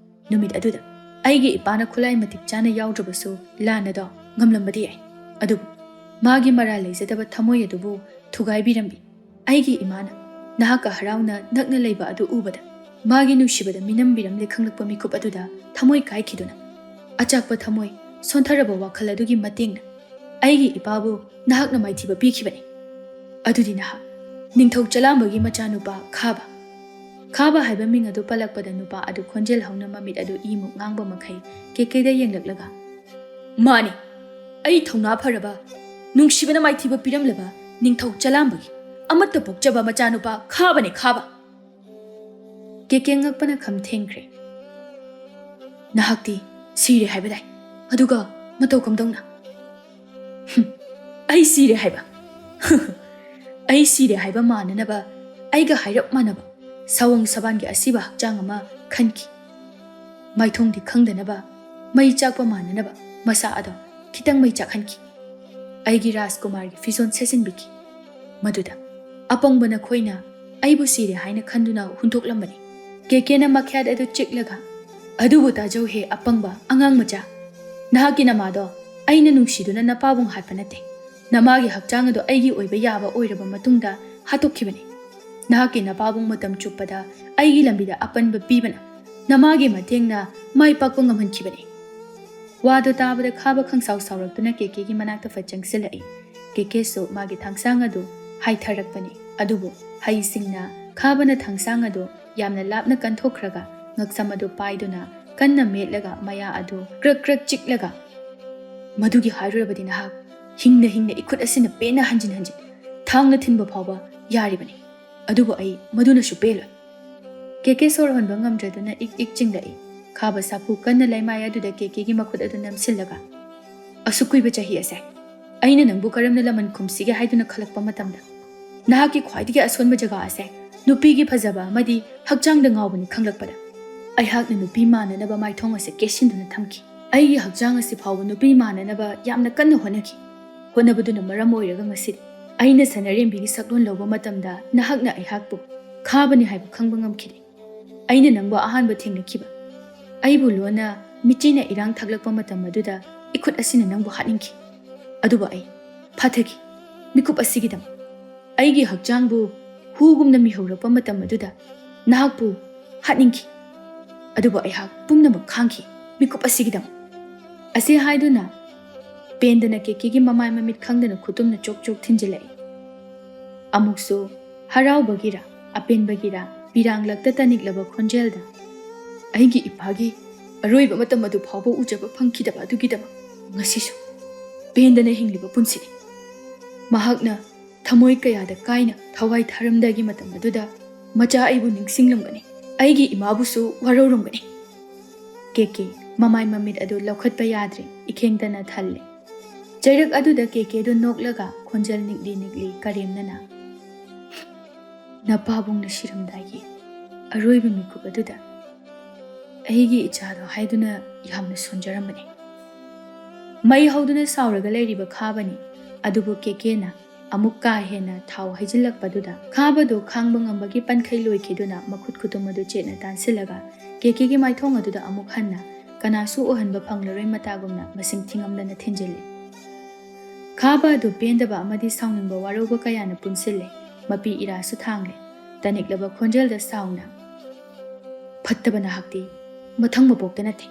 ꯅꯨꯃꯤꯠ ꯑꯗꯨꯗ ꯑꯩꯒꯤ ꯏꯄꯥꯅ ꯈꯨꯠꯂꯥꯏ ꯃꯇꯤꯛ ꯆꯥꯅ ꯌꯥꯎꯗ꯭ꯔꯕꯁꯨ ꯂꯥꯟ ꯑꯗꯣ ꯉꯝꯂꯝꯕꯗꯤ ꯌꯥꯏ꯫ ꯑꯗꯨꯕꯨ ꯃꯥꯒꯤ ꯃꯔꯥꯜ ꯂꯩꯖꯗꯕ ꯊꯃꯣꯏ ꯑꯗꯨꯕꯨ ꯊꯨꯒꯥꯏꯕꯤꯔꯝꯃꯤ꯫ ꯑꯩꯒꯤ ꯏꯃꯥꯅ ꯅꯍꯥꯛꯀ ꯍꯔꯥꯎꯅ ꯅꯛꯅ ꯂꯩꯕ ꯑꯗꯨ ꯎꯕꯗ, ꯃꯥꯒꯤ ꯅꯨꯡꯁꯤꯕꯗ ꯃꯤꯅꯝꯕꯤꯔꯝꯂꯦ ꯈꯪꯂꯛꯄ ꯃꯤꯀꯨꯞ ꯑꯗꯨꯗ ꯊꯃꯣꯏ ꯀꯥꯏꯈꯤꯗꯨꯅ, ꯑꯆꯥꯛꯄ ꯊꯃꯣꯏ, ꯁꯣꯟꯊꯔꯕ ꯋꯥꯈꯜ ꯑꯗꯨꯒꯤ ꯃꯇꯦꯡꯅ ꯑꯩꯒꯤ ꯏꯄꯥꯕꯨ ꯅꯍꯥꯛꯅ ꯃꯥꯏꯊꯤꯕ ꯄꯤꯈꯤꯕꯅꯤ꯫ ꯑꯗꯨꯗꯤ ꯅꯍꯥꯛ ꯅꯤꯡꯊꯧ ꯆꯂꯥꯝꯕꯒꯤ ꯃꯆꯥꯅꯨꯄꯥ ꯈꯥꯕ꯫" ꯈꯥꯕ ꯍꯥꯏꯕ ꯃꯤꯡ ꯑꯗꯨ ꯄꯜꯂꯛꯄꯗ ꯅꯨꯄꯥ ꯑꯗꯨ ꯈꯣꯟꯖꯦꯜ ꯍꯧꯅ ꯃꯃꯤꯠ ꯑꯗꯨ ꯏꯃꯨꯛ ꯉꯥꯡꯕ ꯃꯈꯩ ꯀꯦꯀꯦꯗ ꯌꯦꯡꯂꯛꯂꯒ, "ꯃꯥꯅꯤ, ꯑꯩ ꯊꯧꯅꯥ ꯐꯔꯕ, ꯅꯨꯡꯁꯤꯕꯅ ꯃꯥꯏꯊꯤꯕ ꯄꯤꯔꯝꯂꯕ ꯅꯤꯡꯊꯧ ꯆꯂꯥꯝꯕꯒꯤ ꯑꯃꯠꯇ ꯄꯣꯛꯆꯕ ꯃꯆꯥꯅꯨꯄꯥ ꯈꯥꯕꯅꯦ, ꯈꯥꯕ!" ꯀꯦꯀꯦ ꯉꯛꯄꯅ ꯈꯝ ꯊꯦꯡꯈ꯭ꯔꯦ꯫ "ꯅꯍꯥꯛꯇꯤ ꯁꯤꯔꯦ ꯍꯥꯏꯕꯗꯥꯏ? ꯑꯗꯨꯒ ꯃꯇꯧ ꯀꯝꯗꯧꯅ?" "ꯍꯨꯝ, ꯑꯩ ꯁꯤꯔꯦ ꯍꯥꯏꯕ? ꯑꯩ ꯁꯤꯔꯦ ꯍꯥꯏꯕ ꯃꯥꯟꯅꯅꯕ ꯑꯩꯒ ꯍꯥꯏꯔꯞ ꯃꯥꯟꯅꯕ ꯁꯑꯣꯡ ꯁꯕꯥꯟꯒꯤ ꯑꯁꯤꯕ ꯍꯛꯆꯥꯡ ꯑꯃ ꯈꯟꯈꯤ꯫ ꯃꯥꯏꯊꯣꯡꯗꯤ ꯈꯪꯗꯅꯕ ꯃꯩ ꯆꯥꯛꯄ ꯃꯥꯟꯅꯅꯕ ꯃꯁꯥ ꯑꯗꯣ ꯈꯤꯇꯪ ꯃꯩ ꯆꯥꯛꯍꯟꯈꯤ꯫ ꯑꯩꯒꯤ ꯔꯥꯖꯀꯨꯃꯥꯔꯒꯤ ꯐꯤꯖꯣꯜ ꯁꯦꯠꯆꯤꯟꯕꯤꯈꯤ꯫ ꯃꯗꯨꯗ ꯑꯄꯪꯕ ꯅꯈꯣꯏꯅ ꯑꯩꯕꯨ ꯁꯤꯔꯦ ꯍꯥꯏꯅ ꯈꯟꯗꯨꯅ ꯍꯨꯟꯗꯣꯛꯂꯝꯕꯅꯤ꯫" ꯀꯦꯀꯦꯅ ꯃꯈ꯭ꯌꯥꯠ ꯑꯗꯨ ꯆꯤꯛꯂꯒ, "ꯑꯗꯨꯕꯨ ꯇꯥꯖꯧ ꯍꯦ ꯑꯄꯪꯕ ꯑꯉꯥꯡ ꯃꯆꯥ, ꯅꯍꯥꯛꯀꯤ ꯅꯃꯥꯗꯣ ꯑꯩꯅ ꯅꯨꯡꯁꯤꯗꯨꯅ ꯅꯄꯥꯕꯨꯡ ꯍꯥꯠꯄ ꯅꯠꯇꯦ꯫ ꯅꯃꯥꯒꯤ ꯍꯛꯆꯥꯡ ꯑꯗꯨ ꯑꯩꯒꯤ ꯑꯣꯏꯕ ꯌꯥꯕ ꯑꯣꯏꯔꯕ ꯃꯇꯨꯡꯗ ꯍꯥꯠꯇꯣꯛꯈꯤꯕꯅꯤ꯫ ꯅꯍꯥꯛꯀꯤ ꯅꯄꯥꯕꯨꯡ ꯃꯇꯝ ꯆꯨꯞꯄꯗ ꯑꯩꯒꯤ ꯂꯝꯕꯤꯗ ꯑꯄꯟꯕ ꯄꯤꯕꯅ ꯅꯃꯥꯒꯤ ꯃꯇꯦꯡꯅ ꯃꯥꯏ ꯄꯥꯛꯄ ꯉꯝꯍꯟꯈꯤꯕꯅꯤ꯫ ꯋꯥꯗꯨ ꯇꯥꯕꯗ ꯈꯥꯕ ꯈꯪꯁꯥꯎ ꯁꯥꯎꯔꯛꯇꯨꯅ ꯀꯦꯀꯦꯒꯤ ꯃꯅꯥꯛꯇ ꯐꯠ ꯆꯪꯁꯤꯜꯂꯛꯏ꯫ ꯀꯦꯀꯦꯁꯨ ꯃꯥꯒꯤ ꯊꯥꯡꯁꯥꯡ ꯑꯗꯨ ꯍꯥꯏꯊꯔꯛꯄꯅꯤ꯫ ꯑꯗꯨꯕꯨ ꯍꯩꯁꯤꯡꯅ ꯈꯥꯕꯅ ꯊꯥꯡꯁꯥꯡ ꯑꯗꯨ ꯌꯥꯝꯅ ꯂꯥꯞꯅ ꯀꯟꯊꯣꯛꯈ꯭ꯔꯒ ꯉꯛꯁꯝ ꯑꯗꯨ ꯄꯥꯏꯗꯨꯅ ꯀꯟꯅ ꯃꯦꯠꯂꯒ ꯃꯌꯥ ꯑꯗꯨ ꯀ꯭ꯔꯛ ꯀ꯭ꯔꯛ ꯆꯤꯛꯂꯒ, "ꯃꯗꯨꯒꯤ ꯍꯥꯏꯔꯨꯔꯕꯗꯤ ꯅꯍꯥꯛ ꯍꯤꯡꯅ ꯍꯤꯡꯅ ꯏꯈꯨꯠ ꯑꯁꯤꯅ ꯄꯦꯟꯅ ꯍꯟꯖꯤꯟ ꯍꯟꯖꯤꯟ ꯊꯥꯡꯅ ꯊꯤꯟꯕ ꯐꯥꯎꯕ ꯌꯥꯔꯤꯕꯅꯤ꯫ ꯑꯗꯨꯕꯨ ꯑꯩ ꯃꯗꯨꯅꯁꯨ ꯄꯦꯜꯂꯣꯏ꯫" ꯀꯦꯀꯦ ꯁꯣꯔ ꯍꯣꯟꯕ ꯉꯝꯗ꯭ꯔꯗꯨꯅ ꯏꯛ ꯏꯛ ꯆꯤꯡꯂꯛꯏ꯫ ꯈꯥꯕ ꯁꯥꯐꯨ ꯀꯟꯅ ꯂꯩꯃꯥꯏ ꯑꯗꯨꯗ ꯀꯦꯀꯦꯒꯤ ꯃꯈꯨꯠ ꯑꯗꯨ ꯅꯝꯁꯤꯜꯂꯒ, "ꯑꯁꯨꯛ ꯀꯨꯏꯕ ꯆꯍꯤ ꯑꯁꯦ ꯑꯩꯅ ꯅꯪꯕꯨ ꯀꯔꯝꯅ ꯂꯃꯟ ꯈꯨꯝꯁꯤꯒꯦ ꯍꯥꯏꯗꯨꯅ ꯈꯜꯂꯛꯄ ꯃꯇꯝꯗ, ꯅꯍꯥꯛꯀꯤ ꯈ꯭ꯋꯥꯏꯗꯒꯤ ꯑꯁꯣꯟꯕ ꯖꯒꯥ ꯑꯁꯦ ꯅꯨꯄꯤꯒꯤ ꯐꯖꯕ ꯑꯃꯗꯤ ꯍꯛꯆꯥꯡꯗ ꯉꯥꯎꯕꯅꯤ ꯈꯪꯂꯛꯄꯗ, ꯑꯩꯍꯥꯛꯅ ꯅꯨꯄꯤ ꯃꯥꯟꯅꯅꯕ ꯃꯥꯏꯊꯣꯡ ꯑꯁꯦ ꯀꯦꯁꯤꯟꯗꯨꯅ ꯊꯝꯈꯤ꯫ ꯑꯩꯒꯤ ꯍꯛꯆꯥꯡ ꯑꯁꯤ ꯐꯥꯎꯕ ꯅꯨꯄꯤ ꯃꯥꯟꯅꯅꯕ ꯌꯥꯝꯅ ꯀꯟꯅ ꯍꯣꯠꯅꯈꯤ꯫ ꯍꯣꯠꯅꯕꯗꯨꯅ ꯃꯔꯝ ꯑꯣꯏꯔꯒ ꯉꯁꯤꯗꯤ ꯑꯩꯅ ꯁꯅꯥꯔꯦꯝꯕꯤꯒꯤ ꯁꯛꯂꯣꯟ ꯂꯧꯕ ꯃꯇꯝꯗ ꯅꯍꯥꯛꯅ ꯑꯩꯍꯥꯛꯄꯨ ꯈꯥꯕꯅꯤ ꯍꯥꯏꯕ ꯈꯪꯕ ꯉꯝꯈꯤꯗꯦ꯫ ꯑꯩꯅ ꯅꯪꯕꯨ ꯑꯍꯥꯟꯕ ꯊꯦꯡꯅꯈꯤꯕ, ꯑꯩꯕꯨ ꯂꯣꯟꯅ ꯃꯤꯆꯤꯅ ꯏꯔꯥꯡ ꯊꯛꯂꯛꯄ ꯃꯇꯝ ꯑꯗꯨꯗ ꯏꯈꯨꯠ ꯑꯁꯤꯅ ꯅꯪꯕꯨ ꯍꯥꯠꯅꯤꯡꯈꯤ꯫ ꯑꯗꯨꯕꯨ ꯑꯩ ꯐꯥꯊꯈꯤ꯫ ꯃꯤꯀꯨꯞ ꯑꯁꯤꯒꯤꯗꯃꯛ ꯑꯩꯒꯤ ꯍꯛꯆꯥꯡꯕꯨ ꯍꯨꯒꯨꯝꯅ ꯃꯤꯍꯧꯔꯛꯄ ꯃꯇꯝ ꯑꯗꯨꯗ ꯅꯍꯥꯛꯄꯨ ꯍꯥꯠꯅꯤꯡꯈꯤ꯫ ꯑꯗꯨꯕꯨ ꯑꯩꯍꯥꯛ ꯄꯨꯝꯅꯃꯛ ꯈꯥꯡꯈꯤ, ꯃꯤꯀꯨꯞ ꯑꯁꯤꯒꯤꯗꯃꯛ꯫" ꯑꯁꯤ ꯍꯥꯏꯗꯨꯅ ꯄꯦꯟꯗꯅ ꯀꯦꯀꯦꯒꯤ ꯃꯃꯥꯏ ꯃꯃꯤꯠ ꯈꯪꯗꯅ ꯈꯨꯇꯨꯝꯅ ꯆꯣꯛ ꯆꯣꯛ ꯊꯤꯟꯖꯤꯜꯂꯛꯏ꯫ ꯑꯃꯨꯛꯁꯨ ꯍꯔꯥꯎꯕꯒꯤꯔ ꯑꯄꯦꯟꯕꯒꯤꯔ ꯄꯤꯔꯥꯡꯂꯛꯇ ꯇꯅꯤꯛꯂꯕ ꯈꯣꯟꯖꯦꯜꯗ, "ꯑꯩꯒꯤ ꯏꯄꯥꯒꯤ ꯑꯔꯣꯏꯕ ꯃꯇꯝ ꯑꯗꯨ ꯐꯥꯎꯕ ꯎꯖꯕ ꯐꯪꯈꯤꯗꯕ ꯑꯗꯨꯒꯤꯗꯃꯛ ꯉꯁꯤꯁꯨ ꯄꯦꯟꯗꯅ ꯍꯤꯡꯂꯤꯕ ꯄꯨꯟꯁꯤꯅꯤ꯫ ꯃꯍꯥꯛꯅ ꯊꯃꯣꯏ ꯀꯌꯥꯗ ꯀꯥꯏꯅ ꯊꯋꯥꯏ ꯊꯥꯔꯝꯗꯥꯏꯒꯤ ꯃꯇꯝ ꯑꯗꯨꯗ ꯃꯆꯥ ꯑꯩꯕꯨ ꯅꯤꯡꯁꯤꯡꯂꯝꯒꯅꯤ, ꯑꯩꯒꯤ ꯏꯃꯥꯕꯨꯁꯨ ꯋꯥꯔꯧꯔꯝꯒꯅꯤ꯫" ꯀꯦꯀꯦ ꯃꯃꯥꯏ ꯃꯃꯤꯠ ꯑꯗꯨ ꯂꯧꯈꯠꯄ ꯌꯥꯗ꯭ꯔꯦ, ꯏꯈꯦꯡꯇꯅ ꯊꯜꯂꯦ꯫ ꯆꯩꯔꯛ ꯑꯗꯨꯗ ꯀꯦꯀꯦꯗꯨ ꯅꯣꯛꯂꯒ ꯈꯣꯟꯖꯦꯜ ꯅꯤꯛꯂꯤ ꯅꯤꯛꯂꯤ ꯀꯔꯦꯝꯅꯅ, "ꯅꯄꯥꯕꯨꯡꯅ ꯁꯤꯔꯝꯗꯥꯏꯒꯤ ꯑꯔꯣꯏꯕ ꯃꯤꯀꯨꯞ ꯑꯗꯨꯗ ꯑꯩꯒꯤ ꯏꯆꯥꯗꯣ ꯍꯥꯏꯗꯨꯅ ꯌꯥꯝꯅ ꯁꯣꯟꯖꯔꯝꯕꯅꯤ꯫" ꯃꯩ ꯍꯧꯗꯨꯅ ꯁꯥꯎꯔꯒ ꯂꯩꯔꯤꯕ ꯈꯥꯕꯅꯤ꯫ ꯑꯗꯨꯕꯨ ꯀꯦꯀꯦꯅ ꯑꯃꯨꯛ ꯀꯥ ꯍꯦꯟꯅ ꯊꯥꯎ ꯍꯩꯖꯤꯜꯂꯛꯄꯗꯨꯗ ꯈꯥꯕꯗꯨ ꯈꯥꯡꯕ ꯉꯝꯕꯒꯤ ꯄꯟꯈꯩ ꯂꯣꯏꯈꯤꯗꯨꯅ ꯃꯈꯨꯠ ꯈꯨꯇꯨꯝ ꯑꯗꯨ ꯆꯦꯠꯅ ꯇꯥꯟꯁꯤꯜꯂꯒ ꯀꯦꯀꯦꯒꯤ ꯃꯥꯏꯊꯣꯡ ꯑꯗꯨꯗ ꯑꯃꯨꯛ ꯍꯟꯅ ꯀꯅꯥꯁꯨ ꯎꯍꯟꯕ ꯐꯪꯂꯔꯣꯏ ꯃꯇꯥꯒꯨꯝꯅ ꯃꯁꯤꯡ ꯊꯤꯉꯝꯗꯅ ꯊꯤꯟꯖꯤꯜꯂꯤ꯫ ꯈꯥꯕ ꯑꯗꯨ ꯄꯦꯟꯗꯕ ꯑꯃꯗꯤ ꯁꯥꯎꯅꯤꯡꯕ ꯋꯥꯔꯧꯕ ꯀꯌꯥꯅ ꯄꯨꯟꯁꯤꯜꯂꯦ꯫ ꯃꯄꯤ ꯏꯔꯥꯁꯨ ꯊꯥꯡꯂꯦ꯫ ꯇꯅꯤꯛꯂꯕ ꯈꯣꯟꯖꯦꯜꯗ ꯁꯥꯎꯅ, "ꯐꯠꯇꯕ ꯅꯍꯥꯛꯇꯤ ꯃꯊꯪ ꯃꯄꯣꯛꯇ ꯅꯠꯇꯦ,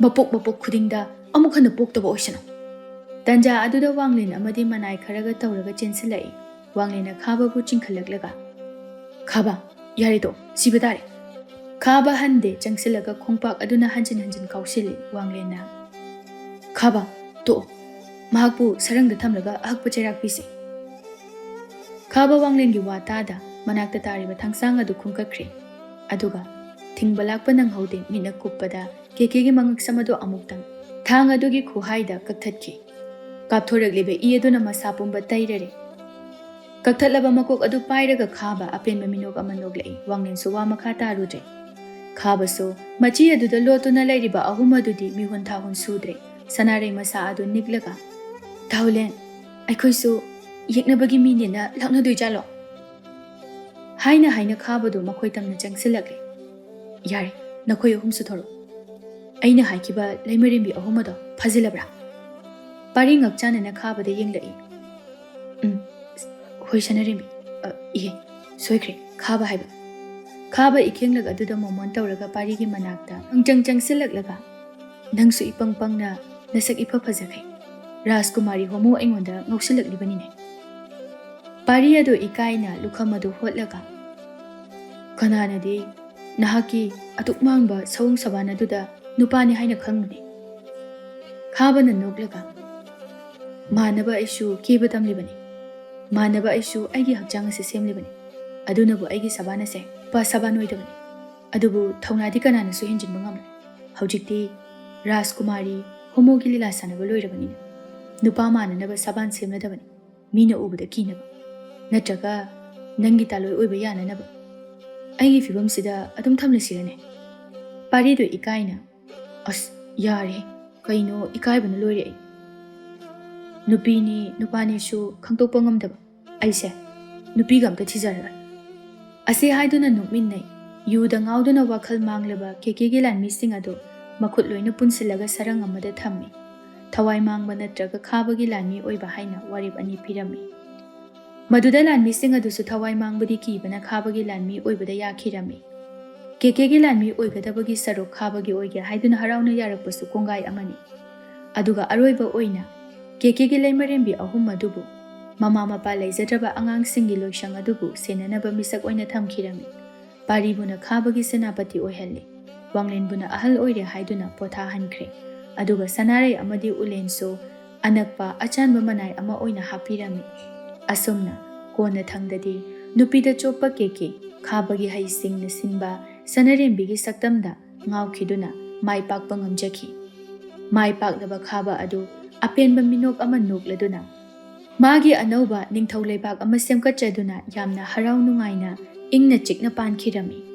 ꯃꯄꯣꯛ ꯃꯄꯣꯛ ꯈꯨꯗꯤꯡꯗ ꯑꯃꯨꯛ ꯍꯟꯅ ꯄꯣꯛꯇꯕ ꯑꯣꯏꯁꯅꯨ!" ꯇꯟꯖꯥ ꯑꯗꯨꯗ ꯋꯥꯡꯂꯦꯟ ꯑꯃꯗꯤ ꯃꯅꯥꯏ ꯈꯔꯒ ꯇꯧꯔꯒ ꯆꯦꯟꯁꯤꯜꯂꯛꯏ꯫ ꯋꯥꯡꯂꯦꯟꯅ ꯈꯥꯕꯕꯨ ꯆꯤꯡꯈꯠꯂꯛꯂꯒ, "ꯈꯥꯕ, ꯌꯥꯔꯦ ꯇꯣꯛꯑꯣ, ꯁꯤꯕ ꯇꯥꯔꯦ!" ꯈꯥꯕ ꯍꯟꯗꯦ, ꯆꯪꯁꯤꯜꯂꯒ ꯈꯣꯡꯄꯥꯛ ꯑꯗꯨꯅ ꯍꯟꯖꯤꯟ ꯍꯟꯖꯤꯟ ꯀꯥꯎꯁꯤꯜꯂꯤ꯫ ꯋꯥꯡꯂꯦꯟꯅ, "ꯈꯥꯕ, ꯇꯣꯛꯑꯣ, ꯃꯍꯥꯛꯄꯨ ꯁꯔꯪꯗ ꯊꯝꯂꯒ ꯑꯍꯛꯄ ꯆꯩꯔꯥꯛ ꯄꯤꯁꯤ!" ꯈꯥꯕ ꯋꯥꯡꯂꯦꯟꯒꯤ ꯋꯥ ꯇꯥꯗ ꯃꯅꯥꯛꯇ ꯇꯥꯔꯤꯕ ꯊꯥꯡꯁꯥꯡ ꯑꯗꯨ ꯈꯨꯟꯀꯠꯈ꯭ꯔꯦ꯫ ꯑꯗꯨꯒ ꯊꯤꯡꯕ ꯂꯥꯛꯄ ꯅꯪꯍꯧꯗꯦ, ꯃꯤꯠꯅ ꯀꯨꯞꯄꯗ ꯀꯦꯀꯦꯒꯤ ꯃꯉꯛꯁꯝ ꯑꯗꯨ ꯑꯃꯨꯛꯇꯪ ꯊꯥꯡ ꯑꯗꯨꯒꯤ ꯈꯨꯍꯥꯏꯗ ꯀꯛꯊꯠꯈꯤ꯫ ꯀꯥꯞꯊꯣꯔꯛꯂꯤꯕ ꯏ ꯑꯗꯨꯅ ꯃꯁꯥ ꯄꯨꯝꯕ ꯇꯩꯔꯔꯦ꯫ ꯀꯛꯊꯠꯂꯕ ꯃꯀꯣꯛ ꯑꯗꯨ ꯄꯥꯏꯔꯒ ꯈꯥꯕ ꯑꯄꯦꯟꯕ ꯃꯤꯅꯣꯛ ꯑꯃ ꯅꯣꯛꯂꯛꯏ꯫ ꯋꯥꯡꯂꯦꯟꯁꯨ ꯋꯥ ꯃꯈꯥ ꯇꯥꯔꯨꯗ꯭ꯔꯦ꯫ ꯈꯥꯕꯁꯨ ꯃꯆꯤ ꯑꯗꯨꯗ ꯂꯣꯠꯇꯨꯅ ꯂꯩꯔꯤꯕ ꯑꯍꯨꯝ ꯑꯗꯨꯗꯤ ꯃꯤꯍꯨꯟ ꯊꯥꯍꯨꯟ ꯁꯨꯗ꯭ꯔꯦ꯫ ꯁꯅꯥꯔꯩ ꯃꯁꯥ ꯑꯗꯨ ꯅꯤꯛꯂꯒ, "ꯊꯥꯍꯨꯂꯦꯟ, ꯑꯩꯈꯣꯏꯁꯨ ꯌꯦꯛꯅꯕꯒꯤ ꯃꯤꯅꯦꯅ ꯂꯥꯛꯅꯗꯣꯏꯖꯥꯠꯂꯣ?" ꯍꯥꯏꯅ ꯍꯥꯏꯅ ꯈꯥꯕꯗꯨ ꯃꯈꯣꯏ ꯇꯝꯅ ꯆꯪꯁꯤꯜꯂꯛꯂꯦ꯫ "ꯌꯥꯔꯦ, ꯅꯈꯣꯏ ꯑꯍꯨꯝꯁꯨ ꯊꯣꯔꯛꯑꯣ꯫ ꯑꯩꯅ ꯍꯥꯏꯈꯤꯕ ꯂꯩꯃꯔꯦꯝꯕꯤ ꯑꯍꯨꯝ ꯑꯗꯣ ꯐꯥꯖꯤꯜꯂꯕ꯭ꯔꯥ?" ꯄꯥꯔꯤ ꯉꯛꯆꯥꯟꯅꯅ ꯈꯥꯕꯗ ꯌꯦꯡꯂꯛꯏ꯫ "ꯎꯝ, ꯍꯣꯏ ꯁꯅꯥꯔꯦꯝꯕꯤ꯫ ꯑ, ꯏꯍꯦ, ꯁꯣꯏꯈ꯭ꯔꯦ, ꯈꯥꯕ ꯍꯥꯏꯕ!" ꯈꯥꯕ ꯏꯈꯦꯡꯂꯛ ꯑꯗꯨꯗ ꯃꯣꯃꯣꯟ ꯇꯧꯔꯒ ꯄꯥꯔꯤꯒꯤ ꯃꯅꯥꯛꯇ ꯍꯪꯆꯪ ꯆꯪꯁꯤꯜꯂꯛꯂꯒ, "ꯅꯪꯁꯨ ꯏꯄꯪ ꯄꯪꯅ ꯅꯁꯛ ꯏꯐ ꯐꯖꯈꯩ ꯔꯥꯖꯀꯨꯃꯥꯔꯤ ꯍꯣꯃꯣ ꯑꯩꯉꯣꯟꯗ ꯉꯥꯎꯁꯤꯜꯂꯛꯂꯤꯕꯅꯤꯅꯦ!" ꯄꯥꯔꯤ ꯑꯗꯨ ꯏꯀꯥꯏꯅ ꯂꯨꯈꯝ ꯑꯗꯨ ꯍꯣꯠꯂꯒ, "ꯀꯅꯥꯅꯗꯤ ꯅꯍꯥꯛꯀꯤ ꯑꯗꯨꯛ ꯃꯥꯡꯕ ꯁꯑꯣꯡ ꯁꯕꯥꯟ ꯑꯗꯨꯗ ꯅꯨꯄꯥꯅꯤ ꯍꯥꯏꯅ ꯈꯪꯂꯨꯅꯤ?" ꯈꯥꯕꯅ ꯅꯣꯛꯂꯒ, "ꯃꯥꯟꯅꯕ ꯑꯩꯁꯨ ꯀꯦꯕ ꯇꯝꯂꯤꯕꯅꯤ꯫ ꯃꯥꯟꯅꯕ ꯑꯩꯁꯨ ꯑꯩꯒꯤ ꯍꯛꯆꯥꯡ ꯑꯁꯤ ꯁꯦꯝꯂꯤꯕꯅꯤ꯫ ꯑꯗꯨꯅꯕꯨ ꯑꯩꯒꯤ ꯁꯕꯥꯟ ꯑꯁꯦ ꯅꯨꯄꯥ ꯁꯕꯥꯟ ꯑꯣꯏꯗꯕꯅꯤ꯫ ꯑꯗꯨꯕꯨ ꯊꯧꯅꯥꯗꯤ ꯀꯅꯥꯅꯁꯨ ꯍꯦꯟꯖꯤꯟꯕ ꯉꯝꯂꯣꯏ꯫ ꯍꯧꯖꯤꯛꯇꯤ ꯔꯥꯖꯀꯨꯃꯥꯔꯤ ꯍꯣꯃꯣꯒꯤ ꯂꯤꯂꯥ ꯁꯥꯟꯅꯕ ꯂꯣꯏꯔꯕꯅꯤꯅ ꯅꯨꯄꯥ ꯃꯥꯟꯅꯅꯕ ꯁꯕꯥꯟ ꯁꯦꯝꯂꯗꯕꯅꯤ, ꯃꯤꯅ ꯎꯕꯗ ꯀꯤꯅꯕ꯫ ꯅꯠꯇ꯭ꯔꯒ ꯅꯪꯒꯤ ꯇꯥꯂꯣꯏ ꯑꯣꯏꯕ ꯌꯥꯅꯅꯕ꯫ ꯑꯩꯒꯤ ꯐꯤꯕꯝꯁꯤꯗ ꯑꯗꯨꯝ ꯊꯝꯂꯁꯤꯔꯅꯦ?" ꯄꯥꯔꯤꯗꯨ ꯏꯀꯥꯏꯅ, "ꯑꯁ, ꯌꯥꯔꯦ, ꯀꯩꯅꯣ ꯏꯀꯥꯏꯕꯅ ꯂꯣꯏꯔꯦ ꯑꯩ꯫ ꯅꯨꯄꯤꯅꯤ ꯅꯨꯄꯥꯅꯤꯁꯨ ꯈꯪꯗꯣꯛꯄ ꯉꯝꯗꯕ ꯑꯩꯁꯦ ꯅꯨꯄꯤꯒ ꯑꯝꯇ ꯊꯤꯖꯔꯔꯣꯏ꯫" ꯑꯁꯤ ꯍꯥꯏꯗꯨꯅ ꯅꯣꯛꯃꯤꯟꯅꯩ꯫ ꯌꯨꯗ ꯉꯥꯎꯗꯨꯅ ꯋꯥꯈꯜ ꯃꯥꯡꯂꯕ ꯀꯦꯀꯦꯒꯤ ꯂꯥꯟꯃꯤꯁꯤꯡ ꯑꯗꯨ ꯃꯈꯨꯠ ꯂꯣꯏꯅ ꯄꯨꯟꯁꯤꯜꯂꯒ ꯁꯔꯪ ꯑꯃꯗ ꯊꯝꯃꯤ꯫ ꯊꯋꯥꯏ ꯃꯥꯡꯕ ꯅꯠꯇ꯭ꯔꯒ ꯈꯥꯕꯒꯤ ꯂꯥꯟꯃꯤ ꯑꯣꯏꯕ ꯍꯥꯏꯅ ꯋꯥꯔꯦꯞ ꯑꯅꯤ ꯄꯤꯔꯝꯃꯤ꯫ ꯃꯗꯨꯗ ꯂꯥꯟꯃꯤꯁꯤꯡ ꯑꯗꯨꯁꯨ ꯊꯋꯥꯏ ꯃꯥꯡꯕꯗꯤ ꯀꯤꯕꯅ ꯈꯥꯕꯒꯤ ꯂꯥꯟꯃꯤ ꯑꯣꯏꯕꯗ ꯌꯥꯈꯤꯔꯝꯃꯤ꯫ ꯀꯦꯀꯦꯒꯤ ꯂꯥꯟꯃꯤ ꯑꯣꯏꯒꯗꯕꯒꯤ ꯁꯔꯨꯛ ꯈꯥꯕꯒꯤ ꯑꯣꯏꯒꯦ ꯍꯥꯏꯗꯨꯅ ꯍꯔꯥꯎꯅ ꯌꯥꯔꯛꯄꯁꯨ ꯀꯣꯡꯒꯥꯏ ꯑꯃꯅꯤ꯫ ꯑꯗꯨꯒ ꯑꯔꯣꯏꯕ ꯑꯣꯏꯅ ꯀꯦꯀꯦꯒꯤ ꯂꯩꯃꯔꯦꯝꯕꯤ ꯑꯍꯨꯝ ꯑꯗꯨꯕꯨ ꯃꯃꯥ ꯃꯄꯥ ꯂꯩꯖꯗ꯭ꯔꯕ ꯑꯉꯥꯡꯁꯤꯡꯒꯤ ꯂꯣꯏꯁꯪ ꯑꯗꯨꯕꯨ ꯁꯦꯟꯅꯅꯕ ꯃꯤꯁꯛ ꯑꯣꯏꯅ ꯊꯝꯈꯤꯔꯝꯃꯤ꯫ ꯄꯥꯔꯤꯕꯨꯅ ꯈꯥꯕꯒꯤ ꯁꯦꯅꯥꯄꯇꯤ ꯑꯣꯏꯍꯜꯂꯤ꯫ ꯋꯥꯡꯂꯦꯟꯕꯨꯅ ꯑꯍꯜ ꯑꯣꯏꯔꯦ ꯍꯥꯏꯗꯨꯅ ꯄꯣꯊꯥꯍꯟꯈ꯭ꯔꯦ꯫ ꯑꯗꯨꯒ ꯁꯅꯥꯔꯩ ꯑꯃꯗꯤ ꯎꯂꯦꯟꯁꯨ ꯑꯅꯛꯄ ꯑꯆꯥꯟꯕ ꯃꯅꯥꯏ ꯑꯃ ꯑꯣꯏꯅ ꯍꯥꯞꯄꯤꯔꯝꯃꯤ꯫ ꯑꯁꯨꯝꯅ ꯀꯣꯟꯅ ꯊꯪꯗꯗꯤ ꯅꯨꯄꯤꯗ ꯆꯣꯞꯄ ꯀꯦꯀꯦ, ꯈꯥꯕꯒꯤ ꯍꯩꯁꯤꯡꯅ ꯁꯤꯟꯕ ꯁꯅꯔꯦꯝꯕꯤꯒꯤ ꯁꯛꯇꯝꯗ ꯉꯥꯎꯈꯤꯗꯨꯅ ꯃꯥꯏ ꯄꯥꯛꯄ ꯉꯝꯖꯈꯤ꯫ ꯃꯥꯏ ꯄꯥꯛꯂꯕ ꯈꯥꯕ ꯑꯗꯨ ꯑꯄꯦꯟꯕ ꯃꯤꯅꯣꯛ ꯑꯃ ꯅꯣꯛꯂꯗꯨꯅ ꯃꯥꯒꯤ ꯑꯅꯧꯕ ꯅꯤꯡꯊꯧ ꯂꯩꯕꯥꯛ ꯑꯃ ꯁꯦꯝꯒꯠꯆꯗꯨꯅ ꯌꯥꯝꯅ ꯍꯔꯥꯎ ꯅꯨꯡꯉꯥꯏꯅ ꯏꯪꯅ ꯆꯤꯛꯅ ꯄꯥꯟꯈꯤꯔꯝꯃꯤ꯫